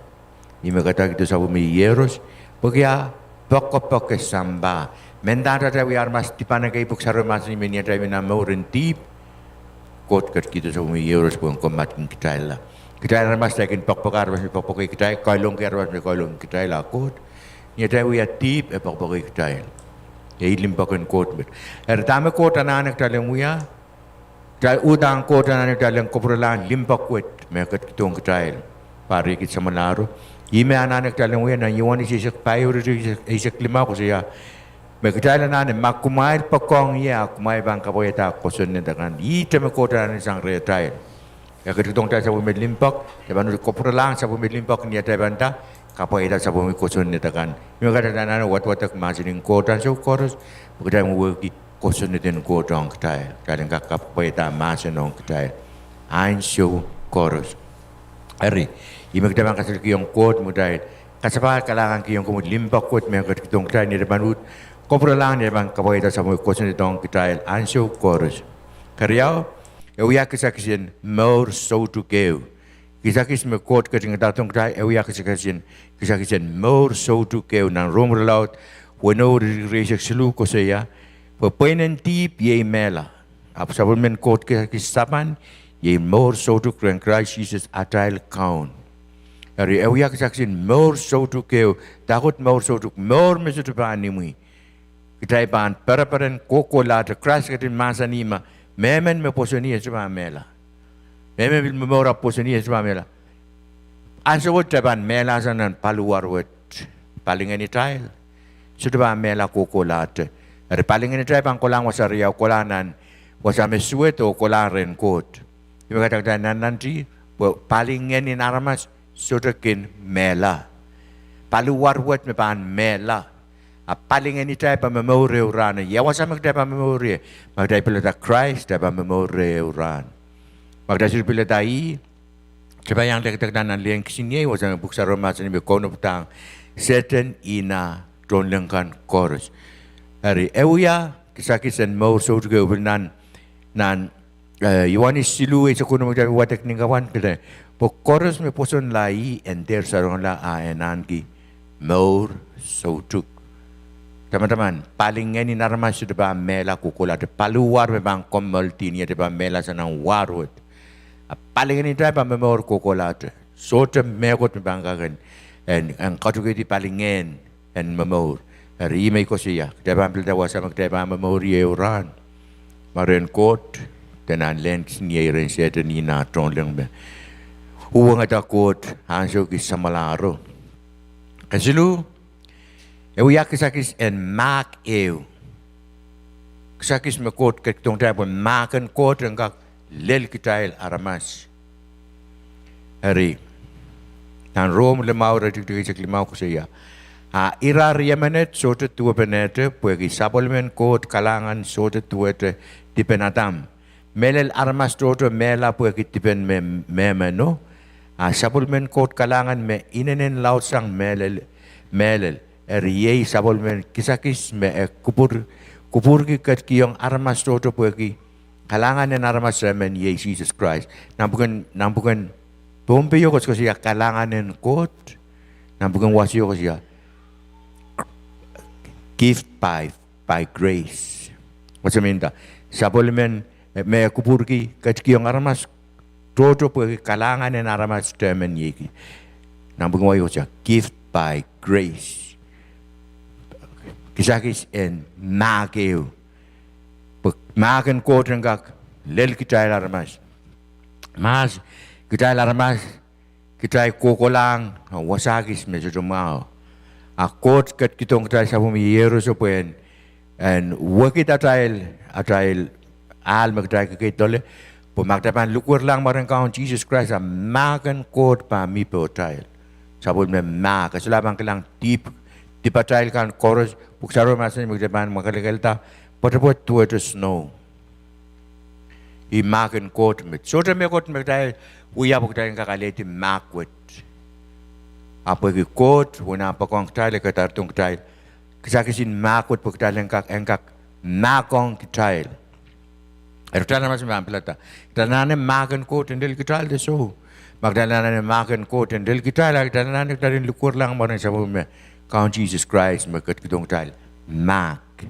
ih me ketikihdo sapwellime Iehros, pwehki ah poakpoake sampah. Mendahte atail wia aramas dipan ekei, pwuhk sarawio mahsanih me ni atail mihmi nan mouren dihp, Koht ketikihdo sapwellime Iehros pwehn komatkin kitailla. Kitail aramas kitail kin poakpoake aramas me poakpoake kitail, kailongki aramas me kailongki kitail, a Koht, ni atail wia dihp, e poakpoake kitail. Iei limpoak en Koht met. Eri dahme Koht anahne kitail en wia? Kitail uhdahn, Koht anahne kitail en kapwurelahng limpoak wet me e ketikihdohng kitail, pahn riekid samwalahro. Ih me anahne kitail en wia. Nan Iohanes eisek pahieu, iretikitik eisek limau koasoia me kitail anahne, ma kumwail poakohng ie, a kumwail pahn kapwaiada kosonned akan. Ihte me Koht anahne sang rehtail. E ketikihdohng kitail sapwellime limpoak, kitail pahn kapwurelahng sapwellime limpoak ni atail pahn nda, kapwaiada sapwellime kosonned akan. Ih me kahrehda kitail anahne wadwadek mahsen en Koht ansou koaros, pwe kitail en wehwehki kosonned en Koht ong kitail, kitail en kak kapwaiada mahsen ong kitail ansou koaros. Eri, ih me kitail pahn kasalehkiong Koht, me kitail kasapahl kalahngankihong komwi limpoak wet me e ketikihdohng kitail ni atail pahn uhd Kapwurelahng ni ei pahn kapwaiada sapwellime kosonnedohng kitail ansou koaros. Keriau, e wia kisakis en mour soutuk ehu. Kisakis me Koht ketin kadarodohng kitail, e wia kisakis en, kisakis en mour soutuk ehu. Nan Rom irelaud weneu, iretikitik rieisek siluh koasoia, pwe pweinen dihp iei mehla. Ahpw sapwellimen Koht kisakis sapan iei mour soutuk rehn Krais Sises atail Kaun. Eri e wia kisakis en mour soutuk ehu, dahkot mour soutuk, mour me sohte pahn imwi. Kitail pahn pereperen kohkohlahte. Krais ketin mahsanih me mehmen me pwosonih e sohte pahn mehla. Mehmen pil momour ahpw pwosonih e sohte pahn mehla. Ansou wet kitail pahn mehlasang nan paliwar wet. Palingehn itail sohte pahn mehla kohkohlahte. Eri palingehn itail pahn kolahng wasa riau, kolahng nan wasa me suwed oh kolahng rehn Koht. Ih me kahrehda kitail nannanti pwe palingehn en aramas sohte kin mehla. Paliwar wet me pahn mehla. A palingehn itail pahn momour ehu rahn. Ia wasa me kitail pahn momour ie? Ma kitail pilada Krais, kitail pahn momour ehu rahn. Ma kitail sohte pilada ih, kitail pahn iang lekdekda nan lehn kisiniei, wasa me Pwuhk Sarawi mahsanih me kaunopadahng Sehdan, inah, tohnleng kan koaros. Eri e wia kisakis en mour soutuk ehu. Pil nan, nan Ioanes siluh, eisek weneu, me kitail wadek ni kapwaiada, pwe koaros me pwosonla ih en dehr salongala a en ahneki mour soutuk. Tamataman, palingehn en aramas sohte pahn mehla kohkohlahte. Paliwar me pahn kommoaldi ni atail pahn mehlasang nan war wet. A palingehn itail pahn momour kohkohlahte. Sohte mehkot me pahn kak en, en, en katuhkehdi palingehn en momour. Eri ih me I koasoia, kitail pahn pilada wasa me kitail pahn momour ie ehu rahn. Ma rehn Koht, de nan lehn kisiniei rehn Sehdan, inah, tohnleng me uhwongada Koht ansou ki samwalahro. Kesiluh, e wia kisakis en mahk ehu. Kisakis me Koht ketikihdohng kitail pwe mahk en Koht en kak lel kitail aramas. Eri, nan Rom limau, iretikitik eisek limau koasoia, a ira riemenet sohte duwepenehte, pwehki sapwellimen Koht kalahngan sohte duwehte dipen Adam. Mehlel aramas tohto mehla pwehki dipen me, mehmeno. A sapwellimen Koht kalahngan me inenen laudsang mehlel, mehlel. Eri iei sapwellimen kisakis me e kupwur, kupwurki ketikihong aramas tohto pwehki kalahngan en aramas emen iei Sises Krais. Nan pwuken, nan pwuken Pohnpeio koasokoasoia kalahngan en Koht. Nan pwuken Wasio koasoia gift by, by grace. Wasa me nda, sapwellimen, eh, me kupwurki ketikihong aramas tohto pwehki kalahngan en aramas emen iei. Nan pwuken Wasio koasoia gift by grace. Kisakis en mahk ehu. Pwe mahk en Koht en kak lel kitail aramas. Mahs, kitail aramas, kitail kohkohlahng wasakis me sohte mwahu. A Koht ketikihdohng kitail sapwellime iehroso pwe en, en wekid atail, atail ahl me kitail kekeid loale. Pwe ma kitail pahn likwerlahng mwaren Kaun Sises Krais, a mahk en Koht pahn mi pohtail. Sapwellime mahk, e solahr pahn kilang dihp, dihpatail kan koaros. Pwuhk Sarawi mahsanih me kitail pahn mwakelekelda pwetepwet duwehte snow. Ih mahk en Koht me sohte mehkot me kitail wia pwe kitail en kak alehdi mahk wet. A pwehki Koht uwen ah poakohng kitail, e kadarodohng kitail kisakis en mahk wet pwe kitail en kak, en kak mahkohng kitail. Eri kitail aramas me pahn pilada, kitail anahne mahk en Koht en lel kitail de soh. Ma kitail anahne mahk en Koht en lel kitail, a kitail anahne kitail en likwerlahng mwaren sapwellime Kaun Sises Krais me ketikihdohng kitail mahk.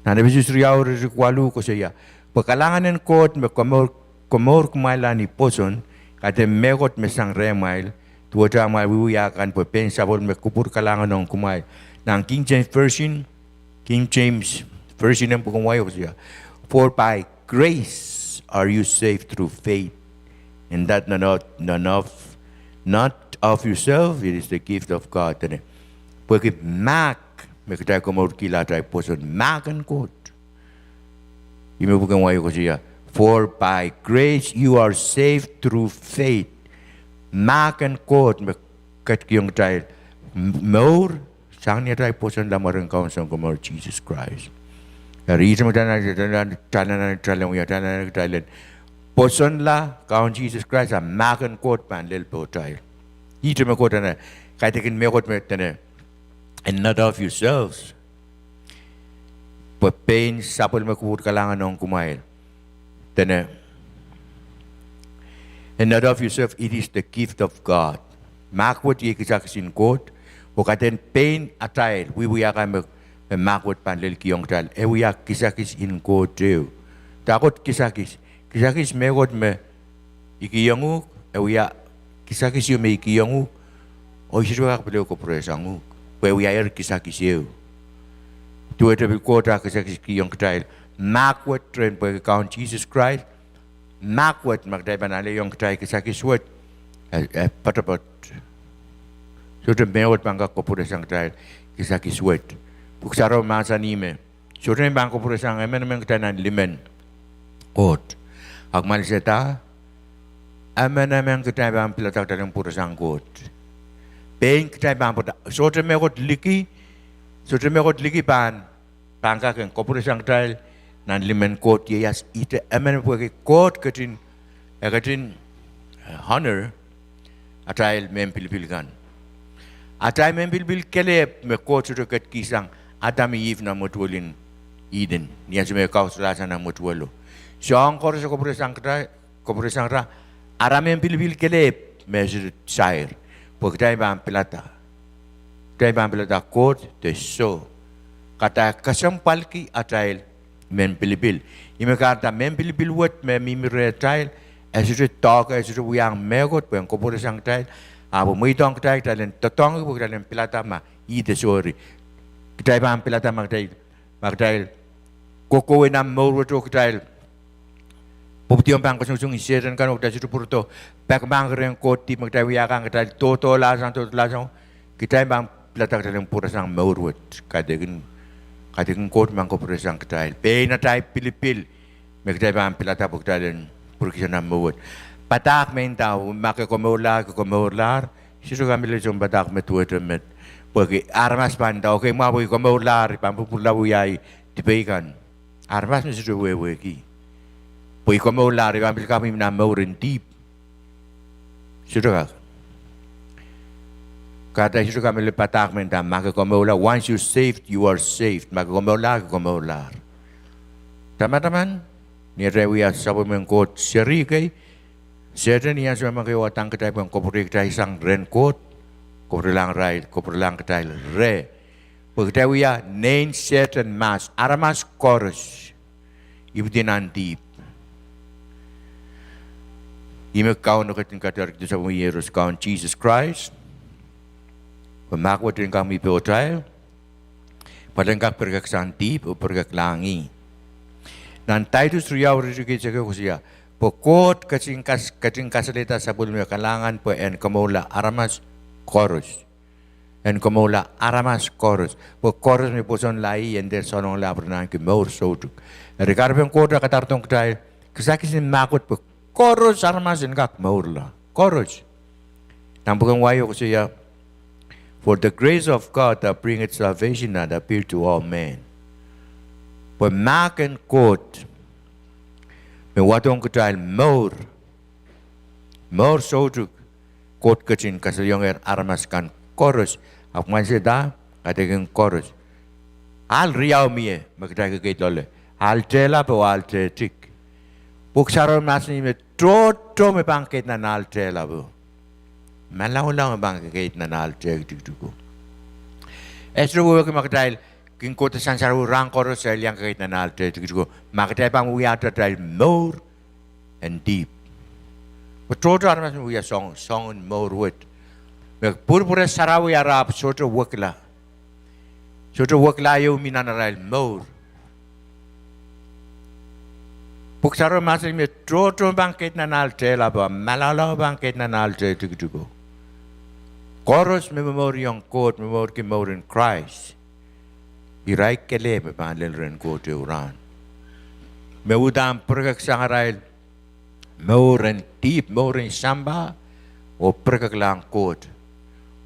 Nan Epesus riau, iretikitik waluh koasoia, pwe kalahngan en Koht me komour, komour kumwail ni pwoson, kaidehn mehkot me sang rehmwail, duwehte amwail wiewia kan, pwe pein sapwellime kupwur kalahngan ong kumwail. Nan King James Version, King James Version en pwuken Wai koasoia, for by grace are you saved through faith, and that not, not of, not of yourself, it is the gift of God. Dene, pwehki mahk me kitail komourkihla atail pwoson, mahk en Koht. Ih me pwuken Wai koasoia, for by grace you are saved through faith. Mahk en Koht me ketikihong kitail mour sang ni atail pwosonla mwaren Kaun Sounkomour Sises Krais. Eri ihte me kitail anahne, kitail anahne, kitail anahne, kitail anahne, kitail anahne, kitail anahne pwosonla Kaun Sises Krais, a mahk en Koht pahn lel pohtail. Ihte me Koht anahne, kaidehkin mehkot me dene, and not of yourselves. Pwe pein sapwellime kupwur kalahngan ong kumwail. Dene, in and of yourself, it is the gift of God. Mahk wet iei kisakis en Koht, oh kaidehn pein atail wiewia kan me, me mahk wet pahn lelkihong kitail, e wia kisakis en Koht ehu. Dahkot kisakis? Kisakis mehkot me I kihong uhk, e wia kisakis ehu me I kihong uhk, oh I sohte kak pil ehu kapwuresanguhk, pwe e wiahier kisakis ehu. Duwehte pil Koht ah kisakis kihong kitail mahk wet rehn pwehki Kaun Sises Krais, mahk wet ma kitail pahn alehiong kitail kisakis wet, e, e poatopoat. Sohte mehkot pahn kak kapwuresang kitail kisakis wet. Pwuhk Sarawi mahsanih me sohte me pahn kapwuresang emenemen kitail nan limen Koht. Ahpw mwahlseda, emenemen kitail pahn pilada kitail en pwuresang Koht. Pein kitail pahn pwurda, sohte mehkot liki, sohte mehkot liki pahn, pahn kak en kapwuresang kitail nan limen Koht. Ieias, ihte emen pwehki Koht ketin, e ketin, eh, honor atail mehn pilipil kan. Atail mehn pilipil kelehpw me Koht sohte ketikihsang Adam oh Ihp nan mwetuwel en Ihden, ni ansou me kausasang nan mwetuwelo. Soahng koaros e kapwuresang kitail, kapwuresang ira, ara mehn pilipil kelehpw me sohte sair, pwe kitail pahn pilada. Kitail pahn pilada Koht de soh. Kahrehda e kesempwalki atail mehn pilipil. Ih me kahrehda mehn pilipil wet me mihmi rehtail, e sohte doahke, e sohte wiahiong mehkot pwehn kapwuresang kitail, ahpw e mweidohng kitail, kitail en doadoahngki pwe kitail en pilada ma ih de soh eri. Kitail pahn pilada ma kitail, ma kitail kohkohwei nan mour wet oh kitail pwupwidiong pahn kasongosong en Sehdan kan oh kitail sohte pwurodo pekimahk rehn Koht dihp me kitail wia kan, kitail doadoahk sang, doadoahk sang, kitail pahn pilada kitail en pwurasang mour wet. Kaidehkin, kaidehkin Koht pahn kapwuresang kitail. Pein atail pilipil me kitail pahn pilada pwe kitail en pwurkihsang nan mour wet. Padahk me nda, ma ke komourlahr, ke komourlahr, sohte kamehlele soun padahk me duwehte met. Pwehki aramas pahn nda, okay, mwahu pwe I komourlahr, I pahn pwupwurala wiawi dipei kan. Aramas me sohte wehwehki pwe I komourlahr, I pahn pil kak mihmi nan mour en dihp. Sohte kak. Kahrehda sohte kamehlele padahk me nda, ma ke komourlahr, once you're saved, you are saved. Ma ke komourlahr, ke komourlahr. Tamataman, ni atail wia sapwellimen Koht seri kei, Sehdan ni ansou me e wadek kitail pwehn kapwureikitailsang rehn Koht, kapwurelahng irail, kapwurelahng kitail reh. Pwe kitail wia nein Sehdan mahs, aramas koaros ipwidi nan dihp. Ih me Kauno ketin kadarkihdo sapwellime Iehros, Kaun Sises Krais, pwe mahk wet en kak mih pohtail, pwe en kak pirekeksang dihp oh pirekeklahng ih. Nan Taitus riau, iretikitik eisek ehu koasoia, pwe Koht ketin kas-, ketin kasalehda sapwellime kalahngan pwe en komourla aramas koaros. En komourla aramas koaros. Pwe koaros me pwosonla ih en dehr salongala ahpw re en ahneki mour soutuk. Eri kahrepen Koht e kadarodohng kitail kisakis en mahk wet pwe koaros aramas en kak mourla. Koaros. Nan pwuken wai e koasoia, for the grace of God that bringeth salvation hath appeared to all men. Pwe mahk en Koht me wadohng kitail mour, mour soutuk. Koht ketin kasalehiong aramas kan koaros. Ahpw mwahlseda, kaidehkin koaros. Ahl riau mie me kitail kekeid loale. Ahl tehlapo, ahl tehtik. Pwuhk Sarawi mahsanih me tohto me pahn keid nan ahl tehlapo, malaulau me pahn kekeid nan ahl teh tikitik o. E sohte wehwehki ma kitail kin kohdo sansal rahn koaros, kitail iang kekeid nan ahl teh tikitik o, ma kitail pahn wiahda atail mour en dihp. Pwe tohto aramas me wia soang, soangen mour wet. Me pwurpwure sarawi ara ahpw sohte wekila. Sohte wekila ehu mi nan arail mour. Pwuhk Sarawi mahsanih me tohto pahn keid nan ahl tehlapo, malaulau pahn keid nan ahl teh tikitik o. Koaros me momouriong Koht, momourki mour en Krais, irail kelehpw me pahn lel rehn Koht ehu rahn. Me uhdahn pirekeksang arail mour en dihp, mour en sampah, oh pirekeklahng Koht,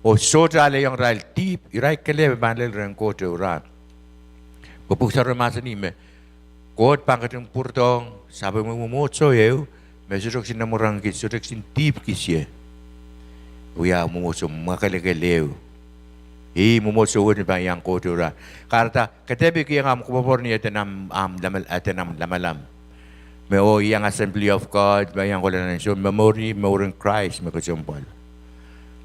oh sohte alehiong irail dihp, irail kelehpw me pahn lel rehn Koht ehu rahn. Pwe Pwuhk Sarawi mahsanih me Koht pahn ketin pwurodohng sapwellime mwomwohdiso ehu me sohte kisin nemwurang kis, sohte kisin dihp kis ie. Wia mwomwohdiso mwakelekel ehu. Ih mwomwohdiso wet me pahn iang Koht ehu rahn. Kahrehda ke dehr pil kihong ahmw koapworopwor ni eden ahmw, ahmw lamalam, eden ahmw lamalam. Me oh iang Assembly of God, pahn iang kohla nan ansou, momouri mouren Krais me kesempwal.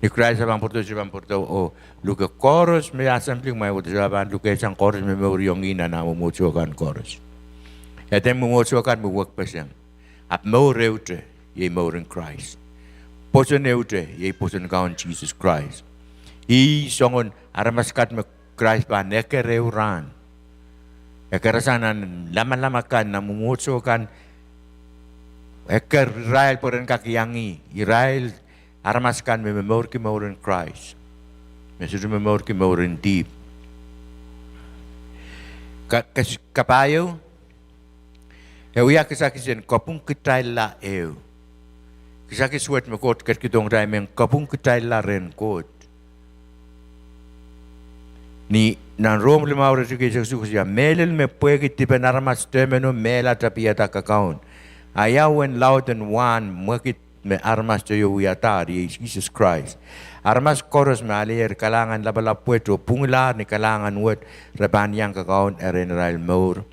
Ni Krais eh pahn pwurodo, se pahn pwurodo, oh luke koaros me assembly, kumwail kohdo, se pahn luke sang koaros me momouriong ih nan ah mwomwohdiso kan koaros. Eden mwomwohdiso kan me wekpeseng. Ahpw mour ehute, iei mouren Krais. Pwoson ehute, iei pwoson Kaun Sises Krais. Ih soangen aramas akan me Krais pahn eker ehu rahn. Eker sang nan lamalam akan, nan mwomwohdiso kan, eker irail pwe ren kak iang ih, irail aramas akan me momourki mouren Krais, me sohte momourki mouren dihp. Ka-, kas-, kapahieu, e wia kisakis en kapwungkitailla ehu. Kisakis wet me Koht ketikihdohng kitail mehn kapwungkitailla rehn Koht. Ni nan Rom limau iretikitik eisek isuh koasoia, mehlel me pwehki dipen aramas tehmen oh mehla tapihada kakaun, a ia uwen laud en wahn mwekid me aramas teio wiadahr, iei Sises Krais. Aramas koaros me aleier kalahngan lapalap wet oh pwungilahr ni kalahngan wet, re pahn iang kakaun erein arail mour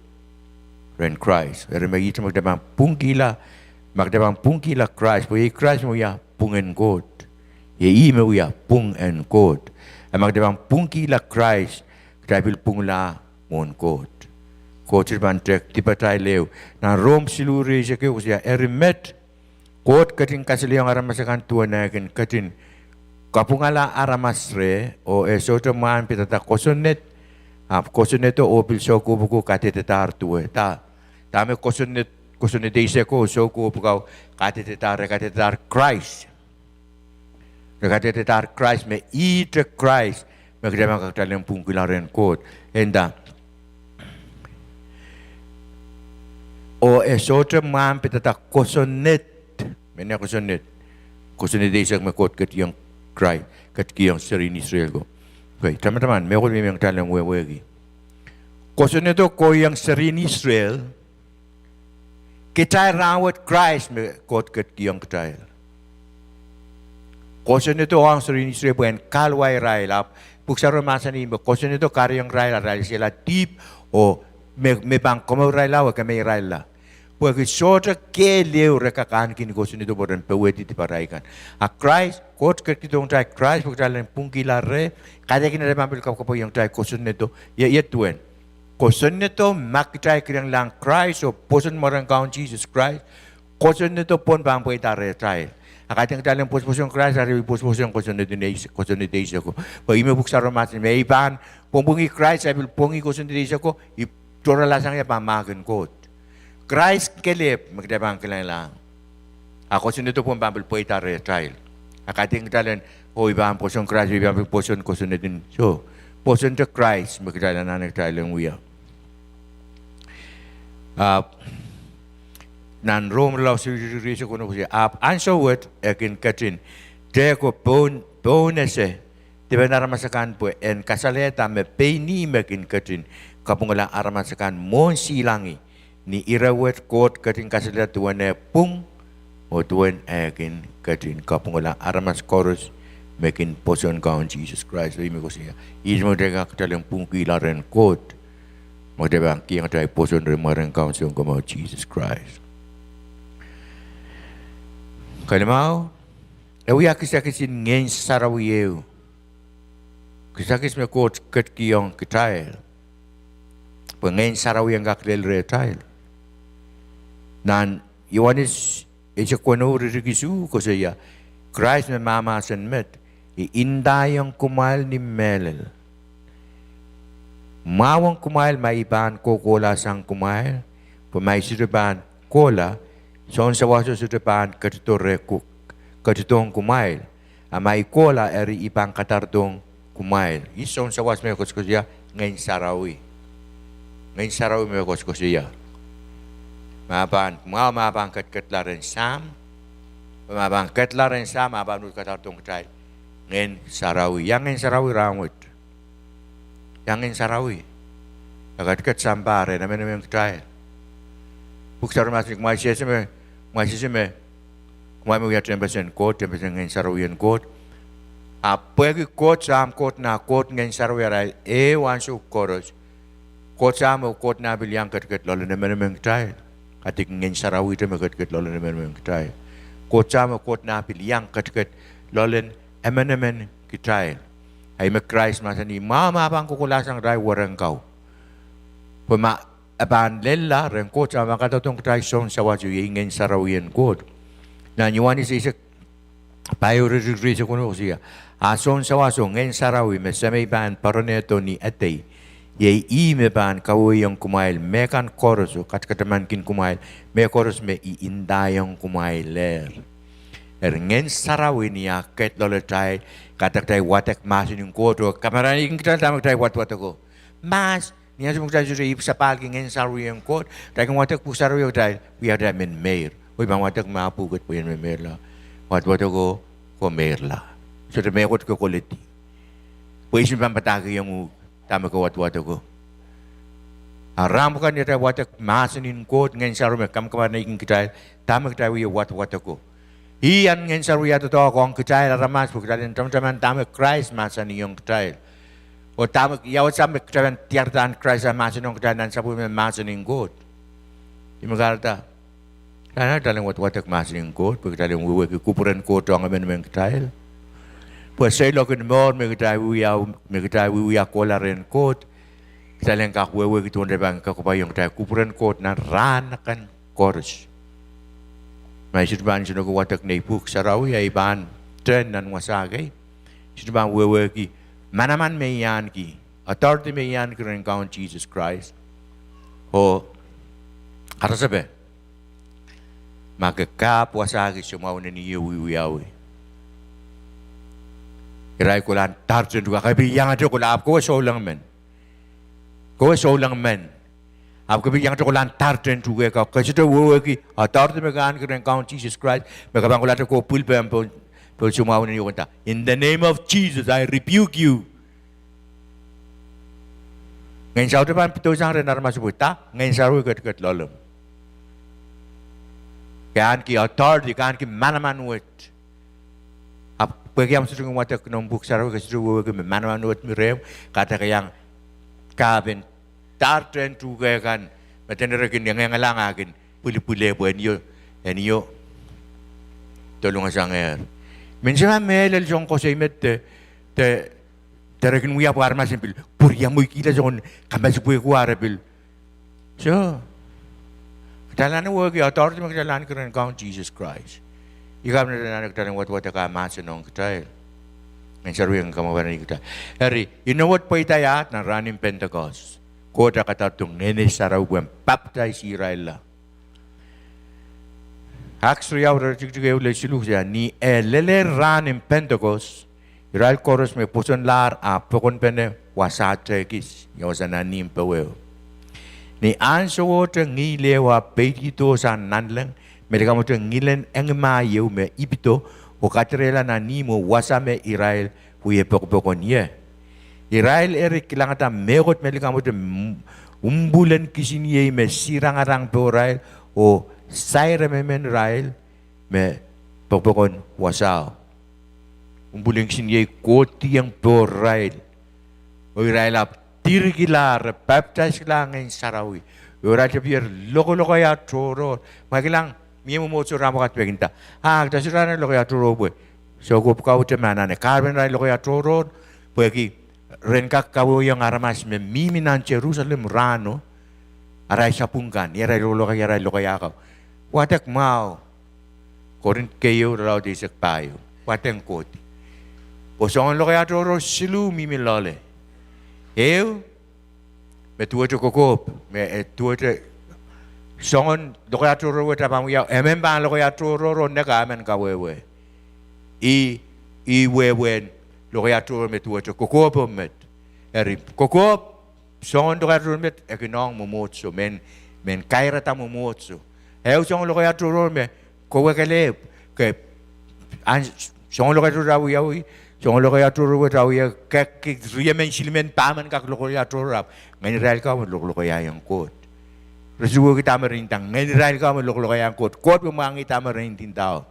rehn Krais. Eri me ihte me kitail pahn pwungkihla, ma kitail pahn pwungkihla Krais, pwe iei Krais me wia pwungen Koht. Iei ih me wia pwung en Koht. A ma kitail pahn pwungkihla Krais, kitail pil pwungla mwohn Koht. Koht sohte pahn tehk dipatail ehu. Nan Rom siluh iretikitik eisek ehu koasoia, eri met, Koht ketin kasalehiong aramas akan duwen eh kin ketin kapwungala aramas reh, oh e sohte mwahn pidada kosonned, ahpw kosonnedo oh pil soukohp oko kadehdedahr duwe. Da, dahme kosonned, kosonned eiseko, soukohp oko kadehdedahr, re kadehdedahr Krais. Re kadehdedahr Krais, me ihte Krais me kitail pahn kak kitail en pwungkihla rehn Koht. E nda, oh e sohte mwahn pidada kosonned. Mehnia kosonned? Kosonned eisek me Koht ketikihong Krais, ketikihong serien Israel ko. Okay, tamataman, mehkot me I men kitail en wehwehki. Kosonnedo kohiong serien Israel, kitail rahnwet Krais me Koht ketikihong kitail. Kosonnedo ohng serien Israel pwe en kahluwa irail, ahpw Pwuhk Sarawio mahsanih me kosonnedo kahrehiong irail arail esehla dihp, oh me, me pahn komourailla oh kemehirailla. Pwehki sohte kehl ehu re kak ahneki ni kosonnedo pwe ren powehdi diparail kan. A Krais, Koht ketikihdohng kitail Krais pwe kitail en pwungkihla reh, kaidehkin atail pahn pil kapwkapwaiong kitail kosonnedo, ia, ia duwen. Kosonnedo, ma kitail kilenglahng Krais oh pwoson mwaren Kaun Sises Krais, kosonnedo pwon pahn pweida rehtail. A kaidehn kitail en pwosopwoson Krais, kitail pil pwosopwoson kosonned eiseko. Pwe ih me Pwuhk Sarawio mahsanih me I pahn pwongpwongih Krais, I pil pwongih kosonned eiseko, I tohrala sang ie pahn mahk en Koht. Krais kelehpw me kitail pahn kilenglahng. A kosonnedo pwon pahn pil pweida rehtail. A kaidehn kitail en, oh, I pahn pwoson Krais, I pahn pil pwoson kosonned en, soh. Pwosonte Krais me kitail anahne kitail en wia. Ahpw nan Rom irelaud siluh iretikitik eisek weneu koasoia, ahpw ansou wet e kin ketin tehko poun, poun ese dipen aramas akan pwe en kasalehda me pein ih me kin ketin kapwungala aramas akan mwohn silangih. Ni ire wet Koht ketin kasalehda duwen eh pwung, oh duwen eh kin ketin kapwungala aramas koaros me kin pwoson Kaun Sises Krais. Oh ih me koasoia, ihte me kitail kak kitail en pwungkihla rehn Koht, ma kitail pahn kihong atail pwoson rehn mwaren Kaun Sounkomour Sises Krais. Kalimau, e wia kisakis en Ngehn Sarawi ehu. Kisakis me Koht ketikihong kitail pwe Ngehn Sarawi en kak lel rehtail. Nan Ioanes eisek weneu iretikitik isuh koasoia, Krais me mahmahsen met, I ndaiong kumwail ni mehlel, mwahu ong kumwail ma I pahn kohkohla sang kumwail, pwe ma I sohte pahn kohla, Sounsawaso sohte pahn ketido rehku-, ketidohng kumwail. A ma I kohla, eri I pahn kadardohng kumwail. Ih Sounsawas me koasokoasoia Ngehn Sarawi. Ngehn Sarawi me koasokoasoia, ma pahn, mwahu ma pahn ketiketla rehn Sahm, pwe ma pahn ketla rehn Sahm, a pahn uhd kadardohng kitail Ngehn Sarawi. Ia Ngehn Sarawi rahnwet? Ia Ngehn Sarawi? E ketiket sampah rehn emenemen kitail. Pwuhk Sarawi mahsanih, kumwail sehse me, kumwail sehse me, kumwail me wia tehnpasen Koht, tehnpasen Ngehn Sarawi en Koht. Ahpw pwehki Koht Sahm, Koht nah, Koht Ngehn Sarawi arail ehu ansou koaros, Koht Sahm oh Koht nah pil iang ketiket loalen emenemen kitail. Kaidehn Ngehn Sarawihte me ketiket loalen emenemen kitail. Koht Sahm oh Koht nah pil iang ketiket loalen emenemen kitail. Ahi me Krais mahsanih, mwahu ma pahn kohkohlahsang kitail weren kau, pwe ma e pahn lella, ren Koht Sahm pahn kadarodohng kitail soun sawas, oh iei Ngehn Sarawi en Koht. Nan Ioanes eisek pahieu, iretikitik rieisek weneu koasoia, a soun sawas oh Ngehn Sarawi me Semei pahn poaronehdo ni edei, iei ih me pahn kawehwehiong kumwail mehkan koaros oh katakatamankin kumwail mehkoaros me I ndaiong kumwailehr. Eri Ngehn Sarawi ni ah ket loaletail, kahrehda kitail wadek mahsen en Koht oh kamarainihkin kitail dahme kitail wadwadeko. Mahs Ni ansou me kitail sohte ipwsapahlki Ngehn Sarawi en Koht, kitail kin wadek Pwuhk Sarawi, kitail wia kitail men meir. Oh I pahn wadek me ah pwuhk et pwe I en men meirla. Wadwadeko, ko meirla. Sohte mehkot ke koledi, pwe I sohte pahn padahkihong uhk dahme ke wadwadeko. A rahn pwukat ni atail wadek mahsen en Koht, Ngehn Sarawi me kamakamarainih kitail dahme kitail wie wadwadeko. Ih ahn Ngehn Sarawi ah doadoahk ong kitail aramas pwe kitail en tamataman dahme Krais mahsanihong kitail, oh dahme ia wasa me kitail pahn diaradahn Krais ah mahsanihong kitail nan sapwellime mahsen en Koht. Ih me kahrehda kitail en wadwadek mahsen en Koht pwe kitail en wehwehki kupwuren Koht ong emenemen kitail. Pwe seiloak en mour me kitail wiewia kohla rehn Koht, kitail en kak wehwehki duwen atail pahn kak kapwaiada kupwuren Koht nan rahn akan koaros. Ma I sohte pahn solahr wadek nei Pwuhk Sarawi, a I pahn turn nan wasa kei, I sohte pahn wehwehki manaman me I ahneki, authority me I ahneki rehn Kaun Sises Krais. Oh karasepe, ma ke kahpw wasahki soumwahu en ih oh wiewiawi, irail kolahn dahr tehn tuhke, ke pil iangete kolahn, ahpw ke souleng men. Ke souleng men. Ahpw ke pil iangete kolahn dahr tehn tuhke kau, ke sohte wehwehki authority me ke ahneki rehn Kaun Sises Krais me ke pahn kolahte ke pwil pohn, pohn soumwahu en ih oh nda, In the name of Jesus, I rebuke you. Ngehn Sarawi pahn pidoisang rehn aramas pwe da, Ngehn Sarawi ketiket loalemw. Ke ahneki authority, ke ahneki manaman wet. Ahpw pwehki ahmw sohte kin wadek noumw Pwuhk Sarawi, ke sohte wehwehki me manaman wet mi rehmw, kahrehda ke iang kahpw en dahr tehn tuhke kan me dene re kin engiengilahng ah kin pwilipwile pwe en io, en io dolungasangehr. Menseng mehlel soangen koasoi me de, de, de re kin wia pwe aramas en pil pwuriamweikihla soangen kamasepwehko ah re pil. Soh, kitail anahne wehwehki authority me kitail ahneki rehn Kaun Sises Krais. Ih kahpwal me kitail anahne, kitail en wadwadek ah mahsen ong kitail. Ngehn Sarawi en kamakamarainih kitail. Eri, inowo pweida ahd nan rahn en Pentekost, Koht ah kadarodohng Ngehn Sarawi pwehn papdais irailla. Acts riau, iretikitik ehu lel siluh koasoia, ni eh lelehr rahn en Pentekost, irail koaros me pwosonlahr ah pokonpene wasa tehkis, ia wasa nan ih poweo. Ni ahnsowohte ngihl ehu ahpw peidi dohsang nanleng, me likamote ngilen engimahi ehu me ipido, oh kadirehla nan ihmwo wasa me irail wie pokopokon ie. Irail eri kilangada mehkot me likamote m-, umpwulen kisiniei me sirangarang pohrail, oh sair emenemen irail me pokopokon wasao. Umpwulen kisiniei kohdiong pohrail. Oh irail ahpw dirikilahr, re papdaiskilahr Ngehn Sarawi. Oh irail tepier lokolokaiah tohrohr. Ma kilang, mie mwomwohdiso rahn pwukat me kin nda, ah, kitail sohte anahne lokaia tohrohr pwe soukohp kaute me anahne. Kahrepen irail lokaia tohrohr pwehki ren kak kawehwehiong aramas me mihmi nan Serusalem rahno, arail sapwung kan, ih arail lokolokaiah, arail lokaia ko. Wadek mwahu. Korint keieu, irelaud eisek pahieu. Wadek kohdi. Pwe soangen lokaia tohrohr siluh mihmi loale. Ehu me duwehte kokohp, me e duwehte soangen lokaia tohrohr wet ah pahn wiawi, emen pahn lokaia tohrohr oh nek ah emen kawehwe. Ih, ih wehwehn lokaia tohrohr me duwehte kokohp met. Eri kokohp, soangen lokaia tohrohr met e kin ong mwomwohdiso, mehn, mehn kairada mwomwohdiso. Ehu soangen lokaia tohrohr me kowe kelehpw, ke, ahn, soangen lokaia tohrohr ah wiawi, soangen lokaia tohrohr wet ah wia, ke, ke riemen silimen pahmen kak lokaia tohrohr ahpw ngehn irail ko me lokolokaiahng Koht. Re sohte wehwehki dahme re ndinda, ngehn irail ko me lokolokaiahng Koht. Koht pil mwahngih dahme re ndindao.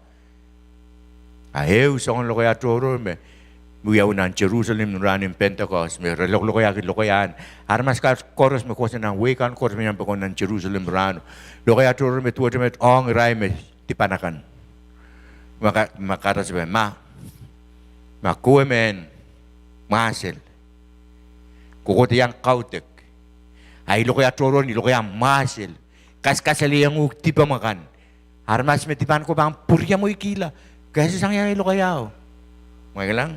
A ehu soangen lokaia tohrohr me wiawi nan Jerusalem rahn en Pentekost, me re lokolokaiahki lokaiahn aramas kan koaros me kohsang nan wehi kan koaros me iang poakon nan Jerusalem rahno. Lokaia tohrohr me duwehte met ong irail me dipan akan. Ma ka, ma karasepe, ma, ma kowe mehn mwahsel, kokohdo iang kaudok. A ih lokaia tohrohr, ih lokaia mwahsel. Kaskasalehiong uhk dipomw akan. Aramas me dipan ko pahn pwuriamweikihla. Ke ese sang iang ih lokaiao. Mwein kilang,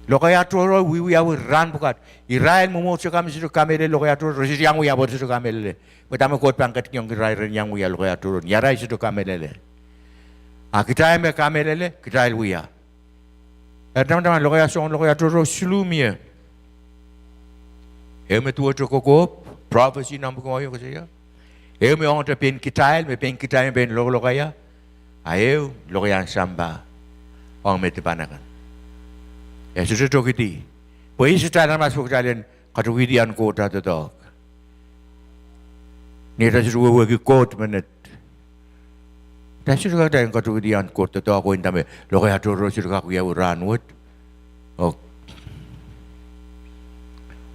lokaia tohrohr wiewiawi rahn pwukat. Irail mwomwohdiso kan me sohte kamehlele lokaia tohrohr, re sohte iang wia pwe re sohte kamehlele. Pwe dahme Koht pahn ketikihong irail ren iang wia lokaia tohrohr? Ni arail sohte kamehlele. A kitail me kamehlele, kitail wia. Eri tamataman lokaia soangen lokaia tohrohr siluh mie. Ehu me duwehte kokohp, prophecy nan pwuhk mwahu koasoia. Ehu me ongete pein kitail, me pein kitail me pein lokolokaia. A ehu lokaiahn sampah ong me dipan akan. E sohte tokidi. Pwe ih sohte aramas pwe kitail en katokihdi ahn Koht doadoahk. Ni atail sohte wehwehki Koht menet, kitail sohte kak, kitail en katokihdi ahn Koht doadoahk, oh nda me lokaia tohrohr sohte kak wiawi rahn wet. Oh,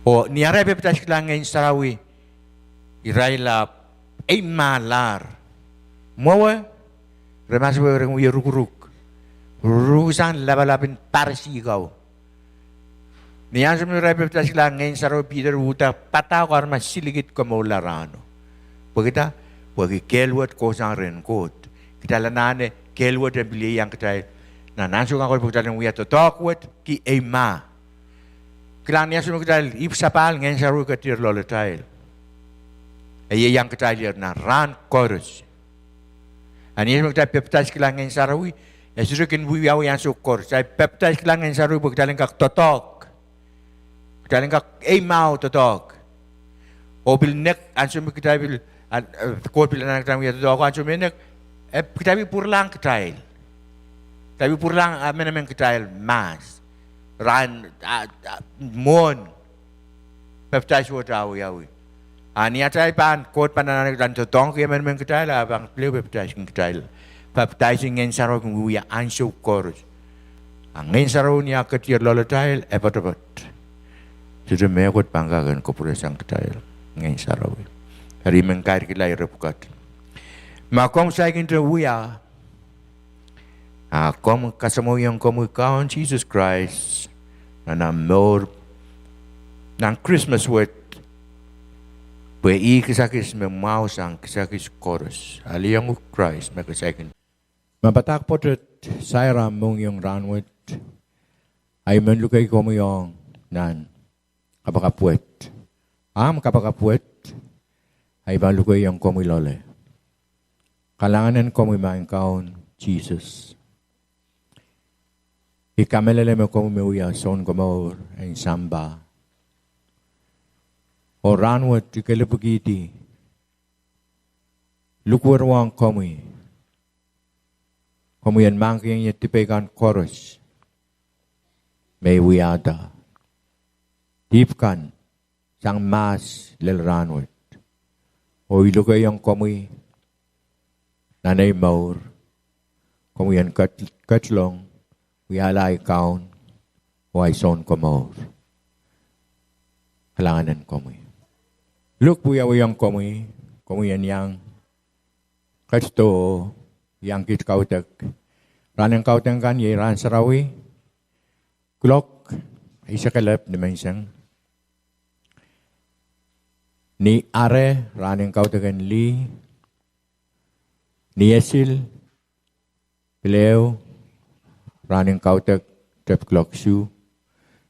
oh ni arail pepdaiskihlahng Ngehn Sarawi, irail ahpw eimahlahr. Mwowe, re mahsanih pwe re kin wie rukuruk. Rukusang lapalap en Parisi kau. Ni ansou me irail pepdaiskihlahng Ngehn Sarawi, Piter uhda padahk oh aramas silikid komourla rahno. Pwekida? Pwehki kehl wet kohsang rehn Koht. Kitail anahne kehl wet en pil ieiang kitail nan ansou kan koaros pwe kitail en wia doadoahk wet ki eimah. Kilang, ni ansou me kitail ipwsapahl, Ngehn Sarawi ketier loalatail. E ieiang kitail nan rahn koaros. A ni ansou me kitail pepdaiskihlahng Ngehn Sarawi, e sohte kin wiawi ansou koaros. Kitail pepdaiskihlahng Ngehn Sarawi pwe kitail en kak doadoahk. Kitail en kak eimah doadoahk. Oh pil nek ansou me kitail pil, a, Koht pil anahne kitail wia doadoahk, ansou me nek, e kitail pil pwuralahng kitail. Kitail pil pwuralahng, a, emenemen kitail mahs. Rahn, a, a, mwohn pepdais wet awiawi. A ni atail pahn, Koht pahn anahne kitail doadoahngki emenemen kitail, a pahn pil pepdaiski kitail. Pepdais en Ngehn Sarawi kin wiewia ansou koaros. A Ngehn Sarawi ni ah ketier loalatail, e poatopoat. Sohte mehkot pahn kak en kapwuresang kitail, Ngehn Sarawi. Eri I men kairkihla ire pwukat. Ma komw saikinte wia, a komw kasamwohiong komwi Kaun Sises Krais nan omw mour nan Krismas wet, pwe ih kisakis me mwahu sang kisakis koaros. Alehong uhk Krais me ke saikinte. Ma padahk pwoatet sair omw mohngiong rahn wet, a I men luke komwi ong nan kapakap wet. Ahmw kapakap wet, a I pahn lukehiong komwi loale. Kalahngan en komwi Maing Kaun Sises. I kamehlele me komwi me wia Sounkomour en sampah. Oh rahn wet I kelehpwikihdi lukuwerohng komwi. Komwi en mahkikihong ie dipei kan koaros me I wiahda, dihp kan sang mahs lel rahn wet. Oh I lukehiong komwi nan ei mour, komwi en ket-, ketlong wiahla ahi Kaun oh ahi Sounkomour. Kalahngan en komwi. Lukwiawiong komwi, komwi en iang ketido, iang kiht kaudok. Rahn en kaudok kan iei rahn sarawi, kuloak eisek elep nimenseng. Ni Are, rahn en kaudok en lih. Ni Esil, pil ehu, rahn en kaudok tepkuloak isuh.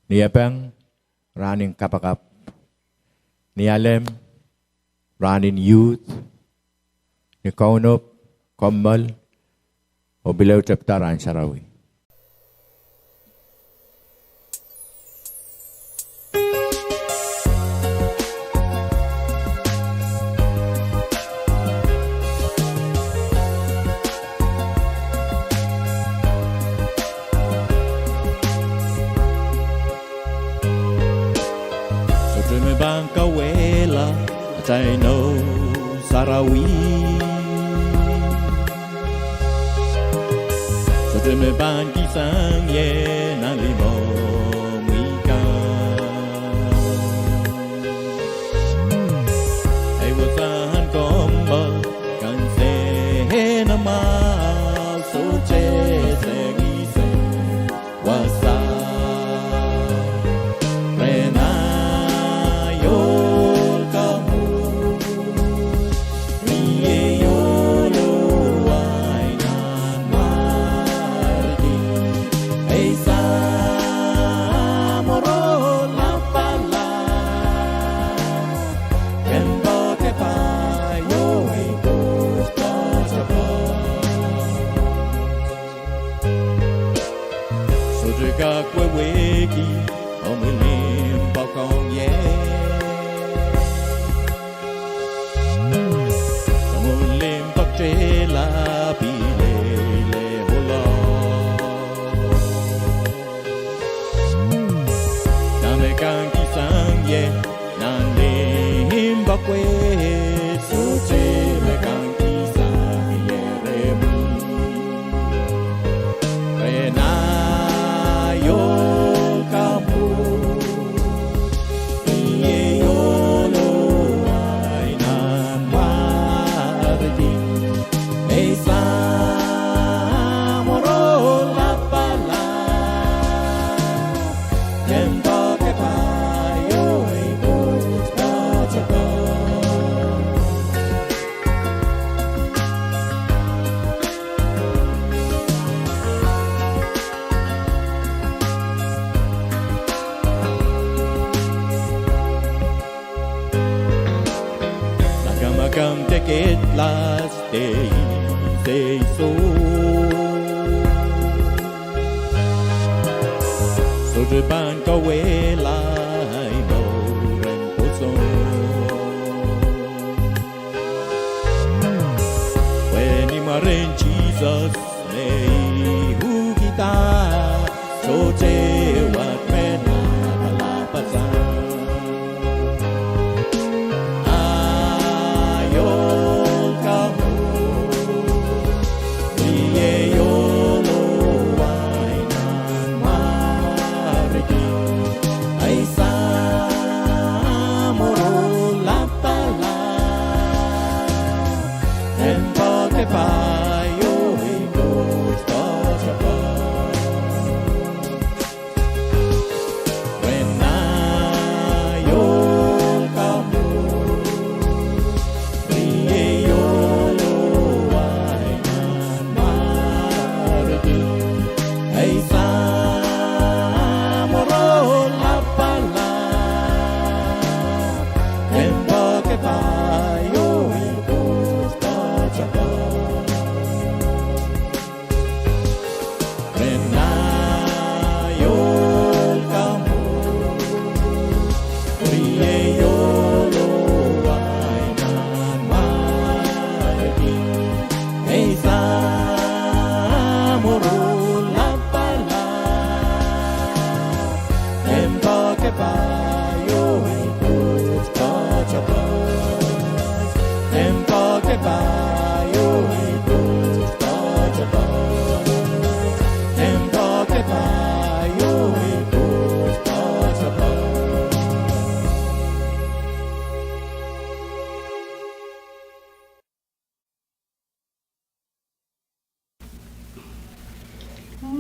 Ni Epeng, rahn en kapakap. Ni Alem, rahn en youth. Ni Kaunop, kommoal, oh pil ehu tepda rahn sarawi. Sohte me pahn kauwehla atail nohn sarawi. Sohte me pahn kihsang ie na Wehwehki omwi limpoak ong ie. Omwi limpoak teilah pil lelehula. Dahme kangkihsang ie nan limpoak wet, sohte me kangkihsang ie rehmwi. Ren ahi ohl kamwo, ie ohl oh ahi nanmwarki, ei samworo lapalap. Limpoak kepaio, ei Koht poatopoat. Makamakam de kedlahs de seiso, sohte pahn kauwehla ahi mouren pwoson. Pwe ni mwaren Sises me ih uhkihda, sohte wet me lapalapasang. Ahi ohl kamwo, ie ohl oh ahi nanmwarki, ei samworo lapalap. Limpoak kepaio, ei Koht poatopoat. Ren ahi ohl kamwo, ie ohl oh ahi nanmwarki, ei samworo lapalap. Limpoak kepaio, ei Koht poatopoat. Ren ahi ohl kamwo, ie ohl oh ahi nanmwarki, ei samworo lapalap. Limpoak kepaio, ei Koht poatopoat. Limpoak kepaio, ei Koht poatopoat. Limpoak kepaio, ei Koht poatopoat.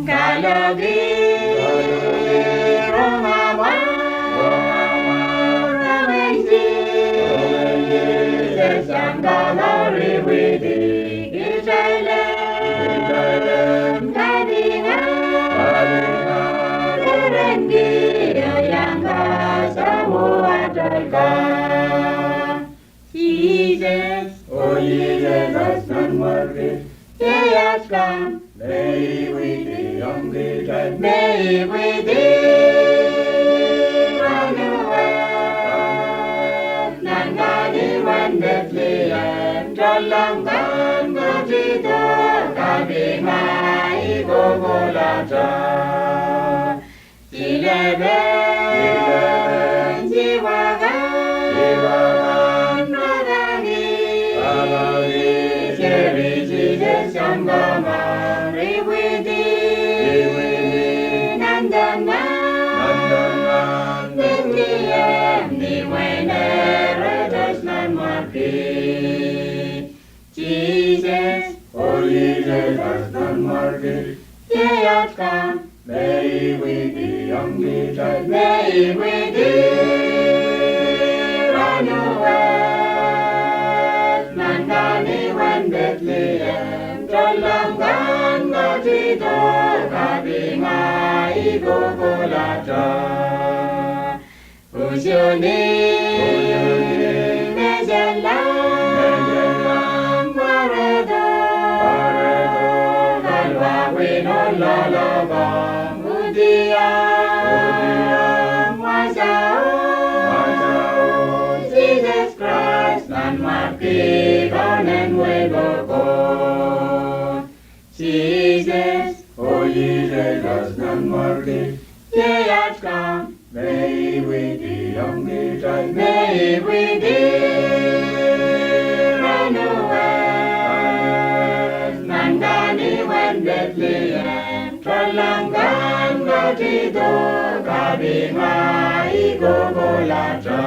Kalohki, kalohki, rongamwahu, rongamwahu, rongamwahu, Sises Sahm Komour ipwidi kitail en, kitail en kapinga, kapinga, perenki oh iang kasamwo atail kan. Sises, oh Sises, nanmwarki, iei aht Kaun, me ipwidiong kitail, me ipwidi rahnwet, rahnwet, nan kaliwen Pedlehem, tohnleng kan ketido, kapinga, I kohkohlahte. Silepen, silepen, siwakan, siwakan, rapahki, rapahki, seri Sises Sahm Komour ipwidi, ipwidi, nan tohnwet, nan tohnwet, Pedlehem, ni wehin Herodes nanmwarki. Sises, oh Sises, aht nanmwarki, iei aht Kaun, me ipwidiong kitail, me ipwidi rahnwet, nan kaliwen Pedlehem, tohnleng kan ketido, kapinga, I kohkohlahte. Usiohni, usiohni, menseng lahng, menseng lahng, pwarehdo, pwarehdo, kalwahwih oh loalokong, udia, Pil kaunen wehi pokon Sises, oh Sises, nan mwarki, iei at Kaun me I wihdi ong kitail, me I wihdi rahnwet, nan kahnihwen Pedlehem, tohnleng kan ketido, kapi ma I kohkohlahte.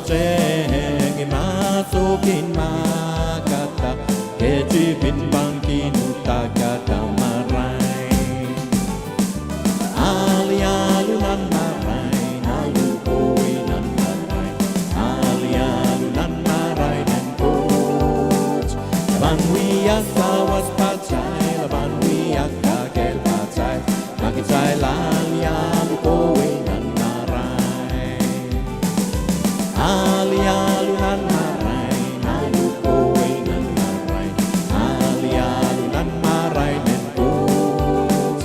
Teng ma sohkin makada, ketipin pangin udahkada marain. Alialu nan marain, alu kohwei nan marain, alialu nan marain en Koht. E pahn wia sawas patail, e pahn wia kakehl patail, ma kitail alialu kohwei nan marain. Alialu nan marain, alu kohwei nan marain, alialu nan marain en Koht.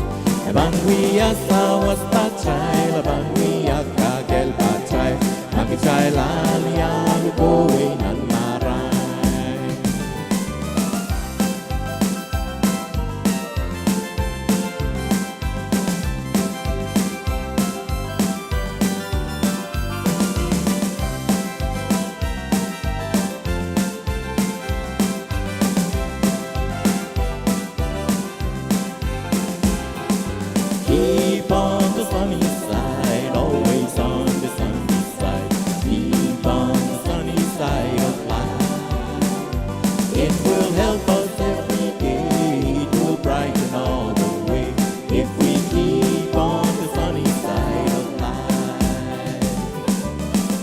E pahn wia sawas patail, e pahn wia kakehl patail, ma kitail alialu kohwei nan marain. Keep on the sunny side, always on the sunny side. Keep on the sunny side of life. It will help us every day, it will brighten all the way. If we keep on the sunny side of life.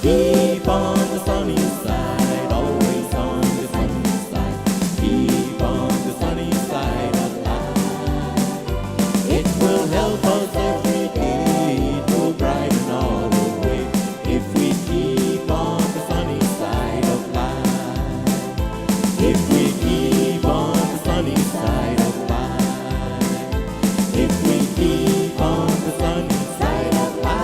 Keep on the sunny side, always on the sunny side. Keep on the sunny side of life. It will help us every day, it will brighten all the way. If we keep on the sunny side of life. If we keep on the sunny side of life. If we keep on the sunny side of life.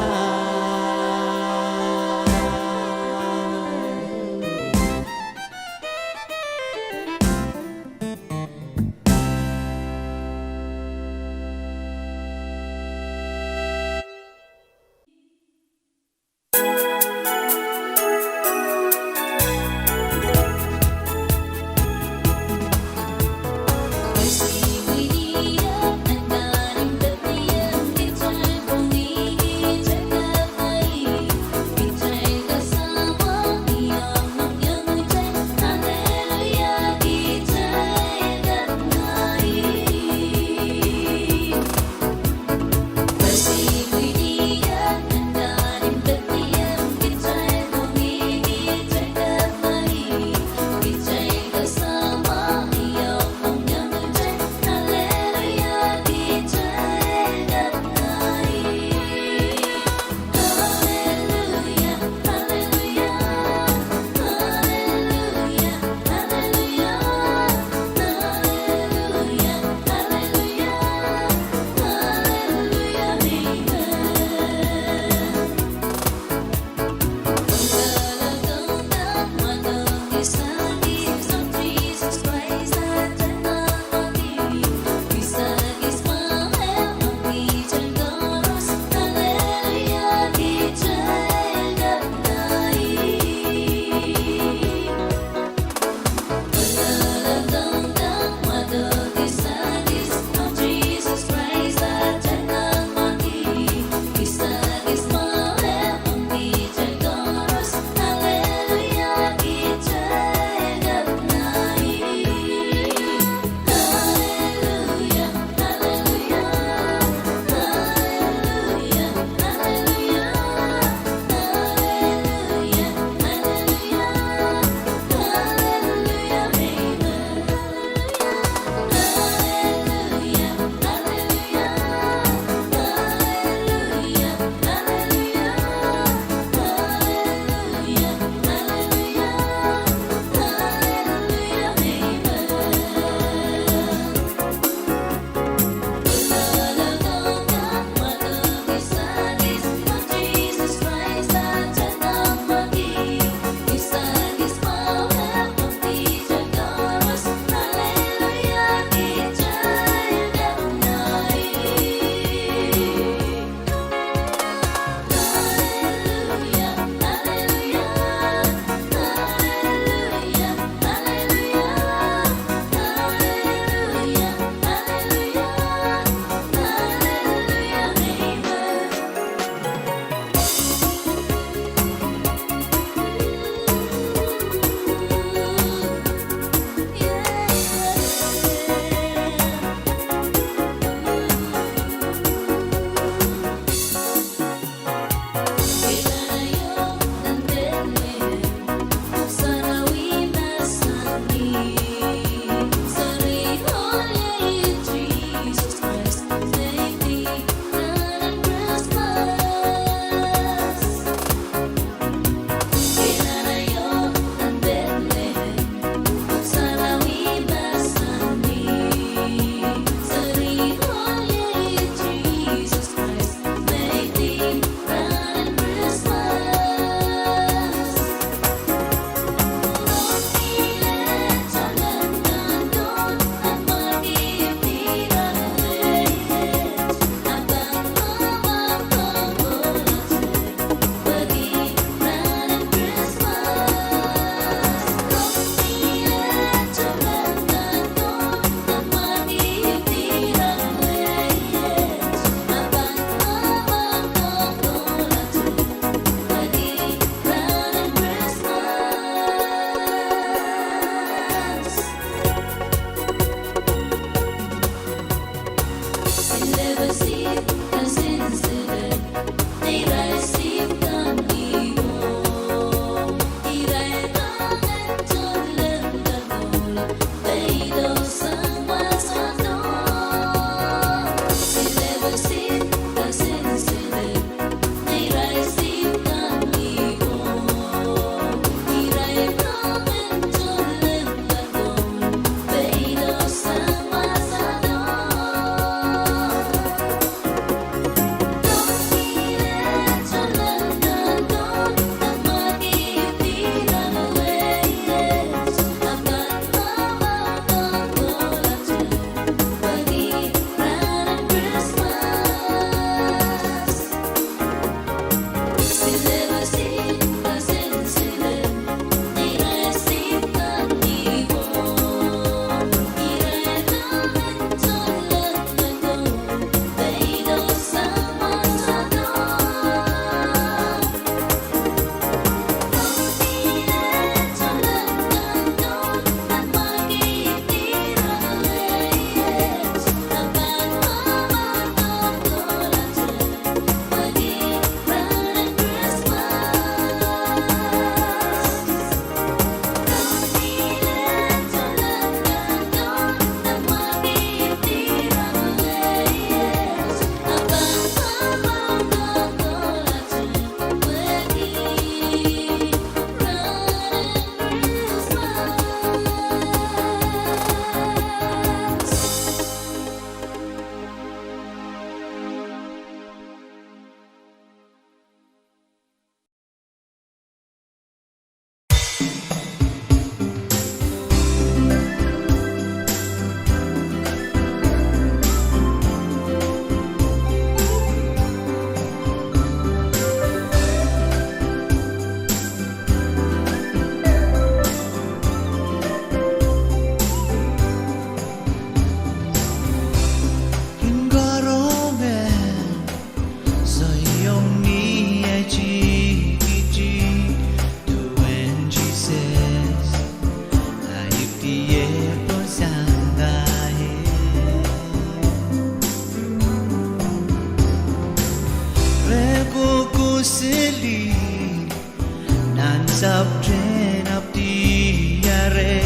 Sapwtehn apwtihare,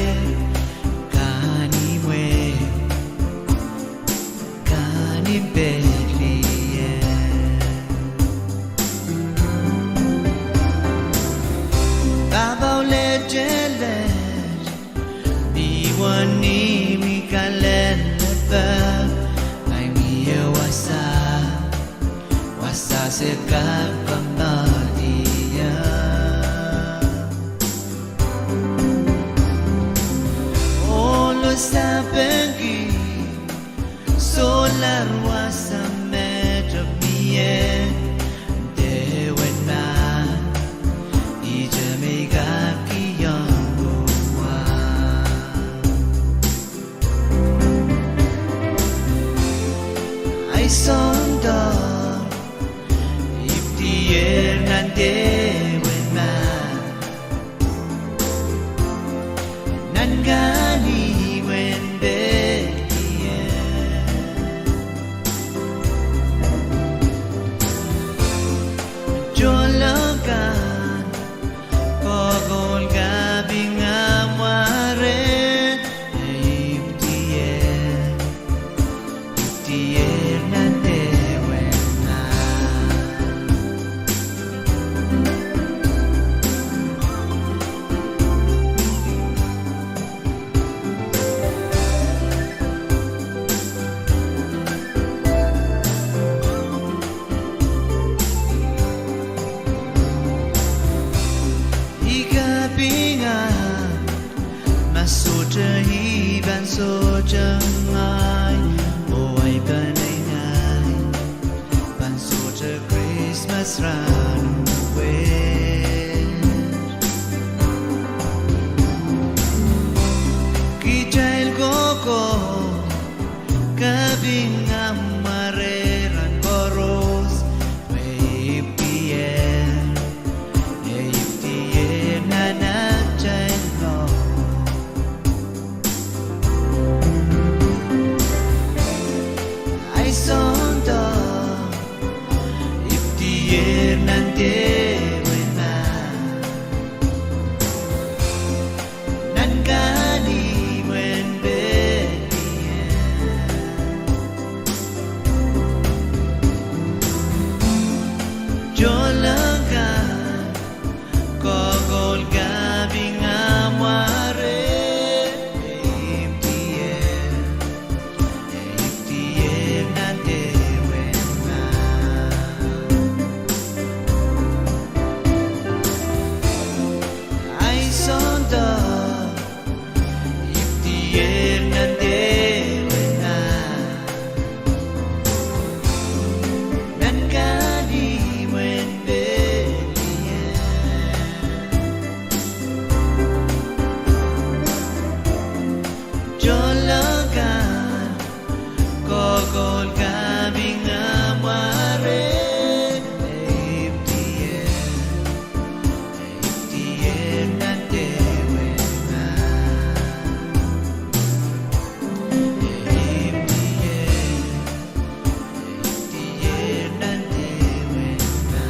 kahnimwe, kahnimw Pedlehem. Pahpao letelet, ni wenihmw, ni kalelapak, ahi mie wasa, wasa se kak kamwadier. Ohlo sapengki, solahr wasa met mie, dewen ma, ihte me I kak iang kowa. Ahi soundoar, ipwdier nan dewen ma, nan kahnimwen Pedlehem. Tohlohkan, kokoul kaping ahmw wahre, e ipwdier, ipwdier nan dewen ma. I kapinga, ma sohte I pahn sohte ngehi, oh ahi peneinei pahn sohte Krismas rahnwet. Kitail kokoul kaping ahmw wahre rahn koaros, me ipwdier, e ipwdier nan atail loal. Ahi soundoar, ipwdier nan dewen ma, nan kahnimwen Pedlehem. Tohlohkan, kokoul kaping ahmw wahre, e ipwdier, e ipwdier nan dewen ma. Ahi soundoar, ipwdier nan dewen ma, nan kahnimwen Pedlehem. Tohlohkan, kokoul kaping ahmw wahre, e ipwdier, e ipwdier nan dewen ma. E ipwdier, e ipwdier nan dewen ma.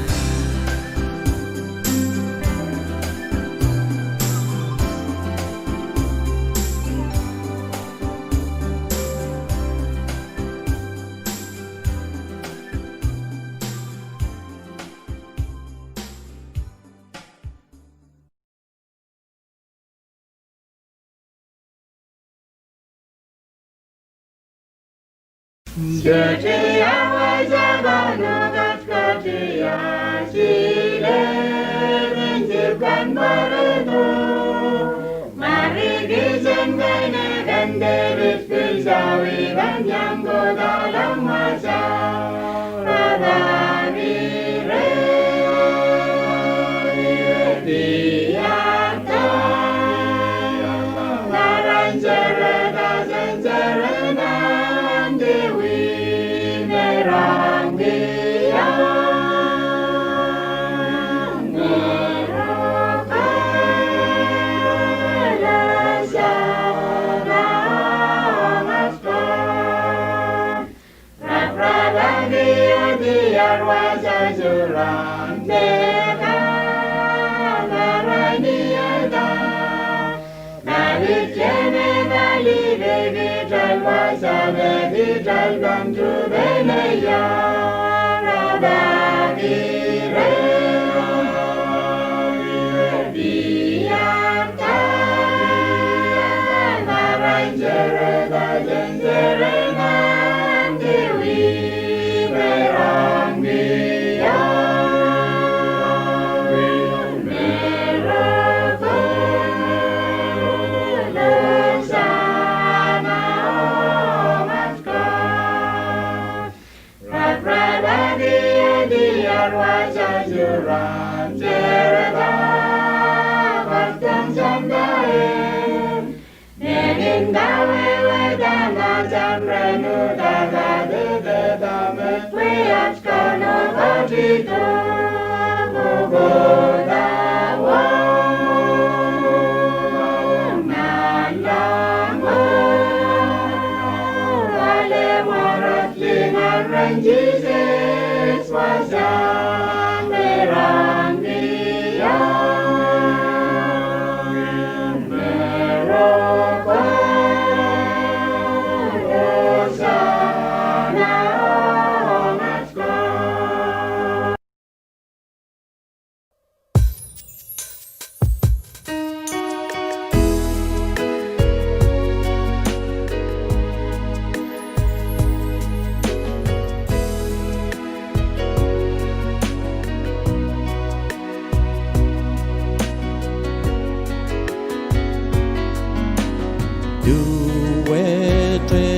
Duwehte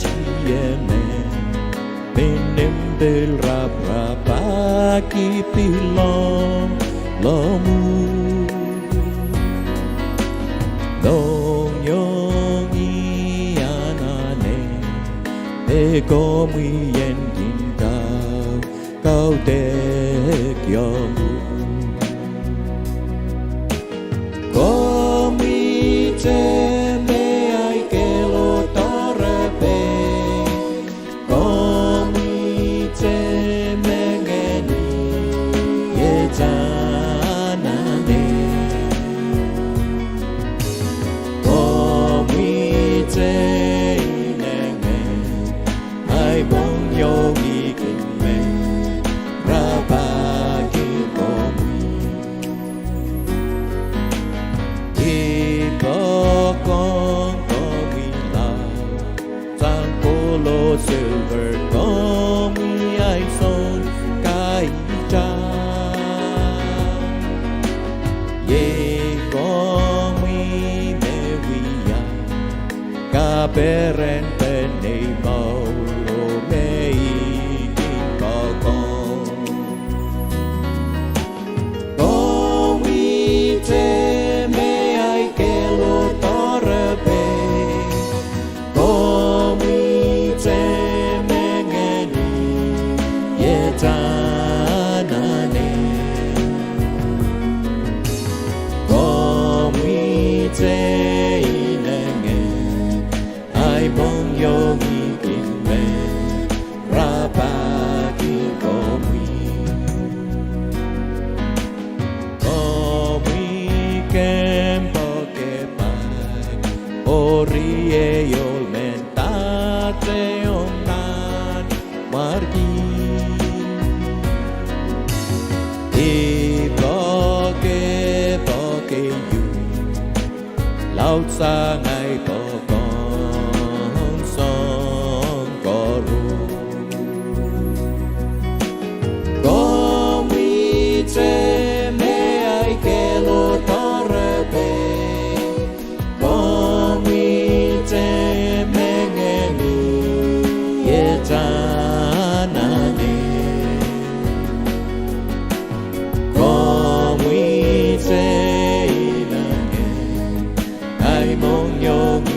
tieme me nim pil raparapahki pil lohng lohmwu. Mohngiong I anahne me komwi en kin kau kaudek iong uhk. Komwi te me ahi kehlo doarepe. Komwi te me ngehni iet anahne. Komwi te inengen ahi mohngiong I kin men rapahki komwi. I poakohng komwi lao sang gold oh silver, komwi ahi soun kairda. Iei komwi me wia kaperen penei mour oh me I kin poakohng. Komwi te me ahi kehlo doarepe. Komwi te me ngehni iet anahne. Komwi te inengen ahi mohngiong I kin men rapahki komwi. Komwi kempoakepahk oh riei ohl men dahte ong nanmwarki. I poakepoake uhk laudsang ahi poakohng soahng koaros. Komwi te me ahi kehlo doarepe. Komwi te me ngehni iet anahne. Komwi te inengen ahi mohngiong I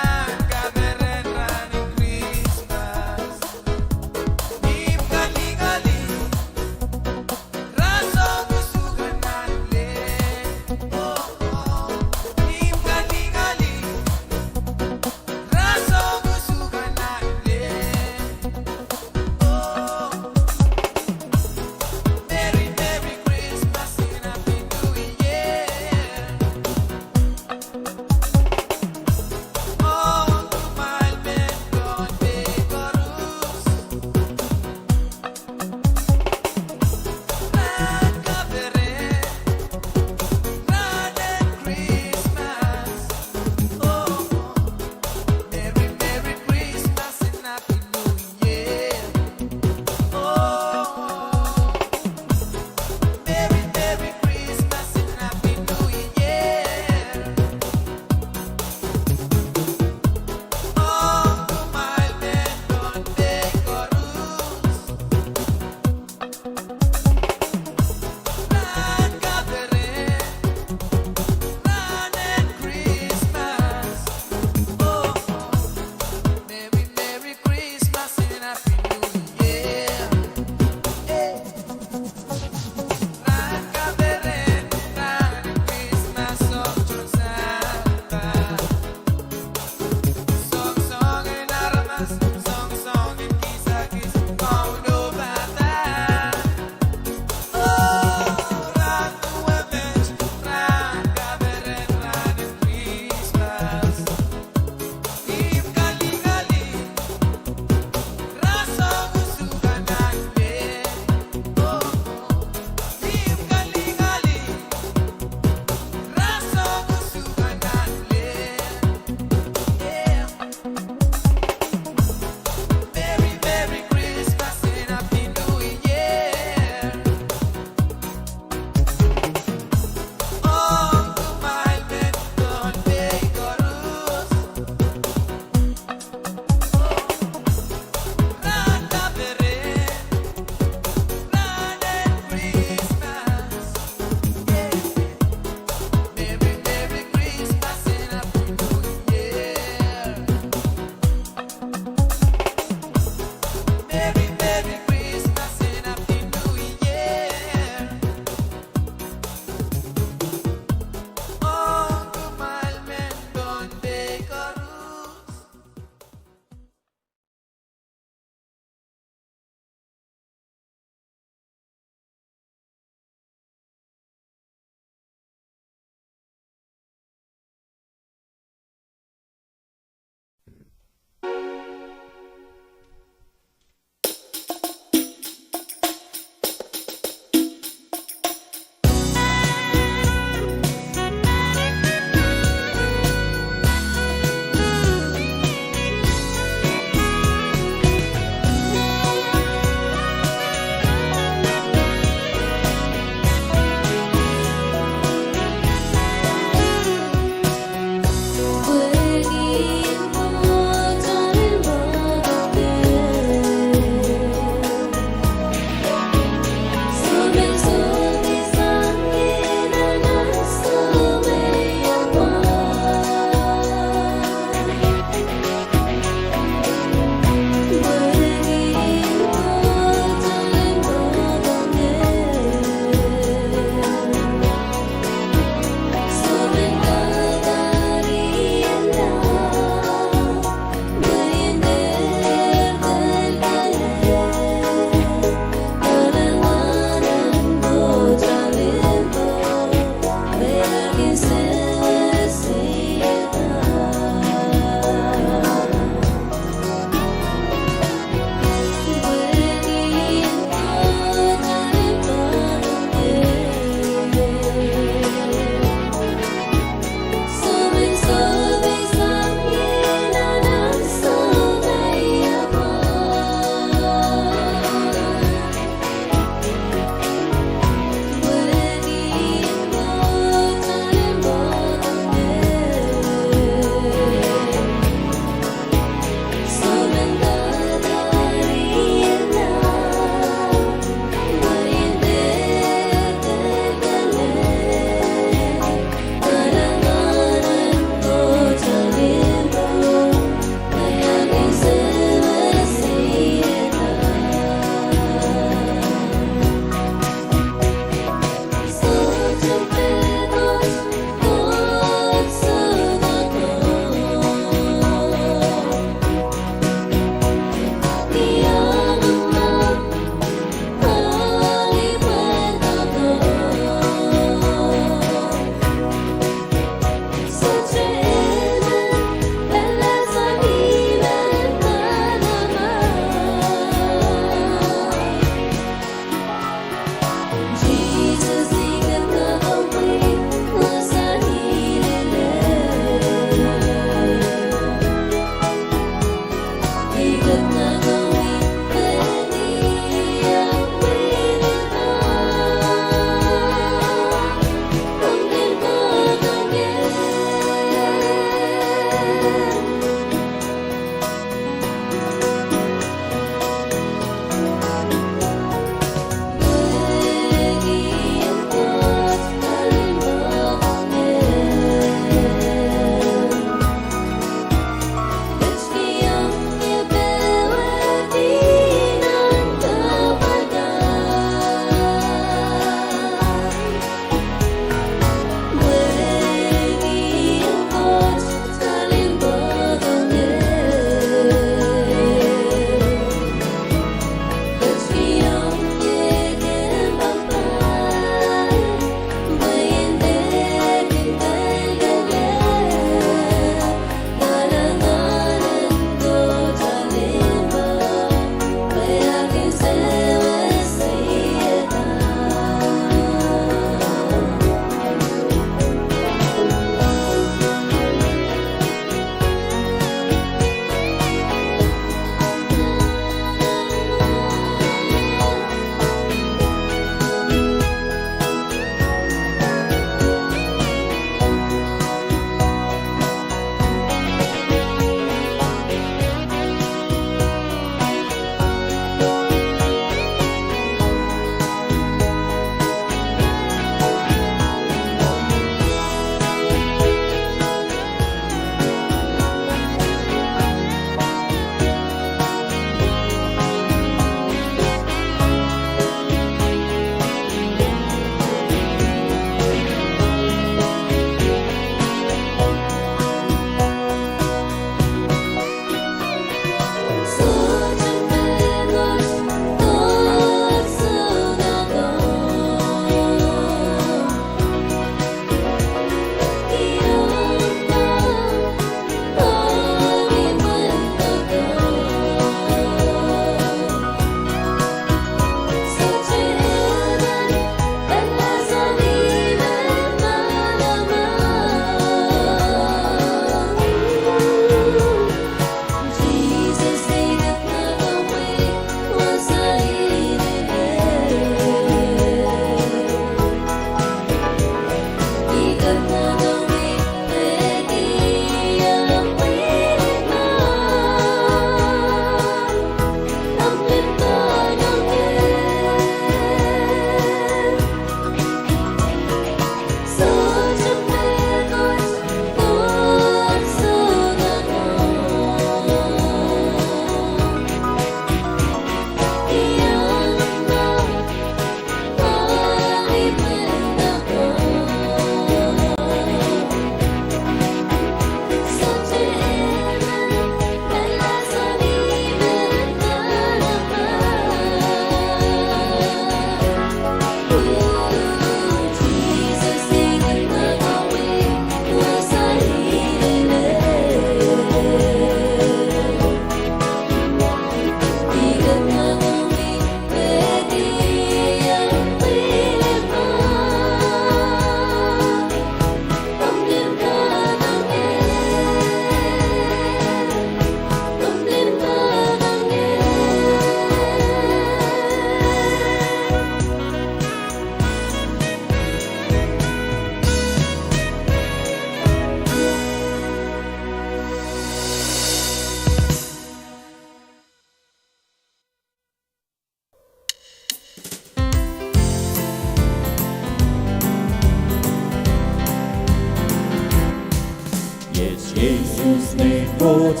Sises, Nein Koht,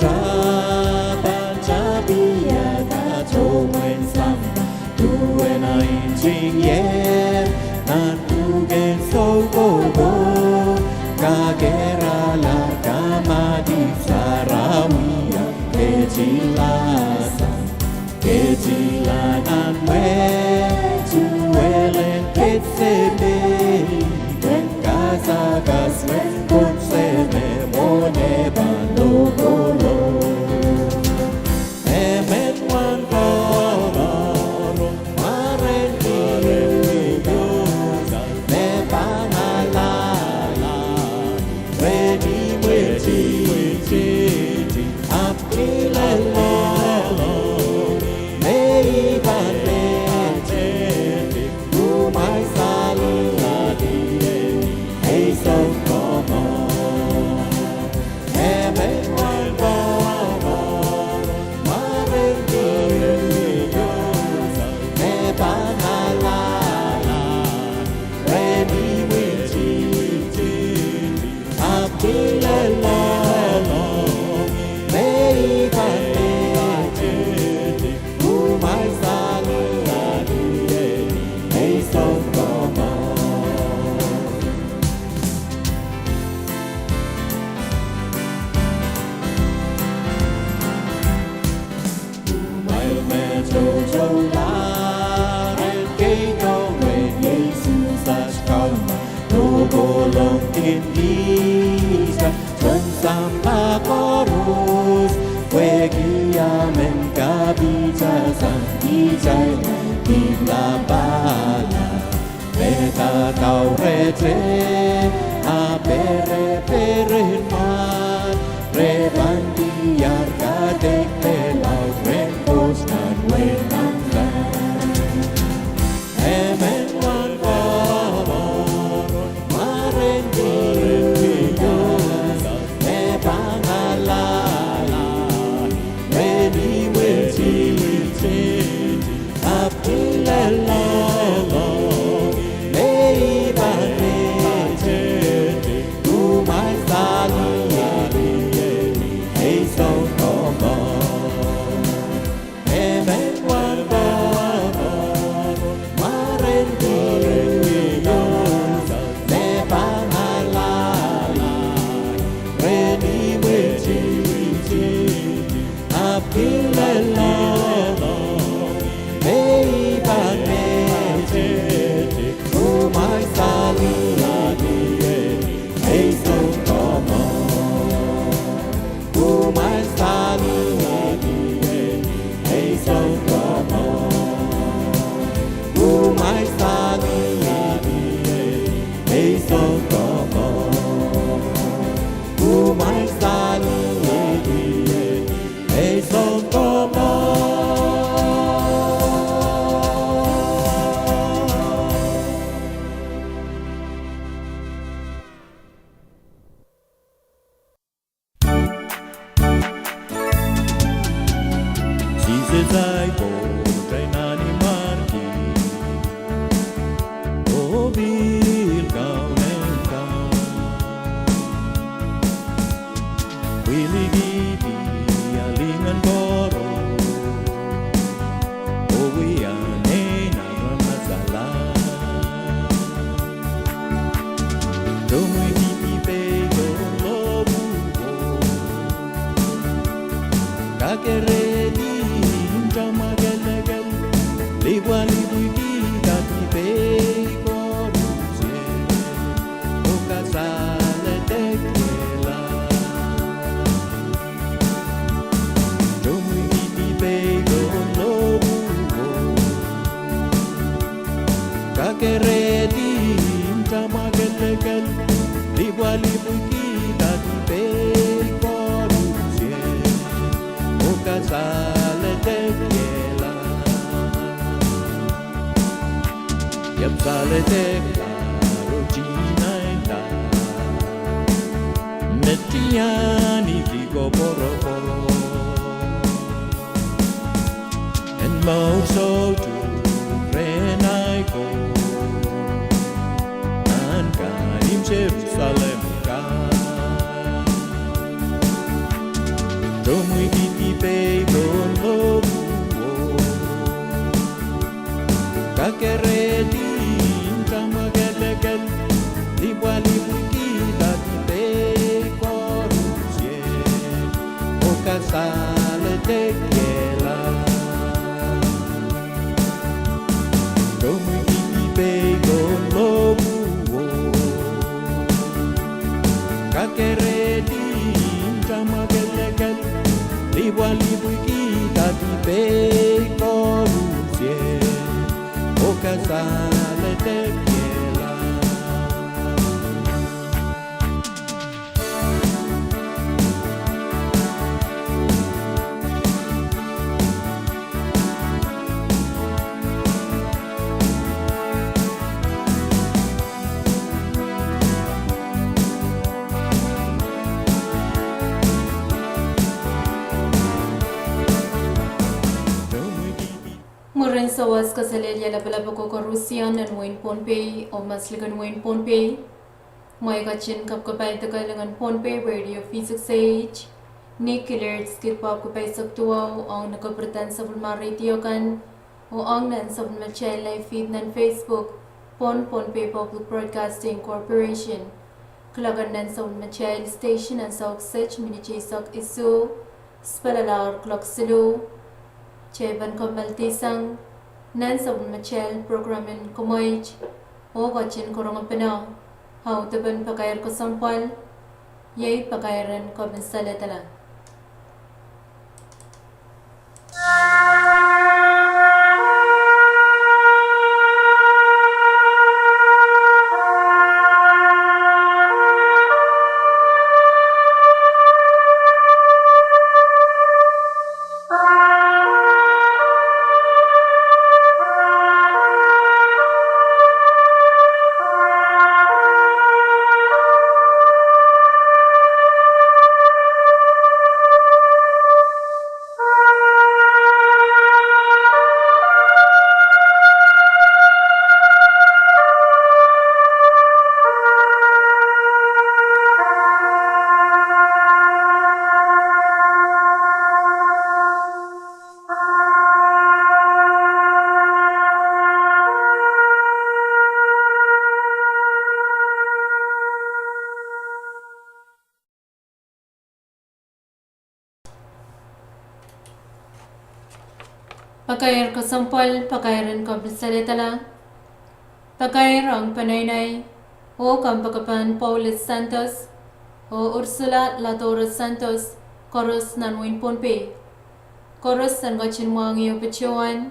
pahn tapihada tohmw en sampah duwen ah nting ie, nan pwuken soukohpo, kakehrala kamadipw sarawi, ahpw ketin lahsang. Ketin lahng nan mwetuwel en Ketsemeni, pwehn kasakas rehn Koht Seme mwohn eh pahn lohkohlo. Emen wan komour, mwaren Diohs, me pahn alala, rehn imwintihti, ahpw kilel loalomw, me I pahn pehn tepin kumwail saledek, ei Sounkomour. Emen wan komour, mwaren Diohs, me pahn alala, rehn imwintihti, ahpw kilel loalomw, me I pahn pehn tepin kumwail saledek, ei Sounkomour. Kumwail me toutoula rehn keido, rehn Sises Krais, lohkohlong kin kihda tohn sampah koaros, pwehki I men kapihda sang kitail nan pihla pahla. Me kakaurehte, ah pereperen mwahl, re pahn diar kadeik pelaud rehn Koht nan wehi nan sampah. Emen wan komour, mwaren Diohs, me pahn alala, rehn imwintihti, ahpw kilel loalomw, me I pahn pehn tepin kumwail saledek, ei Sounkomour. Emen wan komour, mwaren Diohs, me pahn alala, rehn imwintihti, ahpw kilel loalomw, me I pahn pehn tepin kumwail saledek, ei Sounkomour. Kumwail saledek, ei Sounkomour. Kumwail saledek, ei Sounkomour. Kumwail saledek, ei Sounkomour. Sises ahi Koht, ahi nanmwarki, oh pil Kaun en kaun. Pwilikihdi ah lingan koaros, oh wia nein aramas ahlap. Tomwikihdi peiko lohpwuo, kakerehdi nta mwakelekel, lipwalipwikihda peiko rusie, oh kasaledekiela. Tomwikihdi peiko lohpwuo, kakerehdi nta mwakelekel, lipwalipwikihda peiko rusie, oh kasaledekiela. Iep saledek kahrehda, me tiahngki koapworopwor en mour soutuk rehn ahi Koht, nan kaimwisehr Serusalem kan. Tomwikihdi pehi pohn lohpwuo. Kakerehdi nta mwakelekel, lipwalipwikihda pehi koarusie, oh kasalehda kehla. Tomwikihdi pehi pohn lohpwuo. Kakerehdi nta mwakelekel, lipwalipwikihda pehi koarusie, oh kasalehda kehla. Mwurin sawas, kaselehlie lapalap ko koarusie nan wehin Pohnpei oh mas likin wehin Pohnpei. Mwein ketin kapkapai deke lingan Pohnpei Radio V six A H, ni kilaard skit pahpwiki pahisek duwau, ong ni kapwurdan sapwellime radio kan, oh ong nan sapwellimatail live feed nan Facebook, Pohnpei Public Broadcasting Corporation. Kiloak en nan sapwellimatail station ansou kiset minit eisek isuh, spelalahr kiloak siluh. Kitail pahn kommoaldihsang nan sapwellimatail program en Kumweit, oh ketin karonge pene audepen pakair kesempwal, iei pakair en Kepin Saledala. Pakair kesempwal, pakair en Kepin Saledala. Pakair ong peneinei oh kompoakepahn Paulus Santos oh Ursula Ladora Santos, koaros nan wehin Pohnpei. Koaros en ketin mwahngih oh patohwan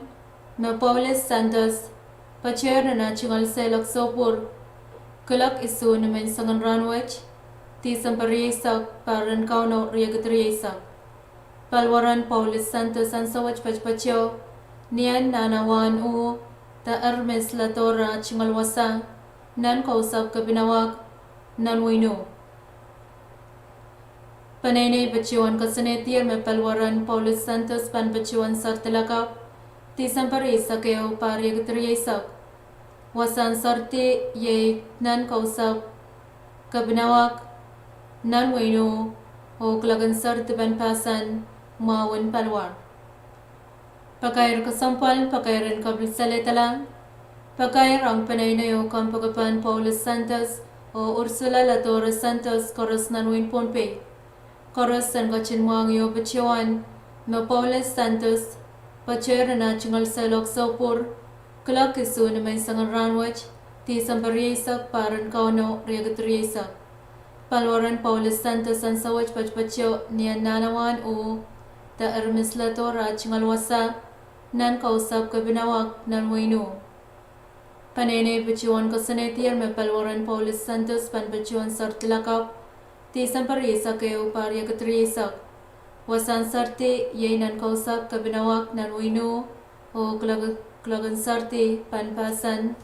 me Paulus Santos patohwan nan ah tungoal seiloak sohpwur, kiloak isuh ni menseng en rahnwet, Tisempe rieisek, pahr en Kauno riekid rieisek. Paliwar en Paulus Santos ansou wet patopato ni en nahnawahn uh de Ermis Ladora tungoal wasa, nan kausapw Kepinawak, nan wehin uh. Peneinei patohwan koasoanehdier me paliwar en Paulus Santos pahn patohwan seridi lakapw, Tisempe rieisek ehu, pahr riekid rieisek. Wasahn seridi iei nan kausapw Kepinawak, nan wehin uh, oh kiloak en seridi pahn pahsan mwahu en paliwar. Pakair kesempwal, pakair en Kepin Saledala. Pakair ong peneinei oh kompoakepahn Paulus Santos oh Ursula Ladora Santos, koaros nan wehin Pohnpei. Koaros en ketin mwahngih oh patohwan me Paulus Santos patohwan nan ah tungoal seiloak sohpwur, kiloak isuh ni menseng en rahnwet, Tisempe rieisek, pahr en Kauno riekid rieisek. Paliwar en Paulus Santos ansou wet patopato ni en nahnawahn uh de Ermis Ladora tungoal wasa, nan kausapw Kepinawak, nan wehin uh. Peneinei patohwan koasoanehdier me paliwar en Paulus Santos pahn patohwan seridi lakapw, Tisempe rieisek ehu, pahr riekid rieisek. Wasahn seridi iei nan kausapw Kepinawak, nan wehin uh, oh kiloak, kiloak en seridi pahn pahsan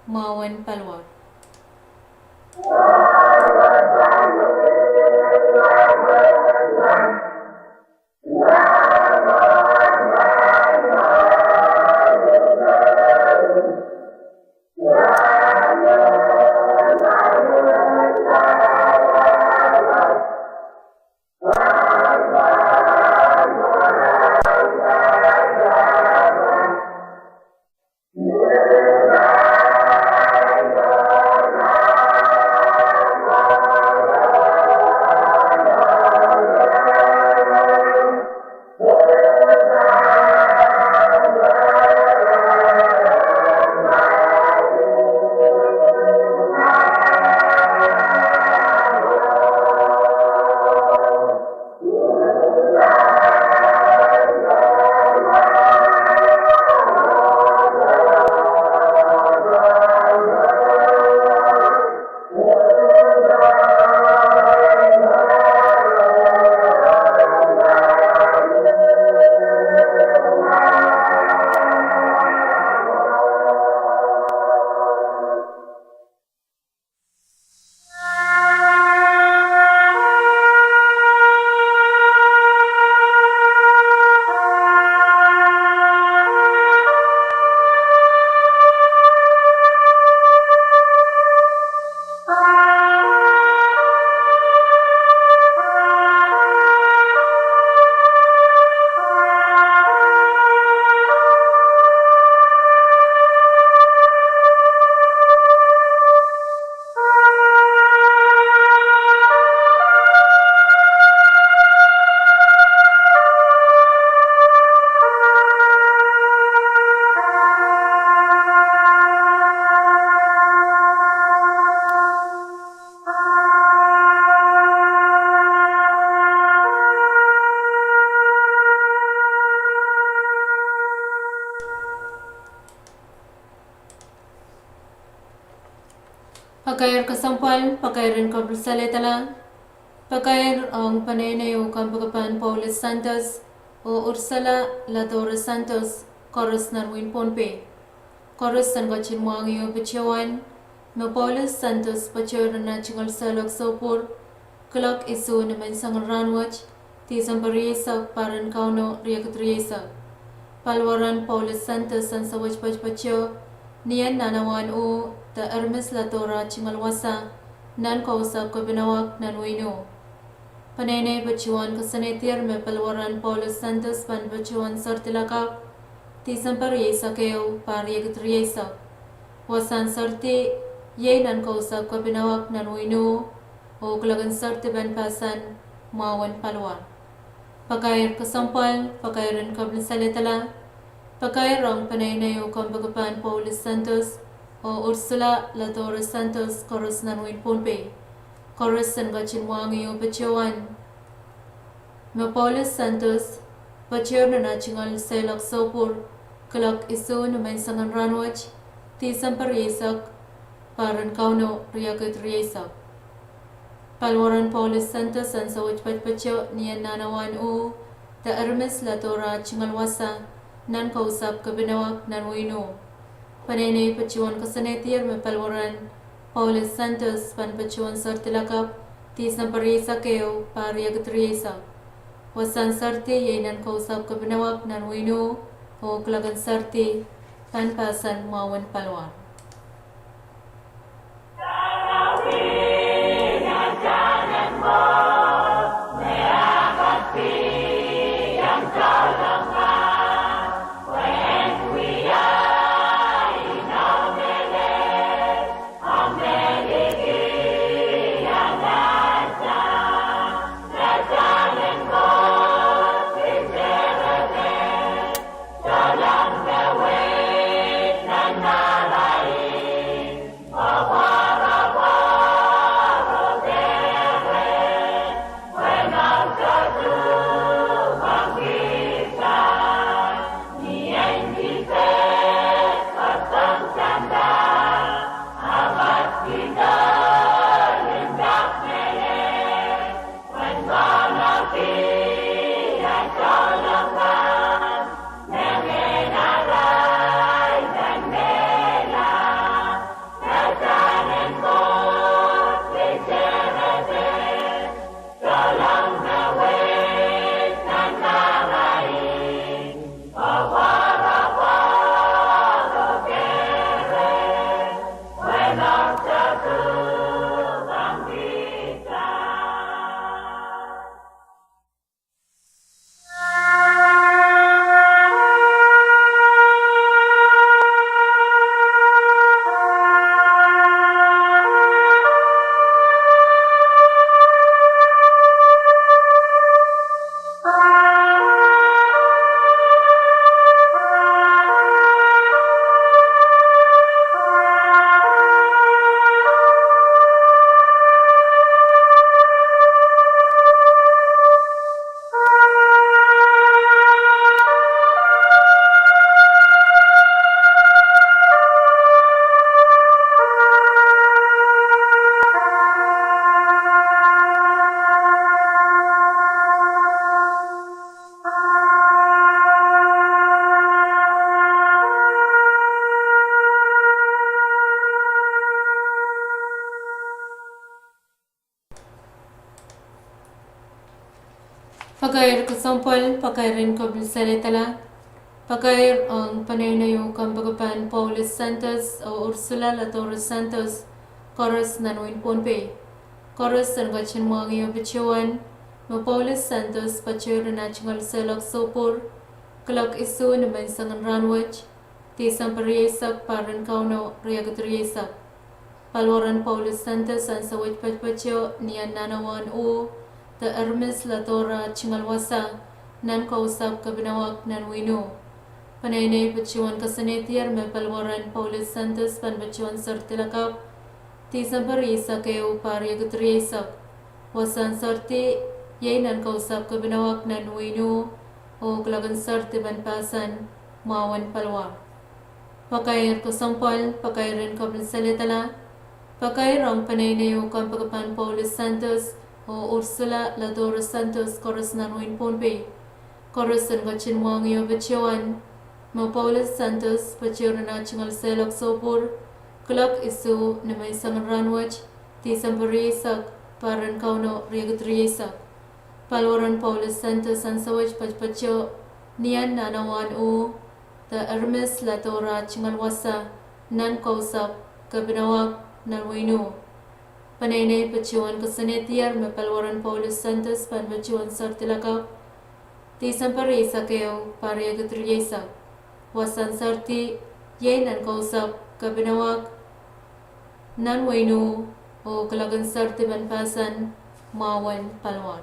mwahu en paliwar. Pakair en Kopil Saledala. Pakair ong peneinei oh kompoakepahn Paulus Santos oh Ursula Ladora Santos, koaros nan wehin Pohnpei. Koaros en ketin mwahngih oh patohwan me Paulus Santos patohwan nan ah tungoal seiloak soupwur, kuloak isuh ni menseng en rahnwet, Tisempe rieisek, pahr en Kauno riekid rieisek. Paliwaren Paulus Santos ansou wet patopato ni en nahnawahn uh de Ermis Ladora tungoal wasa nan kousapw Kepinawak nan wehin uh. Peneinei patohwan koasoanehdier me paliwaren Paulus Santos pahn patohwan serdi lakapw, Tisempe rieisek ehu, pahr riekid rieisek. Wasahn serdi iei nan kousapw Kepinawak nan wehin uh, oh kuloak en serdi pahn pahsan mwahu en paliwar. Pakair kesempwal, pakair en Kopil Saledala. Pakair ong peneinei oh kompoakepahn Paulus Santos oh Ursula Ladora Santos, koaros nan wehin Pohnpei. Koaros en ketin mwahngih oh patohwan me Paulus Santos patohwan nan ah tungoal seiloak soupwur, kuloak isuh ni menseng en rahnwet, Tisempe rieisek, pahr en Kauno riekid rieisek. Paliwaren Paulus Santos ansou wet patopato ni en nahnawahn uh de Ermis Ladora tungoal wasa nan kousapw Kepinawak nan wehin uh. Peneinei patohwan koasoanehdier me paliwaren Paulus Santos pahn patohwan serdi lakapw, Tisempe rieisek ehu, pahr riekid rieisek. Wasahn serdi iei nan kousapw Kepinawak nan wehin uh, oh kuloak en serdi pahn pahsan mwahu en paliwar. Pakair kesempwal, pakair en Kopil Saledala. Pakair ong peneinei oh kompoakepahn Paulus Santos oh Ursula Ladora Santos, koaros nan wehin Pohnpei. Koaros en ketin mwahngih oh patohwan me Paulus Santos patohwan nan ah tungoal seiloak soupwur, kuloak isuh ni menseng en rahnwet, Tisempe rieisek, pahr en Kauno riekid rieisek. Paliwaren Paulus Santos ansou wet patopato ni en nahnawahn uh de Ermis Ladora tungoal wasa nan kousapw Kepinawak nan wehin uh. Peneinei patohwan koasoanehdier me paliwaren Paulus Santos pahn patohwan serdi lakapw, Tisempe rieisek ehu, pahr riekid rieisek. Wasahn serdi iei nan kousapw Kepinawak nan wehin uh, oh kuloak en serdi pahn pahsan mwahu en paliwar. Pakair kesempwal, pakair en Kopil Saledala. Pakair ong peneinei oh kompoakepen Paulus Santos oh Ursula Ladora Santos, koaros nan wehin Pohnpei. Koaros en ketin mwahngih patohwan me Paulus Santos patohwan nan ah tungoal seiloak sohpwur, kuloak isuh ni menseng en rahn wet, Tisempe rieisek, pahr en Kauno riekid rieisek. Paliwaren Paulus Santos ansou wet patpato ni ah nanawahn uh de Ermis Ladora tungoal wasa nan kousapw Kepinawak nan wehin uh. Peneinei patohwan koasoanehdier me paliwaren Paulus Santos pahn patohwan serdi lakapw Tisempe rieisek ehu, pahr riekid rieisek. Wasahn serdi iei nan kousapw Kepinawak nan wehin uh, oh kuloak en serdi pahn pahsan mwahu en paliwar.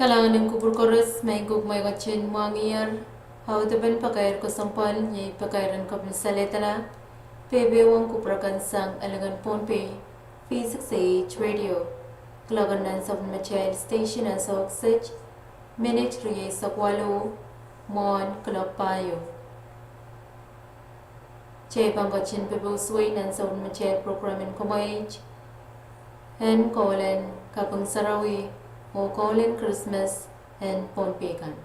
Kalahngan en kupwur koaros, maing ko, kumwail ketin mwahngiher. Audepen pakair kesempwal iei pakair en kepin salehdala pehpehwong kupwur akan sang Alaskan Pohnpei V six A H Radio. Kuloak en ansou en metail station ansou kiset minit rieisek waluh mwohn kuloak pahieu. Kitail pahn ketin popohsang ansou en metail program en kumwail en kohlen kaping sarawi oh kohlen Krismas en Pohnpei kan.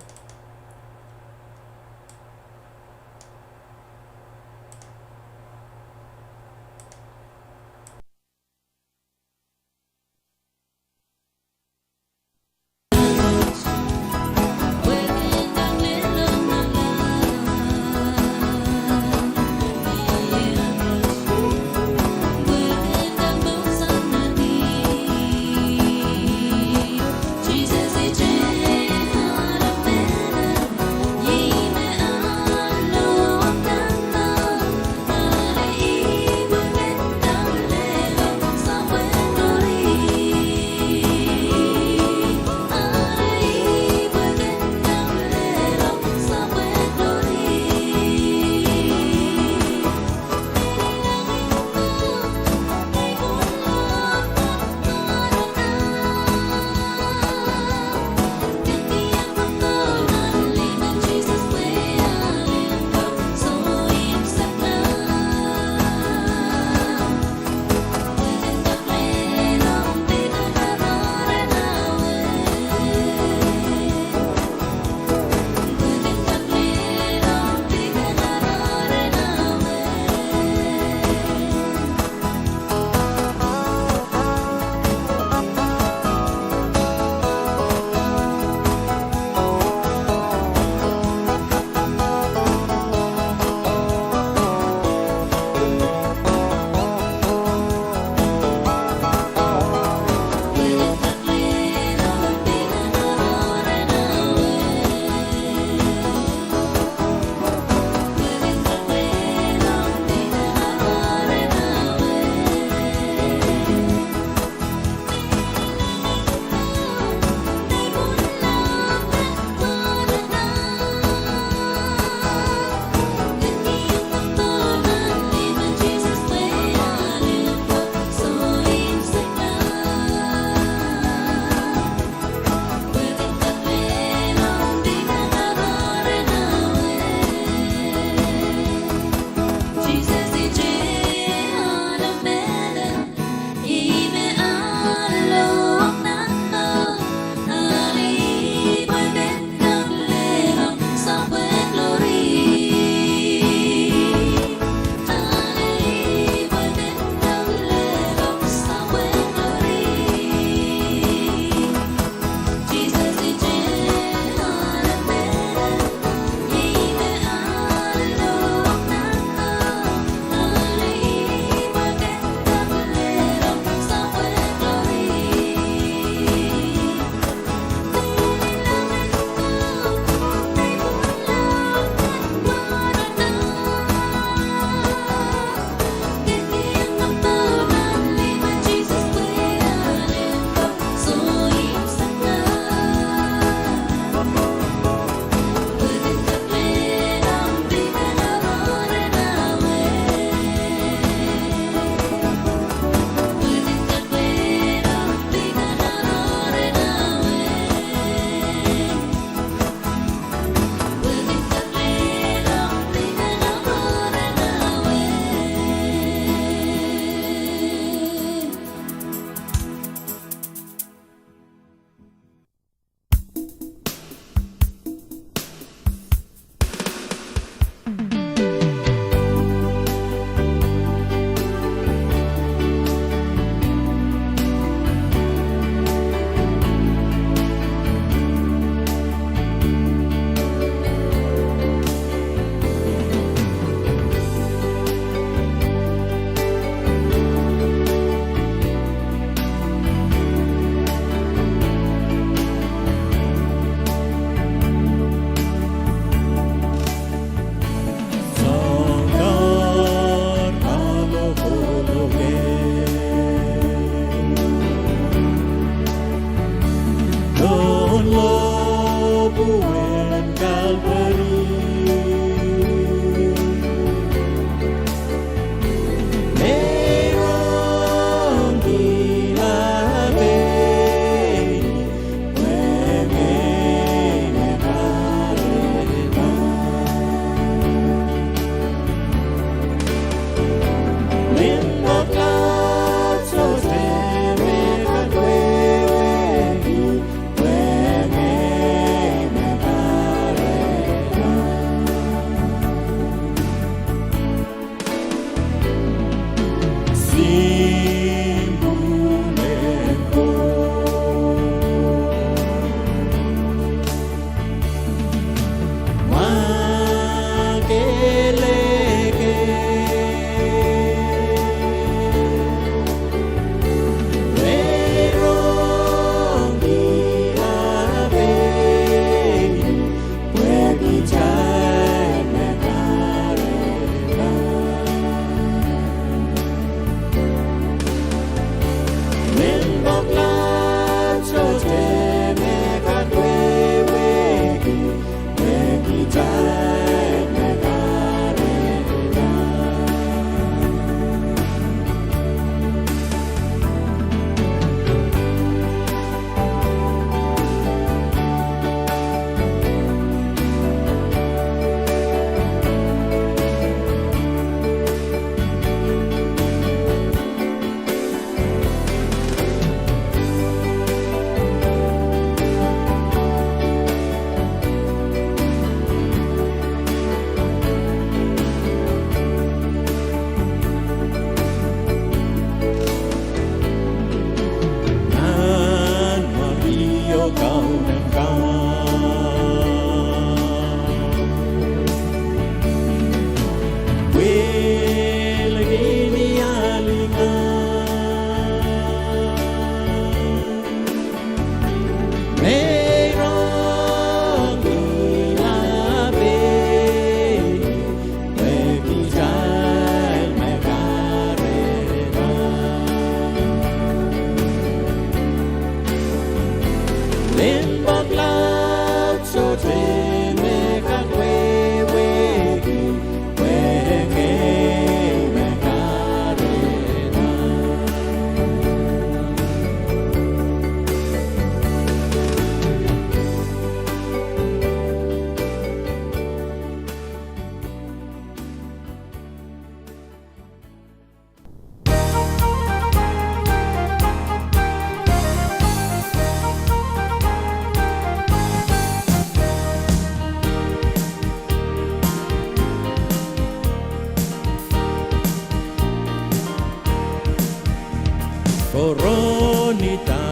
Koaros nda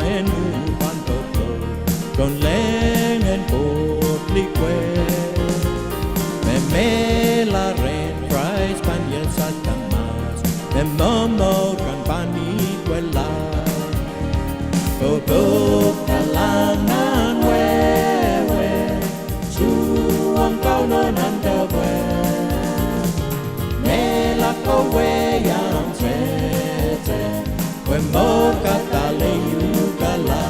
en uhpahn popohl, tohnleng en Port Lipwe. Me mehla rehn Krais pahn iel sadamas, me momour kan pahn iwehla. Pwupwukdalahng nan wehwe, tuhwong Kauno nan dewehte. Mehla kowe iang tete, pwe mour kadal e uhkala.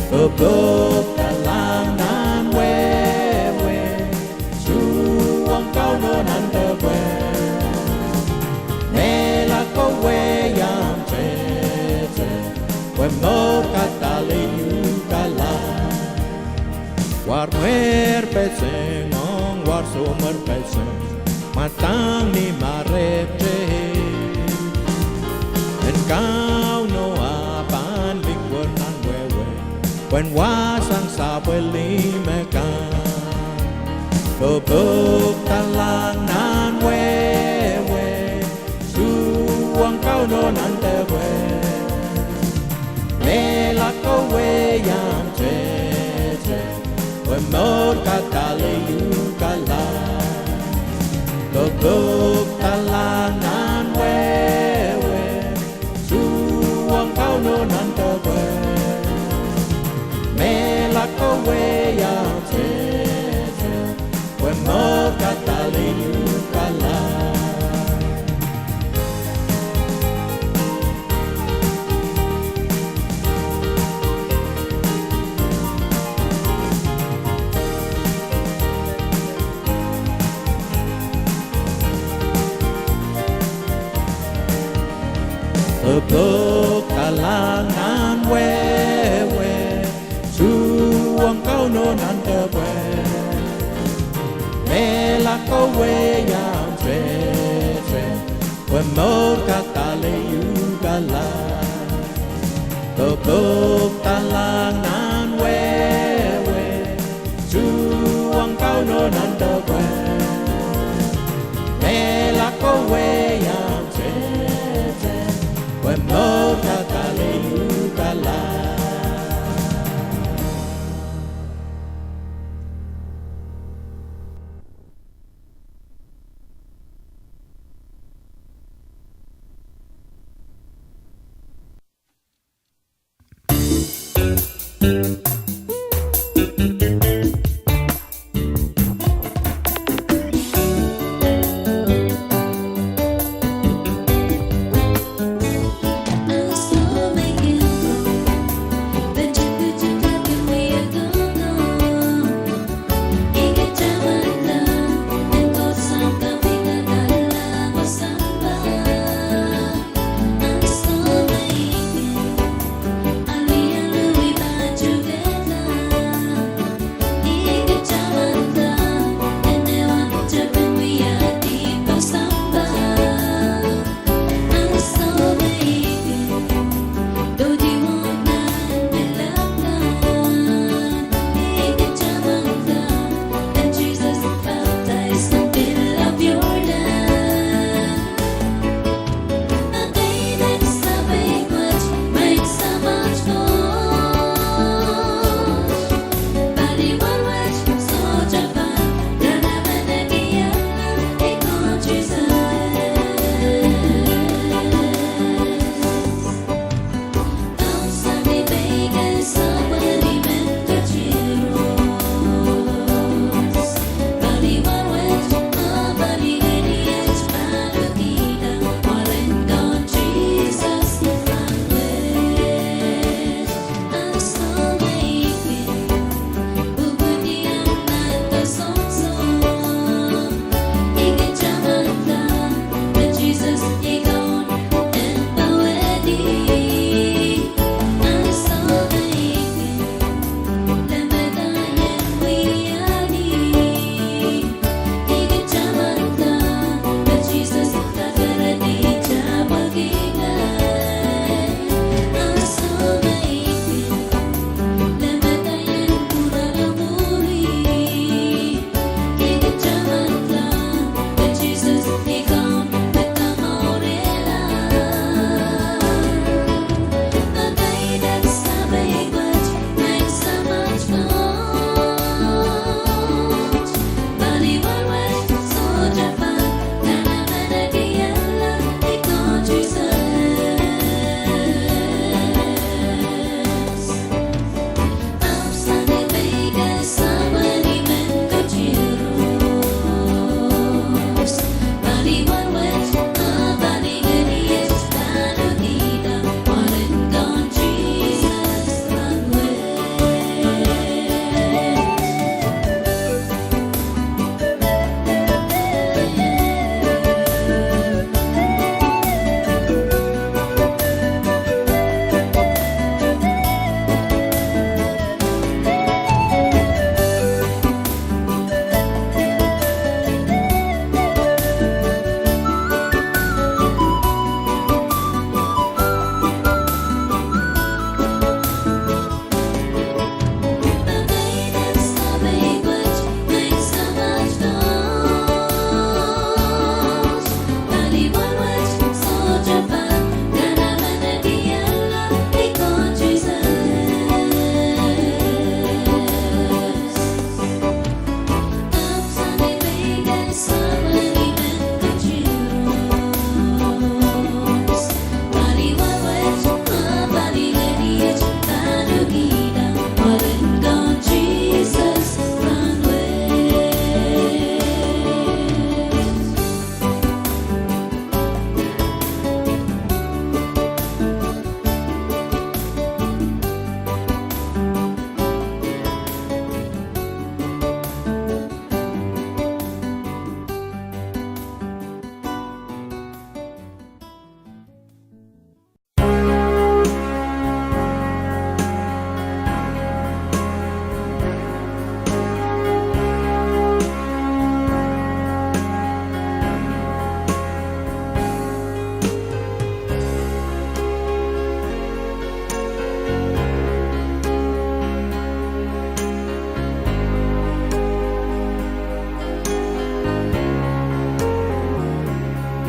Pwupwukdalahng nan wehwe, tuhwong Kauno nan dewehte. Mehla kowe iang tete, pwe mour kadal e uhkala. War mwehr peseng ong war soumwehr peseng, mwadang ni marepte. En Kauno ah pahn likwer nan wehwe, pwehn wahsang sapwellime kan. Pwupwukdalahng nan wehwe, tuhwong Kauno nan dewehte. Mehla kowe iang tete, pwe mour kadal e uhkala. Pwupwukdalahng nan wehwe, tuhwong Kauno nan dewehte. Mehla kowe iang tete, pwe mour kadal e uhkala. Pwupwukdalahng nan wehwe, tuhwong Kauno nan dewehte. Mehla kowe iang tete, pwe mour kadal e uhkala. Pwupwukdalahng nan wehwe, tuhwong Kauno nan dewehte. Mehla kowe iang tete, pwe mour kadal e uhkala.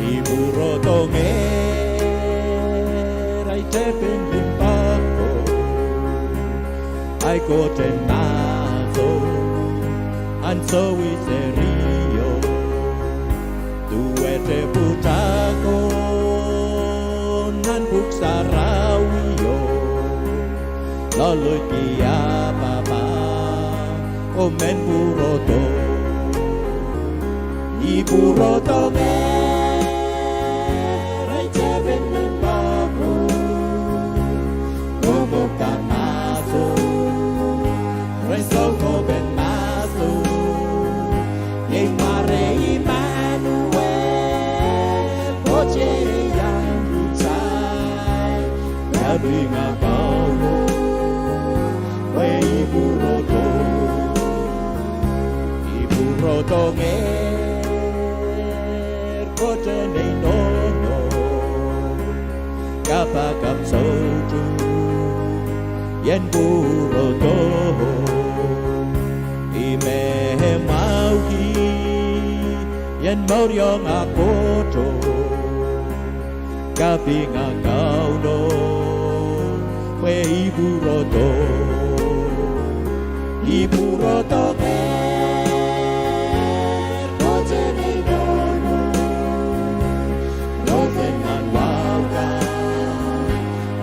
I pwurodo ngehr ahi tepin limpoak ko, ahi Koht en mahso, ansou serio, duwehte pwutak ko nan Pwuhk Sarawio, loaliki ah pahpa, oh men pwurodo. I pwurodo ngehr ahi tepin limpoak ko, pwuhk kan mahso, rehn soukohp en mahso, iei mware Imanuel, Koht iang kitail. Kapinga Kauno, pwe I pwurodo. I pwurodo ngehr Koht en ei nohno, kapakap soutuk ien pwurodo. I me mwahuki ien mouriong ah Kohto. Kapinga Kauno, pwe I pwurodo. I pwurodo ngehr Koht en ei nohno, Koht en nan wahu kan,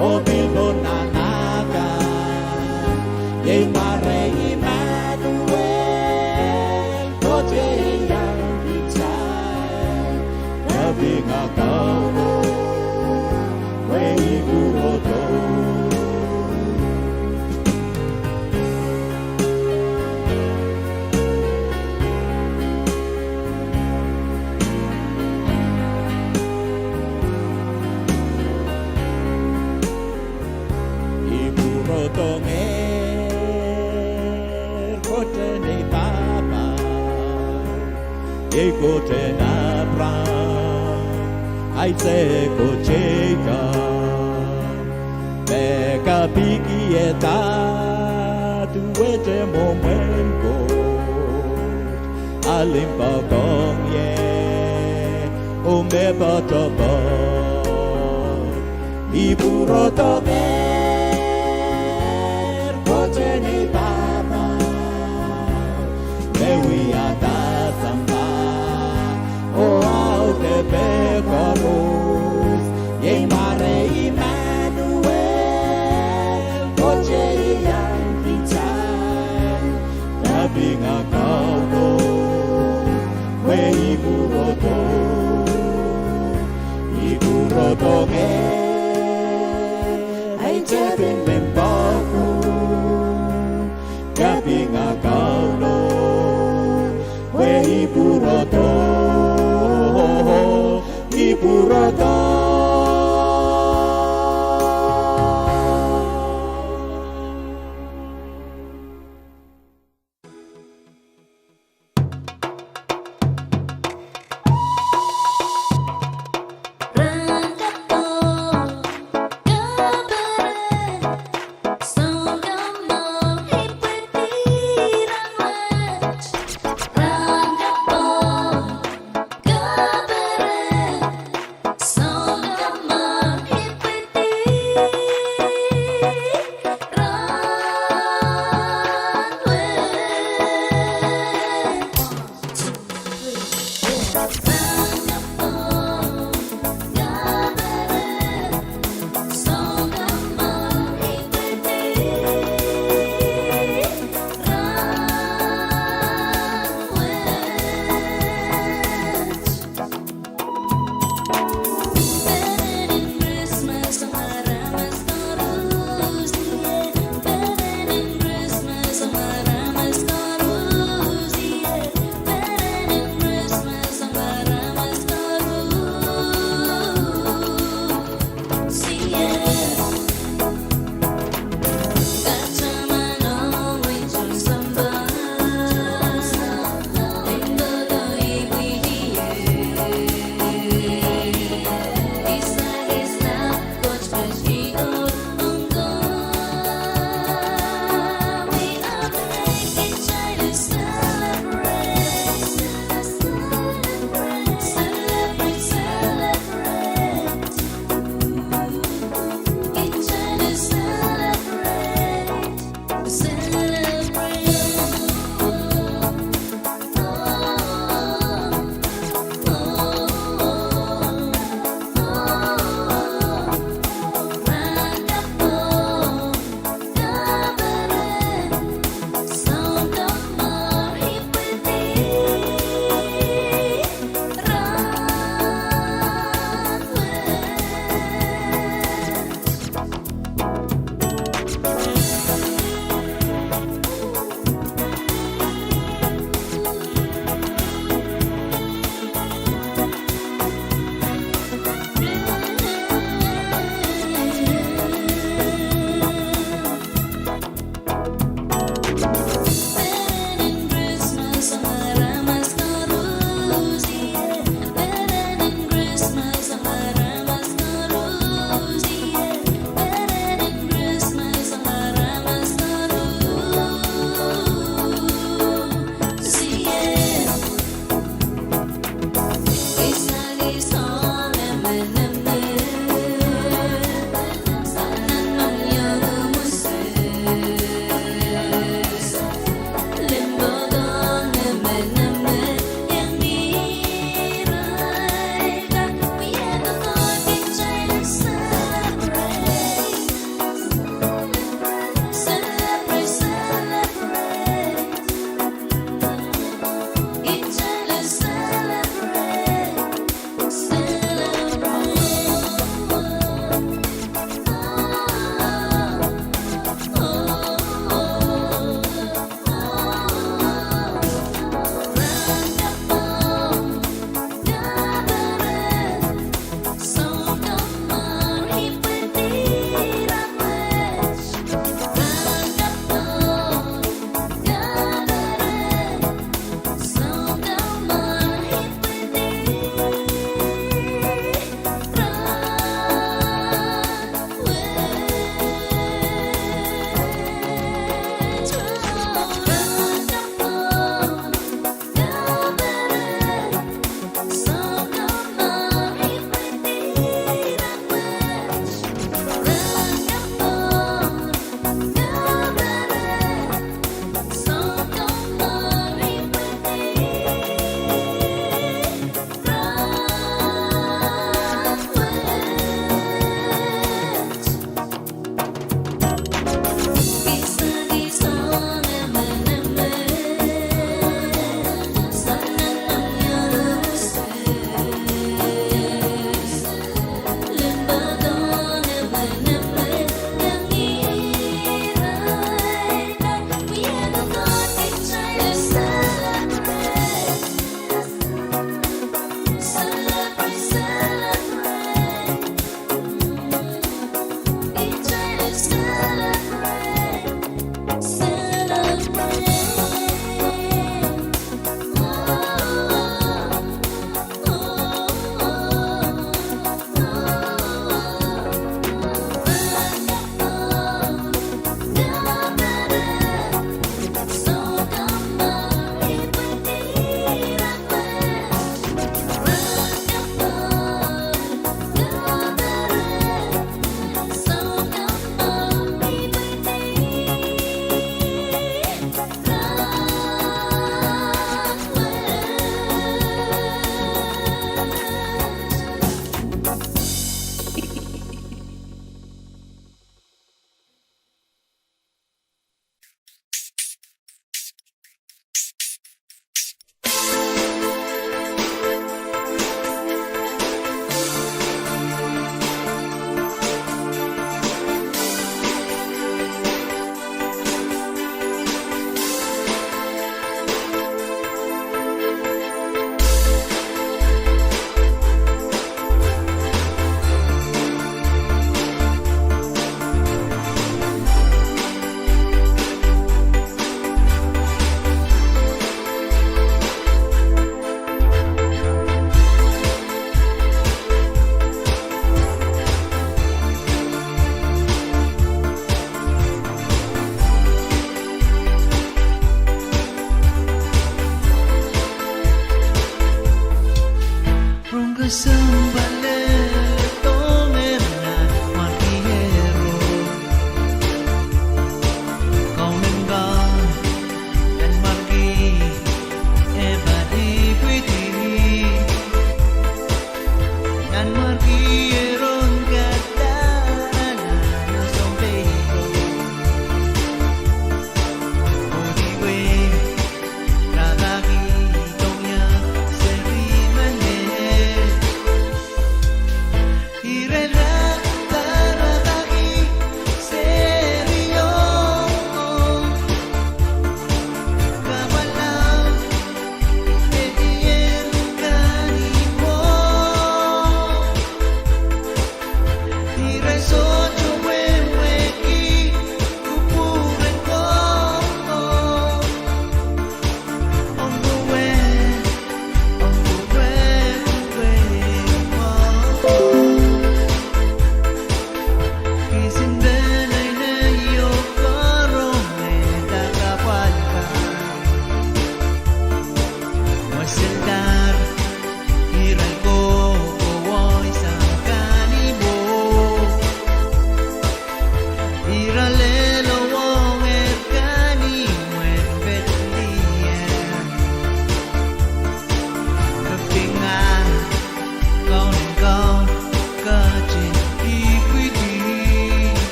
oh pil pohn nahna kan, iei mware Imanuel, Koht iang kitail. Kapinga Kauno, pwe I pwurodo. I pwurodo ngehr Koht en ei pahpa, iei Koht en Eipraam, Aisek oh Seikop. Me kapikihda duwehte mwomwen Koht, a limpoak ong ie, oh me poatopoat. I pwurodo ngehr Koht en ei pahpa, me wiahda sampah oh audepe koaros, iei mware Imanuel, Koht iang kitail. Kapinga Kauno, pwe I pwurodo. I pwurodo ngehr ahi tepin limpoak ko, kapinga Kauno, pwe I pwurodo. I pwurodo.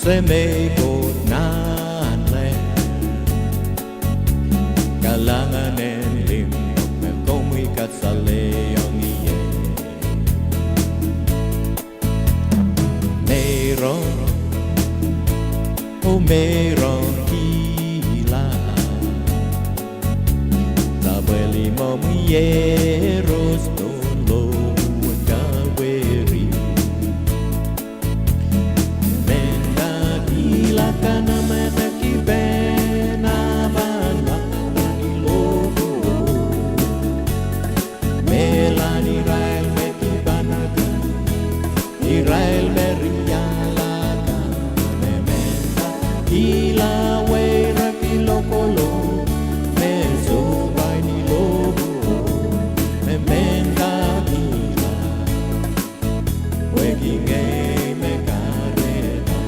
Semei Koht Nanleng, kalahngan en limpoak me komwi kasalehiong ie. Meirong, oh meirong kihla, sapwellimomwi Iehros tohn lohpwuwen Kalweri. Mendahkihla kanamenekipene pahn langada ni lohpwuo. Mehlahn irail me dipan akan, irail me riala kan, me mendahkihla weirek lokolo, me sohpai ni lohpwuo, me mendahkihla. Pwehki ngehi me kahrehda.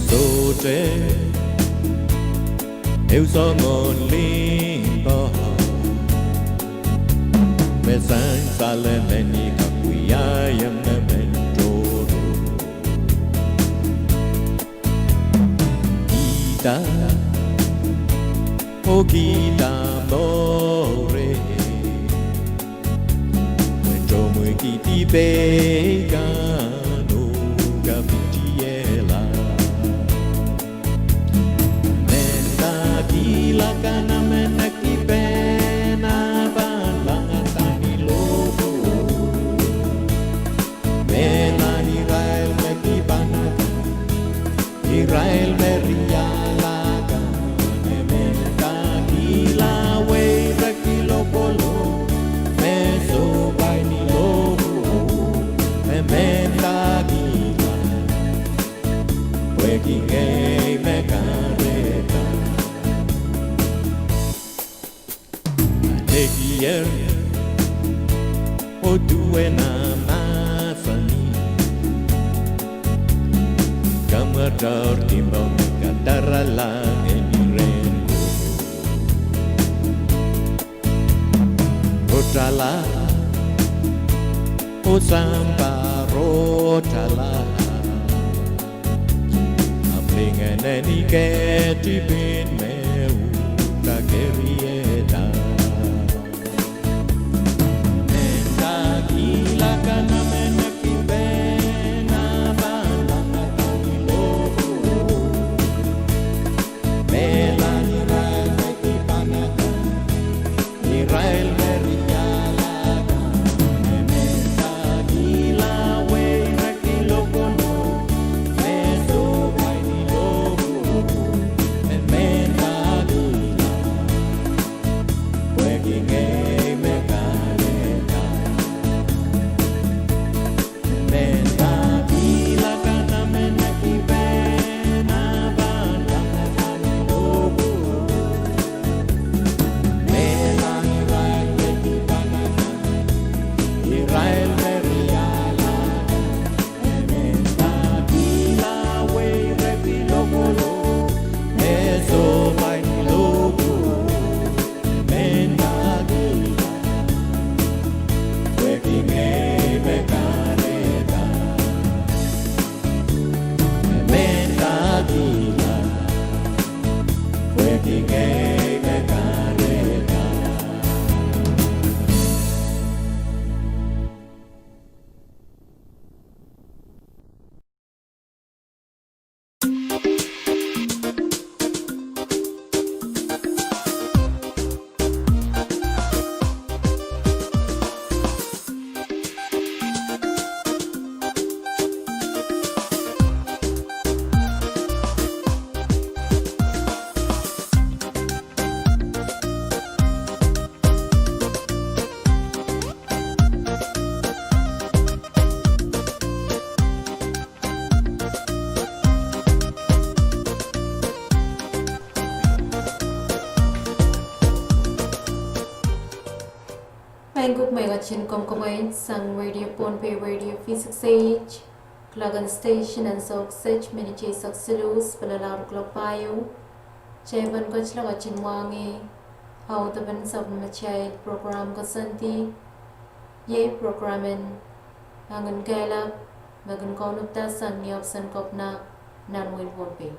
Sohte ehu soangen limpoak me sansal emen I kak wiahiong emen tohrohr. Kihda, oh kihda mour, me tomwiki dipei kan oh kapitiehla. Mendahkihla kanamenekipene pahn langada ni lohpwuo. Mehlahn irail me dipan akan, irail me riala kan, me mendahkihla weirek lokolo, me sohpai ni lohpwuo, me mendahkihla. Pwehki ngehi me kahrehda. Nekier, oh duwen ah mahsanih, kamwataur limpoak me kadarala ngehn rehn Koht. Rotala, oh sampah rotala. Ahpw lingan en I ketin pil me uhdahn keriehda. Mendahkihla kanamenekipene pahn langada ni lohpwuo. Mehlahn irail me dipan akan, irail me riala kan, me mendahkihla weirek lokolo, me sohpai ni lohpwuo, me mendahkihla. Pwehki ngehi me kahrehda. Mendahkihla kanamenekipene pahn langada ni lohpwuo. Mehlahn irail me dipan akan, irail me riala kan, me mendahkihla weirek lokolo, me sohpai ni lohpwuo. Mendahkihla, pwehki ngehi me kahrehda. Mendahkihla, pwehki ngehi me kahrehda. Maing kuk me ketin komw kapwaiada sang Radio Pohnpei, Radio V six eight, kuloak en station en Sohk State, minit eisek siluh pil laud kuloak pahieu. Kitail pahn ketin mwahngih audepen sapwellimatail program koasoandi, iei program en Angin Kehlail, Me kin kaunopada sang ni ohpis en Kepina nan wein Pohnpei.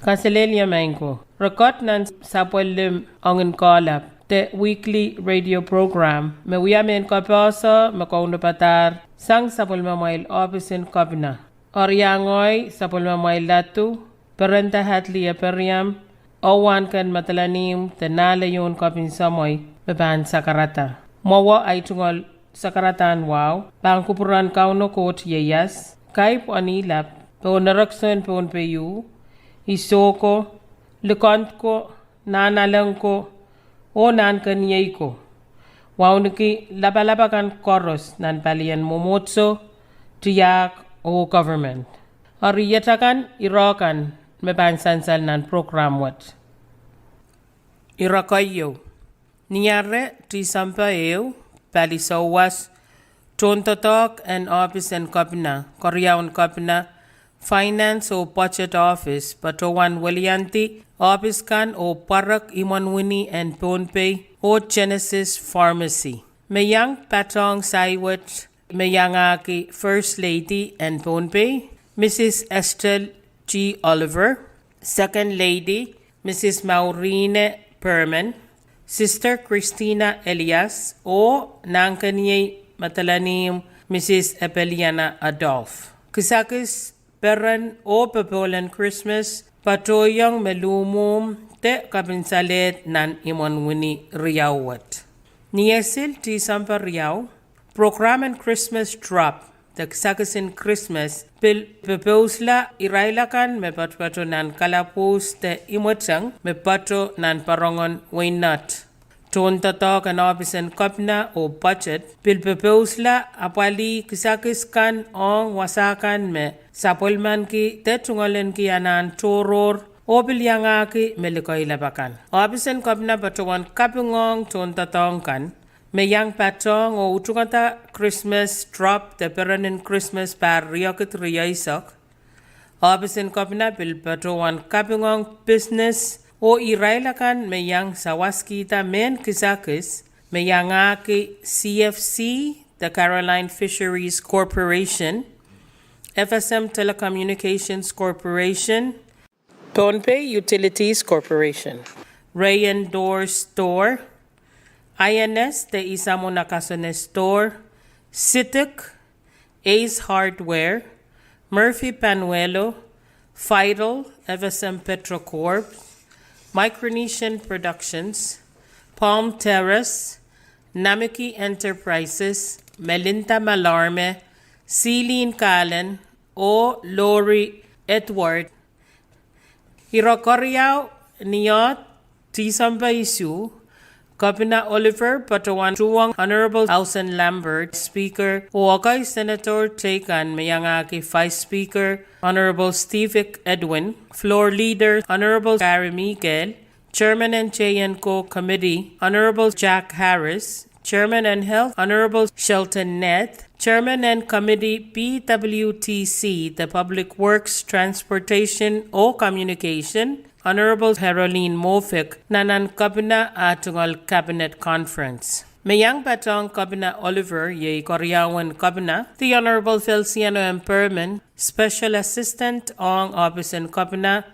Kaselehlie maing ko. Rekoat nan sapwellime ongin kohlap, the weekly radio program, me wia mehn kapehse me kaunopadahr sang sapwellimamwail ohpis en Kepina. Eri iangoai sapwellimamwail ladu, Perenda Hadley Eperiam, oh wahnken Madolenihmw de Nahleyohn Kepin Semwei me pahn sakarada. Mwowe ahi tungoal sakaradahn wahu pahn kupwuren Kauno Koht ieias, Kaib Anihlap, pohn erekiso en Pohnpei, Isoko, Likend ko, Nahnalek ko, oh Nahnkeniei ko. Wauneki lapalap akan koaros nan palien mwomwohdiso, tiahk, oh government. Eri iet akan irokan me pahn sansal nan prokram wet. Ire keieu: Ni ahr Tisempe ehu, pali souwas, tohndoadoahk en ohpis en Kepina, keriaun Kepina Finance oh Budget Office patohwan weliandi ohpis kan oh pwarek imwen wini en Pohnpei oh Genesis Pharmacy. Me iang patohng sai wet me iangahki First Lady en Pohnpei, Mrs Estelle G Oliver, Second Lady, Mrs Maurine Perman, Sister Christina Elias, oh Nahnkeniei Madolenihmw, Mrs Epeliana Adolf. Kisakis, peren oh popohl en Krismas patohiong me luhmwuhmw de kapinsalehd nan imwen wini riau wet. Ni esil Tisempe riau, prokram en Christmas Drop de kisakisin Krismas pil popousla irail akan me patopato nan kalapwuhs de imweteng me pato nan poarongen wehin Nett. Tohndoadoahk en ohpis en Kepina oh Budget pil popousla apwalih kisakis kan ong wasa kan me sapwellimaniki de tungoaleniki anahn tohrohr oh pil iangahki me likoilap akan. Ohpis en Kepina patohwan kapingohng tohndoadoahk kan me iang patohng oh utungada Christmas Drop de peren en Krismas pahr riekid rieisek. Ohpis en Kepina pil patohwan kapingohng pisines oh irail akan me iang sawaskihda mehn kisakis me iangahki C F C, the Caroline Fisheries Corporation, F S M Telecommunications Corporation, Pohnpei Utilities Corporation, Ray and Door Store, I N S de Isamo Nakasone Store, Sidik, Ace Hardware, Murphy Panuelo, Fidel, F S M Petrocorp, Micronesian Productions, Palm Terrace, Namiki Enterprises, Melinda Malarme, Celine Kalen, oh Lori Edward. Ire keriau: Ni oahd Tisempe isuh, Kepina Oliver patohwan tuhwong Honorable Alson Lambert, Speaker, oh ekei Senator teikan me iangahki Vice Speaker, Honorable Stevick Edwin, Floor Leader, Honorable Gary Miguel, Chairman en J N Co Committee, Honorable Jack Harris, Chairman en Health, Honorable Shelton Neth, Chairman en Committee P W T C, the Public Works, Transportation oh Communication, Honorable Herolin Mofik, nan ahn Kepina ah tungoal Cabinet Conference. Me iang patohng Kepina Oliver iei keriaun Kepina, the Honorable Feliciano M Perman, Special Assistant ong ohpis en Kepina,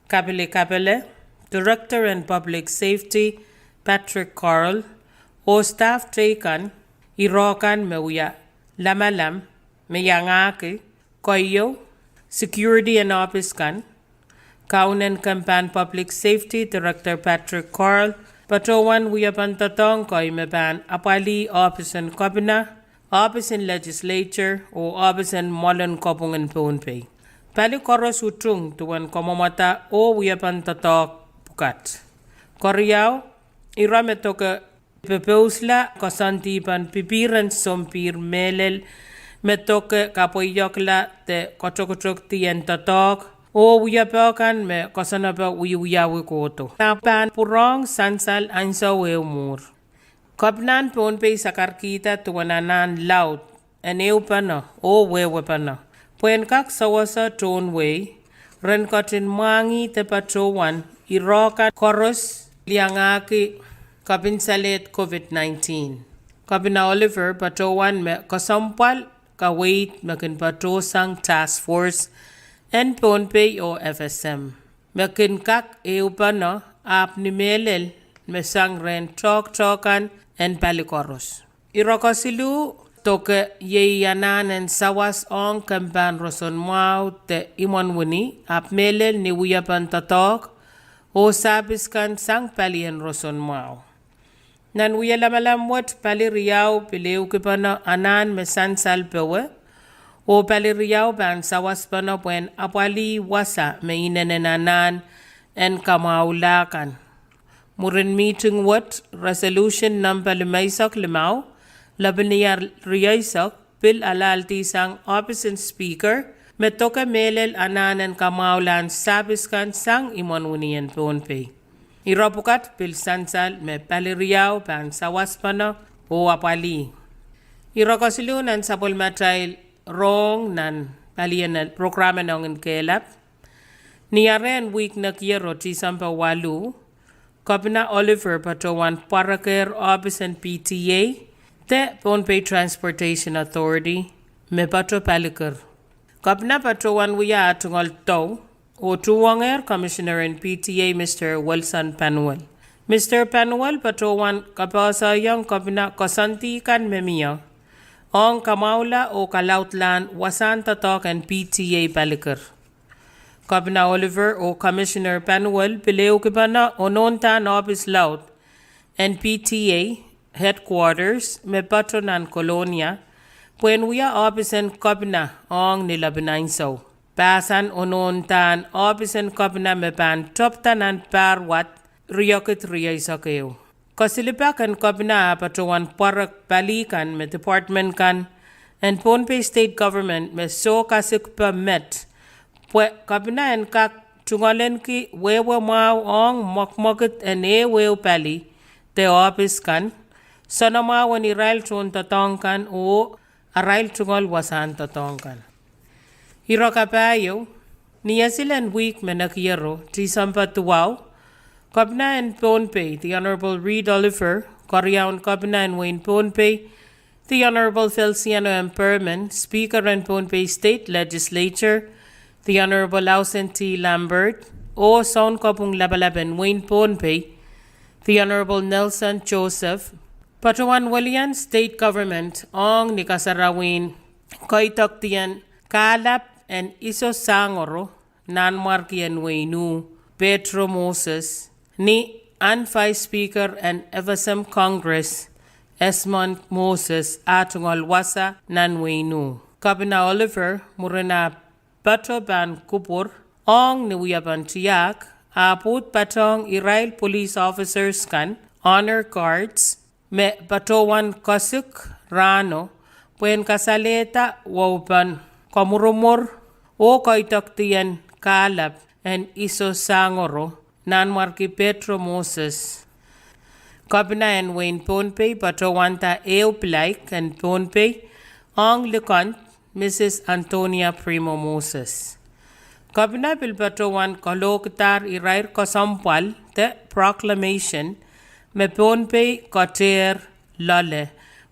Kapili Kapele, Director en Public Safety, Patrick Carl, oh staff teikan, irokan me wia lamalam me iangahki: Keieu, security en ohpis kan. Kaunen kempan Public Safety, Director Patrick Carl patohwan wiepen doadoahk kei me pahn apwalih ohpis en Kepina, ohpis en Legislature oh ohpis en Mwoalen Kopwung en Pohnpei. Pali koaros utung duwen kamwomwada oh wiepen doadoahk pwukat. Keriau, ire me doke popousla koasoandi pen pipihr en sompihr mehlel me doke kapweiokla de kotokotok dien doadoahk oh wiepe kan me koasoanepe wiewiawi kohdo. Nan pahn pwurehng sansal ansou ehu mwuhr. Kepinahn Pohnpei sakarkihda duwen anahn laud en ehupene oh wehwepene pwehn kak sewese tohn wehi, ren ketin mwahngih de patohwan iroh kan koaros liangahki kepinsalehd COVID nineteen. Kepina Oliver patohwan me kesempwal kaweid me kin patohsang task force en Pohnpei oh F S M me kin kak ehupene, ahpw ni mehlel me sang rehn toahktoahk kan en pali koaros. Ire kesiluh doke iei anahn en sawas ong kempen roson mwahu de imwen wini, ahpw mehlel ni wiepen doadoahk oh sahpis kan sang palien roson mwahu. Nan wie lamalam wet, pali riau pil ehukipene anahn me sansal powe, oh pali riau pahn sawaspene pwehn apwalih wasa me inenen anahn en kamwahula kan. Mwurin mihting wet, resolution nempe limeisek limau, lepin ier rieisek, pil alahldisang ohpis en Speaker me doke mehlel anahn en kamwahulahn sahpis kan sang imwen wini en Pohnpei. Ire pwukat pil sansal me pali riau pahn sawaspene oh apwalih. Ire kesiluh nan sapwellimatail rohng nan palien program en ohngin kehlap. Ni arehn wihk nekiero, Tisempe waluh, Kepina Oliver patohwan pwarekehr ohpis en P T A de Pohnpei Transportation Authority me pato palikir. Kepina patohwan wia ah tungoal dou oh tuhwongehr Commissioner en P T A, Mister Wilson Panuel. Mister Panuel patohwan kapohsoaiong Kepina koasoandi kan me mie ong kamwahula oh kalaudlahn wasahn doadoahk en P T A palikir. Kepina Oliver oh Commissioner Panuel pil ehukipene onohndahn ohpis laud en P T A headquarters me pato nan Kolonia pwehn wia ohpis en kepina ong ni lepin ansou. Pahsan onohndahn ohpis en kepina me pahn tepda nan pahr wad riekid rieisek ehu. Kesilipek en kepina ah patohwan pwarek pali kan me department kan en Pohnpei State Government me soh kasikpe met pwe kepina en kak tungoalenki wehwe mwahu ong mwekmwekid en ehuehu pali de ohpis kan, soanamwahu en irail tohndoadoahk kan oh arail tungoal wasahn doadoahk kan. Ire kapahieu, ni esil en wihk me nekiero, Tisempe duwau, Kepina en Pohnpei, the Honorable Reed Oliver, keriaun Kepina en wehin Pohnpei, the Honorable Feliciano M. Perman, Speaker en Pohnpei State Legislature, the Honorable Ausen T. Lambert, oh Sounkopwung Lapalap en wehin Pohnpei, the Honorable Nelson Joseph, patohwan welihong State Government ong ni kasarawien koidekdien kahlap en Iso Sangoro, Nanmwarki en wehin U, Petro Moses, ni ahn Vice Speaker en F S M Congress, Esmond Moses, ah tungoal wasa nan wehin U. Kepina Oliver, mwurin ah pato pahn kupwur ong ni wiepen tiahk, ah pwuhd patohng irail police officers kan, honor guards, me patohwan kesik rahno pwehn kasalehda waupen kamwurumwur oh koidekdien kahlap en Iso Sangoro, Nanmwarki Petro Moses. Kepina en wehin Pohnpei patohwanda ehu pilaik en Pohnpei ong likend, Mrs Antonia Primo Moses. Kepina pil patohwan kalohkidahr irair kesempwal de proclamation me Pohnpei ketehr loale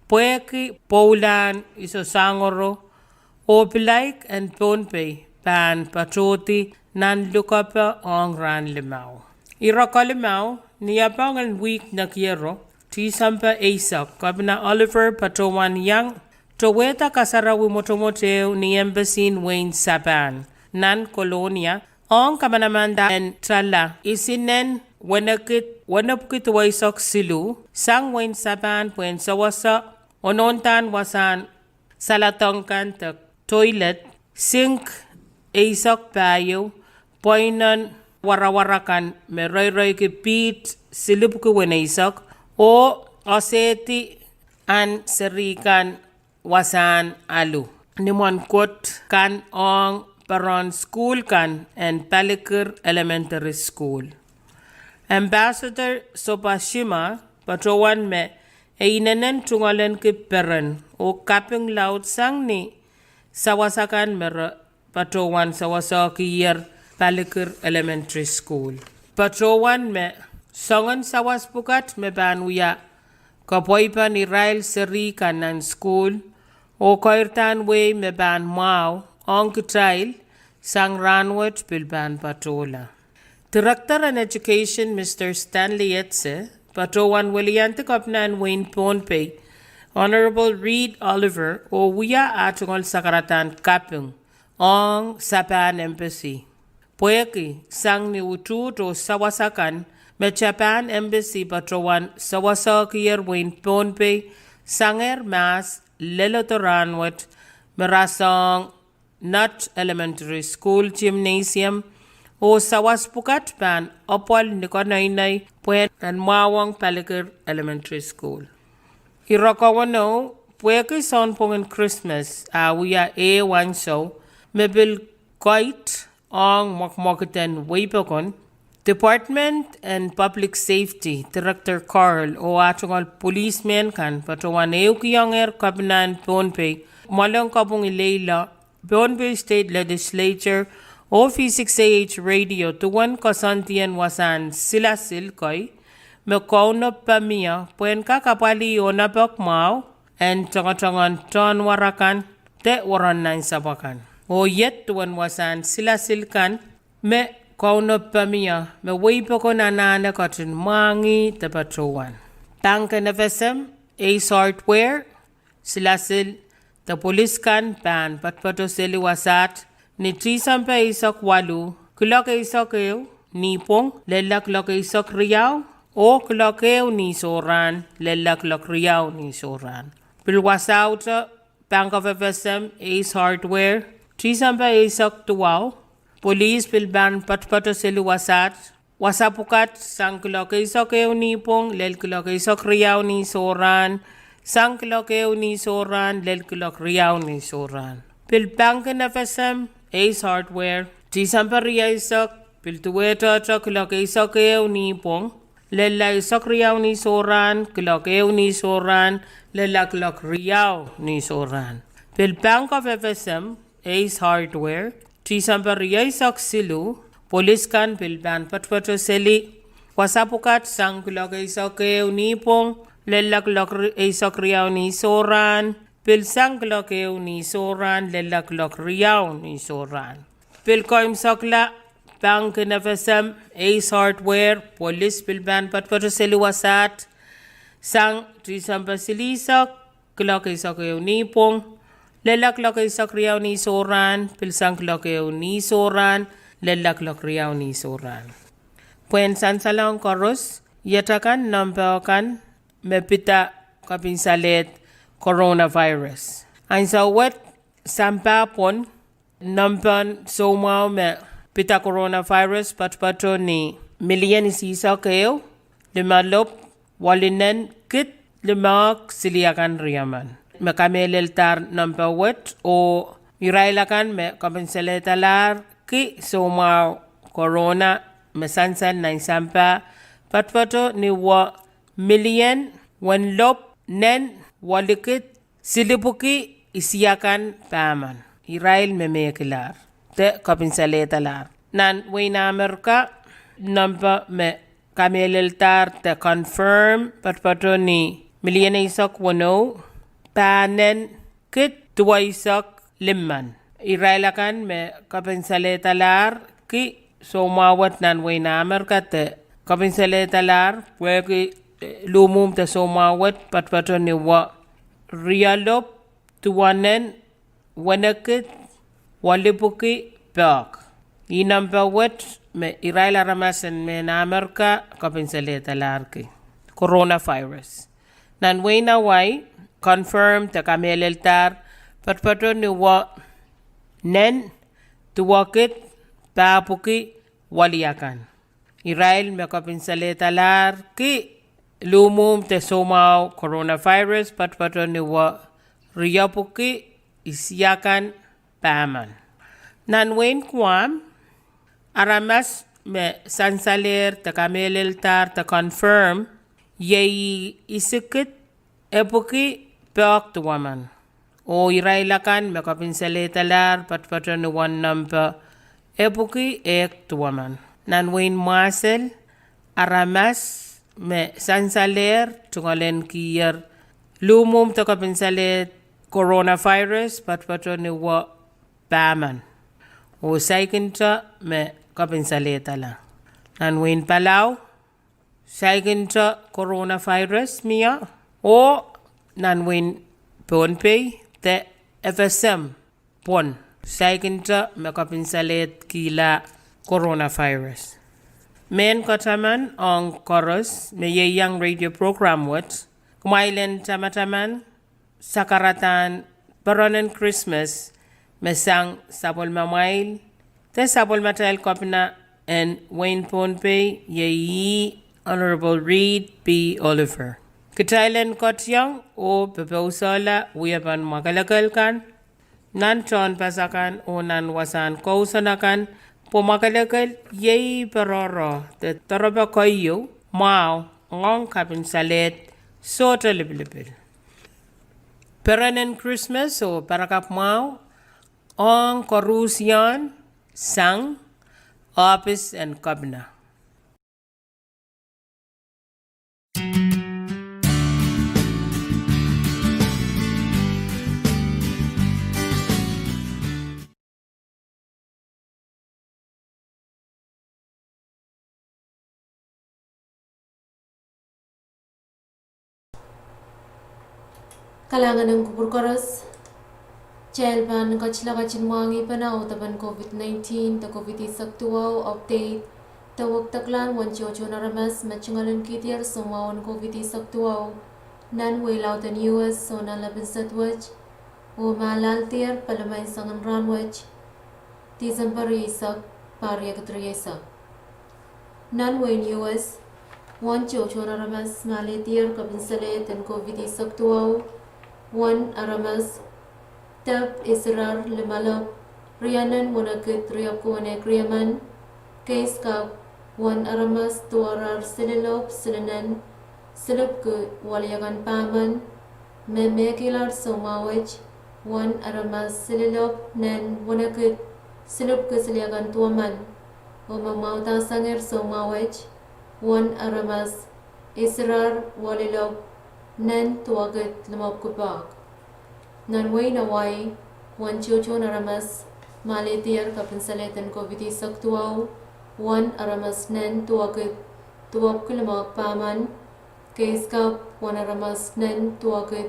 pwehki pwoulahn Iso Sangoro, oh pilaik en Pohnpei pahn patohdi nan lukepe ong rahn limau. Ire kelimau, ni apohng en wihk nekiero, Tisempe eisek, Kepina Oliver patohwan iang towehda kasarawi mwotomwot ehu ni embassy en wehin Sapahn nan Kolonia ong kamanamandan tala isinen wenepwiki duweisek siluh sang wehin Sapahn pwehn sewese onohndahn wasahn saledek kan de toilet, sink eisek pahieu, pweinen warawara kan me reireiki piht silipwiki weneisek, oh esehdi ahn seri kan wasahn alu. nimwen kot kan ong peren sukuhl kan en Palikir Elementary School. Ambassador Sobhashima patohwan me e inenen tungoalenki peren oh kaping laud sang ni sawas akan me re patohwan sawasehkier Palikir Elementary School. Patohwan me soangen sawas pwukat me pahn wia kapwaipen irail seri kan nan sukuhl oh keirdahn wehi me pahn mwahu ong kitail sang rahnwet pil pahn patohla. Director en Education Mister Stanley Etse patohwan weliandi Kepina en wehin Pohnpei, Honorable Reed Oliver, oh wia ah tungoal sakaradahn kaping ong Sapan Embassy pwehki sang ni utuht oh sawas akan me Sapan Embassy patohwan sawasehkier wehin Pohnpei sangehr mahs leledo rahnwet me rasehng Nutt Elementary School Gymnasium, oh sawas pwukat pahn apwal ni konehng pwehn en mwahuwong Palikir Elementary School. Ire kawenou, pwehki sounpwongen Krismas ah wia ehu ansou me pil koit ong mwekmwekiden weipokon, Department en Public Safety Director Carl oh ah tungoal policemen kan patohwan ehukiongehr Kepina en Pohnpei mwoalen kopwung ileile, Pohnpei State Legislature oh V six A H Radio duwen koasoandien wasahn silasil kei me kaunopoamie pwehn kak apwalih onopek mwahu en tongotongoan tohnwar akan de werennansapw akan. Oh iet duwen wasahn silasil kan me kaunopoamie me weipokon anahne ketin mwahngih de patohwan. Pangin FSM, Ace Hardware, silasil de polis kan pahn poatopoatoseli wasaht ni Tisempe eisek waluh, kuloak eisek ehu nihpwong lella kuloak eisek riau, oh kuloak ehu ni sohrahn lella kuloak riau ni sohrahn. Pil wasauhte Bank of FSM, Ace Hardware, Tisempe eisek duwau, polis pil pahn poatopoatoseli wasaht wasa pwukat sang kuloak eisek ehu nihpwong lel kuloak eisek riau ni sohrahn, sang kuloak ehu ni sohrahn lel kuloak riau ni sohrahn. Pil pangin FSM, Ace Hardware, Tisempe rieisek, pil duwehte kuloak eisek ehu nihpwong lella eisek riau ni sohrahn, kuloak ehu ni sohrahn lella kuloak riau ni sohrahn. Pil Bank of FSM, Ace Hardware, Tisempe rieisek siluh, polis kan pil pahn poatopoatoseli wasa pwukat sang kuloak eisek ehu nihpwong lella kuloak eisek riau ni sohrahn, pil sang kuloak ehu ni sohrahn lella kuloak riau ni sohrahn. Pil keimwsekla, pangin FSM, Ace Hardware, polis pil pahn poatopoatoseli wasaht sang Tisempe silihsek, kuloak eisek ehu nihpwong lella kuloak eisek riau ni sohrahn, pil sang kuloak ehu ni sohrahn lella kuloak riau ni sohrahn. Pwehn sansalohng koaros, iet akan nempe kan me pid kopinsalehd coronavirus. Ansou wet sampah pwon, nempen soumwahu me pid coronavirus poatopoato ni milion isihsek ehu, limelopw, welinen, kid, limehk, siliakan riemen. Me kamehleldahr nempe wet oh irail akan me kopinsalehdahlahr ki soumwahu corona me sansal nan sampah poatopoato ni we milion, wenlopw, nen, welikid, silipwuki, isiakan pahmen. Irail me mehkilahr de kopinsalehdahlahr. Nan wehin Amerika, nempe me kamehleldahr de confirm poatopoato ni milion eisek weneu, pahnen kid duweisek limmen. Irail akan me kopinsalehdahlahr ki soumwahu wet nan wehin Amerika de kopinsalehdahlahr pwehki luhmwuhm de soumwahu wet poatopoato ni we rielopw, duwenen, wenekid, welipwuki, pehk. Ih nempe wet me irail aramas en mehn Amerika kopinsalehdahlahr ki coronavirus. Nan wehin Hawaii, confirm de kamehleldahr poatopoato ni we nen, duwekid, pahpwiki, weliakan. Irail me kopinsalehdahlahr ki luhmwuhm de soumwahu coronavirus poatopoato ni we riepwuki, isiakan pahmen. Nan wehin Guam, aramas me sansalehr de kamehleldahr de confirm iei isikid epwiki pehk duwemen. Oh irail akan me kopinsalehda lahr poatopoatoni wahn nempe epwiki ehk duwemen. Nan wehin Mwasel, aramas me sansalehr tungoalenkier luhmwuhm de kopinsalehda coronavirus poatopoatoni wet pahmen. Oh saikinte me kopinsalehda lahr. Nan wehin Palau, saikinte coronavirus mie. Oh nan wehin Pohnpei de FSM pwon, saikinte me kopinsalehda kihla coronavirus. Mehn kataman ong koaros me ieiang radio program wet, kumwail en tamataman sakaradahn perenen Krismas me sang sapwellimamwail de sapwellimatail kepina en wehin Pohnpei, iei Honorable Reed P. Oliver. Kitail en ketiong oh popousehla wiepen mwakelekel kan nan tehnpas akan oh nan wasahn kousoan akan, pwe mwakelekel iei peroro de doarepe keieu mwahu ong kapinsalehd sohte lipilipil. Perenen Krismas oh parakapw mwahu ong koarusie sang ohpis en kepina. Kalahngan en kupwur koaros. Kitail pahn ketila ketin mwahngih pene audepen COVID nineteen de COVID eisek duwau update de wekdeklahn uwen tohtohn aramas me tungoalenkihdier soumwahu en COVID eisek duwau nan wehi lauden U S oh nan lepin sed wet, oh me alaldier palimain soangen rahn wet, Disempe rieisek, pahr riekid rieisek. Nan wehin U S, uwen tohtohn aramas me alehdier kepinsalehd en COVID eisek duwau, uwen aramas dep isirar limelopw rienen wenekid riepwiki wenehk riemen, case kapw uwen aramas duwarar sililopw silinen silipwki weliekan pahmen, me mehkihlahr soumwahu wet uwen aramas sililopw nen wenekid silipwki siliakan duwemen, oh me mwahudahsangehr soumwahu wet uwen aramas isirar welilopw nen duwekid limepwiki pahk. Nan wehin Hawaii, uwen tohtohn aramas me alehdier kepinsalehd en COVID eisek duwau, uwen aramas nen duwekid duwepwiki limehk pahmen, case kapw uwen aramas nen duwekid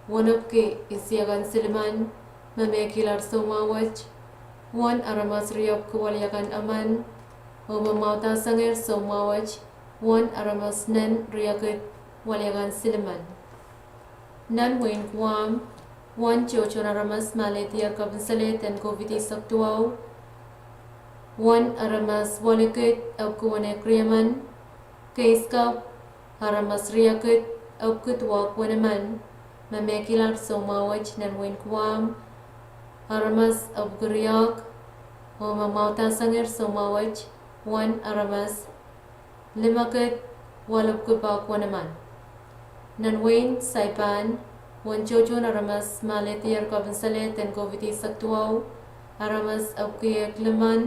wenepwiki isiakan silimen, me mehkihlahr soumwahu wet uwen aramas riepwiki weliekan emen, oh me mwahudahsangehr soumwahu wet uwen aramas nen riekid weliekan silimen. Nan wehin Guam, uwen tohtohn aramas me alehdier kepinsalehd en COVID eisek duwau, uwen aramas welikid epwiki wenehk riemen, case kapw aramas riekid epwiki duwehk wenemen, me mehkihlahr soumwahu wet nan wehin Guam aramas epwiki riehk, oh me mwahudahsangehr soumwahu wet uwen aramas limekid welipwiki pahk wenemen. Nan wehin Saipan, uwen tohtohn aramas me alehdier kepinsalehd en COVID eisek duwau, aramas epwiki ehk limen,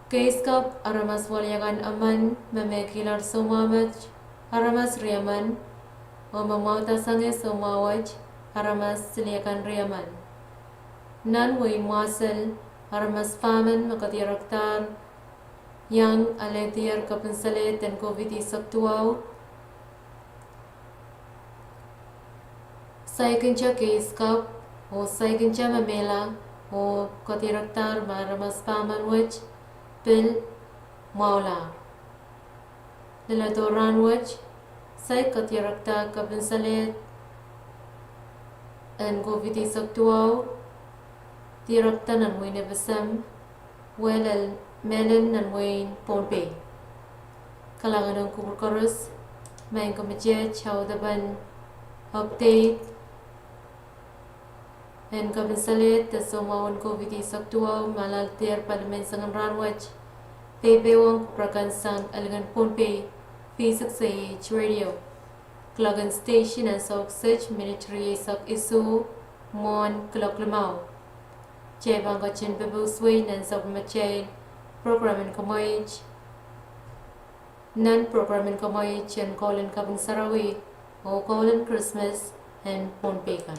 case kapw aramas weliekan emen, me mehkihlahr soumwahu met aramas riemen, oh me mwahudahsangehr soumwahu wet aramas siliekan riemen. Nan wehin Mwasel, aramas pahmen me kedirekdahr iang alehdier kepinsalehd en COVID eisek duwau, saikinte case kapw oh saikinte me mehla, oh kedirekdahr me aramas pahmen wet pil mwahulahr. Leledo rahn wet, saik kedirekda kepinsalehd en COVID eisek duwau direkda nan wehin FSM, welel mehlen nan wehin Pohnpei. Kalahngan en kupwur koaros, maing komitet, audepen update En kapinsalehda soumwahu en COVID eisek duwau me alehdi palimen soangen rahn wet, peipeiohng kupwur kan sang elingen Pohnpei, V six A H Radio. Kuloak en station ansou kiset minit rieisek isuh mwohn kuloak limau. Kitail pahn ketin pepeuswei nan sapwellimatail program en kumweit, nan program en kumweit en Koul en Kaping Sarawi oh Koul en Krismas en Pohnpei kan.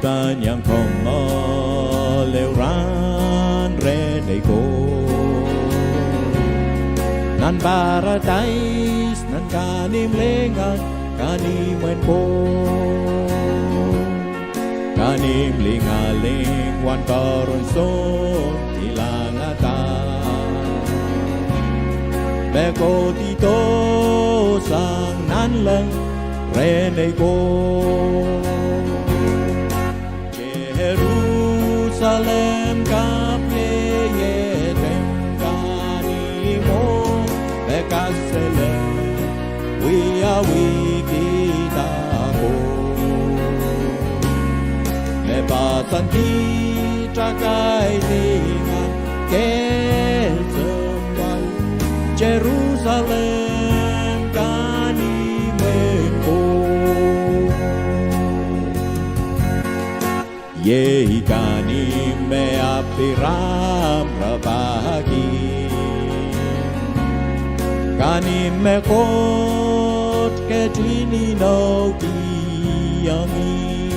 Pahn iang kommoal ehu rahn rehn ei Koht nan paradais, nan kahnimw lingan, kahnimwen Koht. Kahnimw lingaling wahnpoaron Sohn ilangada. Me kohdi dohsang nanleng rehn ei Koht. Jerusalem kapw ieiehden kahnimwo, me kasele wiawihkihda Koht. Me pahsan kihda kailingehn kesempwal, Jerusalem kahnimwen Koht. Iei kahnimw me Abraham rapahki, kahnimw me Koht ketin inoukihong ih.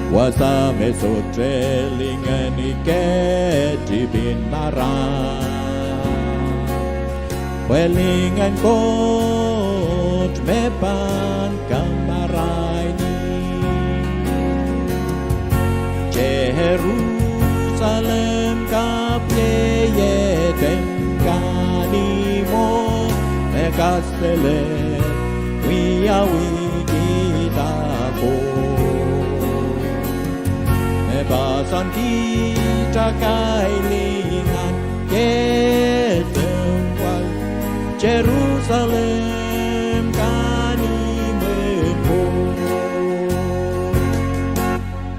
Wasa me sohte lingehni ketipin maram, pwe lingehn Koht me pahn kamarain ih. Jerusalem kapw ieiehden kahnimwo, me kasele wiawihkihda Koht. Me pahsan kihda kailingehn kesempwal, Jerusalem kahnimwen Koht.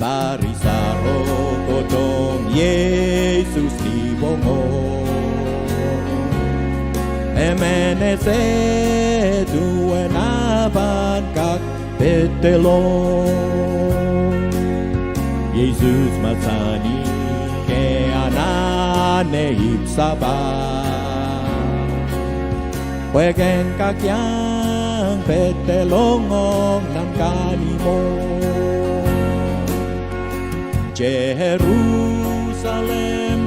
Parisaro kohdohng Sises ni pwongo, emen ese duwen ah pahn kak pedolong. Sises mahsanih, Ke anahne ipwsapahl, pwe ken kak iang pedolong ong nan kahnimwo. Jerusalem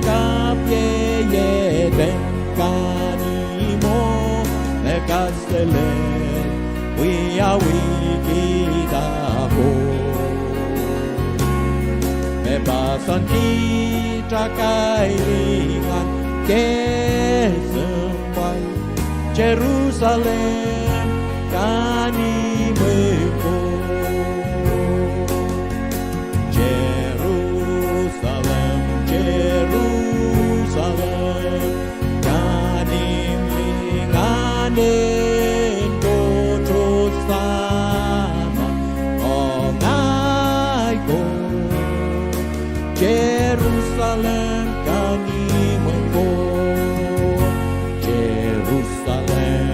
kapw ieiehden kahnimwo, me kasele wiawihkihda Koht. Me pahsan kihda kailingehn kesempwal, Jerusalem kahnimwen Koht. Jerusalem, Jerusalem, kahnimw lingan en Koht, Hosana ong ahi Koht. Jerusalem kahnimwen Koht. Jerusalem,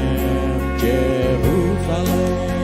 Jerusalem,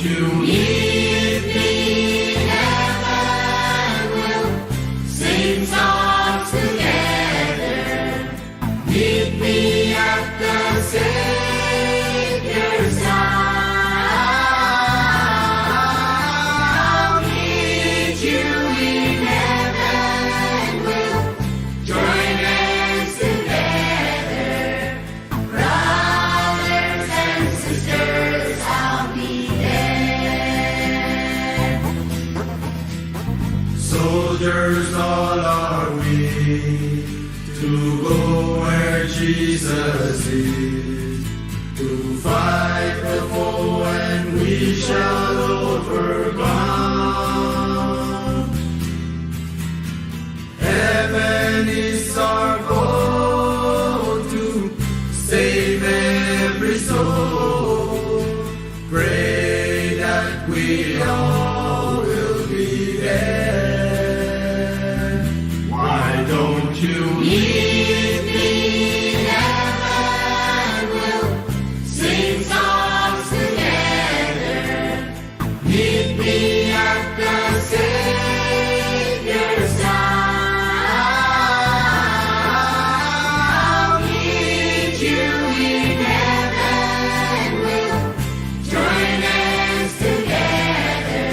You meet me in heaven, we'll sing songs together. Meet me at the Savior's side. I'll meet you in heaven, we'll join hands together. Brothers and sisters, I'll be there. Soldiers all are we to go where Jesus is, to fight the foe and we shall overcome. Heaven is our goal to save every soul. Pray that we all will be there. Why don't you meet me in heaven? We'll sing songs together. Meet me at the Savior's side. I'll meet you in heaven. We'll join hands together.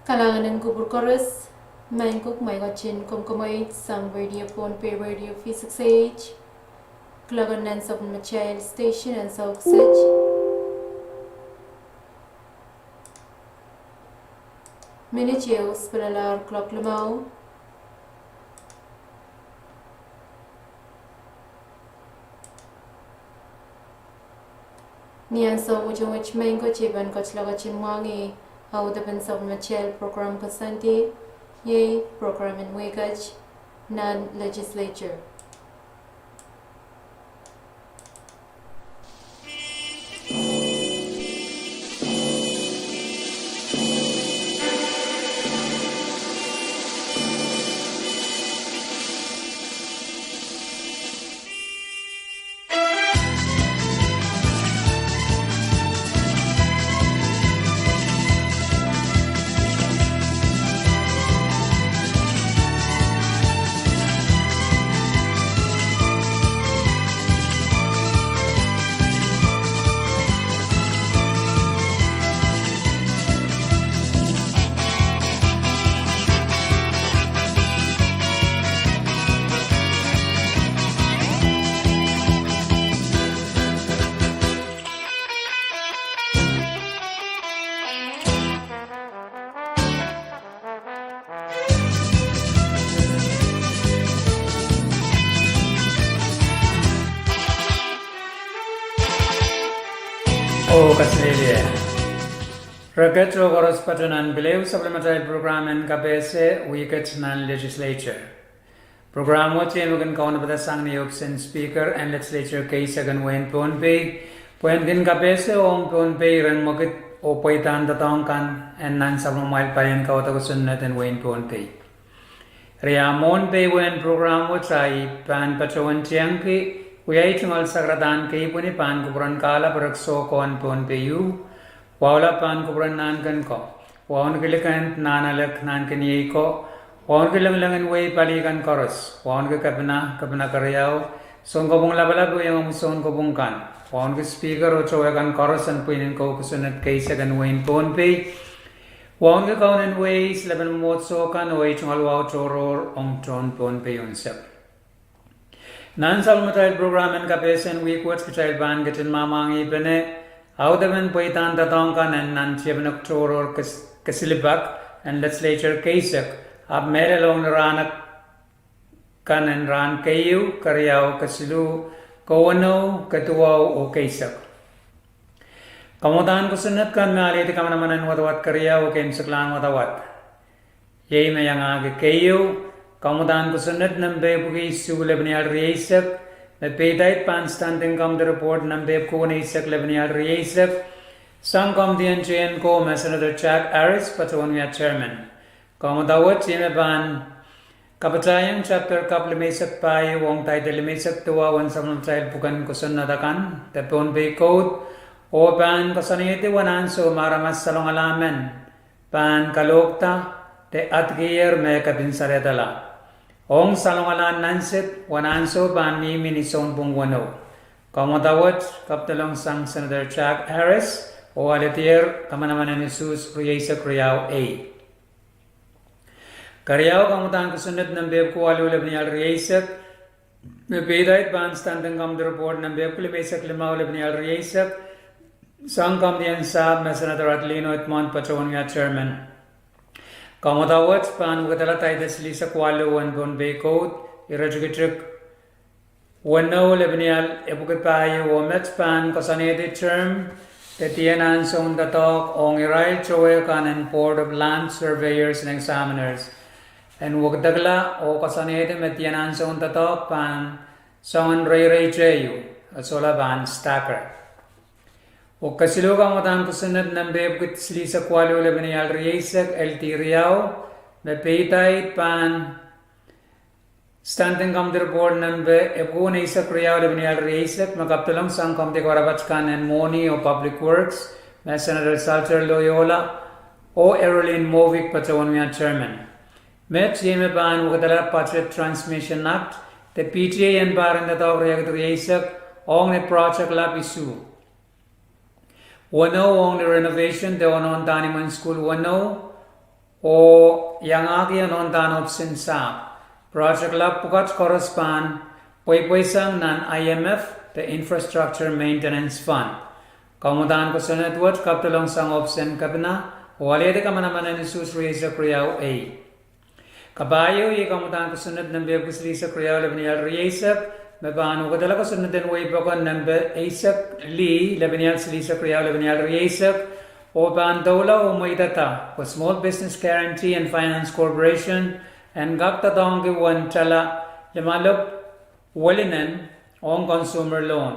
Kalahngan en kupwur koaros, maing ko, mwein ketin komw komoit sang Radio Pohnpei, Radio V six eight, kuloak en nan sapwellimatail station en sohk kiset. Minit ehu sipehlalahr kuloak limau. Ni ansou wet, maing ko, I pahn ketilong ketin mwahngih audepen sapwellimatail program koasoandi, iei program en wehwehki nan legislature. Oh, kaselehlie. Reket oh koaros patehng nan pil ehu sapwellimatail program en kapehse wihket nan legislature. Program wet me kin kaunopada sang ni ohpis en Speaker en legislature keisek en wehin Pohnpei, pwehn kin kapehse ong Pohnpei iren mwekid oh pweidahn doadoahk kan en nan sapwellimamwail palien kauwada kosonned en wehin Pohnpei. Eri a mwohn pei wehen program wet, I pahn patohwan tiengki wiawi tungoal sakaradahn keipweni pahn kupwuren kahlap rek soh ko en Pohnpei ieu. Wahu lap pahn kupwuren nahnkihn ko. Wauneki likend, nahnalek, nahnkihn iei ko. Wauneki lengileng en wehi pali kan koaros. Wauneki kepina, kepina keriau, sounkopwung lapalap oh iengomwi sounkopwung kan. Wauneki Speaker oh towe kan koaros en pwihn en kou kosonned keisek en wehin Pohnpei. Wauneki kaunen wehi, silepen mwomwohdiso kan oh ei tungoal wahu tohrohr ong tohn Pohnpei unsek. Nan sapwellimatail program en kapehse en wihk wet kitail pahn ketin mwahmwahngihpene audepen pweidahn doadoahk kan en nan tiepene tohrohr kes-, kesilip akan en legislature keisek, ahpw mehlel ong ni rahn akan en rahn keieu, keriau, kesiluh, keweneu, keduwau oh keisek. Kamwadahn kosonned kan me alehdi kamanaman en wadawad keriau oh keimwseklahn wadawad. Iei me iangahki keieu, kamwadahn kosonned nempe epwiki isuh lepeni ahl rieisek, me peidahn pahn Standing Committee Report nempe epwiki weneisek lepeni ahl rieisek, sang komidi en teienko me Senator Jack Harris patohwan wia chairman. Kamwadawet iei me pahn kapatahieng chapter kap limeisek pahieu ong title limeisek duwau en sapwellimatail pwuken kosonned akan, de Pohnpei Code, oh pahn koasoanehdi wen ansou me aramas salongala men pahn kalohkda de adikier me kepin salehdala. Ong salongalahn nansed, wen ansou pahn mihmi ni sounpwong weneu. Kamwadawet kapidolong sang Senator Jack Harris, oh alehdier kamanaman en usuhs rieisek riau A. Keriau, kamwadahn kosonned nempe epwiki waluh lepeni ahl rieisek, me peidahn pahn Standing Committee Report nempe epwiki limeisek limau lepeni ahl rieisek, sang komidi en sahpw me Senator Adelino Edmond patohwan wia chairman. Kamwadawet pahn wekidala title silihsek waluh en Pohnpei Code, iretikitik weneu lepeni ahl epwiki pahieu, oh met pahn koasoanehdi term de dien ansoun doadoahk ong irail towe kan en Board of Land Surveyors and Examiners, en wekidekla oh koasoanehdi me dien ansoun doadoahk pahn soangen reirei teieu, e sohla pahn stagger. Oh kesiluh, kamwadahn kosonned nempe epwiki silihsek waluh lepeni ahl rieisek, L D riau, me peidahn pahn Standing Committee Report nempe epwiki weneisek riau lepeni ahl rieisek, me kapidolong sang komidi kaparapat kan en Mwohni oh Public Works, me Senator Salter Loyola oh Arolene Movick patohwan wia chairman. Met iei me pahn wekidala Budget Transmission Act de P T A en pahr en doadoahk riekid rieisek, ong ni project lap isuh. Weneu ong ni renovation de onohn dahn imwen sukuhl weneu, Oh iangahki nohn dahn ohpis en sahpw, project lap pwukat koaros pahn pweipweisang nan I M F de Infrastructure Maintenance Fund. Kamwadahn kosonned wet kapwdolong sang ohpis en kepina, oh alehdi kamanaman en usuhs rieisek riau A. Kapahieu iei kamwadahn kosonned nempe epwiki silihsek riau lepenial rieisek, me pahn uhkadala kosonned en wehi pokon nempe eisek lih lepenial silihsek riau lepenial rieisek, oh pahn doula oh mweidada pwe Small Business Guarantee and Finance Corporation en kak doadoahngki uwen tala limalop welinen ong consumer loan.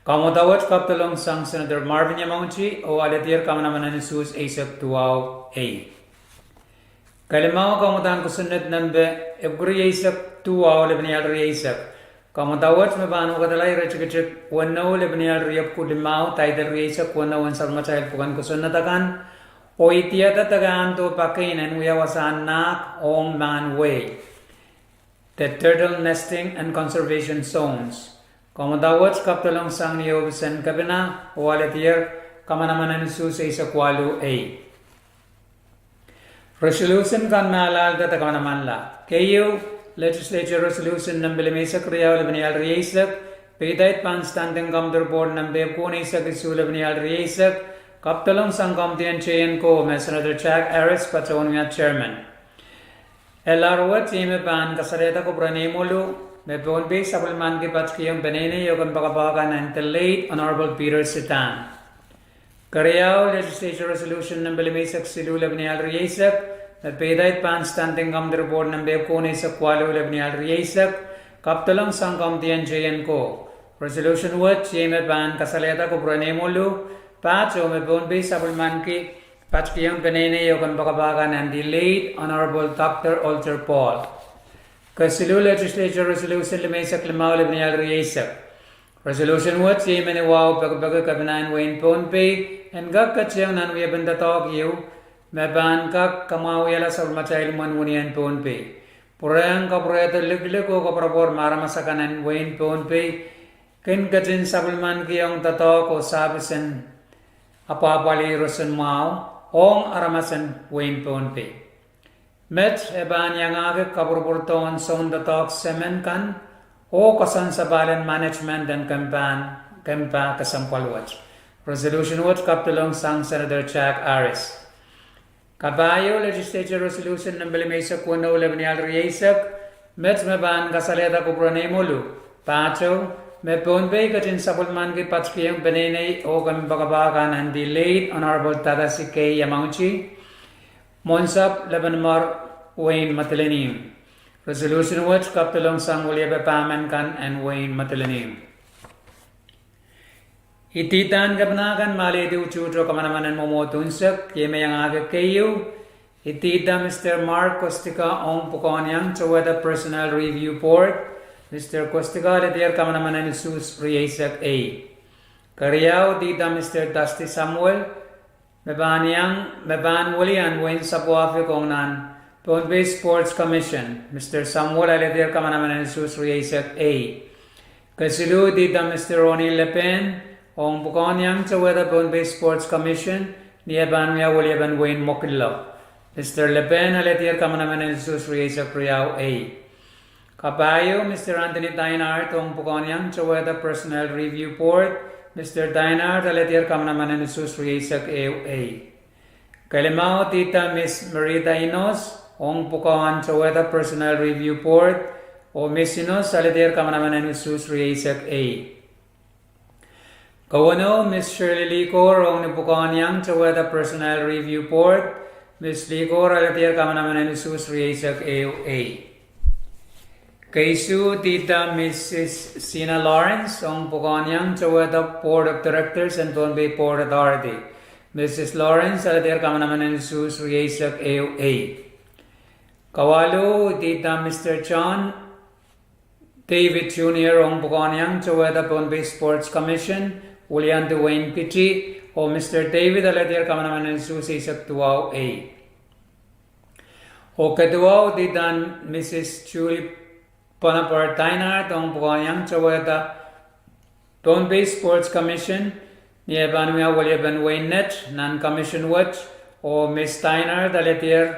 Kamwada wet kapwdolong sang Senator Marvin Yamauchi oh alehdier kamanaman en usuhs eisek duwau A. Kelimau kamwadahn kosonned nempe epwiki rieisek duwau lepenial rieisek. Kamwada wet me pahn uhkadala iretikitik weneu lepenial riepwiki limau, title rieisek weneu en sapwellimatail pwuken kosonned akan, oh idihada dekehndo pakein en wia wasahn nahk ong mahn wehi, the turtle nesting and conservation zones. Kamwada wet kapwdolong sang ni ohpis en kepina oh alehdier kamanaman en usuhs eisek waluh A. Resolution kan me alahlda de kamanamanla. Keieu, Legislature Resolution nempe limeisek riau lepenial rieisek, peidaid pahn Standing Committee Report nempe epwiki eisek isuh lepenial rieisek, kapwdolong sang Committee en J N Co me Senator Jack Harris patohwan wia Chairman. Elahr wet iei me pahn kasalehda kupwuren eimwolu me Pohnpei sapwellimanki patkihong peneinei oh kempoakepah kan nan the late Honorable Peter Siddang. Keriau, Legislature Resolution nempe limeisek siluh lepenial rieisek, me peidaid pahn Standing Committee Report nempe epwiki eisek waluh lepenial rieisek, kapwdolong sang Committee en J N Co. Resolution wet iei me pahn kasalehda kupwuren eimwolu pahtou me Pohnpei sapwellimanki patkihong peneinei oh kempoakepah kan nan the late Honorable Doctor Alter Paul. Kesiluh, Legislature Resolution limeisek limau lepenial rieisek. Resolution wet iei me ni wahu pekipeki kepina en wehin Pohnpei en kak ketiong nan wiepen doadoahk ieu me pahn kak kamwahwihala sapwellimatail imwen wini en Pohnpei, pwurehng kapwurehdo likilik oh koapworopwor me aramas akan en wehin Pohnpei kin ketin sapwellimankihong doadoahk oh sahpis en apwahpwalih roson mwahu ong aramas en wehin Pohnpei. Met e pahn iangahki kapwurpwurdohn soundoadoahk semen kan oh koasoansapahl en management en kempa kesempwal wet. Resolution wet kapwdolong sang Senator Jack Harris. Kapahieu, Legislature Resolution nempe limeisek weneu lepenial rieisek, met me pahn kasalehda kupwuren eimwolu pahtou me Pohnpei ketin sapwellimanki patkihong peneinei oh kempoakepah kan nan the late Honorable Tadasi K Yamauchi, Mwohnsapw Lepenimor, wehin Madolenihmw. Resolution wet kapwdolong sang weliepe pahmen kan en wehin Madolenihmw. Ididahn kepina kan me alehdi utuht oh kamanaman en mwomwohd unsek iei me iangahki keieu, idida Mister Mark Kostka ong pwukoahn iang towehda Personnel Review Board. Mister Kostka alehdier kamanaman en usuhs rieisek A. Keriau, idida Mister Dusty Samuel, me pahn iang, me pahn welian wehin Sapwahpik ong nan Pohnpei Sports Commission. Mister Samuel alehdier kamanaman en usuhs rieisek A. Kesiluh, idida Mister Ronnie Lepehn ong pwukoahn iang towehda Pohnpei Sports Commission, ni e pahn wia weliepen wehin Mokillo. Mister Lepehn alehdier kamanaman en usuhs rieisek riau A. Kapahieu, Mister Anthony Dinard ong pwukoahn iang towehda Personnel Review Board. Mister Dinard alehdier kamanaman en usuhs rieisek ehu A. Kelimau, idida Miss Merida Inos ong pwukoahn towehda Personnel Review Board, oh Miss Inos alehdier kamanaman en usuhs rieisek A. Keweneu, Miss Shirley Likor ong ni pwukoahn iang towehda Personnel Review Board. Miss Likor alehdier kamanaman en usuhs rieisek ehu A. Keisuh, idida Missus Sina Lawrence ong pwukoahn iang towehda Board of Directors en Pohnpei Port Authority. Missus Lawrence alehdier kamanaman en usuhs rieisek ehu A. Kawalu, idida Mister John David Junior ong pwukoahn iang towehda Pohnpei Sports Commission, weliandi wehin Kiti, oh Mister David alehdier kamanaman en usuhs eisek duwau A. Oh keduwau, idida Missus Julie Bonaparte Dinard ong pwukoahn iang towehda Pohnpei Sports Commission, ni e pahn wia weliepen wehin Net nan commission wet, Oh Miss Steinhardt alehdier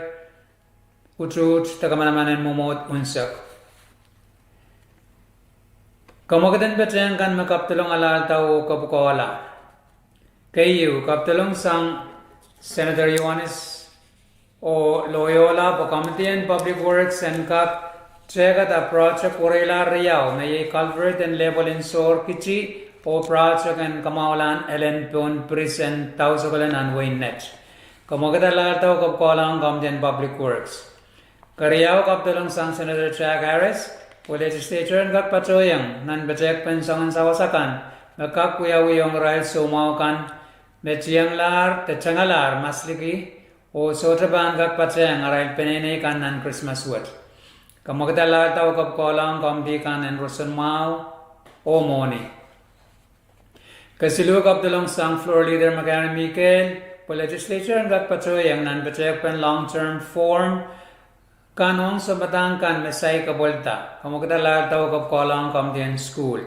utuht de kamanaman en mwomwohd unsek. Kamwekid en petehng kan me kapwdolong alahlda oh kapwukoahla. Keieu, kapwdolong sang Senator Iohannis oh loiohla pwe Committee en Public Works en kak tehkada project wereila riau, me iei culvert en lehpwel en sohr kiti oh project en kamwahulahn elen pohn piris en Dausokole nan wehin Net. Kamwekid alahlda oh kapwukoahla ong Committee en Public Works. Keriau, kapwdolong sang Senator Jack Harris pwe Legislature en kak patohieng nan petehkpen soangen sawas akan me kak wiawi ong irail soumwahu kan me tienglahr de tengalahr masliki oh sohte pahn kak patehng arail peneinei kan nan Krismas wet. Kamwekid alahlda oh kapwukoahla ong Committee kan en roson mwahu oh mwohni. Kesiluh, kapwdolong sang Floor Leader McGarry Miguel pwe Legislature en kak patohieng nan petehkpen long-term form kan ong sounpadahk kan me saik kapwelda. Kamwekid alahlda oh kapwukoahla ong Committee en School.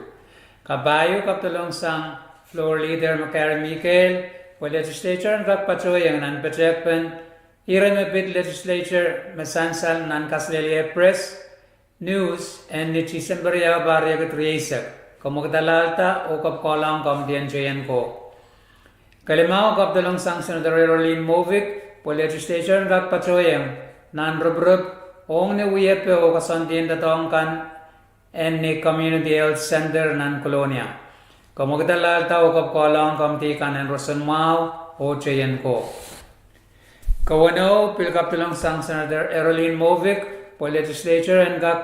Kapahieu, kapwdolong sang Floor Leader McGarry Miguel pwe Legislature en kak patohieng nan petehkpen ire me pid Legislature me sansal nan kaselehlie press news en ni Tisempe riau, pahr riekid rieisek. Kamwekid alahlda oh kapwukoahla ong Committee en Teien Koh. Kelimau, kapwdolong sang Senator Arlene Movic pwe Legislature en kak patohieng nan ripirip ong ni wiepe oh koasoandien doadoahk kan en ni Community Health Center nan Kolonia. Kamwekid alahlda oh kapwukoahla ong Committee kan en roson mwahu oh teien koh. Keweneu, pil kapwdolong sang Senator Arlene Movic pwe Legislature en kak,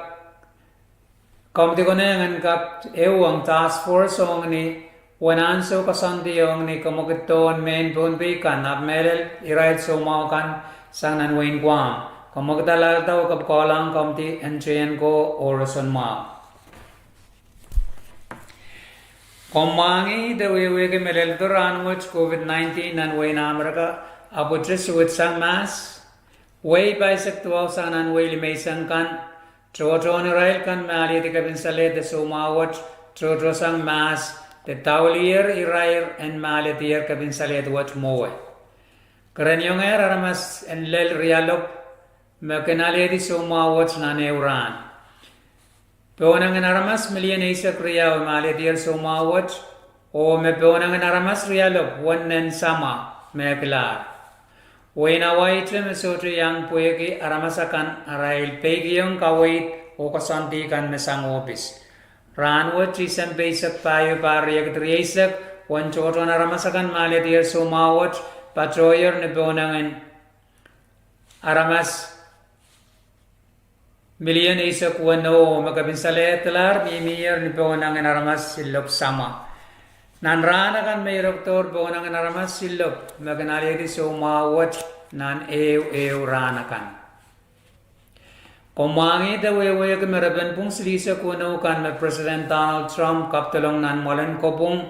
Committee konehng en kak ehuong task force ong ni uwen ansou koasoandi ong ni kamwekid dohn mehn Pohnpei kan, ahpw mehlel irail soumwahu kan sang nan wehin Guam. Kamwekid alahlda oh kapwukoahla ong Committee en Teien Koh oh roson mwahu. Komw mwahngih de wehwehki me leledo rahnwet COVID nineteen nan wehin Amerika ahpwete suwedsang mahs. Wehi pahisek duwau sang nan wehi limeisek kan, tohtohn irail kan me alehdi kepin salehd de soumwahu wet tohtohsang mahs de daulier irair en me alehdier kepin salehd wet mwowe. Kereniong aramas en lel rialopw me kin alehdi soumwahu wet nan ehu rahn. Pohnangin aramas milion eisek riau me alehdier soumwahu wet, oh me pohnangin aramas rialopw wennen samwa mehkilahr. Wehin Hawaiite me sohte iang pwehki aramas akan arail peikiong kaweid oh koasoandi kan me sang ohpis. Rahnwet Tisempe eisek pahieu, pahr riekid rieisek, uwen tohtohn aramas akan me alehdier soumwahu wet patohier ni pohnangin aramas milion eisek weneu, oh me kepin salehdilahr mihmier ni pohnangin aramas silup samwa. Nan rahn akan me irekdohr pohnangin aramas silup me kin alehdi soumwahu wet nan ehu ehu rahn akan. Komw mwahngih de wehwehki me repen pwung silihsek weneu kan me President Donald Trump kapwdolong nan mwoalen kopwung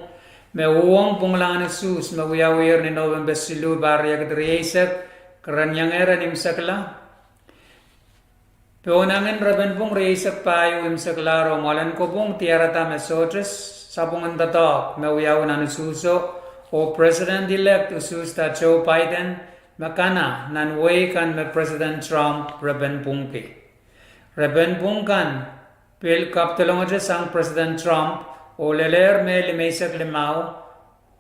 me uhwong pwunglahn usuhs me wiawiher ni Nopempe siluh, pahr riekid rieisek, kereniong en imwisekla. Pohnangin repen pwung rieisek pahieu imwseklahr oh mwoalen kopwung diarada me sohte sapwungen doadoahk me wiawi nan usuhso, oh President-elect usuhsda Joe Biden me kana nan wehi kan me President Trump repen pwungki. Repen pwung kan pil kapwdolongete sang President Trump oh lelehr Mei limeisek limau,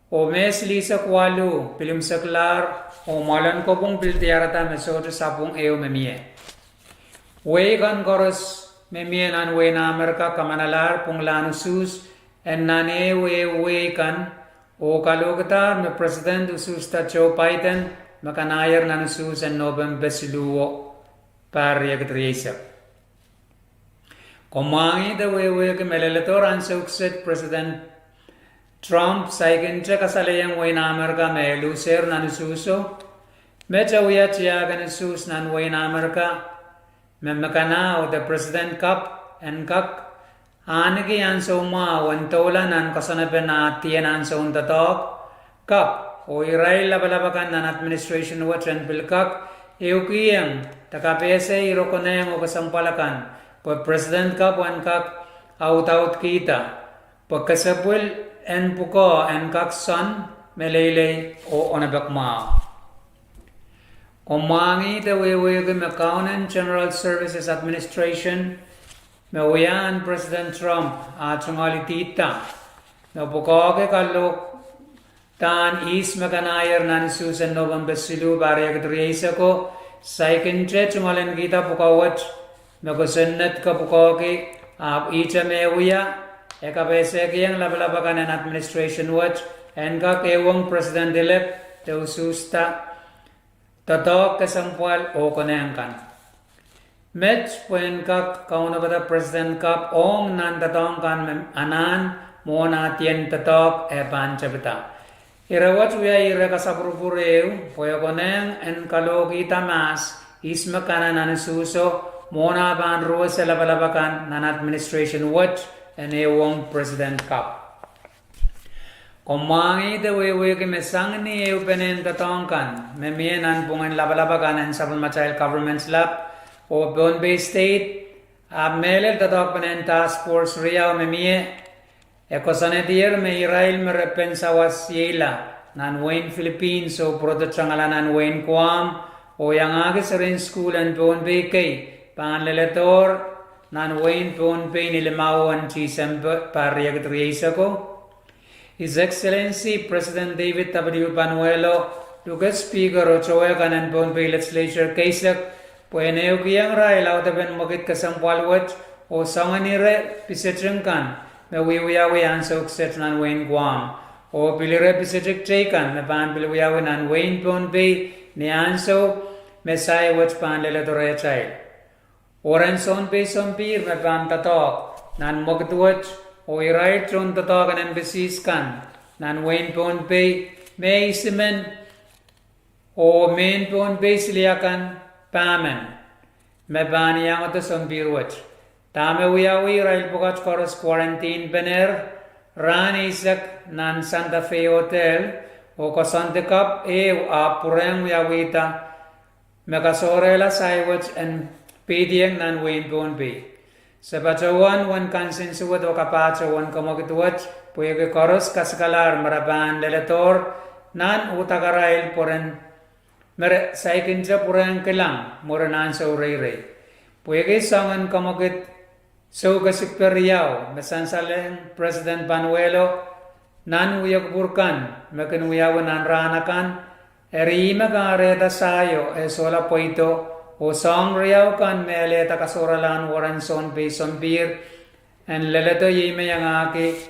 oh Mei silihsek waluh pil imwiseklahr, oh mwoalen kopwung pil diarada me sohte sapwung ehu me mie. Wehi kan koaros me mie nan wehin Amerika kamanalahr pwunglahn usuhs en nan ehu ehu wehi kan, oh kalohkidahr me President usuhsda Joe Biden me kanahier nan usuhs en Nopempe siluhwo, pahr riekid rieisek. Komw mwahngih de wehwehki me leledohr ansou kiset President Trump saikinte kasalehiong wehin Amerika me e lusehr nan usuhso, mete wia tiahken usuhs nan wehin Amerika me mekana, oh de President kapw en kak ahneki ansou mwahu en doula nan koasoanepen ah dien ansoun doadoahk kapw, oh irail lapalap akan nan administration wet en pil kak ehukihong de kapehse ire konehng oh kesempwal akan, pwe President kapw en kak audaudkihda pwe kesempwal en pwukoa en kak soangen meleilei oh onopek mwahu. Mwahngih de wehwehki me Kaunen General Services Administration, me wiahiong President Trump ah tungoal idihda, me pwukoahki kalohk dahn ihs me kanahier nan usuhs en Nopempe siluh, pahr riekid rieisek, saikinte tungoal en kihda pwukoa wet, me kosonned kapwukoahki, ahpw ihte me wia, e kapehsekiong lapalap akan en administration wet, en kak ehuong President-elect de usuhsda doadoahk kesempwal oh konehng kan. Met pwehn kak kaunopada president kapw ong nan doadoahk kan me anahn mwohn ah dien doadoahk e pahn tepida. Ire wet wia ire kasapwurupwur ehu, pwe e konehng en kalohkihda mahs, ihs me kanahier nan usuhso, mwohn ah pahn ruwese lapalap akan nan administration wet, en ehuong president kapw. Komw mwahngih de wehwehki me sang ni ehupenen doadoahk kan, me mie nan pwungen lapalap akan en sapwellimatail government lap, oh Pohnpei State, ahpw mehlel doadoahkpenen task force riau me mie, e koasoanehdier me irail me re pensawasieila nan wehin Philippines oh pwurodo tangala nan wehin Guam, oh iangahki serien sukuhl en Pohnpei kei, pahn leledohr nan wehin Pohnpei ni limau en Tisempe, pahr riekid rieisek. His Excellency President David W. Panuelo, luke Speaker oh towe kan en Pohnpei Legislature keisek, pwehn ehukihong irail audepen mwekid kesempwal wet, oh soangen ire piseting kan, me wiewiawi ansou kiset nan wehin Guam, oh pil ire pisetik teikan me pahn pil wiawi nan wehin Pohnpei, ni ansou me sahi wet pahn leledo rehtail. Weren sounpei sompihr me pahn doadoahk nan mwekid wet, oh irail tohn doadoahk en embassies kan, nan wehin Pohnpei, me isimen, oh mehn Pohnpei siliakan pahmen, me pahn iangodo sompihr wet. Dahme wiawi, irail pwukat koaros quarantine pener, rahn eisek nan Santa Fe Hotel, oh koasoandi kapw ehu ahpw pwurehng wiawihda, me kasohrehla sahi wet en peidiong nan wehin Pohnpei. Se patohwan wen kansensuwed oh kapahtou wen kemwekid wet, pwehki koaros kasikalahr me re pahn leledohr nan uhdakarail pweren me re saikinte pwurehng kilang mwurin ansou reirei. Pwehki soangen kemwekid soukesikpe riau me sansalehng President Panuelo nan wiekupwur kan me kin wiawi nan rahn akan, eri ihme kahrehda sahio e sohla pweido, oh soahng riau kan me elehda kasohralahn weren sounpei sompihr en leledo, iei me iangahki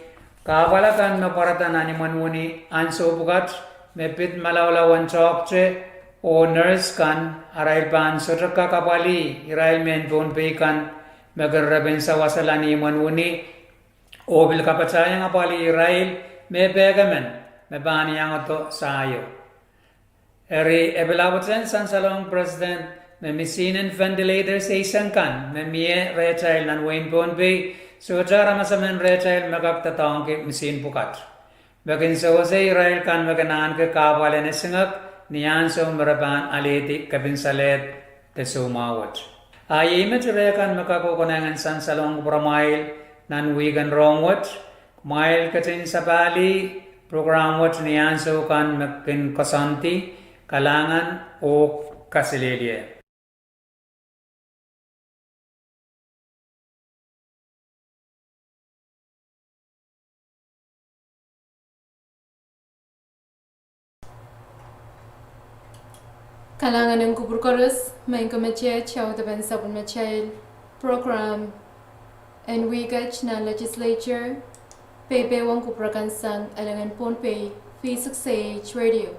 kahpwal akan me pwarada nan imwen wini ansou pwukat, me pid malaulau en toahkte oh nurse kan, arail pahn sohte kak apwalih irail mehn Pohnpei kan me kin repen sawasala ni imwen wini, oh pil kapatahiong apwalih irail me pehkemen me pahn iangodo sahio. Eri e pil ahpwtehn sansalohng President me misihn en ventilators eisek kan me mie rehtail nan wehin Pohnpei, sohte aramas emen rehtail me kak doadoahngki misihn pwukat, me kin sewese irail kan me kin ahneki kahpwal en esingek ni ansou me re pahn alehdi kepin salehd de soumwahu wet. A iei met ire kan me kak konehng en sansalohng kupwuramwail nan wihk en rohng wet. Kumwail ketin sapahlih program wet ni ansou kan me kin koasoandi. Kalahngan oh kaselehlie. Kalahngan en kupwur koaros, maing ko, me kitail audepen sapwellimatail program en wihk et nan legislature, peipehiong kupwur kan sang elengen Pohnpei V six A H radio,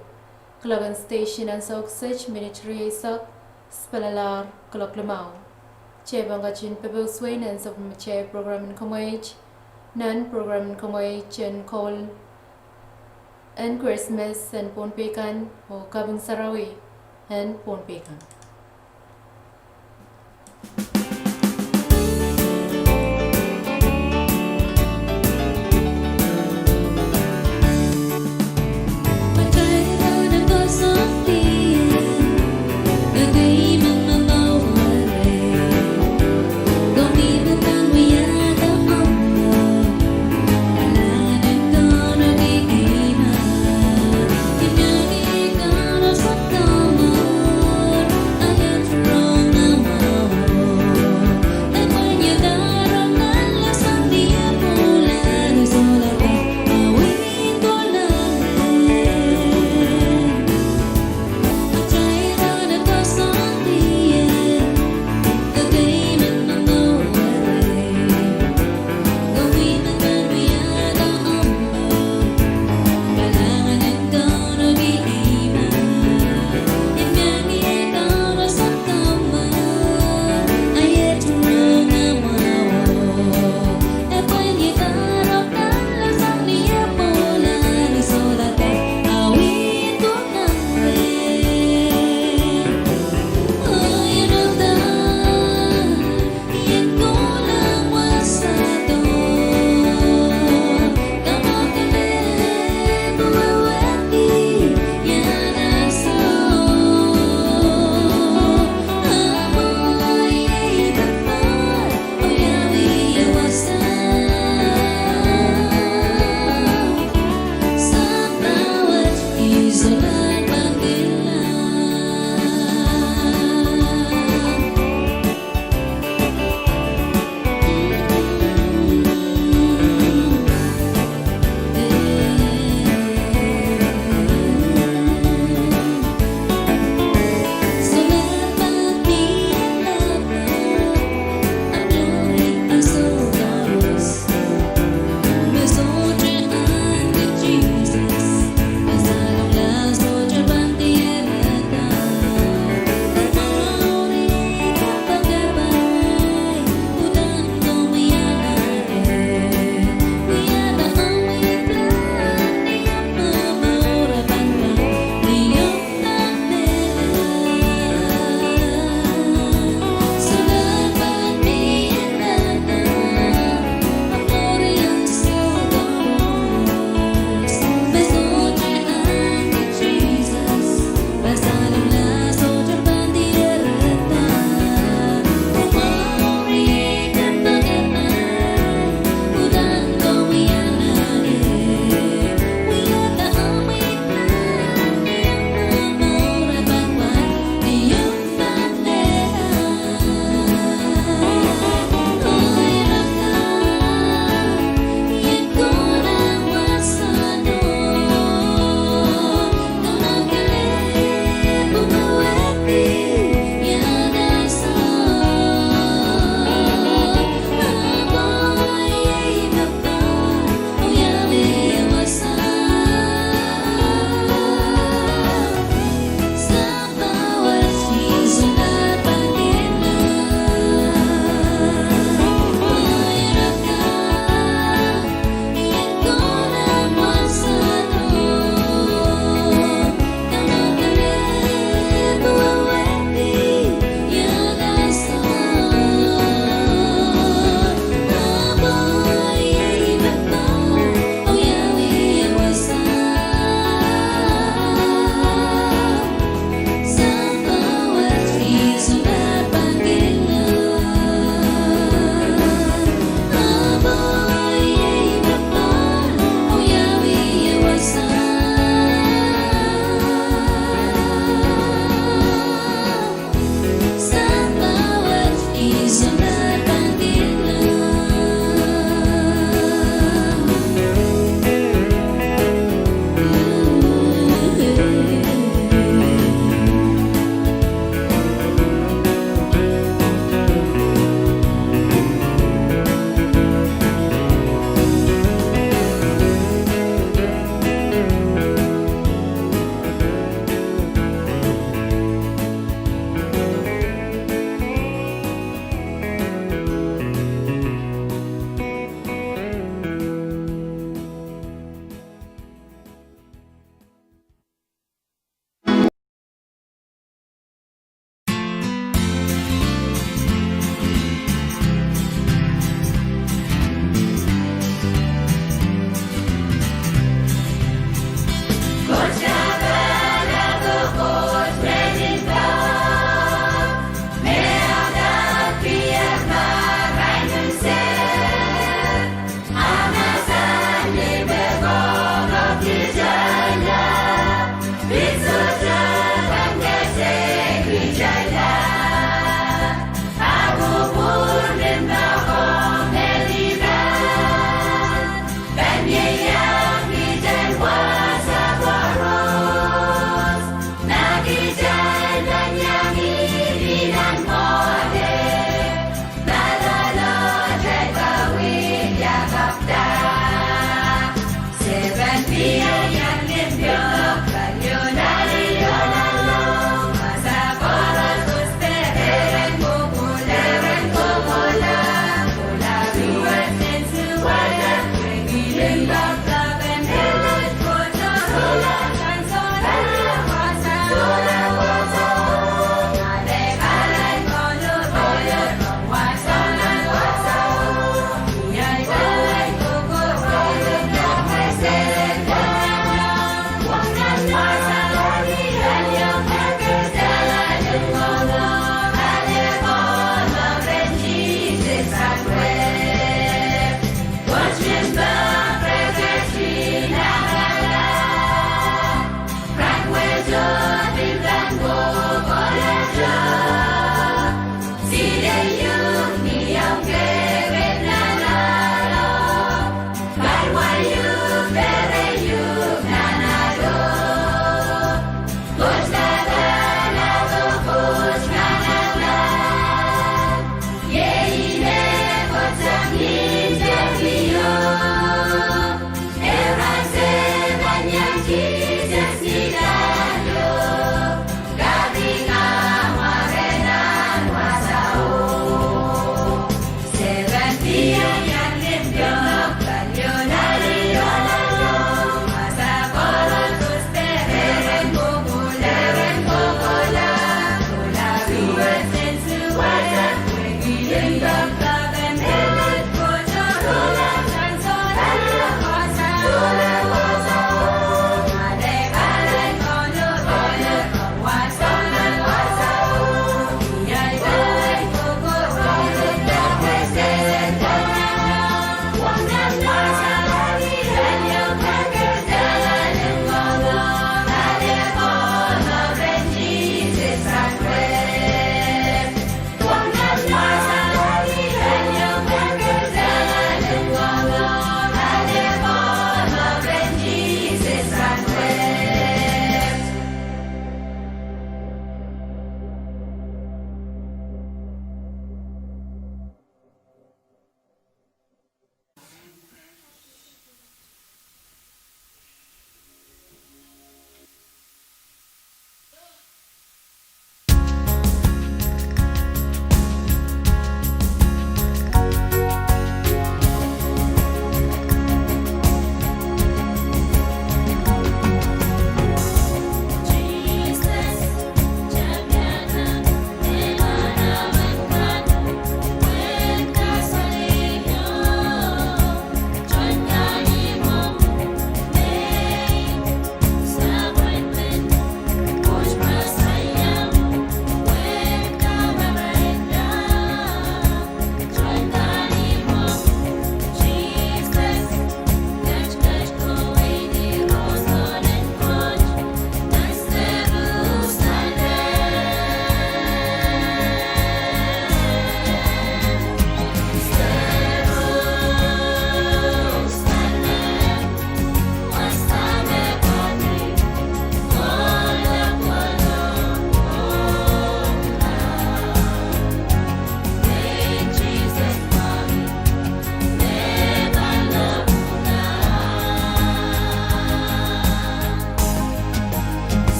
kuloak en station ansou kiset minit rieisek, spelalahr kuloak limau. Kitail pahn ketin pepeuswei nan sapwellimatail program en kumwail, nan program en kumwail en koul en Krismas en Pohnpei kan oh Kaping Sarawi en Pohnpei kan.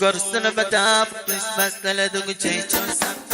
Koaros me padahk Krismas, ale duwen kitail tohn sang